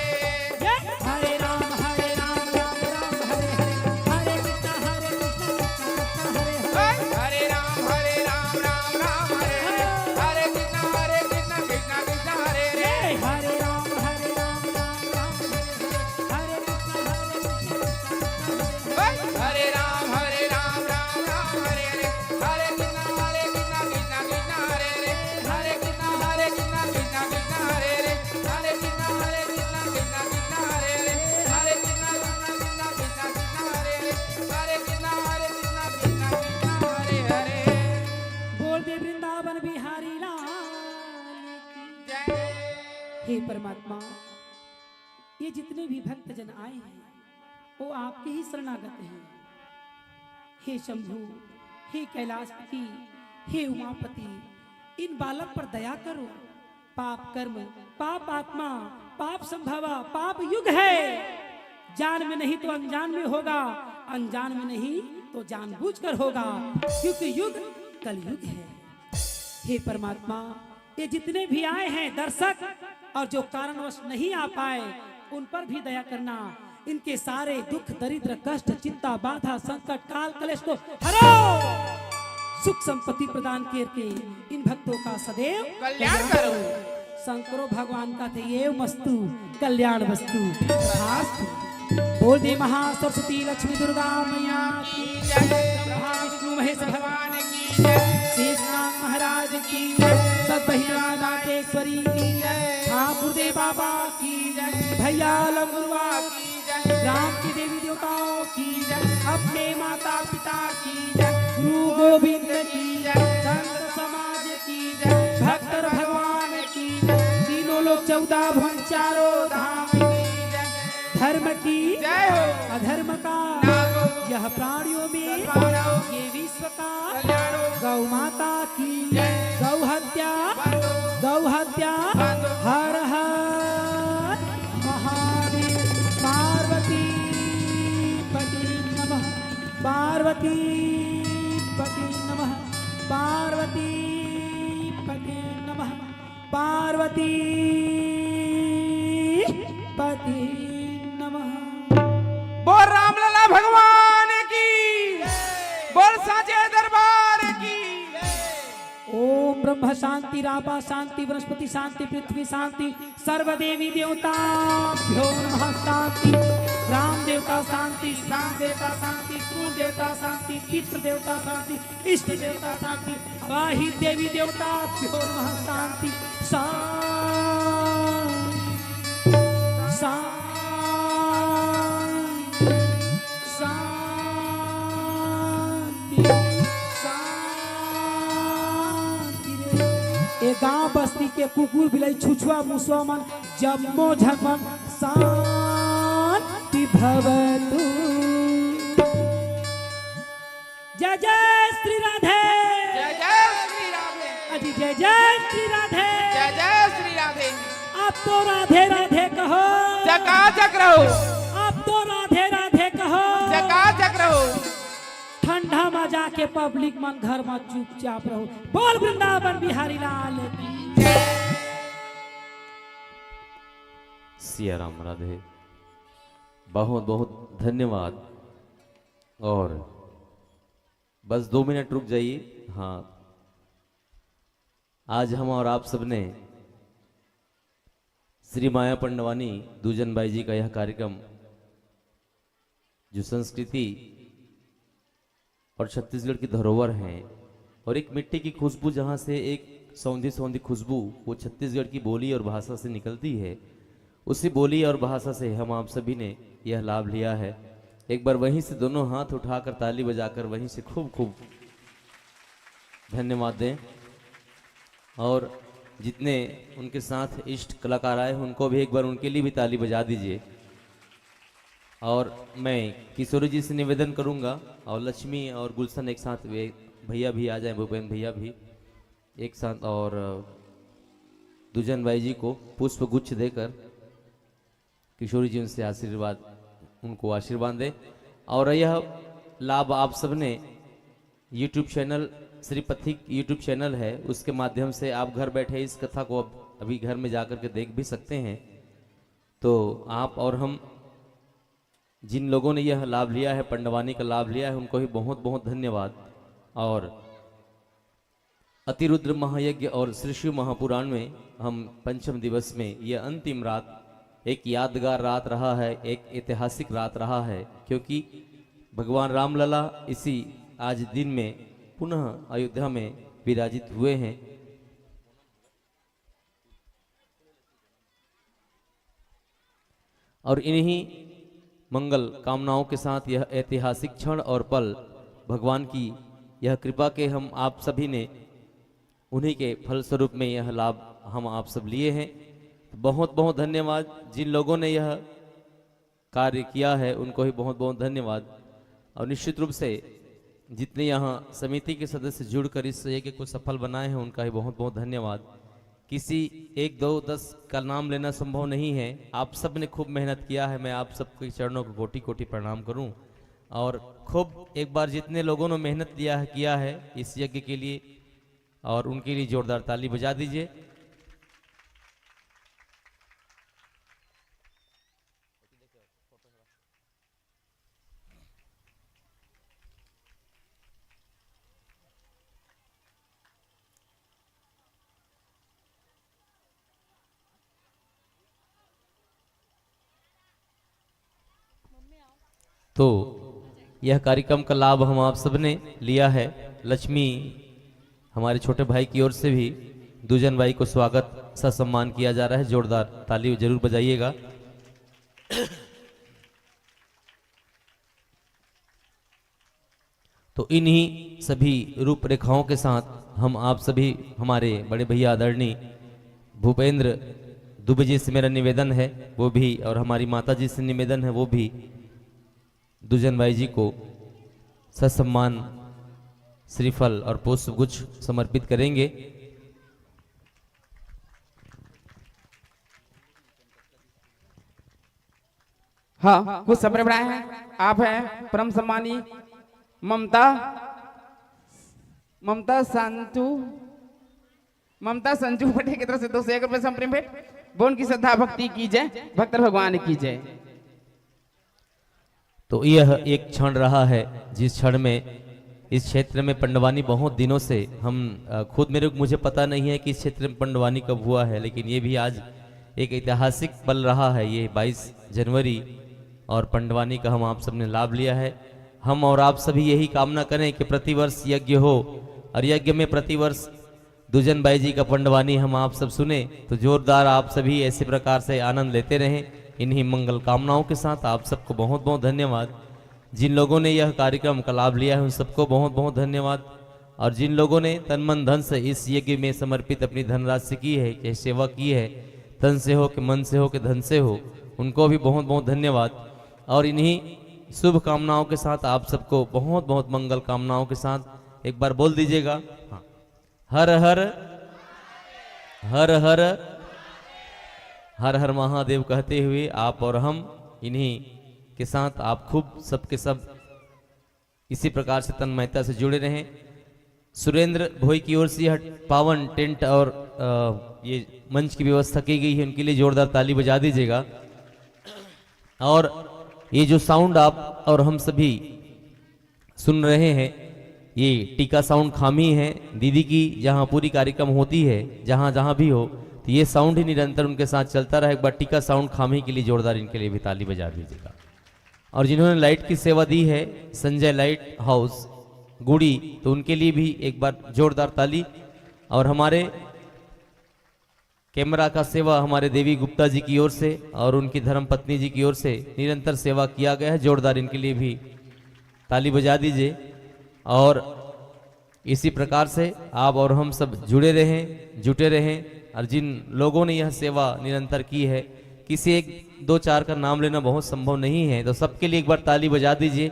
जय हरे राम, हरे राम, राम राम, हरे हरे। हरे कृष्ण, हरे कृष्ण, कृष्ण कृष्ण, हरे हरे। हरे राम, हरे राम, राम राम, हरे हरे। हरे कृष्ण, हरे कृष्ण, कृष्ण कृष्ण, हरे हरे। हरे राम, हरे राम, राम राम, हरे हरे। हरे कृष्ण, हरे कृष्ण, कृष्ण कृष्ण, हरे हरे। हरे राम, हरे राम, राम राम, हरे हरे। हरे कृष्ण, हरे कृष्ण, कृष्ण कृष्ण, हरे हरे। हरे कृष्ण, हरे कृष्ण, कृष्ण कृष्ण, हरे हरे। हरे कृष्ण, हरे कृष्ण, कृष्ण कृष्ण, हरे हरे। हरे कृष्ण, कृष्ण कृष्ण, कृष्ण कृष्ण, हरे हरे। हरे कृष्ण, हरे कृष्ण, कृष्ण कृष्ण, हरे हरे। बोल दे वृंदावन बिहारी लाल की जय। हे परमात्मा, ये जितने भी भक्तजन आए हैं, वो आपके ही शरणागत हैं। हे शंभु, हे कैलाशपति, हे उमापति, इन बालक पर दया करो। पाप कर्म, पाप आत्मा, पाप संभवा, पाप युग है। जान में नहीं तो अनजान में होगा, अनजान में नहीं तो जानबूझकर होगा, क्योंकि युग कलयुग है। हे परमात्मा, ये जितने भी आए हैं दर्शक और जो कारणवश नहीं आ पाए, उन पर भी दया करना। इनके सारे दुख, दरिद्र, कष्ट, चिंता, बाधा, संकट, काल, कलेश को हरो। सुख संपत्ति प्रदान करके इन भक्तों का सदैव कल्याण करो। शंकरो भगवान का थे ये मस्तु कल्याण वस्तु। बोल दे महासरस्वती लक्ष्मी दुर्गा मैया की जय। ब्रह्मा विष्णु महेश भगवान की जय। शेषनाग महाराज की जय। सतबहिरा दातेश्वरी की जय। ठाकुर दे बाबा की जय। भैया लंगुरवा की जय। ग्राम की देवी देवताओं की जय। अपने माता पिता की जय। गुरु गोविंद की जय। संत समाज की जय। भक्त भगवान की जय। तीनों लोक चौदह भुवन चारों धाम की जय। धर्म की जय हो। अधर्म का नाश हो। यह प्राणियों में ये विश्व का कल्याण हो। गौ माता की जय। गौ हत्या बंद हो। गौ हत्या बंद हो। हर हर महादेव। पार्वती पति नमः। पार्वती पति नमः। पार्वती पति नमः। पार्वती पति नमः। बोल रामलला भगवान की, बोल साचे दरबार की। ओम ब्रह्म शांति, रापा शांति, वनस्पति शांति, पृथ्वी शांति, सर्व देवी देवताभ्यो नमः शांति। राम देवता शांति, श्याम देवता शांति, कुल देवता शांति, पितृ देवता शांति, इष्ट देवता शांति, वाही देवी देवताभ्यो नमः शांति। शांति, शांति, शांति, शांति रे। ए गांव बस्ती के कुकुर बिलाई छुछुआ मुसवा मन जम्मो झन मन शांति भवतु। जय जय श्री राधे। जय जय श्री राधे। अजी जय जय श्री राधे। जय जय श्री राधे। अब तो राधे राधे कहो। चकाचक रहो। अब तो राधे राधे कहो। चकाचक रहो। ठंडा म जाके पब्लिक मन घर म चुपचाप रहो। बोल वृंदावन बिहारी लाल की। सिया राम राधे। बहुत बहुत धन्यवाद। और बस दो मिनट रुक जाइए। हाँ, आज हम और आप सबने श्री माया पंडवानी दूजन बाई जी का यह कार्यक्रम, जो संस्कृति और छत्तीसगढ़ की धरोहर हैं और एक मिट्टी की खुशबू, जहाँ से एक सौंधी सौंधी खुशबू वो छत्तीसगढ़ की बोली और भाषा से निकलती है, उसी बोली और भाषा से हम आप सभी ने यह लाभ लिया है। एक बार वहीं से दोनों हाथ उठाकर, ताली बजाकर वहीं से खूब खूब धन्यवाद दें। और जितने उनके साथ इष्ट कलाकार आए हैं, उनको भी एक बार, उनके लिए भी ताली बजा दीजिए। और मैं किशोरी जी से निवेदन करूंगा, और लक्ष्मी और गुलशन एक साथ, वे भैया भी आ जाएं, भूपेंद्र भैया भी एक साथ, और दूजन बाई जी को पुष्प गुच्छ देकर किशोरी जी उनसे आशीर्वाद, उनको आशीर्वाद दें। और यह लाभ आप सबने YouTube चैनल, श्री पथिक YouTube चैनल है, उसके माध्यम से आप घर बैठे इस कथा को अब अभी घर में जाकर के देख भी सकते हैं। तो आप और हम, जिन लोगों ने यह लाभ लिया है, पंडवानी का लाभ लिया है, उनको भी बहुत बहुत धन्यवाद। और अतिरुद्र महायज्ञ और श्री शिव महापुराण में हम पंचम दिवस में यह अंतिम रात एक यादगार रात रहा है, एक ऐतिहासिक रात रहा है, क्योंकि भगवान रामलला इसी आज दिन में पुनः अयोध्या में विराजित हुए हैं। और इन्हीं मंगल कामनाओं के साथ यह ऐतिहासिक क्षण और पल, भगवान की यह कृपा के हम आप सभी ने, उन्हीं के फलस्वरूप में यह लाभ हम आप सब लिए हैं। तो बहुत बहुत धन्यवाद। जिन लोगों ने यह कार्य किया है, उनको ही बहुत बहुत धन्यवाद। और निश्चित रूप से जितने यहाँ समिति के सदस्य जुड़कर इस यज्ञ को सफल बनाए हैं, उनका ही बहुत बहुत धन्यवाद। किसी एक, दो, दस का नाम लेना संभव नहीं है। आप सब ने खूब मेहनत किया है। मैं आप सबके चरणों को कोटि कोटि प्रणाम करूं। और खूब एक बार जितने लोगों ने मेहनत लिया है, किया है इस यज्ञ के लिए, और उनके लिए जोरदार ताली बजा दीजिए। तो यह कार्यक्रम का लाभ हम आप सबने लिया है। लक्ष्मी, हमारे छोटे भाई की ओर से भी दूजन बाई को स्वागत ससम्मान किया जा रहा है। जोरदार ताली जरूर बजाइएगा। तो इन्हीं सभी रूपरेखाओं के साथ हम आप सभी, हमारे बड़े भैया आदरणीय भूपेंद्र दुबे जी से मेरा निवेदन है, वो भी, और हमारी माता जी से निवेदन है, वो भी दूजन बाई जी को ससम्मान श्रीफल और पुष्प गुच्छ समर्पित करेंगे। हाँ, कुछ समय बढ़ाए हैं। आप हैं परम सम्मानी ममता, ममता संतु, ममता संजू पटेल की तरफ से दो सौ एक रुपए संप्रेम भेंट। बोन की श्रद्धा भक्ति की जय, भक्तर भगवान की जय। तो यह एक क्षण रहा है, जिस क्षण में इस क्षेत्र में पंडवानी बहुत दिनों से हम, अ, खुद मेरे, मुझे पता नहीं है कि इस क्षेत्र में पंडवानी कब हुआ है, लेकिन ये भी आज एक ऐतिहासिक पल रहा है, ये बाईस जनवरी, और पंडवानी का हम आप सब ने लाभ लिया है। हम और आप सभी यही कामना करें कि प्रतिवर्ष यज्ञ हो और यज्ञ में प्रतिवर्ष दूजन बाई जी का पंडवानी हम आप सब सुने, तो जोरदार आप सभी ऐसे प्रकार से आनंद लेते रहें। इन्हीं मंगल कामनाओं के साथ आप सबको बहुत बहुत धन्यवाद। जिन लोगों ने यह कार्यक्रम का लाभ लिया है, उन सबको बहुत बहुत धन्यवाद। और जिन लोगों ने तन मन धन से इस यज्ञ में समर्पित अपनी धनराशि की है, चाहे सेवा की है, तन से हो कि मन से हो कि धन से हो, उनको भी बहुत बहुत धन्यवाद। और इन्हीं शुभकामनाओं के साथ आप सबको बहुत बहुत मंगल कामनाओं के साथ एक बार बोल दीजिएगा, हाँ। हर हर, हर हर। हर हर महादेव कहते हुए आप और हम इन्हीं के साथ आप खूब सबके सब इसी प्रकार से तन्मयता से जुड़े रहें। सुरेंद्र भोई की ओर से यह पावन टेंट और अ, ये मंच की व्यवस्था की गई है, उनके लिए जोरदार ताली बजा दीजिएगा। और ये जो साउंड आप और हम सभी सुन रहे हैं, ये टीका साउंड खामी है दीदी की, जहाँ पूरी कार्यक्रम होती है, जहाँ जहाँ भी हो, तो ये साउंड ही निरंतर उनके साथ चलता रहे। एक बार टीका साउंड खामी के लिए जोरदार इनके लिए भी ताली बजा दीजिएगा। और जिन्होंने लाइट की सेवा दी है, संजय लाइट हाउस गुड़ी, तो उनके लिए भी एक बार जोरदार ताली। और हमारे कैमरा का सेवा हमारे देवी गुप्ता जी की ओर से और उनकी धर्म पत्नी जी की ओर से निरंतर सेवा किया गया है। जोरदार इनके लिए भी ताली बजा दीजिए। और इसी प्रकार से आप और हम सब जुड़े रहें, जुटे रहें। और जिन लोगों ने यह सेवा निरंतर की है, किसी एक दो चार का नाम लेना बहुत संभव नहीं है, तो सबके लिए एक बार ताली बजा दीजिए।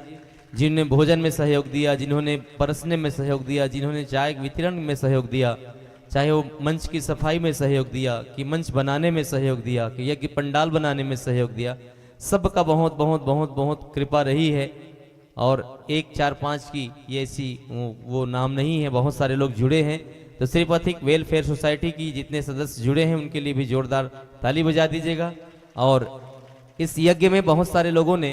जिन्होंने भोजन में सहयोग दिया, जिन्होंने परसने में सहयोग दिया, जिन्होंने चाय वितरण में सहयोग दिया, चाहे वो मंच की सफाई में सहयोग दिया, कि मंच बनाने में सहयोग दिया, कि यज्ञ पंडाल बनाने में सहयोग दिया, सबका बहुत बहुत बहुत बहुत कृपा रही है। और एक चार पाँच की ये ऐसी वो, वो नाम नहीं है, बहुत सारे लोग जुड़े हैं। तो श्री पथिक वेलफेयर सोसाइटी की जितने सदस्य जुड़े हैं, उनके लिए भी जोरदार ताली बजा दीजिएगा। और इस यज्ञ में बहुत सारे लोगों ने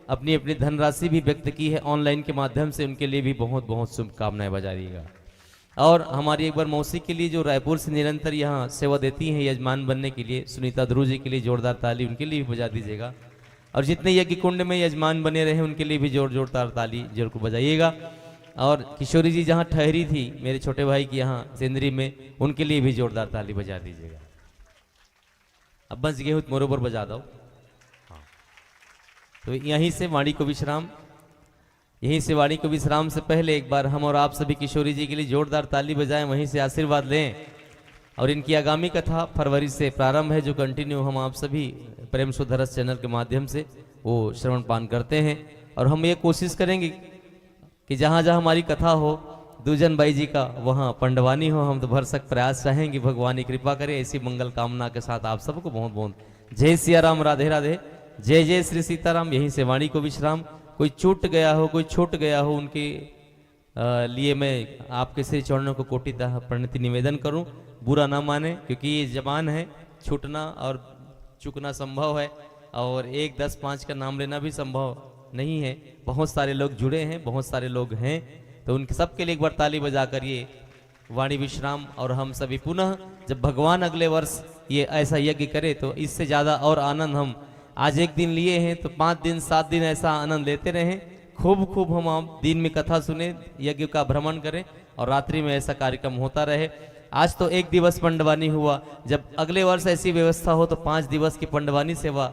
अपनी अपनी धनराशि भी व्यक्त की है ऑनलाइन के माध्यम से, उनके लिए भी बहुत बहुत शुभकामनाएं बजा दीजिएगा। और हमारी एक बार मौसी के लिए, जो रायपुर से निरंतर यहाँ सेवा देती हैं यजमान बनने के लिए, सुनीता ध्रुव जी के लिए जोरदार ताली उनके लिए भी बजा दीजिएगा। और जितने यज्ञ कुंड में यजमान बने रहे, उनके लिए भी जोर जोरदार ताली जरूर बजाइएगा। और किशोरी जी जहाँ ठहरी थी मेरे छोटे भाई की यहाँ सेंदरी में, उनके लिए भी जोरदार ताली बजा दीजिएगा। अब बस गेहूं मोरो बर बजा दो। हाँ। तो यहीं से वाणी को विश्राम, यहीं से वाणी को विश्राम से पहले एक बार हम और आप सभी किशोरी जी के लिए जोरदार ताली बजाएं, वहीं से आशीर्वाद लें। और इनकी आगामी कथा फरवरी से प्रारंभ है, जो कंटिन्यू हम आप सभी प्रेम सुधरस चैनल के माध्यम से वो श्रवण पान करते हैं। और हम ये कोशिश करेंगे कि जहाँ जहाँ हमारी कथा हो, दूजन बाई जी का, वहाँ पंडवानी हो। हम तो भरसक प्रयास चाहेंगे, भगवान की कृपा करे। ऐसी मंगल कामना के साथ आप सबको बहुत बहुत जय सिया राम, राधे राधे, जय जय श्री सीताराम। यहीं से वाणी को विश्राम। कोई छूट गया हो, कोई छूट गया हो, उनके अ, लिए मैं आपके श्री चरणों को कोटितः प्रणति निवेदन करूं, बुरा ना माने, क्योंकि ये जबान है, छूटना और चूकना संभव है, और एक दस पाँच का नाम लेना भी संभव नहीं है। बहुत सारे लोग जुड़े हैं, बहुत सारे लोग हैं, तो उन सबके लिए एक बार ताली बजाकर ये वाणी विश्राम। और हम सभी पुनः जब भगवान अगले वर्ष ये ऐसा यज्ञ करे, तो इससे ज्यादा और आनंद हम आज एक दिन लिए हैं, तो पाँच दिन, सात दिन ऐसा आनंद लेते रहें। खूब खूब हम आप दिन में कथा सुने, यज्ञ का भ्रमण करें और रात्रि में ऐसा कार्यक्रम होता रहे। आज तो एक दिवस पंडवानी हुआ, जब अगले वर्ष ऐसी व्यवस्था हो तो पाँच दिवस की पंडवानी सेवा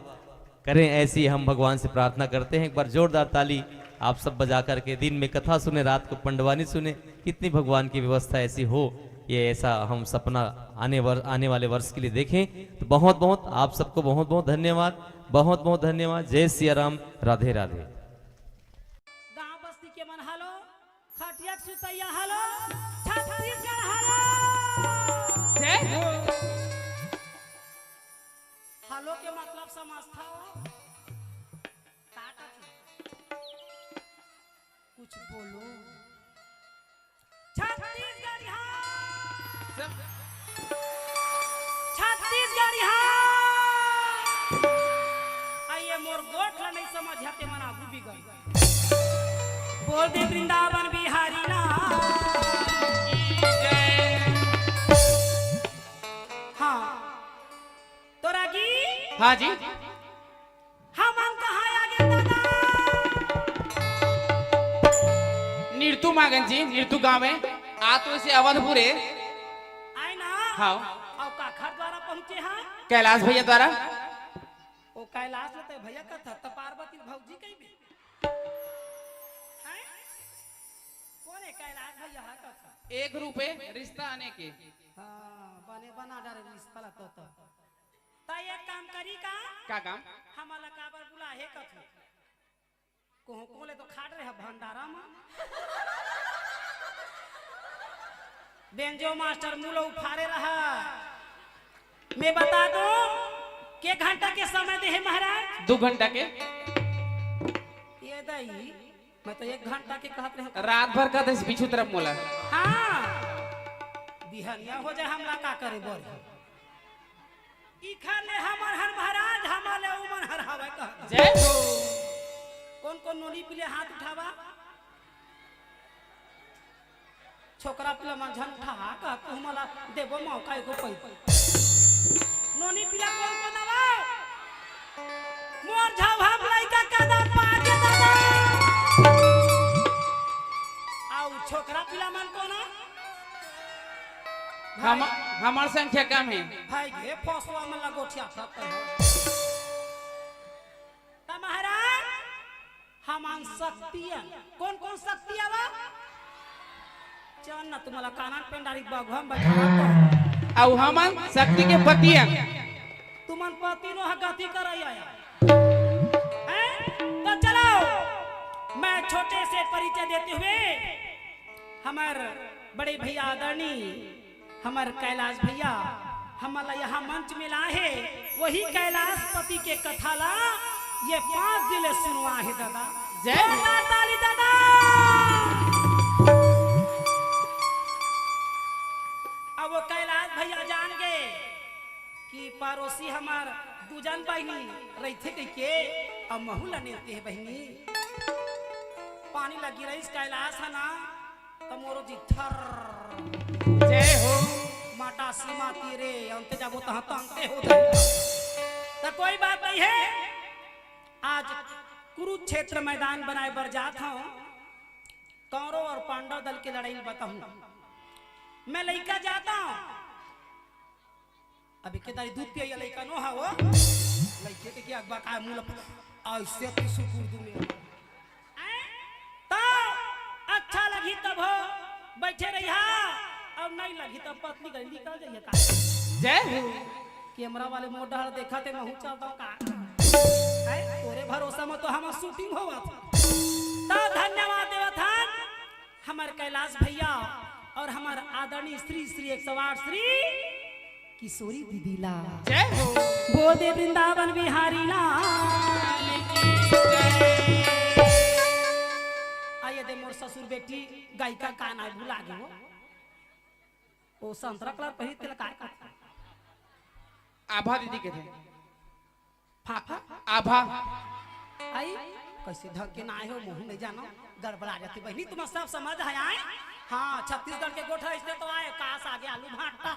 करें, ऐसी हम भगवान से प्रार्थना करते हैं। एक बार जोरदार ताली आप सब बजा करके, दिन में कथा सुने, रात को पंडवानी सुने, कितनी भगवान की व्यवस्था ऐसी हो, ये ऐसा हम सपना आने वर-, आने वाले वर्ष के लिए देखें। तो बहुत बहुत आप सबको बहुत बहुत धन्यवाद, बहुत बहुत धन्यवाद। जय सिया राम, राधे राधे। गांव बस्ती के मन हेलो, खटिया के सुतैया हेलो, छत्तीसगढ़ हेलो। जय हो। हेलो के मतलब समझता हो? का कथे? कुछ बोलो। छत्तीसगढ़िया। सब छत्तीसगढ़िया। आ ये मोर गोठ ला नहीं समझ हते मन आगू बिगड़ गए। बोल दे वृंदावन बिहारी ना। हाँ। तोरा की? हाँ जी। हमन कहाँ आगे दादा? निरतू मागन जी, निरतू गांव में। आ तो इसे अवधपुर है। आए ना? हाँ। अउ काखर द्वारा पहुँचे हैं? कैलाश भैया द्वारा। ओ कैलाश ल ते भैया कथा, त पार्वती भौजी कही भी। हैं? कोन है कैलाश भैया हा कथा? एक रूपे रिश्ता आने के। हाँ, बने बना डारे रिश्ता ला तो, तो। त एक काम करी का? का काम? हमला काबर बुला हे कथू? कोहो कोले तो खाट रहे भंडारा में। बेंजो मास्टर मुलो उफारे रहा। मैं बता दूं, के घंटा के समय दे हे महाराज? दू घंटा के। ये दाई, मैं तो एक घंटा के कहत रहे। रात भर कहत हे पीछू तरफ मोला। हाँ, बिहनिया हो जाए, हमला का करे बर? इखर ले हमन हर महाराज, हमर ले उमन हर हवय कहत। जय हो। कौन कौन नोनी पीले हाथ उठावा? छोकरा पिला मन झन उठा का, तू मोला देबो मौका एको पै। नोनी पिला कौन कौन आवा? मोर झाव हम लइका का दाम पाके दादा। आउ छोकरा पिला मन कौन? हम, भाई। हमर संख्या कम हे। भाई गे फसवा में लगोठिया था तो। त महाराज, हमन शक्तियन। कौन कौन शक्ति आवा? चल न, तुम्हाला कानन पेंडारी बघवा में बैठा रहता। अउ हमन शक्ति के पतियन। तुमन पति नो ह गति करई आया। हैं? तो चलो, मैं छोटे से परिचय देते हुए हमर बड़े भैया आदरणीय हमर कैलाश भैया हमन ला यहाँ मंच में लाए हे, वही कैलाशपति के कथा ला ये पाँच दिन ले सुनवा हे दादा। जय हो। जोरदार ताली दादा। अब वो कैलाश भैया जान गए कि पड़ोसी हमर दूजन बहिनी रहिथे कहिके, अब महू ला नेवते हे बहिनी। पानी लगी रहिस कैलाश ह ना, त मोरो जी थर। जय हो। माटा सीमा तीरे, अंते जाबो तहाँ तंते हो जाए। त कोई बात नहीं है, आज कुरुक्षेत्र मैदान बनाए बर जात हूँ। कौरव और पांडव दल के लड़ाई बताऊँ। मैं लइका जाता हूँ। अभी के दाई दूध पिया लइका नो हा वो। लइके के क्या अगबा का मुंह लप-, ऐसे तो सुकुर दूं मैं। तो अच्छा लगी तब हो, बैठे रहिहा, अब नहीं लगी तब पतली गली निकल जाइए का। जय हो। कैमरा वाले मोर डहर देखा थे, महू चलता हूँ का। हैं? तोरे भरोसा में तो हम शूटिंग होवत। तो धन्यवाद देवत हन हमर कैलाश भैया और हमर आदरणीय श्री श्री एक सौ आठ श्री किशोरी दीदी ला। जय हो। बोल दे वृंदावन बिहारी ला। आइए दे मोर ससुर बेटी गायिका का नाम भुला गए हो। ओ संतरा कलर पहिरी तेला काय कहथे? आभा दीदी कहथे। फाफा? आभा। आई, कैसे ढंग के ना आए हो, मुंह नहीं जानो, गड़बड़ा जाती बहिनी, तुम सब समझ है आए? हाँ, छत्तीसगढ़ के गोठ ऐसे तो आए, कास आगे आलू भांटा।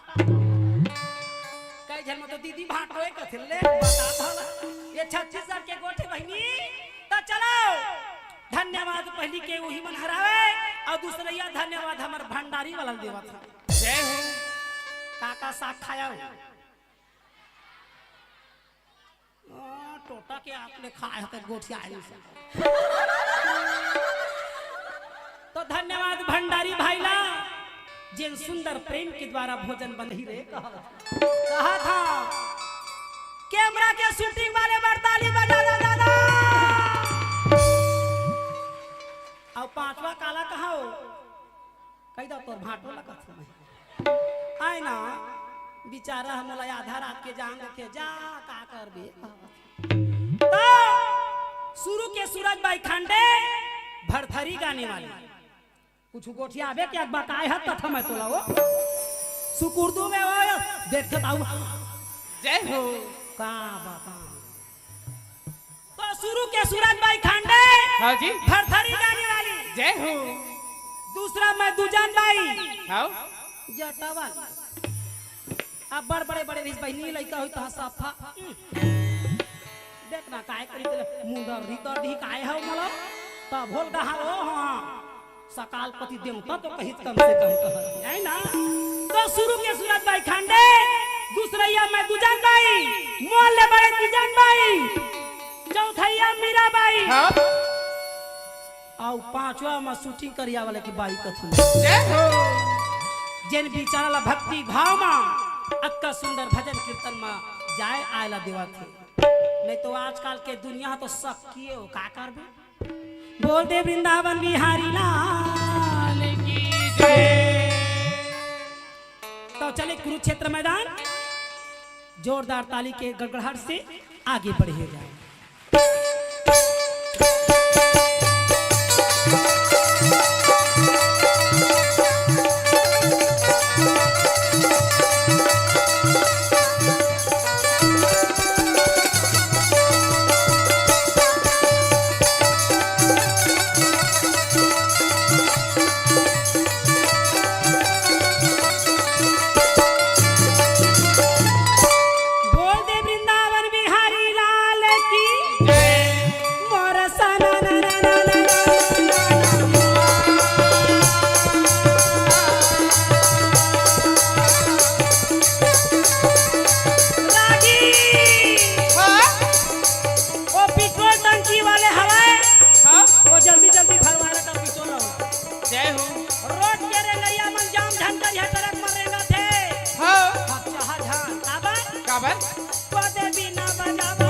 कई झन में तो दीदी भांटो है कथे ले, बता था ना। ये छत्तीसगढ़ के गोठ है बहिनी, तो चलो, धन्यवाद पहली के वही मन हरावे, और दूसरैया धन्यवाद हमर भंडारी वाला देवा था। जय हो। काका साग खाया हो? आ, टोटा के आप ले खाए हते गोठिया आइल से। तो धन्यवाद भंडारी भाई ला, जेन सुंदर प्रेम के द्वारा भोजन बनही रे कहा, कहा था। कैमरा के शूटिंग वाले बर ताली बजा दो दादा। और पांचवा काला कहा हो? कही दा तोर भांटो लगत हूँ मैं। आय ना, बेचारा हमला आधा रात के जान देखे, जा का करबे। तो शुरू के सूरज बाई खांडे, भरथरी गाने वाली। कुछ गोठिया आबे क्या बकाए हत कथा मैं तोला वो। सुकुर्दू में वो देखते बाबू। जय हो। का बता। तो शुरू के सूरज बाई खांडे, हाँ जी। भरथरी गाने वाली। जय हो। दूसरा मैं दुजान बाई। हाँ। जटा वाली। अब बड़ बड़े बड़े रिस बहिनी लइका होई तो सफा। देखना काय करी तेरे मुंडर री कर दी काय है मोला। तब होल कहा ओ हाँ। सकालपति देवता तो कहित कम से कम कह, है ना? तो शुरू के सूरज बाई खांडे, दूसरैया मैं दुजान बाई, मोल ले बड़े दुजान बाई, चौथैया मीरा बाई। हाँ। आउ पांचवा में शूटिंग करिया वाले की बाई कथू। जय हो। जेन बेचारा ला भक्ति भाव मा अक्का सुंदर भजन कीर्तन मा जाए आयला देवा थे। नहीं तो आजकल के दुनिया तो सक्की हो, का करबे? बोल दे वृंदावन बिहारी लाल की जय। तो चले कुरुक्षेत्र मैदान। जोरदार ताली के गड़गड़ाहट से आगे बढ़े जाए। बोल दे वृंदावन बिहारी लाल की। मोर सना ना ना ना ना ना ना ना। रागी। हाँ? वो पेट्रोल टंकी वाले हवय। हाँ? वो जल्दी जल्दी भरवा ला, तब पेट्रोल हो। जय हो। रोड के रेंगइया मन जाम झन करिहा, ट्रक मन रेंगत हे। हाँ। अब चाहा झन। काबर? काबर? पदे बिना बजावा।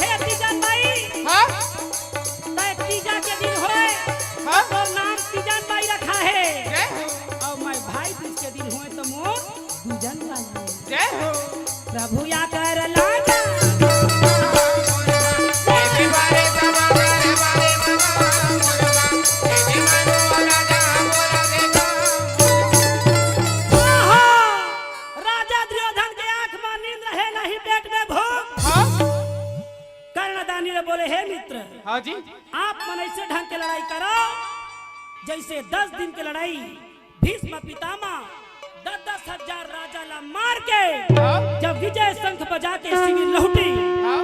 हे तीजन बाई। हाँ? तय तीजा के दिन होय। हाँ? तोर नाम तीजन बाई रखा हे। जय हो। अउ मैं भाई दूज के दिन होय त मोर दूजन बाई। जय हो। प्रभु या कर लाजा। आहा! राजा दुर्योधन के आँख म नींद रहे, नहीं पेट में भूख। हाँ? कर्णदानी ने बोले, "हे मित्र, हाँ जी। आप मन ऐसे ढंग के लड़ाई करो, जैसे दस दिन के लड़ाई भीष्म पितामह दस दस हजार राजा ला मार के हाँ। जब विजय शंख बजा के शिविर लहुटी, हाँ।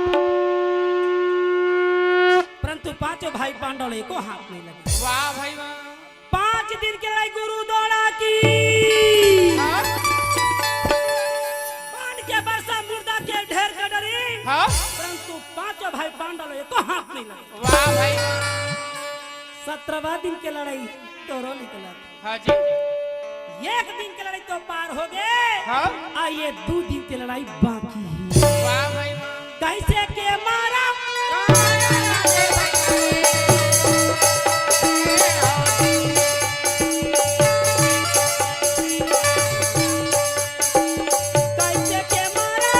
परंतु पांचों भाई पांडव एको हाथ नहीं लगे।" वाह भाई वाह। पांच दिन के लड़ाई गुरु द्रोणा की। हाँ। बाण के बरसा मुर्दा के ढेर कर डरी। हाँ। परंतु पांचों भाई पांडव एको हाथ नहीं लगे। वाह भाई। सत्रहवाँ दिन के लड़ाई तोरो निकलत। हाँ जी। एक दिन के लड़ाई तो पार हो गए। हाँ। आ ये दू दिन के लड़ाई बाकी हे। वाह भाई वाह। कैसे के मारा? कैसे के मारा?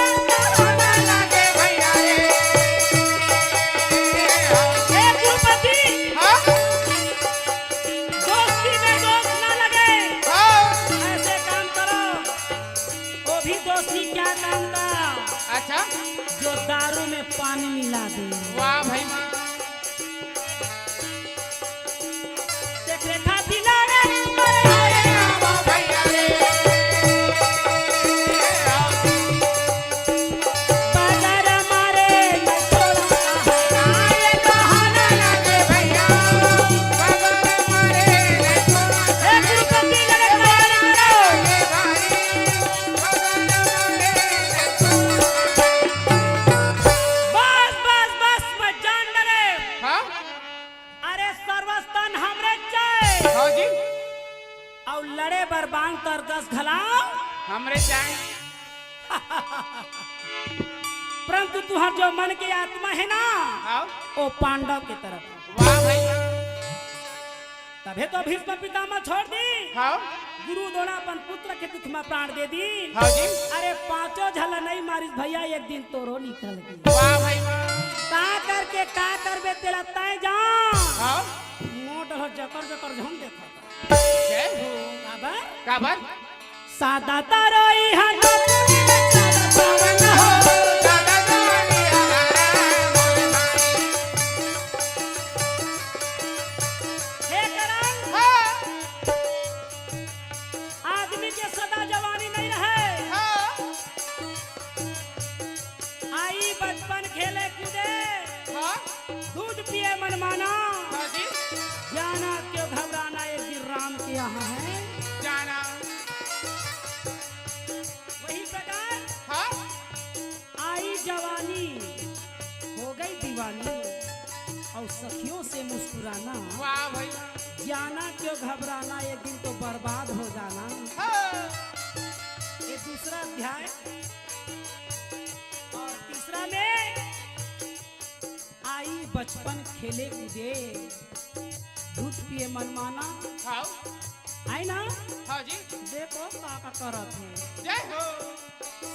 ए गुरुपति, हाँ? दोस्ती में दोस्त ना लगे। हाँ। ऐसे काम करो, वो भी दोस्ती क्या काम का? अच्छा। जो दारू में पानी मिला दे। वाह भाई वाह। तेकरे खातिर लड़े मरे। बगर मारे न छोड़ा। ए गुरुपति लगे मरे। बस, बस, बस, मैं जान डरे। हाँ? अरे सर्वस्तन हमरे चाहे। हाँ जी। अउ लड़े बर बांध तर दस घलाव। हमरे चाहे। परंतु तुहर जो मन के आत्मा हे ना, हाँ। वो पांडव के तरफ। वाह भाई। तभे तो भीष्म पितामह छोड़ दी। हाँ। गुरु द्रोण अपन पुत्र के दुख में प्राण दे दी। हाँ जी। अरे पांचों झला नहीं मारिस भैया, एक दिन तोरो निकल गई। वाह भाई वाह। का करके का करबे तेला तय जा। हाँ। मोट हो जकर जकर झन देखा। जय हो। काबर? काबर? सादा तारोई हन। हे करण। हाँ। आदमी के सदा जवानी नहीं रहे। हाँ। आई बचपन खेले कूदे। हाँ। दूध पिए मन माना। हाँ जी। जाना क्यों घबराना, एक दिन राम के यहाँ है। जाना। वही प्रकार। हाँ। आई जवानी, हो गई दीवानी, और सखियों से मुस्कुराना। वाह भाई। जाना क्यों घबराना, एक दिन तो बर्बाद हो जाना। हाँ। ये दूसरा अध्याय। और तीसरा में आई बचपन खेले कूदे, पिए मन माना। हाव। आय ना? हाव जी। देखो का का करत हे। जय हो।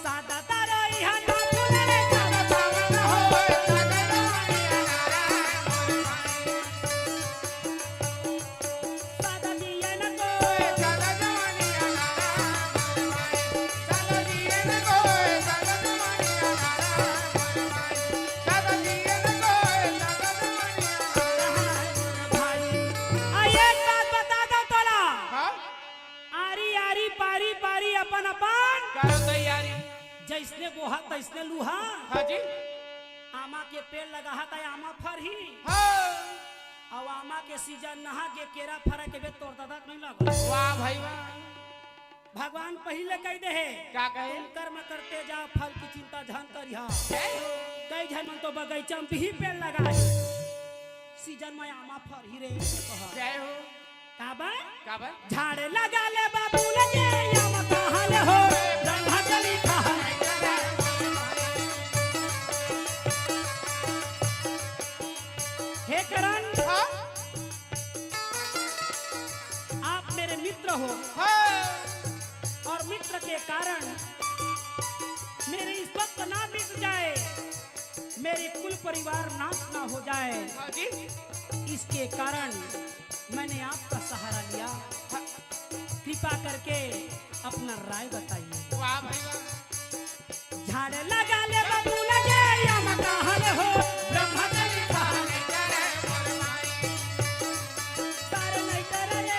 सादा तारा इहा ना फूले रे, सादा तारा ना हो, सादा दिया ना तो। भाई, आ एक बात बता दो तोला। हाव। आरी आरी, पारी पारी, अपन अपन। करो तैयारी। जैसने बोहा तैसने लूहा। हाव जी। आमा के पेड़ लगाहा त आमा फरही। हाव। अउ आमा के सीजन नहा के केरा फरा के बे तोर ददा के नहीं लगा। वाह भाई वाह। भगवान पहिले कहि दे हे। का कहे? "तुम कर्म करते जाओ, फल की चिंता झन करिहा।" जय हो। कई झन मन तो बगैचा में भी पेड़ लगाए। सीजन में आमा फरही रे, कहा। जय हो। काबर? काबर? झाड़े लगा ले बाबू लगे, आमा कहाँ ले हो? ब्रह्मा कली कहाँ? हे करण, हाव। आप मेरे मित्र हो हाव। और मित्र के कारण मेरी इज्जत ना मिट जाए, मेरी कुल परिवार नाश ना हो जाए, हाव जी। इसके कारण मैंने आपका सहारा लिया। कृपा करके अपना राय बताइए। वाह भाई वाह। झाड़े लगा ले बाबू लगे, आमा कहाँ ले हो? ब्रह्मा कली कहाँ? तारे नहीं करे रे।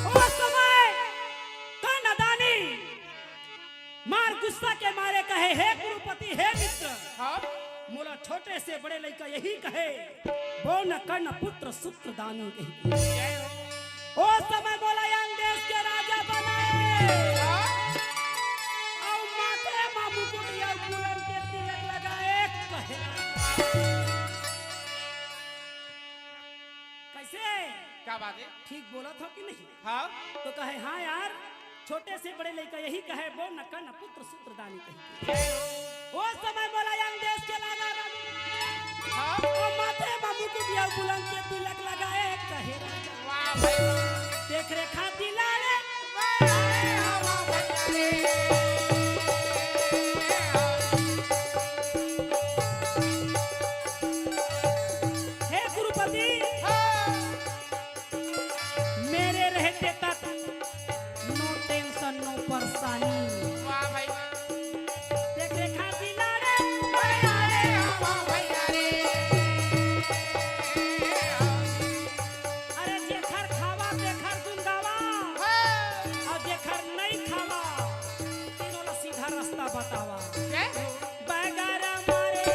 ओ समय का नादानी मार गुस्सा के मारे कहे, "हे गुरुपति, हे मित्र, हाव। मोला छोटे से बड़े लइका यही कहे, बो न कर्ण पुत्र सूत्र दानी कही।" जय हो। ओ समय मोला यंग देश के राजा बनाए। हाव। अउ माथे मा मुकुट अउ फूलन के तिलक लगाए कहे। कैसे? का बात हे? ठीक बोलत हो कि नहीं? हाव। तो कहे, "हाँ यार, छोटे से बड़े लइका यही कहे, बो न कर्ण पुत्र सूत्र दानी कही।" ओ समय बोला, "यंग देश के लागा राजू।" हाव। ओ माथे मा मुकुट अउ फूलन के तिलक लगाए कहे राजा। वाह भाई। देख रे खाती लाड़े। हे गुरुपति, मेरे रहते तक no tension, no परेशानी। वाह भाई वाह। देख रे खाती लाड़े। अरे जेखर खावा तेखर गुंगावा, अउ जेखर नहीं खावा तेनो ला सीधा रास्ता बतावा। जय हो। बगर मारे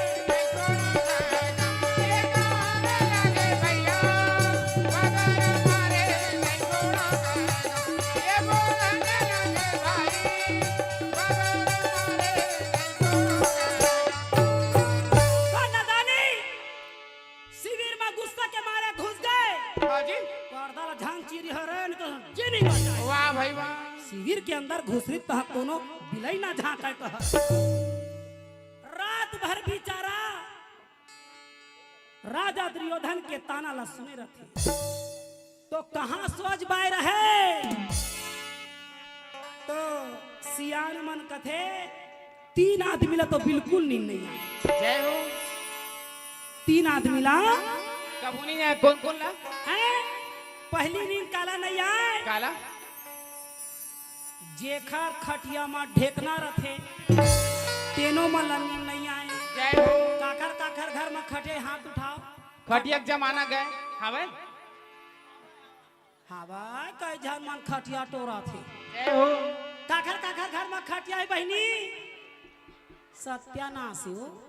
का नादानी, शिविर में गुस्सा के मारे घुस गए। हाँ जी। पर्दा ला झांक चीरी हरन कह चीनी बजाए। वाह भाई वाह। शिविर के अंदर घुसरी तह कोनो बिलाई ना झांके कह। रात भर बेचारा राजा दुर्योधन के ताना ला सुने रथे। तो कहाँ सोच बाय रहे? तो सियान मन कथे, तीन आदमी ला तो बिल्कुल नींद नहीं आए। जय हो। तीन आदमी ला। कभू नहीं आए। कौन कौन ला? हैं? पहली नींद काला नहीं आए? काला। जेखर खटिया मा ढेकना रथे, तेनो मन ला नींद नहीं आए। जय हो। काखर काखर घर मा खटे, हाथ उठाओ। खटिया के जमाना गए। हवे। हवा कई झन मन खटिया टोरा थे। जय हो। काखर काखर घर मा खटिया हे बहिनी, सत्यानाश हो।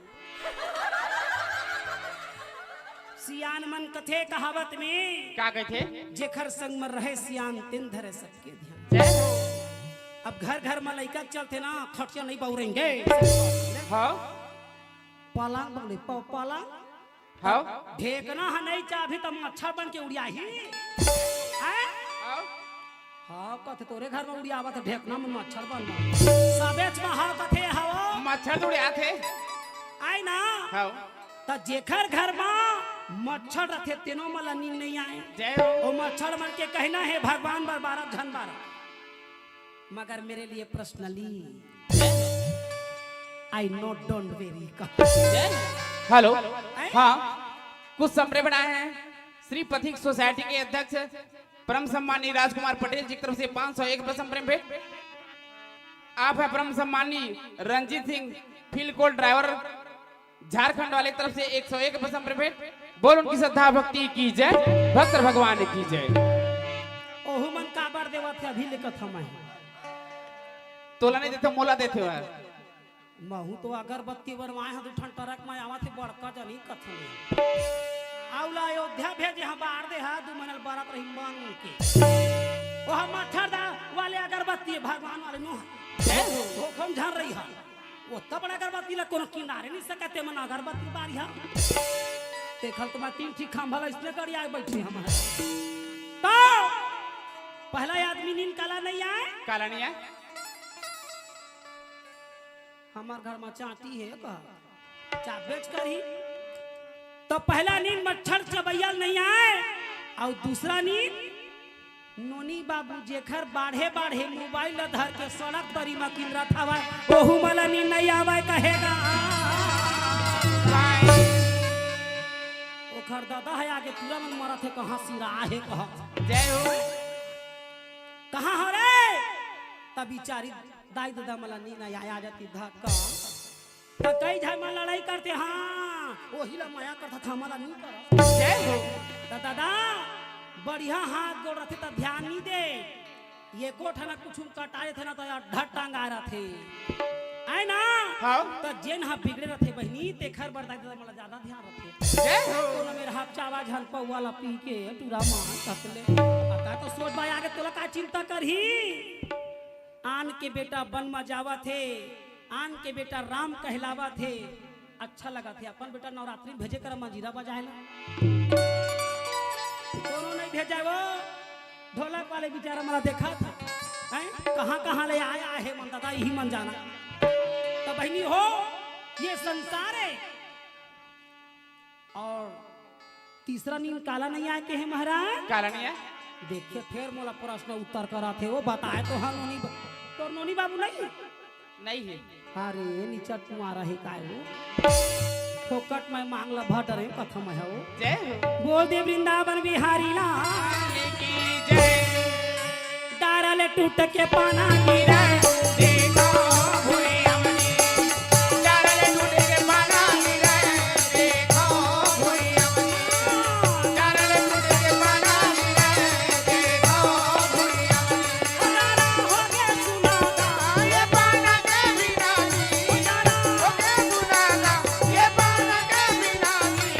सियान मन कथे कहावत में, का कहते? जेखर संग में रहे सियान, तिन धरे सबके ध्यान। जय हो। अब घर घर में लइका चलथे ना, खटिया नहीं बहुरेंगे। हाँ। पलंग बगले प-, पलंग हाँ। ढेकना ह नहीं चाभी त मच्छर बन के उड़ियाही। हैं? हाँ। हाँ, कथे तोरे घर में उड़ियावत हे ढेकना मन मच्छर बन। सबेच में हाँ कथे हव। मच्छर तो उड़ियात हे। आय ना। हाँ। त जेखर घर में मच्छर रथे, तेनो मन ला नींद नहीं आय। जय हो। ओ मच्छर मन के कहना हे, "भगवान बर बारह झन बारह।" मगर मेरे लिए personally, I not, don't worry। Hello. हैं? हाँ, कुछ संप्रेम आए हैं श्री पथिक सोसाइटी के अध्यक्ष परम सम्मानी राजकुमार पटेल जी की तरफ से पाँच सौ एक रुपये संप्रेम भेंट। आप है परम सम्मानी रंजीत सिंह, फील्ड कोल ड्राइवर, झारखंड वाले की तरफ से एक सौ एक रुपये संप्रेम भेंट। बोल उनकी श्रद्धा भक्ति की जय, भक्त भगवान की जय। ओहू मन काबर देवत हे, अभी ले कथा में। तोला नहीं देथे, मोला देथे हो। महू तो अगरबत्ती बरवाए हा, दू ठन ट्रक में आवत हे, बड़का जनी कथन। आउला अयोध्या भेजे हा, बार दे हा, दू महीना ले बरत रही मन के। ओह मच्छर दा वाले अगरबत्ती, भगवान वाले नो। धोखम झन रही हा। वो तब बड़ा अगरबत्ती ला कोनो किनारे नहीं सकते, मन अगरबत्ती बारी हा। देखल तो मैं तीन ठीक खंभा ला इसने गड़िया बैठे हम। तो पहला आदमी नींद काला नहीं आए? काला नहीं आए? हमर घर में चांटी हे का? चाबेच करही। तो पहला नींद मच्छर चबैया नहीं आए, और दूसरा नींद नोनी बाबू जेखर बाढ़े बाढ़े मोबाइल ला धर के सड़क तरी में किंदरत हवय, ओहू मन ला नींद नहीं आवय कहेगा। ओखर ददा हे आगे पूरा मन मरत हे, कहाँ सिरा हे कहाँ। जय हो। कहाँ हो रे? तब बिचारी दाई ददा मन ला नींद आ, आ जाती धक्का। त कई झन मन लड़ाई करते, हाँ, ओही ला मया करता था, हमला नहीं कर। जय हो। त दादा, बढ़िया हाथ गोड़ रथे त ध्यान नहीं दे। ये कोठा ना कुछ कटाए थे ना तो यार ढट टांगा रथे। आय ना? हाँ। त जेन हा बिगड़े रथे बहिनी, तेखर बर दाई ददा मन ला ज्यादा ध्यान रथे। जय हो। कोनो मेर हाथ चावा झन पौवा ला पी के टूरा मार सकले। अब का तो सोच भाई आगे तोला का चिंता करही? आन के बेटा बन म जावत हे, आन के बेटा राम कहलावत हे। अच्छा लगत हे, अपन बेटा नवरात्रि भेजे कर मंजीरा बजाए ला। कोनो नहीं भेजे वो, ढोलक वाले बेचारा मला देखा था, हैं? कहाँ कहाँ ले आया हे मन दादा, यही मन जाना। तो बहिनी हो, ये संसार हे। और तीसरा नींद काला नहीं आए के हे महाराज? काला नहीं आए। देखिए, फिर मोला प्रश्न उत्तर कराथे, वो बताए तो हाँ, नोनी बा-, तोर नोनी बाबू नहीं? नहीं हे। अरे, नीचा तुम्हारा ही काय हो? फोकट में मांग ला भट रे, कथा में है वो। जय हो। बोल दे वृंदावन बिहारी लाल की जय। डारा ले टूट के पाना गिरे, देखो भुइयां में। डारा ले टूट के पाना गिरे, देखो भुइयां में। डारा ले टूट के पाना गिरे, देखो भुइयां में। डारा हो गया सुना, ये पाना के बिना जी। डारा हो गया सुना, ये पाना के बिना जी।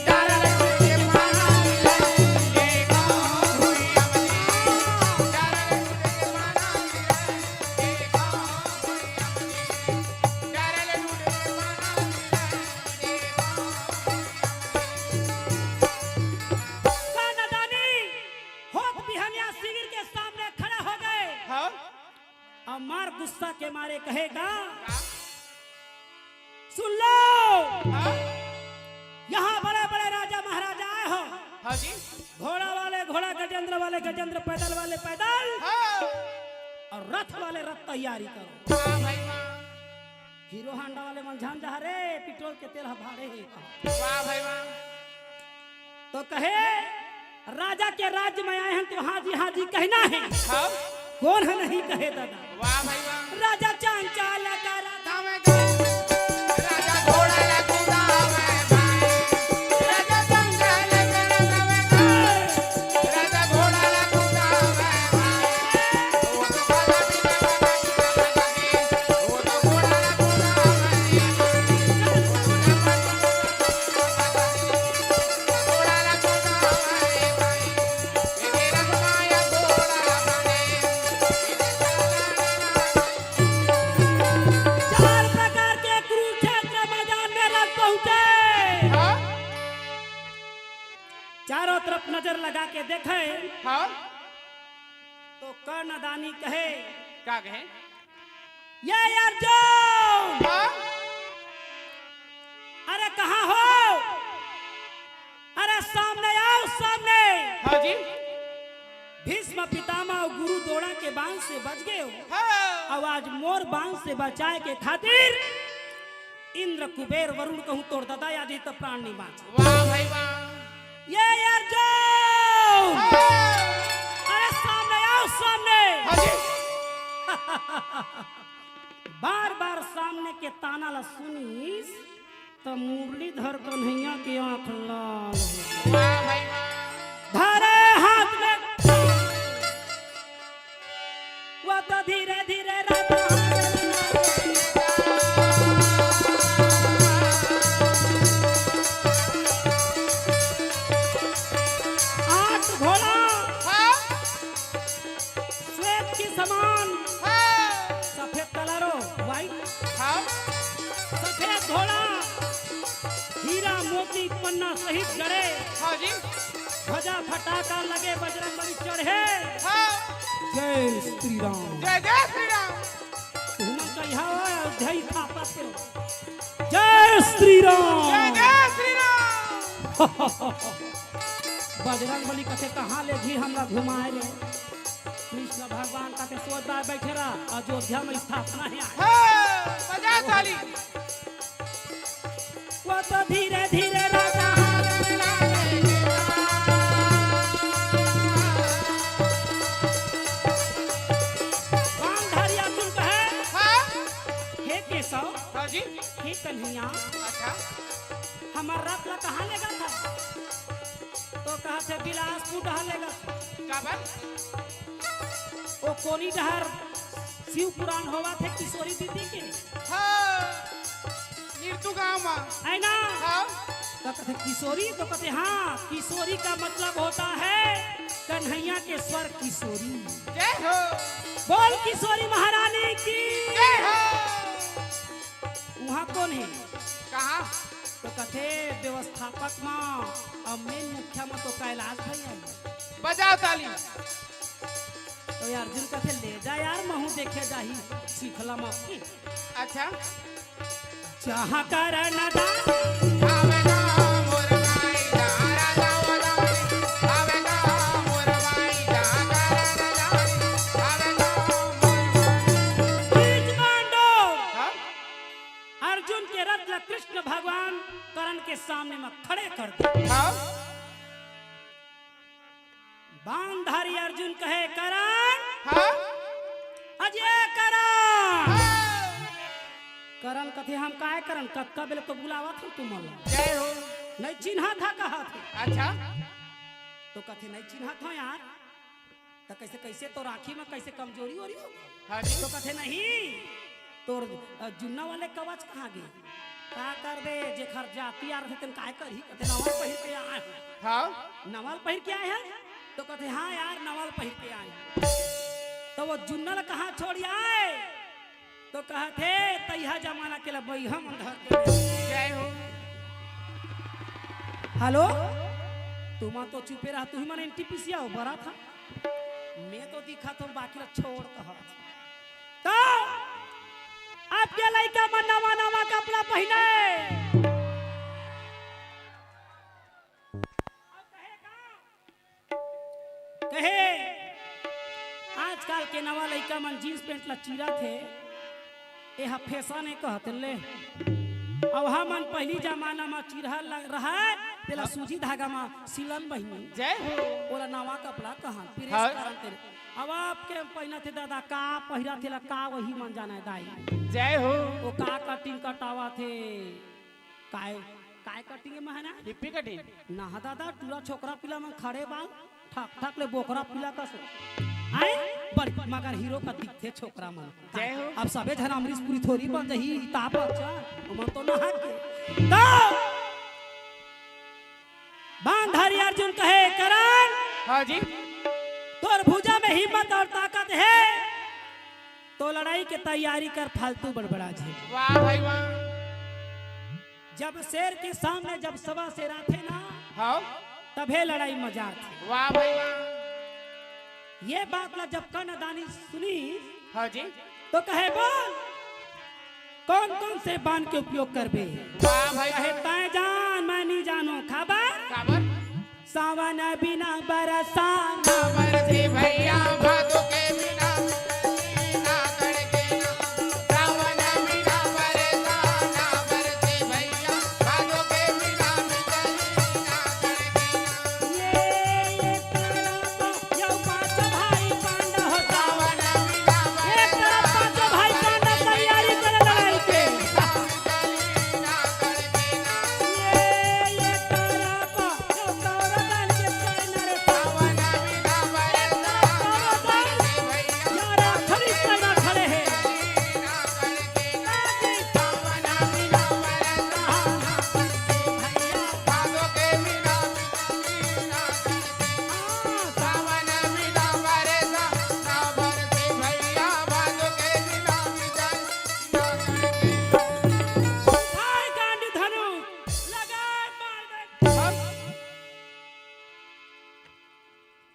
डारा ले टूट के पाना गिरे, देखो भुइयां में। डारा ले टूट के पाना गिरे, देखो भुइयां में। का नदानी होत बिहनिया शिविर के सामने खड़ा हो गए। हाँ। और मार गुस्सा के मारे कहेगा, हाँ। सुन लो, हाँ। यहाँ बड़े बड़े राजा महाराजा आए हो। हाँ जी। घोड़ा वाले घोड़ा, गजेंद्र वाले गजेंद्र, पैदल वाले पैदल, हाँ। और रथ वाले रथ तैयारी करो। वाह भाई वाह। हीरो हांडा वाले मन झन जा रे, पेट्रोल के तेल ह भाड़े हे। वाह भाई वाह। तो कहे, राजा के राज्य में आए हैं तो हाँ जी, हाँ जी कहना है। हाँ। कोन ह नहीं कहे दादा? वाह भाई वाह। राजा चांचाल का राजा में गए। राजा घोड़ा ला कुदावे भाई। राजा चांचाल का राजा में गए। राजा घोड़ा ला कुदावे भाई। चार प्रकार के कुरुक्षेत्र मैदान में रथ पहुंचे। हाँ? चारों तरफ नजर लगा के देखे। हाँ? तो कर्णदानी कहे, का कहे? ये अर्जुन! हाँ? अरे कहाँ हो? अरे सामने आओ, सामने। हाँ जी। भीष्म पितामह अउ गुरु द्रोण के बाण से बच गए हो। हाँ। अउ आज मोर बाण से बचाए के खातिर इंद्र कुबेर वरुण कहूँ तोर ददा आ जाही त प्राण नहीं बाँचे। वाह भाई वाह। ये अर्जुन! हाँ। अरे सामने आओ, सामने। हाँ जी। बार बार सामने के ताना ला सुनिस त मुरलीधर कन्हैया के आँख लाल हो। वाह भाई वाह। धरे हाथ में वो तो धीरे धीरे रहता। आठ घोड़ा हाँ। श्वेत के समान हाँ। सफेद कलरो, व्हाइट हाँ। सफेद घोड़ा हीरा मोती पन्ना सहित गड़े। हाँ जी। ध्वजा फटाका लगे बजरंग बली चढ़े। हाँ। जय श्री राम। जय जय श्री राम। तुमन कहिया हो अयोध्या स्थापत के। जय श्री राम। जय जय श्री राम। बजरंग बली कथे कहाँ ले जी हमला घुमाए रे। कृष्ण भगवान कथे सोच बार बैठे रहा अयोध्या में स्थापना है। हाँ, बजा ताली। वो तो धीरे धीरे राजा गांधारी अर्जुन कहे, हाँ। हे केशव, हाँ जी। हे कन्हैया, अच्छा। हमार रथ ला कहाँ लेगत हस? तो कहत हे बिलासपुर डहर लेगत हस। काबर? ओ कोनी डहर शिव पुराण होवत हे किशोरी दीदी के। हाँ, निरतू गांव मा। है ना? हाँ। तो कहत हे किशोरी, तो कहत हे हाँ, किशोरी का मतलब होता है कन्हैया के स्वर किशोरी। जय हो। बोल किशोरी महारानी की। जय हो। उहाँ कोन हे? कहाँ? तो कथे व्यवस्थापक मा अउ मेन मुखिया मा तो कैलाश भैया हे। बजाओ ताली। तो यार अर्जुन कथे ले जा यार महूँ देखे जाही सीखला मा। अच्छा। जहाँ करण दान आवे ना मोर माई, जहाँ राजा वाला आवे ना मोर माई, जहाँ करण दान आवे ना मोर माई। बीच मांडो। हाँ? अर्जुन के रथ ला कृष्ण भगवान करण के सामने में खड़े कर दे। हाँ। बाणधारी अर्जुन कहे, "करण।" हाँ। अजय करण। हाँ। करण कथे, "हम काय करन? कतका बेले तो बुलावत हन तुमन ला।" जय हो। नहीं चिन्हा था कहा थे। अच्छा। तो कथे, "नहीं चिन्हा था यार।" त कइसे, कइसे तोर आँखी म कइसे कमजोरी हो रही हो? हाँ जी। तो कथे, "नहीं, तोर, अ, जुन्ना वाले कवच कहाँ गे?" का करबे, जेखर जाति आ रथे, तेन काय करही? कथे, "नवा ल पहिर के आए हन।" हाँ। "नवा ल पहिर के आए हन?" तो कथे, "हाँ यार, नवा ल पहिर के आए हन।" तो वो जुन्ना ल कहाँ छोड़ आए? तो कहत हे, "तइहा जमाना के लबइहा मन धर के।" जय हो। हेलो, तुमन तो चुपे रहा, तुही मन एनटीपीसी आओ, बरा था। मैं तो दिखा तुम बाकी ला छोड़ कहा। तो अब के लइका मन नवा नवा कपड़ा पहिने। कहे, आजकल के नवा लइका मन जींस पैंट ला चीरत हे, एहा फैशन ए कहत ले। अब हमन पहिली जमाना म चीरहा ल-, रहय, तेला सूजी धागा म सिलन बहिनी। जय हो। ओला नवा कपड़ा कहन, प्रेस हाँ। करन तेला। अब आपके पहिनत हे दादा, का पहिरत हे ला, का वही मन जानय दाई। जय हो। ओ का कटिंग कटावत हे, काय, काय कटिंग ए महना? Hippie cutting. ना दादा, टूरा छोकरा पिला मन खड़े बाल, ठक ठक ले बोकरा पिला कस। आए? बड़ मगर हीरो का दिखथे छोकरा मन। जय हो। अब सबे झन अमरीश पुरी थोरी बन जाही, ताप अच्छा, ओमन तो ना हट के। तो बाणधारी अर्जुन कहे, "करण, हाँ जी। तोर भुजा में हिम्मत अउ ताकत हे, तो लड़ाई के तैयारी कर, फालतू बड़बड़ा झे।" वाह भाई वाह। जब शेर के सामने जब सवा शेर आथे ना, हाँ। तभे लड़ाई मजा आथे। वाह भाई वाह। ये बात ला जब कनदानी सुनी, हाँ जी। तो कहे, "बोल, कौन कौन से बाण के उपयोग करबे?" वाह भाई। कहे, "तैं जान, मैं नहीं जानों।" काबर? काबर? सावन बिना बरसा ना बरसे भैया, भादो के बिना ना तड़के ना। सावन बिना बरसा ना बरसे भैया, भादो के बिना बिजली ना तड़के ना। ये, ये तरफ यो पाँचों भाई पांडव हो, सावन बिना बरसा एक तरफ पाँचों भाई पांडव तैयारी करे लड़ाई के।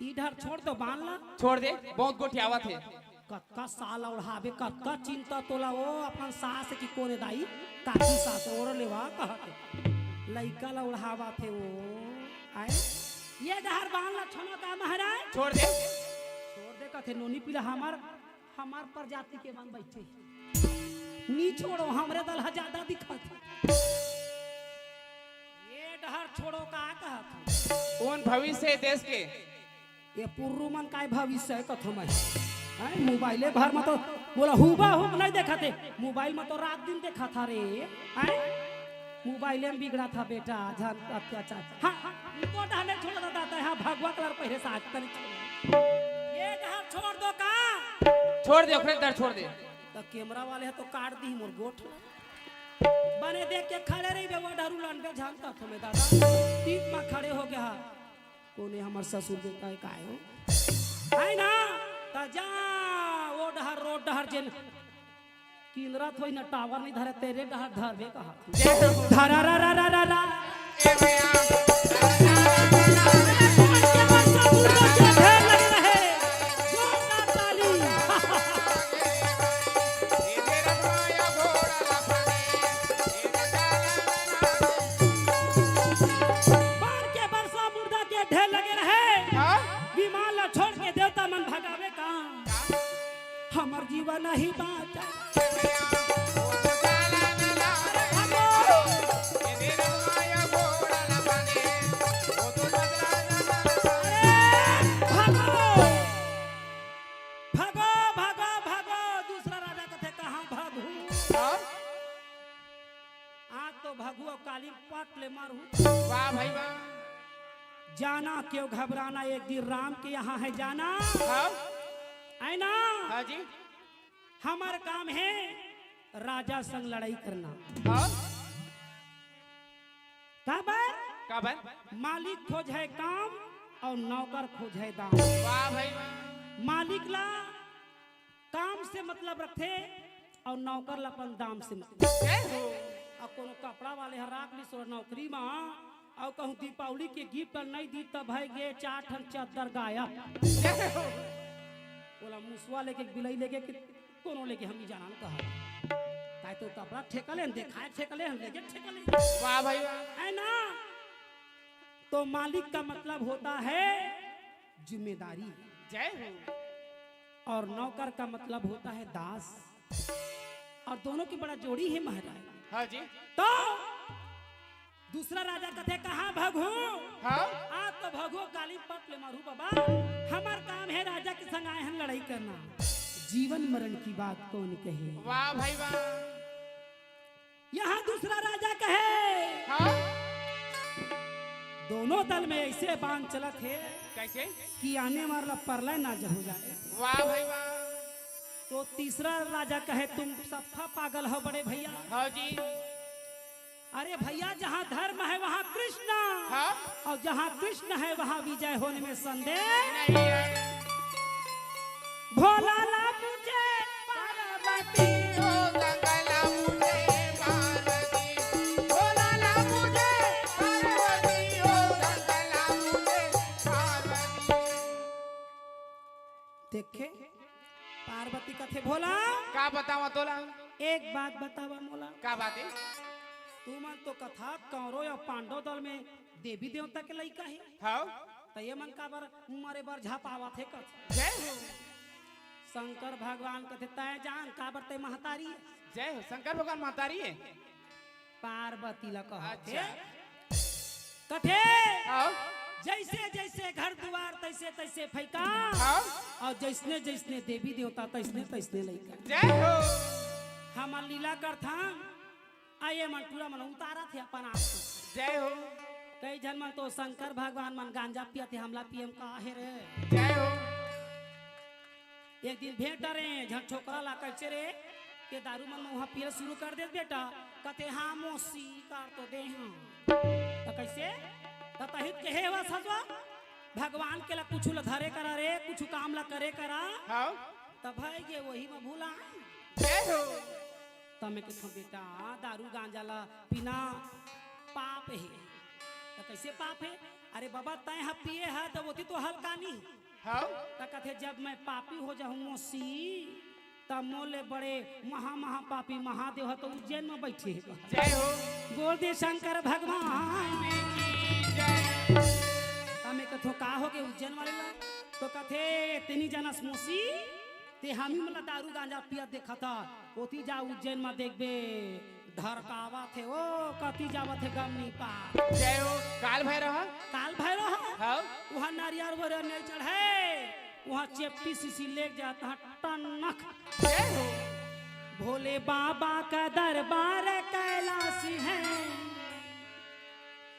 ई डहर छोड़ दो बान ला। छोड़ दे, बहुत गोठियावत हे। कतका साल ओढ़ाबे, कतका चिंता तोला, ओ अपन सास की कोने दाई, काकी सास ओढ़ लेवा कहत। लइका ला ओढ़ावत हे ओ। आए, ये डहर बान ला छोड़ो का महाराज? छोड़ दे। छोड़ दे कथे नोनी पीला हमार, हमार प्रजाति के बन बैठे। नी छोड़ो, हमरे दल हा ज्यादा दिखत हे। ये डहर छोड़ो का कहत हे? कौन भविष्य हे देश के? ये पुर्रू मन काय भविष्य हे कथो मैं? हैं, मोबाइले भर में तो बोला हुबा हुब नहीं देखत हे, मोबाइल में तो रात दिन देखत हे रे। हैं, मोबाइले में बिगड़त हे बेटा, झन अत्याचार। हाँ, हाँ, इनको डहर नहीं छोड़ा दादा, हाँ, भगवा कलर पहिरे से आज तक नहीं छोड़ा। ये डहर छोड़ दो का? छोड़ दे, ओकरे डहर छोड़ दे। तो कैमरा वाले हे तो काट दी मोर गोठ। बने देख के खड़े रही बे, वो डहर उलंडे झन कथो मैं दादा। टीप में खड़े हो गया। कोने हमर ससुर के काय, काय हो? है ना? त जा, ओ डहर, रोड डहर जेन किंदरा थोई ना टावर नहीं धरे, तेरे डहर धरबे कहा। धरा रा रा रा रा रा। जोरदार ताली। बाढ़ के बरसा मुर्दा के ढेर लगे रहे। हाँ? विमान ला छोड़ के देवता मन भगावे का। हमर जीवन नहीं बाँचा। अरे, भागो। भागो, भागो, भागो। दूसरा राजा कथे, "कहाँ भागू?" हाँ? आज तो भगू अउ काली पट ले मारू। वाह भाई वाह। जाना क्यों घबराना, एक दिन राम के यहाँ है जाना। हाँ। है ना? हाँ जी। हमर काम हे राजा संग लड़ाई करना। हाँ। काबर? काबर? मालिक खोजय काम अउ नौकर खोजय दाम। वाह भाई वाह। मालिक ला काम से मतलब रखथे अउ नौकर ला अपन दाम से मतलब। जय हो। अउ कोनो कपड़ा वाले ह राख लिस नौकरी मा अउ कहूँ दीपावली के गिफ्ट नहीं दी त भय गे चार ठन चद्दर गायब। जय हो। ओला मुसवा लेके बिलाई लेके कि कोनो लेके हम नहीं जानन कहा। काय तो कपड़ा ठेका ले, देखाय ठेका ले, लेके ठेका ले। वाह भाई वाह। है ना? तो मालिक का मतलब होता है जिम्मेदारी। जय हो। और नौकर का मतलब होता है दास। और दोनों की बड़ा जोड़ी है महाराज। हाँ जी। तो दूसरा राजा कथे, "कहाँ भगहू?" हाँ? आज तो भगहू काली पट ले मारू बाबा। हमर काम है राजा के संग आए हन लड़ाई करना। जीवन मरण की बात कौन कहे? वाह भाई वाह। यहाँ दूसरा राजा कहे, हाँ? दोनों दल में ऐसे बाण चलत हे कैसे? कि आने वाला प्रलय ना हो जाए। वाह भाई वाह। तो तीसरा राजा कहे, "तुम सब पागल हो बड़े भैया।" हाँ जी। अरे भैया, जहाँ धर्म है वहाँ कृष्ण, हाँ? और जहाँ कृष्ण है वहाँ विजय होने में संदेह नहीं है। भोला ला पूजे पार्वती हो, गंगा ला पूजे पार्वती, भोला ला पूजे पार्वती हो, गंगा ला पूजे पार्वती। देखे, पार्वती कथे, "भोला, का बतावा तोला?" एक बात बतावा मोला। का बात हे? तुमन तो कथा कौरव अउ पांडव दल में देवी देवता के लइका हे। हव। त ये मन काबर मरे बर झपावत हे कथे? जय हो। शंकर भगवान कथे, "तैं जान काबर तैं महतारी हे?" जय हो, शंकर भगवान महतारी हे। पार्वती ला कहत हे। अच्छा। कथे, हव। "जइसे जइसे घर दुवार तइसे तइसे फइका, हव। अउ जइसने जइसने देवी देवता तइसने तइसने लइका।" जय हो। हमन लीला करथन, अउ ये मन टूरा मन उतारत हे अपन आप। जय हो। कई झन मन तो शंकर भगवान मन गांजा पियत हे, हमला पियम का हे रे? जय हो। एक दिन भेंट डरे झन छोकरा ला, कइसे रे, के दारू मन म उहाँ पियल शुरू कर देस बेटा। कथे, "हाँ मौसी, कर तो दे हँव।" त कइसे? त तही त कहे हवस हजवा, भगवान के ला कुछु ला धरे करा रे, कुछु काम ला करे करा। हव। त भई गे ओही म भुला। जय हो। त मैं कथँव, "बेटा, दारू गांजा ला पीना पाप हे।" त कइसे पाप हे? अरे बबा, तैं ह पिए ह, त ओती तो हल्का नी। हव। त कथे, "जब मैं पापी हो जाहूँ मौसी, त मोले बड़े महा, महा पापी महादेव ह तो उज्जैन म बइठे हे।" जय हो। बोल दे शंकर भगवान। जय। त मैं कथँव, "का होगे उज्जैन वाले ला?" त कथे, "तेनी जानस मौसी, ते हमी मन ला दारू गांजा पियत देखत हस, ओती जा उज्जैन म देखबे, ढरकावत हे, ओ कती जावत हे गमनी पार।" जय हो, काल भैरव ह? काल भैरव ह? हव। उहाँ नरियर वरियर नइ चढ़े, उहाँ चेपटी सीसी लेग जात ह टनक। जय हो। भोले बाबा का दरबार कैलाश है,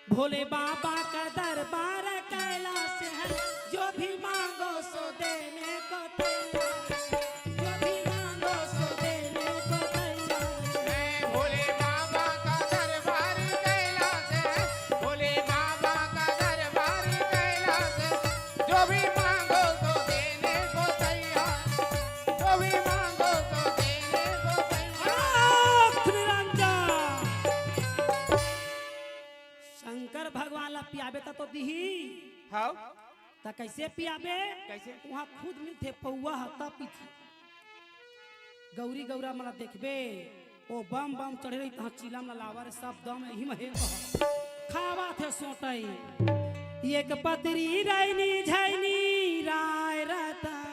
भोले बाबा का दरबार कैलाश है, जो भी मांगो सो देने को तैयार है, जो भी मांगो सो देने को तैयार है। भोले बाबा का दरबार कैलाश है, भोले बाबा का दरबार कैलाश है, जो भी मांगो सो देने को तैयार, जो भी मांगो सो देने को तैयार। आख निरंजन। शंकर भगवान ला पियाबे त तो दिही। हव। त कइसे पियाबे? कइसे? उहाँ खुद मिलथे पौवा ह, तब पीथे। गौरी गौरा मन ला देखबे, ओ बम बम चढ़े रही, तहाँ चीलम ला लावा रे, सब दम एही म हे कह। खावत हे सोटई। एक पतरी रैनी झैनी राय रतनपुर।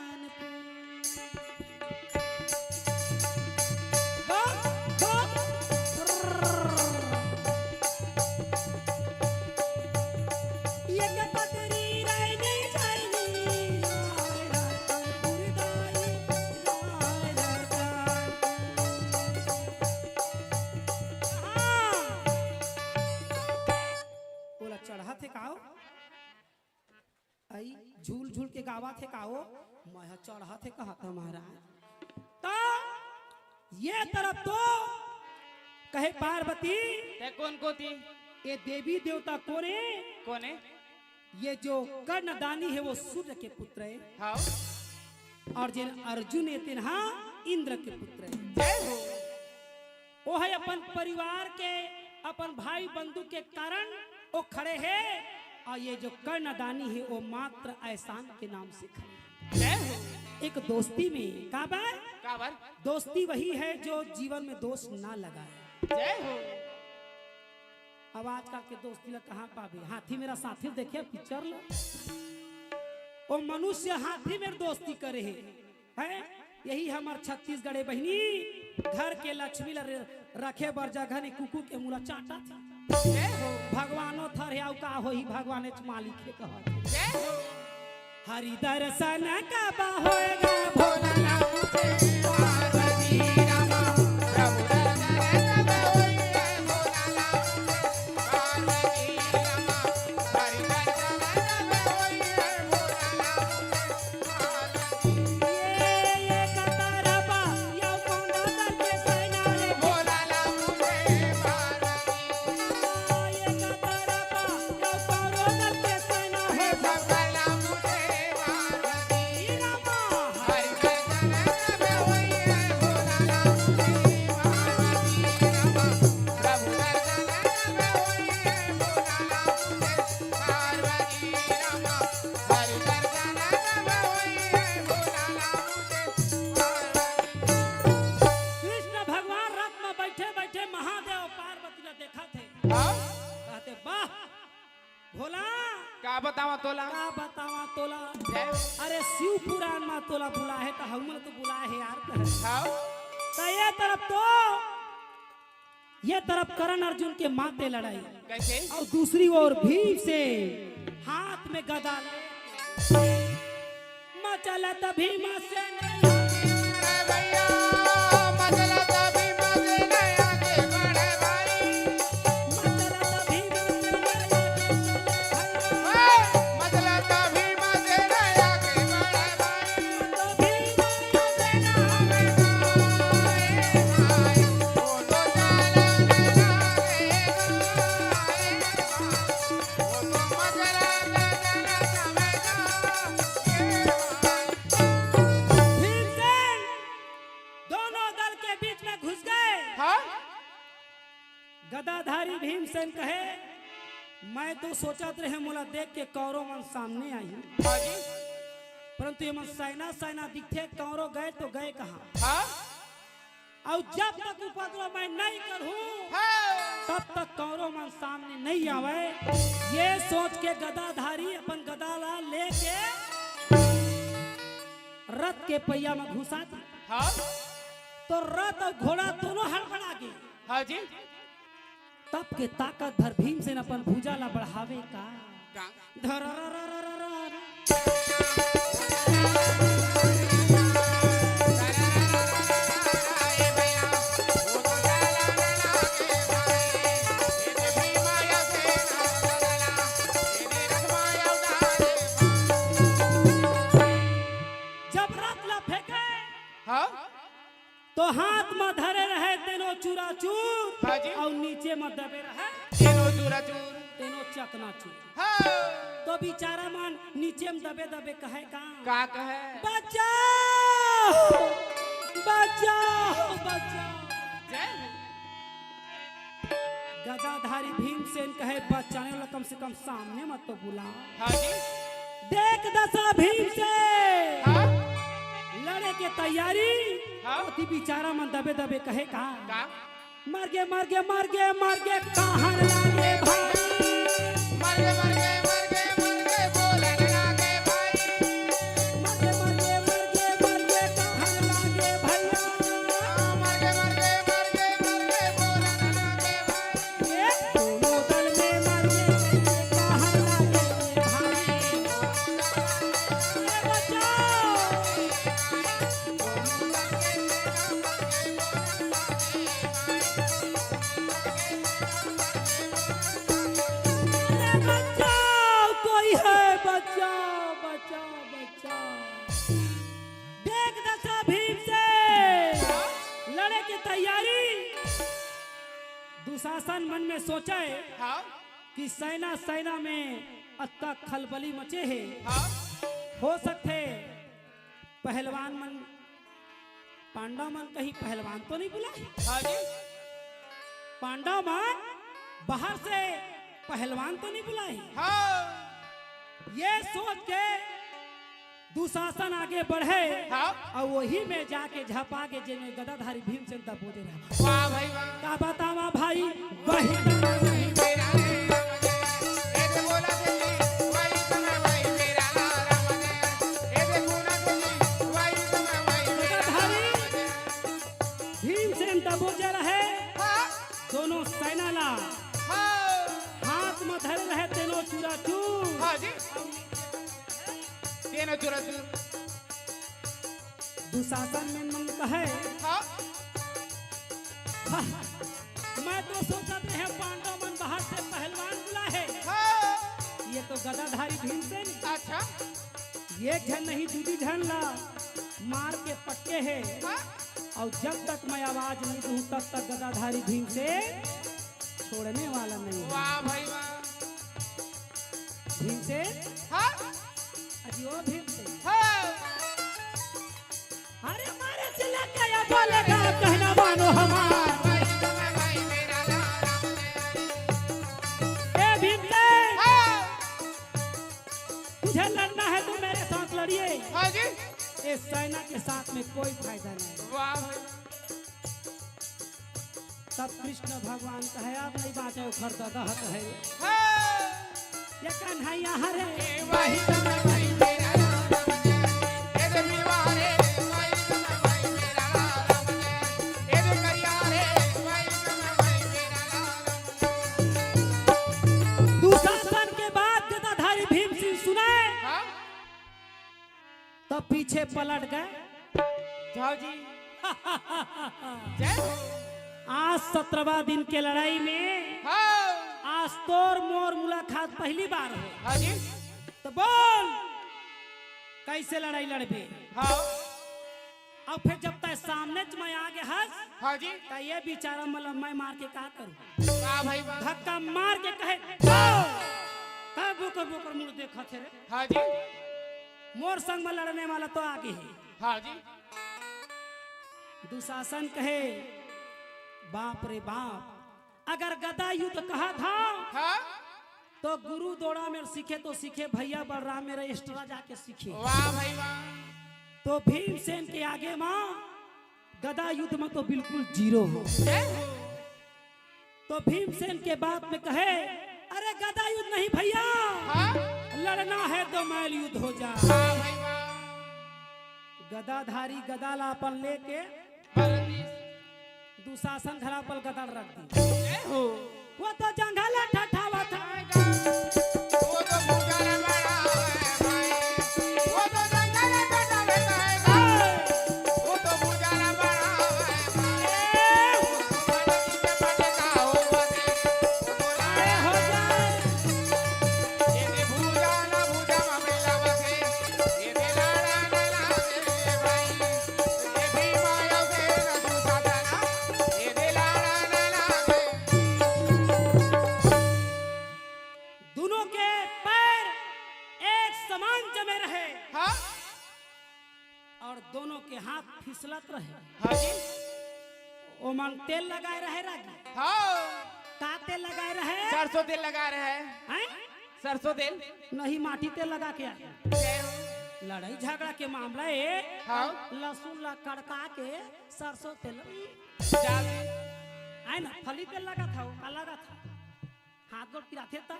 ओला चढ़त हे का ओ? अई झूल झूल के गावत हे का ओ? मैं ह चढ़त हे कहत ह महाराज। त ये तरफ तो कहे पार्वती। ते कोन कोती? ये देवी देवता कोन हे? कोन हे? ये जो कर्णदानी है वो सूर्य के पुत्र है। हव। और जेन अर्जुन हे तेन हा इंद्र के पुत्र है। जय हो। वो है अपन परिवार के, अपन भाई बंधु के कारण वो खड़े है। और ये जो कर्णदानी है वो मात्र एहसान के नाम से खड़े है। जय हो। एक दोस्ती में काबर? काबर? दोस्ती वही है जो जीवन में दोष ना लगाए। जय हो। अब आजकल के दोस्ती ला कहाँ पाबे? हाथी मेरा साथी देखे पिक्चर ला, वो मनुष्य हाथी मेर दोस्ती करे हे, हैं? यही हमर छत्तीसगढ़े बहिनी घर के लक्ष्मी ला रे-, रखे बर जगह नहीं, कुकुर के मुला चाटत हे। भगवानो थर हे, अउ का होही, भगवानेच मालिक हे कहत। हरि दर्शन कब होएगा भोला। तोला का बतावा तोला? का बतावा तोला? जय। अरे शिव पुराण मा तोला बुलाए हे त हमन तो बुलाए हे यार। हाव। त ये तरफ तो, ये तरफ कर्ण अर्जुन के माते लड़ाई। कैसे? अउ दूसरी ओर भीम से हाथ में गदा ले मचलत भीमसेन। अरे भैया, मचलत भीमसेन आगे बढ़े भाई। मचलत भीमसेन आगे बढ़े भाई। ए, मचलत भीमसेन आगे बढ़े भाई। तो भीमसेन आगे बढ़े भाई। वो तो चलत आगे बढ़े भाई। वो तो मचलत भीमसेन दोनों दल के बीच में घुस गए। हाँ? गदाधारी भीमसेन कहे, "मैं तो सोचत रहे मोला देख के कौरव मन सामने आही, हाँ जी। परंतु ये मन सेना सेना दिखथे, कौरव गए तो गए कहाँ?" हाँ? अउ जब तक उपद्रव मैं नहीं करूं, हाँ। तब तक कौरव मन सामने नहीं आवे। ये सोच के गदाधारी अपन गदा ला लेके रथ के पहिया में घुसा दी। हाँ। तो रथ अउ घोड़ा दोनों हड़बड़ा गे। हाँ जी। तब के ताकत भर भीमसेन अपन भुजा ला बढ़ावे का। का? धर र र र र र। जब रथ ला फेंके, हाँ? तो हाथ म धरे रहे तेनो चूराचूर, हाँ जी। अउ नीचे म दबे रहे तेनो चूराचूर। तेनो चकनाचूर। हाँ। तो बिचारा मन नीचे म दबे दबे कहे का? का कहे? बचाओ, बचाओ, बचाओ। जय हो। गदाधारी भीमसेन कहे, "बचाने वाला कम से कम सामने मत तो बुला।" हाँ जी। देख दशा भीमसेन, हाँ। लड़े के तैयारी। हाँ। ओती बिचारा मन दबे दबे कहे का? का? मर गे, मर गे, मर गे, मर गे, कहर लागे भाई। मर गे, मर गे, मर गे, मर गे, बोलन लागे भाई। मर गे, मर गे, मर गे, मर गे, कहर लागे भैया। मर गे, मर गे, मर गे, मर गे, बोलन लागे भाई। ए, दोनों दल में मर गे, कहर लागे भाई। ए, बचाओ। अरे बचाओ, कोई है, बचाओ, बचाओ, बचाओ। देख दशा भीमसेन, लड़े के तैयारी। दुशासन मन में सोचे हाँ। कि सेना, सेना में अतका खलबली मचे हे। हाँ। हो सकथे पहलवान मन, पांडव मन कहीं पहलवान तो नहीं बुलाए? हाँ जी। पांडव मन बाहर से पहलवान तो नहीं बुलाए? हाँ। ये सोच के दुशासन आगे बढ़े हाँ। अउ वही में जाके झपा गे, जेमे गदाधारी भीमसेन दबोजे रहे। वाह भाई वाह। का बतावा भाई, वही भीमसेन दबोजे रहे। हाँ। दोनों सेना ला हाँ। हाथ में धरे रहे तेनो चूराचूर। हाँ जी। तेनो चूराचूर। दुशासन मन कहे, हाँ। "हाँ, मैं तो सोचत रहे पांडव मन बाहर से पहलवान बुलाए हे। हाँ। ये तो गदाधारी भीमसेन।" अच्छा। एक झन नहीं, दू दू झन ला मार के पटके हे। हाँ। अउ जब तक मैं आवाज नहीं दूं, तब तक गदाधारी भीमसेन छोड़ने वाला नहीं है। वाह भाई वाह। भीमसेन? हाँ। अजी ओ भीमसेन। हाँ। अरे मारे चिल्ला के या बोलेगा, कहना मानो हमार। ए भीमसेन। हाँ। तुझे लड़ना है तो मेरे साथ लड़िए। हाँ जी। इस सेना के साथ में कोई फायदा नहीं। वाह भाई। तब कृष्ण भगवान कहे, "अब नहीं बाँचे, ओखर ददा ह कहे।" हाँ। ये भैया हरे। दुशासन के बात गदाधारी भीमसेन सुने, हाँ? तो पीछे पलट गए। जाओ जी। जय हो। आज सत्रहवाँ दिन के लड़ाई में, हाँ। आज तोर मोर मुलाकात पहली बार हो। हाँ जी। तो बोल, कैसे लड़ाई लड़बे? हाँ। अब फिर जब तय सामने च मैं आगे हस, हाँ जी। तो ये बेचारा मतलब मैं मार के का करूं? वाह भाई वाह। धक्का मार के कहे, "दो!" तब बोकर बोकर मुड़ देखा थे रे। हाँ जी। मोर संग में लड़ने वाला तो आगे है। हाँ जी। दुशासन कहे, "बाप रे बाप, अगर गदा युद्ध कहा था, हाँ? तो गुरु दोड़ा में सीखे तो सीखे, भैया बलराम मेरे एक्स्ट्रा जाके सीखे।" वाह भाई वाह। तो भीमसेन के आगे माँ गदा युद्ध में तो बिल्कुल जीरो हो। जय हो। तो भीमसेन के बात में कहे, "अरे गदा युद्ध नहीं भैया, हाँ? लड़ना है तो मल्ल युद्ध हो जा।" वाह भाई वाह। गदाधारी गदा ला अपन लेके दुशासन घरा पर गदा रख दी। जय हो। वो तो जंगल ठठावत है। वो तो भूजा ना बड़ा है भाई। वो तो जंगल ठठावत है भाई। वो तो भूजा ना बड़ा है भाई। पटका हो बने। अरे हो जाए। ये भूजा ना भूजा मामला बसे। दोनों के पैर एक समान जमे रहे, हाँ? और दोनों के हाथ फिसलत रहे। हाँ जी। ओमन तेल लगाए रहे रागी। हाँ। का तेल लगाए रहे? सरसों तेल लगाए रहे। हैं? सरसों तेल। नहीं, माटी तेल लगा के आए। जय हो। लड़ाई झगड़ा के मामला है। हाँ। लहसुन ला कड़का के सरसों तेल। जाल। है ना, फली तेल लगा था, वो का लगा था? हाथ गोड़ पिराथे ता।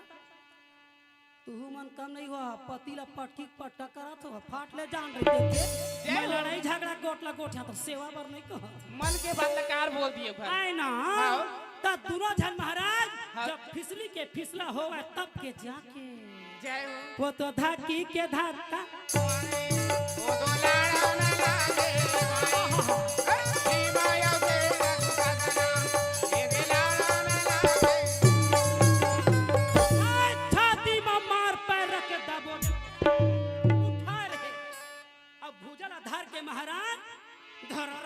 तुहू मन कम नहीं हो, पति ला पटकी पटक करत हो, फाट ले जान रही देखे। जय मैं हो। लड़ाई झगड़ा गोट ला गोठिया तो सेवा बर नहीं कह। मन के बात ला कार बोल दिए भाई। आए ना, हाँ। त दोनों झन महाराज, हाँ। जब फिसली के फिसला होवे तब के जाके। जय हो। वो तो धक्की के धक्का। वो तो लाड़ा ना लागे। छाती में मार पैर रख के दबो। उठा रहे। अब भुजा ला धर के महाराज धर।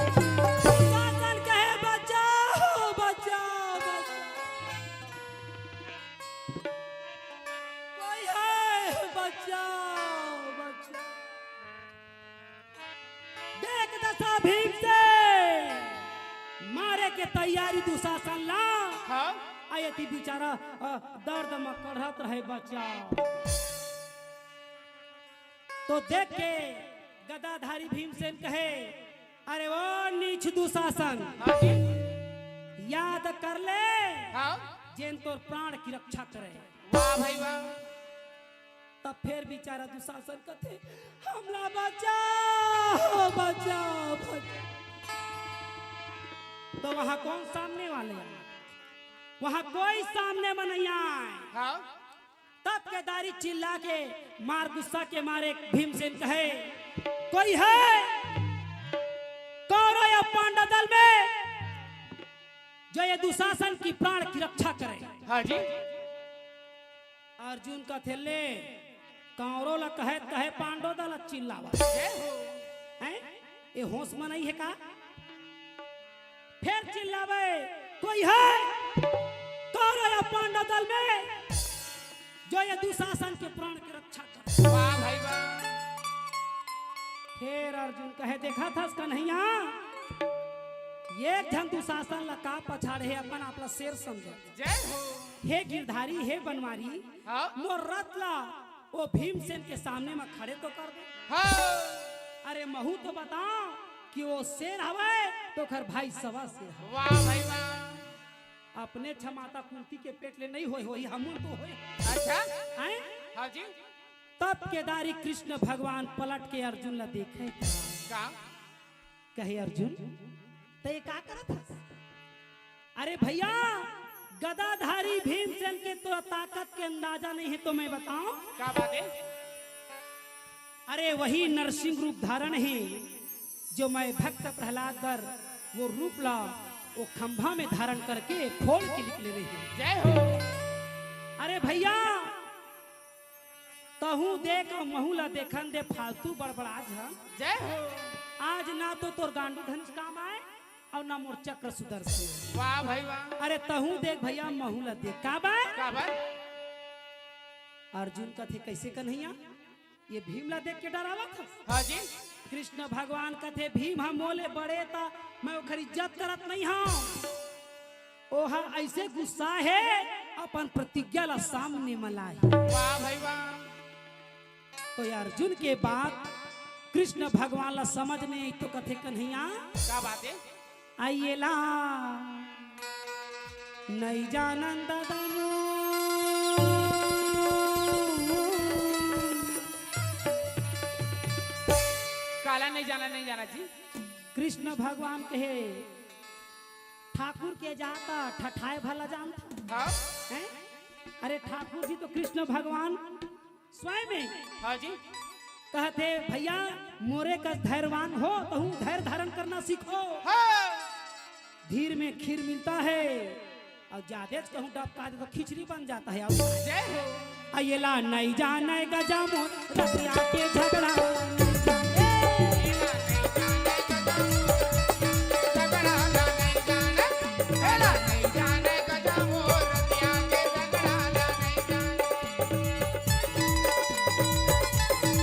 शासन कहे, "बचाओ, बचाओ, बचाओ। कोई है, बचाओ, बचाओ।" देख दशा भीमसेन, मारे के तैयारी दुशासन ला। हाँ। आ एती बेचारा, अ, दर्द में कढ़त रहे, "बचाओ।" तो देख के गदाधारी भीमसेन कहे, "अरे वो नीच दुशासन, हाँ जी। याद कर ले, हाँ। जेन तोर प्राण की रक्षा करे।" वाह भाई वाह। तब फिर बेचारा दुशासन कथे, "हमला बचाओ, बचाओ, बचाओ।" तो वहां कौन सामने वाले हैं? वहां कोई सामने में नहीं आए। हाँ। तब गदाधारी चिल्ला के मार गुस्सा के मारे भीमसेन कहे, "कोई है कौरव या पांडव दल में जो ये दुशासन की प्राण की रक्षा करे?" हाँ जी। अर्जुन कथे, "ले, कौरव ला कहे, कहे पांडव दल चिल्लावा।" जय हो। हैं? ये होश में नहीं है का? फिर चिल्लावे, "कोई है कौरव या पांडव दल में जो ये दुशासन के प्राण की रक्षा करे?" वाह भाई वाह। फिर अर्जुन कहे, "देखा था कन्हैया, एक झन दुशासन ला का पछाड़े है, अपन आप ला शेर समझे।" जय हो। हे गिरधारी, हे बनवारी, हाँ। मोर रथ ला वो भीमसेन के सामने म खड़े तो कर दे। हाँ। अरे महू तो बताओ कि वो शेर हवय तो ओकर भाई सवा शेर हवय। वाह भाई वाह। अपने छमाता कुंती के पेट ले नहीं होय होही, हमन तो होय। अच्छा। हैं? हाँ जी। तब केदारी कृष्ण भगवान पलट के अर्जुन ला देखे। का? कहे, "अर्जुन, तैं का करत हस?" "अरे भैया, गदाधारी भीमसेन के तो ताकत के अंदाजा नहीं है, तो मैं बताऊं?" का बात है? "अरे वही नरसिंह रूप धारण है, जो मैं भक्त प्रहलाद बर वो रूप ला वो खंभा में धारण करके फोड़ के निकले रहे।" जय हो। अरे भैया, तहूं देख अउ महू ला देखन दे, फालतू बड़बड़ा झन। जय हो। आज ना तो तोर गांडू धनुष काम आय अउ ना मोर चक्र सुदर्शन। वाह भाई वाह। अरे तहूं देख भैया, महू ला देख। का बाय? का बाय? अर्जुन कथे, "कैसे कन्हैया, ये भीम ला देख के डरावत हस?" हाँ जी। कृष्ण भगवान कथे, "भीम ह मोले बड़े त मैं ओखर इज्जत करत नहीं हंव।" ओहा ऐसे गुस्सा हे, अपन प्रतिज्ञा ला सामने म लाए। वाह भाई वाह। तो ये अर्जुन के बात कृष्ण भगवान ला समझ नहीं आई तो कथे, "कन्हैया।" का बात है? "अइला नहीं जानन दादा मोर।" काला नहीं जाना, नहीं जाना जी। कृष्ण भगवान कहे, ठाकुर के जात ठठाए भला जानत। हाँ। हैं? अरे ठाकुर जी तो कृष्ण भगवान स्वयं में। हाँ जी। कहथे, "भैया, मोरे कस धैर्यवान हो, तहूं धैर्य धारण करना सीखो।" हाँ। धीर में खीर मिलता है, अउ जादेच कहूं डबका दे तो खिचड़ी बन जाता है। अब जय हो। अइला नहीं जाने गजा मोर रतिया के झगड़ा।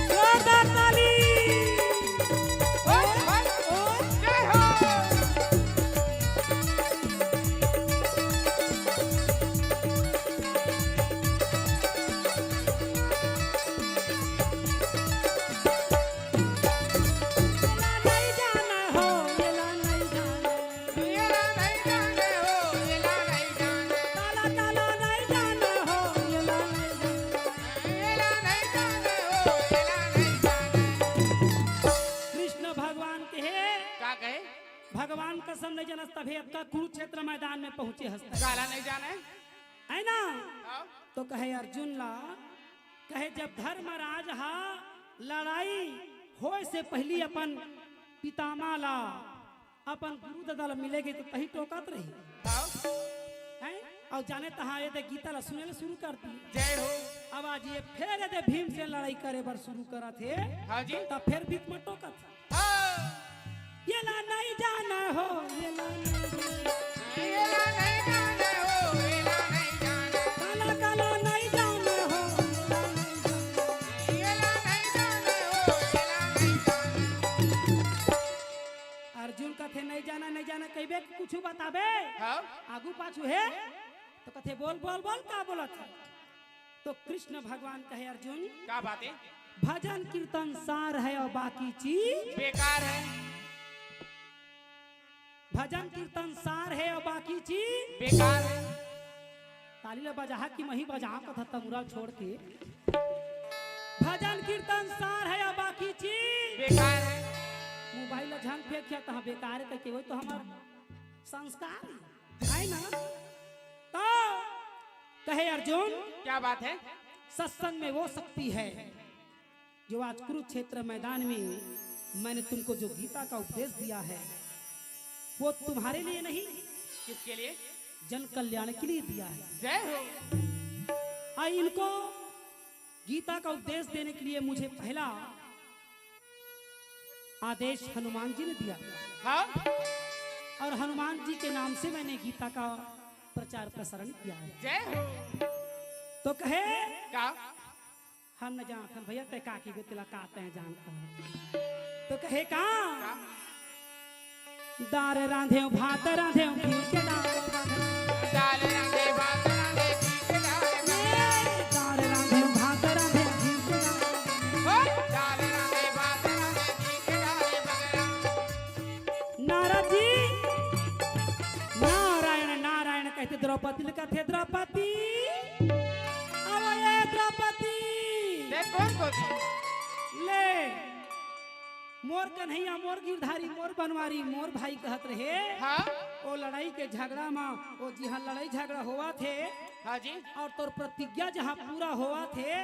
जोरदार ताली। कृष्ण भगवान कहे, का कहे? भगवान कसम नहीं जानस, तभे अतका कुरुक्षेत्र मैदान में पहुंचे हस। काला नहीं जाने? है ना? हाँ। तो कहे अर्जुन ला, कहे, "जब धर्मराज हा लड़ाई होए से पहली अपन पितामह ला, अपन गुरु दादा ला मिले गे तो तही टोकत रही।" हाँ। हैं? अउ जाने तहाँ ये दे गीता ला सुने ले शुरू कर दी। जय हो। अब आज ये फेर ये दे भीम से लड़ाई करे बर शुरू करत हे। हाँ जी। तब फेर बीच में टोकत हे। हाँ। ये ला नहीं जाना हो, ये ला नहीं जाना। ये ला नहीं जाना हो, ये ला नहीं जाना। काला, काला नहीं जाना हो, ये ला नहीं जाना। ये ला नहीं जाना हो, ये ला नहीं जाना। अर्जुन कथे, "नहीं जाना, नहीं जाना," कहिबे कि कुछु बताबे? हाँ। आगू पाछू हे, तो कथे, "बोल, बोल, बोल, का बोलत हे?" तो कृष्ण भगवान कहे, "अर्जुन, का बात है? भजन कीर्तन सार है और बाकी चीज बेकार है।" भजन कीर्तन सार है और बाकी चीज बेकार है। ताली ला बजाहा कि मही बजाहा कथा तमुरा छोड़ के। भजन कीर्तन सार है और बाकी चीज बेकार है। मोबाइल ला झन फेंक, तहाँ बेकार है कह के, वही तो हमार संस्कार है ना? तो कहे अर्जुन, क्या बात है? सत्संग में वो शक्ति है जो आज कुरुक्षेत्र मैदान में मैंने तुमको जो गीता का उपदेश दिया है, वो तुम्हारे लिए नहीं, किसके लिए? जन कल्याण के लिए दिया है। जय हो। और इनको गीता का उपदेश देने के लिए मुझे पहला आदेश हनुमान जी ने दिया। हाँ। और हनुमान जी के नाम से मैंने गीता का प्रचार प्रसारण किया है। जय हो। तो कहे, का? हम न जानथन भैया, तैं का कहिबे, तेला का तैं जानत हस। तो कहे का? का? दार रांधेंव, भात रांधेंव, घी के डाल। दाल रांधे, भात रांधे, घी के डाल। ए, दार रांधेंव, भात रांधेंव, घी थे द्रौपदी, अवय द्रौपदी। देख कौन को दी? ले, मोर कन्हैया, मोर गिरधारी, मोर बनवारी, मोर भाई कहत रहे। हाँ। ओ लड़ाई के झगड़ा म, ओ जिहाँ लड़ाई झगड़ा होवत हे, हाँ जी। अउ तोर प्रतिज्ञा जहाँ पूरा होवत हे,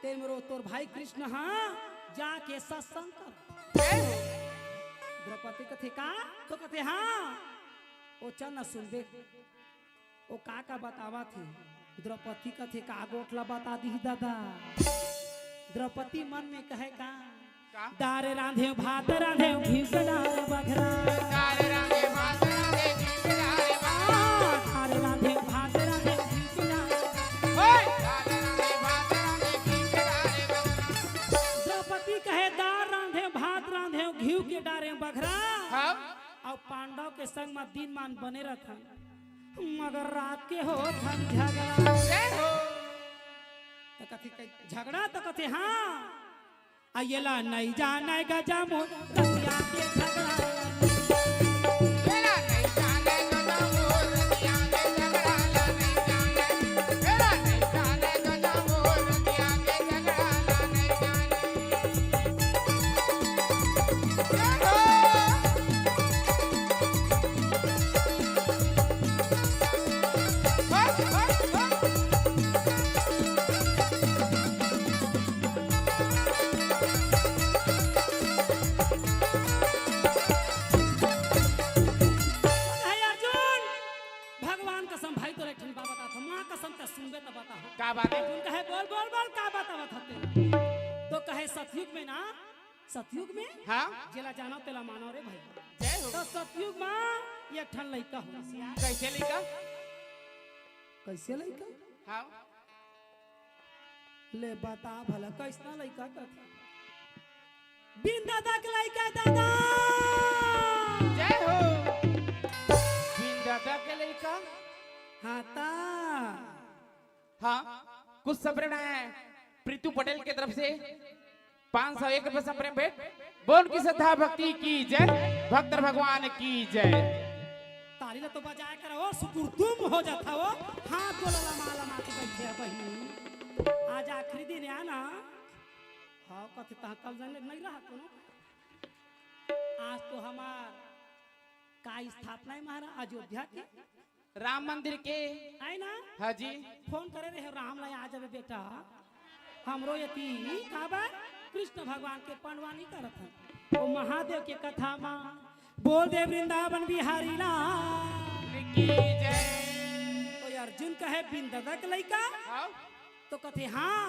ते मेरो तोर भाई कृष्ण ह जाके सत्संग कर। जय हो। द्रौपदी कथे का? तो कथे हाँ। ओ चल न सुनबे। ओ का का बतावत हे? द्रौपदी कथे का गोठ ला बता दिही दादा। द्रौपदी मन में कहे का? का? दार रांधे भात रांधे घी के डार बघरा। दार रांधे भात रांधे घी के डार बघरा। आ, दार रांधे भात रांधे घी के डार। ओए! दार रांधे भात रांधे घी के डार बघरा। द्रौपदी कहे दार रांधे भात रांधे घी के डारे बघरा। हाँ। अउ पांडव के संग म दिन मान बने रथन। मगर रात के होथन झगड़ा। जय हो। त कथे, कथे, झगड़ा त कथे, हाँ। आ येला नइ जानय गजा मोर रतिया के झगड़ा। येला नइ जानय गजा मोर रतिया के झगड़ा ला नइ जानय। येला नइ जानय गजा मोर रतिया के झगड़ा ला नइ जानय। जय हो। हे अर्जुन, भगवान कसम भाई तोर एक ठन बात बताथंव, माँ कसम त सुनबे त बता। का बात हे? अर्जुन कहे, "बोल, बोल, बोल, का बात आवत हते?" तो कहे, "सतयुग में ना, सतयुग में हाँ। जेला जानो तेला मानो रे भाई।" जय हो। तो सतयुग में एक ठन लइका होइस यार। कइसे लइका? कइसे लइका? हाँ। ले बता भला कइसना लइका कथे? बिन ददा के लइका दादा। जय हो। बिन ददा के लइका? हाँ ता। हाँ, कुछ संप्रेम हे प्रीतू पटेल के तरफ से पाँच सौ एक रुपये संप्रेम भेंट। बोल की श्रद्धा भक्ति की जय, भक्त भगवान की जय। ताली ला तो बजाय कर ओ सुकुरतुम हो जाथा ओ। हाथ गोला लमा लमा के बइठे हे बहिनी। आज आखिरी दिन हे ना। हाँ, कथे तहाँ कल जाने नहीं रहा कोनो। आज तो हमार का स्थापना हे महाराज अयोध्या के? राम मंदिर के। आय ना? हाँ जी। फोन करे रहे राम ला, आ जाबे बेटा। हमरो यति काबर कृष्ण भगवान के पंडवानी करत हन। ओ महादेव के कथा मा बोल दे वृंदावन बिहारी लाल की जय। तो अर्जुन कहे बिन ददा के लइका? हाँ। तो कथे हाँ,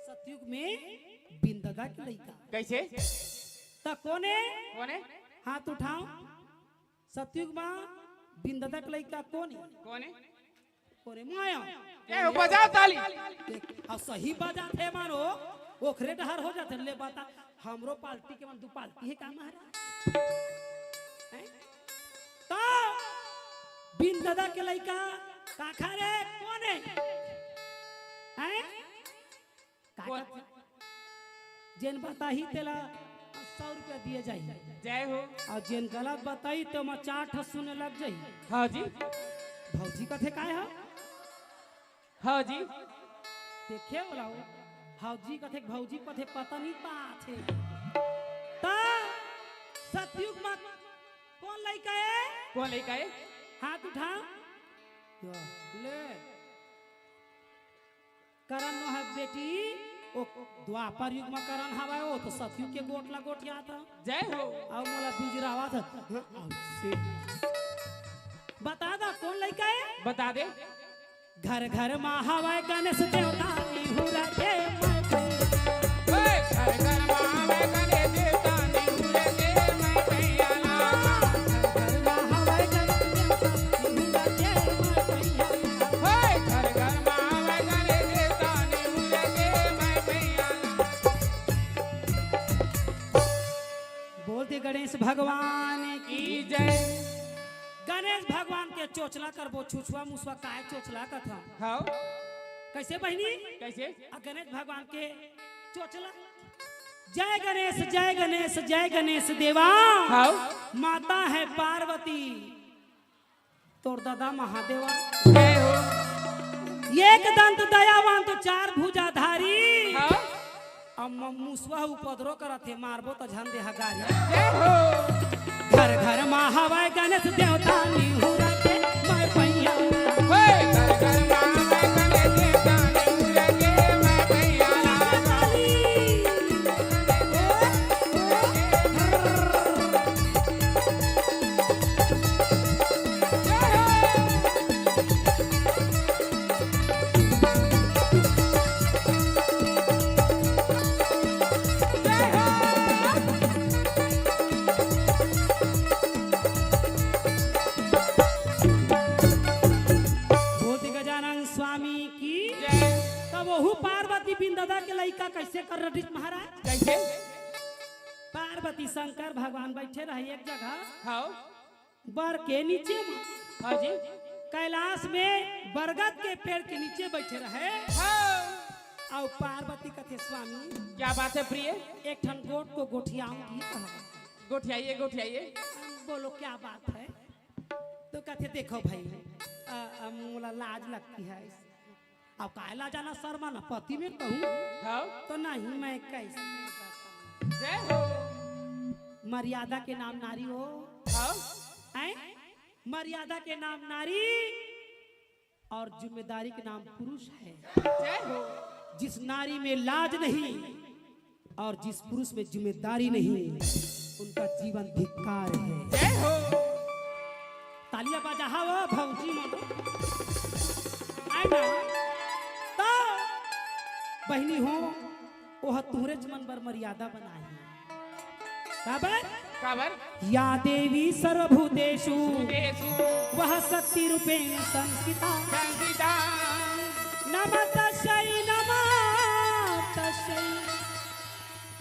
सतयुग में बिन ददा के लइका। कइसे? त कोने? कोने? हाथ उठाओ। सतयुग मा बिन ददा के लइका कोने? कोने? कोने माया। ए, बजाओ ताली। देख, अउ सही बजाथे मानो, ओखरे डहर हो जाथे। ले बता, हमरो पार्टी के मन दू पार्टी हे का महाराज? हैं? त बिन ददा के लइका काखर हे कोने? हैं? का बोल। करथे? जेन बताही तेला सौ रुपया दिए जाही। जय हो। अउ जेन गलत बताही तेमा चार ठो सुने लग जाही। हाँ जी। भौजी कथे काय ह? हाँ जी। देखे बोला हो। भौजी कथे, भौजी कथे पता नहीं पाथे। त सतयुग मा कोन लइका हे? कोन लइका हे? हाथ उठा। ले। करण नोहे बेटी, ओ द्वापर युग म करण हवय, ओ तो सतयुग के गोठ ला गोठियात हे। जय हो। अउ मोला बिजुरावत हे। हाँ, अउ से। बता दा, कोन लइका हे? बता दे। घर घर मा हवय गणेश देवता, निहुरा के मैं भैया। ओए, घर घर मा हवय गणेश देवता, निहुरा के मैं भैया ना। घर घर मा हवय गणेश देवता, निहुरा के मैं भैया ना। ओए, घर घर मा हवय गणेश देवता, निहुरा के मैं भैया ना। बोल दे गणेश भगवान की जय। गणेश भगवान के चोचला करबो, छुछुआ मुसुआ काय चोचला कथा। हाँ। कइसे बहिनी? कइसे? अ गणेश भगवान के चोचला। जय गणेश, जय गणेश, जय गणेश देवा। हाँ। माता हे पार्वती। तोर दादा महादेवा। जय हो। एक दंत दयावान तो चार भुजाधारी। हाँ। अब म-, मुसवा उपद्रव करत हे, मारबो त झन दे हगारी। जय हो। घर घर मा हवय गणेश देवता निहुरा के मैं पैया। हे, घर घर मा हवय गणेश देवता निहुरा के मैं पैया। बोल दे गजानन स्वामी की। जय। तब ओहू पार्वती बिन ददा के लइका कइसे कर रहिस महाराज? कइसे? पार्वती शंकर भगवान बइठे रहे एक जगह। हाँ। बर के नीचे म। हाँ जी। कैलाश में बरगद के पेड़ के नीचे बइठे रहे। हाँ। अउ पार्वती कथे, स्वामी। क्या बात है प्रिय? एक ठन गोठ को गोठियाऊंगी कहा। गोठियाइए, गोठियाइए। बोलो क्या बात है? तो कथे, देखो भाई, अ, अ, मोला लाज लगती है। अब काय लाजाना, शर्माना, पति में कहूँ हाँ। तो नहीं, मैं कैसे? जय हो। मर्यादा के नाम नारी हो। हाँ। हैं? मर्यादा के नाम नारी और जिम्मेदारी के नाम पुरुष है। जय हो। जिस नारी में लाज नहीं और जिस पुरुष में जिम्मेदारी नहीं, उनका जीवन धिक्कार है। जय हो। तालियां बजाओ भौजी मन। आय ना। तो बहिनी हो, ओह तुहरेच मन बर मर्यादा बनाए हे। काबर? काबर? या देवी सर्वभूतेषु भूतेषु वह शक्ति रूपेण संस्थिता। संस्थिता। नमः तस्यै, नमः तस्यै।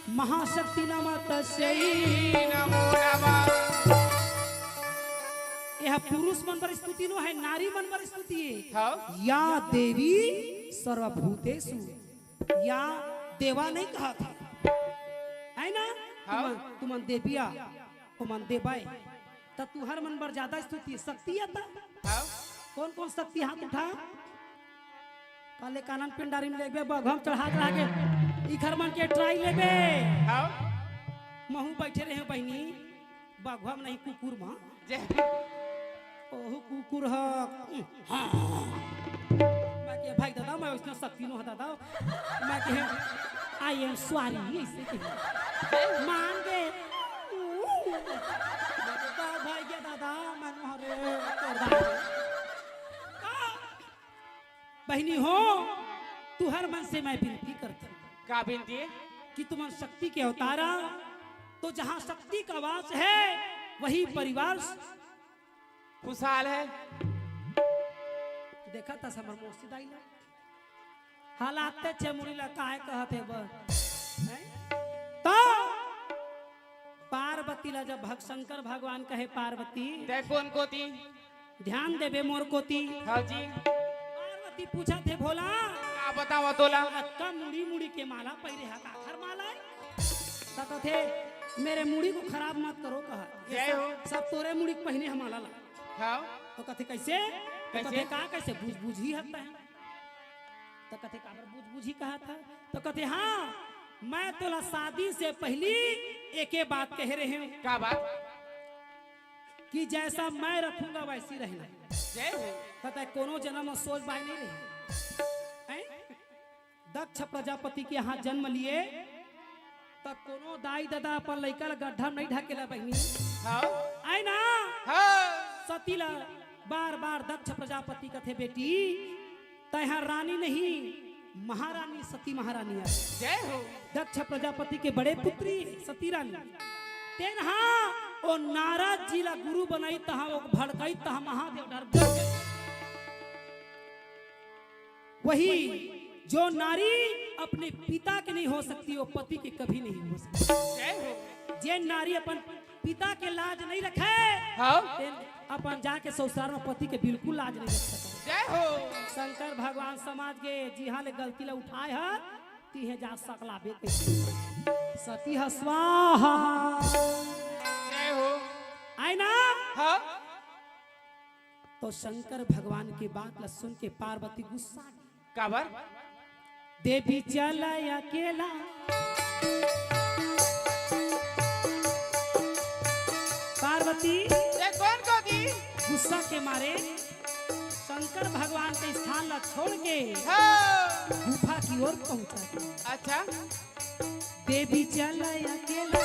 महाशक्ति नमः तस्यै। नमो नमः। यह पुरुष मन बर स्तुति नो है, नारी मन बर स्तुति है। हाँ। या देवी सर्वभूतेषु, या देवा नहीं कहा था, है ना? हाँ। तुमन, तुमन देविया, तुमन देवाए, त तुहर मन बर ज्यादा स्तुति है, शक्ति है त। हाँ। कौन कौन शक्ति हाथ उठा? काले कानन पिंडारी में लेबे, बघवा म चढ़ा चढ़ा के इखर मन के ट्राई लेबे। हाँ। महू बइठे रहे बहिनी, बघवा म नहीं, कुकुर म। जय। ओहू कुकुर ह। हाँ। मैं के, भाई दादा, मैं ओइसना शक्ति नो ह दादा। मैं के, I am sorry, अइसे के। मान गे। मैं के, का भाई के दादा, मैं नो हरे, तोर दादा। बहिनी हो, तुहर मन से मैं बिनती करथंव। का बिनती? कि तुमन शक्ति के अवतारा, तो जहाँ शक्ति का वास है, वही परिवार खुशहाल है। देखा था हमर मौसी दाई ला। हालात ते छे मुड़ी ला काय कहत हे बर। हैं? तो पार्वती ला जब भग-, शंकर भगवान कहे, पार्वती। तैं कोन कोती? ध्यान देबे मोर कोती। हाँ जी। पार्वती पूछत हे, भोला। का बतावंव तोला? अतका मुड़ी मुड़ी के माला पहिरे हा, काखर माला ए? त कथे, मेरे मुड़ी को खराब मत करो कहा। ये जय सब, हो। सब तोरे मुड़ी के पहिने हा माला ला। हाँ। त कथे, कैसे? त कैसे? कथे, का कैसे? बुझ, बुझही हत तैं। त कथे, काबर बुझ, बुझही कहा था? त कथे, हाँ, मैं तोला शादी से पहिली एके बात कहे रहेंव। का बात? कि जैसा मैं रखूंगा वैसी रहना। जय हो। त तैं कोनो जनम म सोच बाय नहीं रहे। हैं? दक्ष प्रजापति के यहाँ जन्म लिए, त कोनो दाई ददा अपन लइका ला गड्ढा म नहीं ढकेला बहिनी। हाँ। आय ना? हाँ। सती ला बार बार दक्ष प्रजापति कथे, बेटी, तैं हा रानी नहीं, महारानी सती महारानी आय। जय हो। दक्ष प्रजापति के बड़े पुत्री सती रानी। तेन हा ओ नारद जी ला गुरु बनाई, तहाँ ओ भड़काई, तहाँ महादेव डर गए। वही जो नारी अपने पिता के नहीं हो सकती, वो पति के कभी नहीं हो सकती। जय हो। जे नारी अपन पिता के लाज नहीं रखे, हाँ। तेन अपन जाके ससुराल में पति के बिल्कुल लाज नहीं रख सकते। जय हो। शंकर भगवान समझ गे, जिहाँ ले गलती ला उठाए हा, तिहें जा सकलाबे कइसे। सती हा स्वाहा। जय हो। आय ना? हाँ। तो शंकर भगवान के बात ला सुन के पार्वती गुस्सा गे। काबर? देवी चला अकेला। पार्वती ये कौन को दी? गुस्सा के मारे शंकर भगवान के स्थान ला छोड़ के हाँ। गुफा की ओर पहुंचा गे। अच्छा। देवी चला अकेला।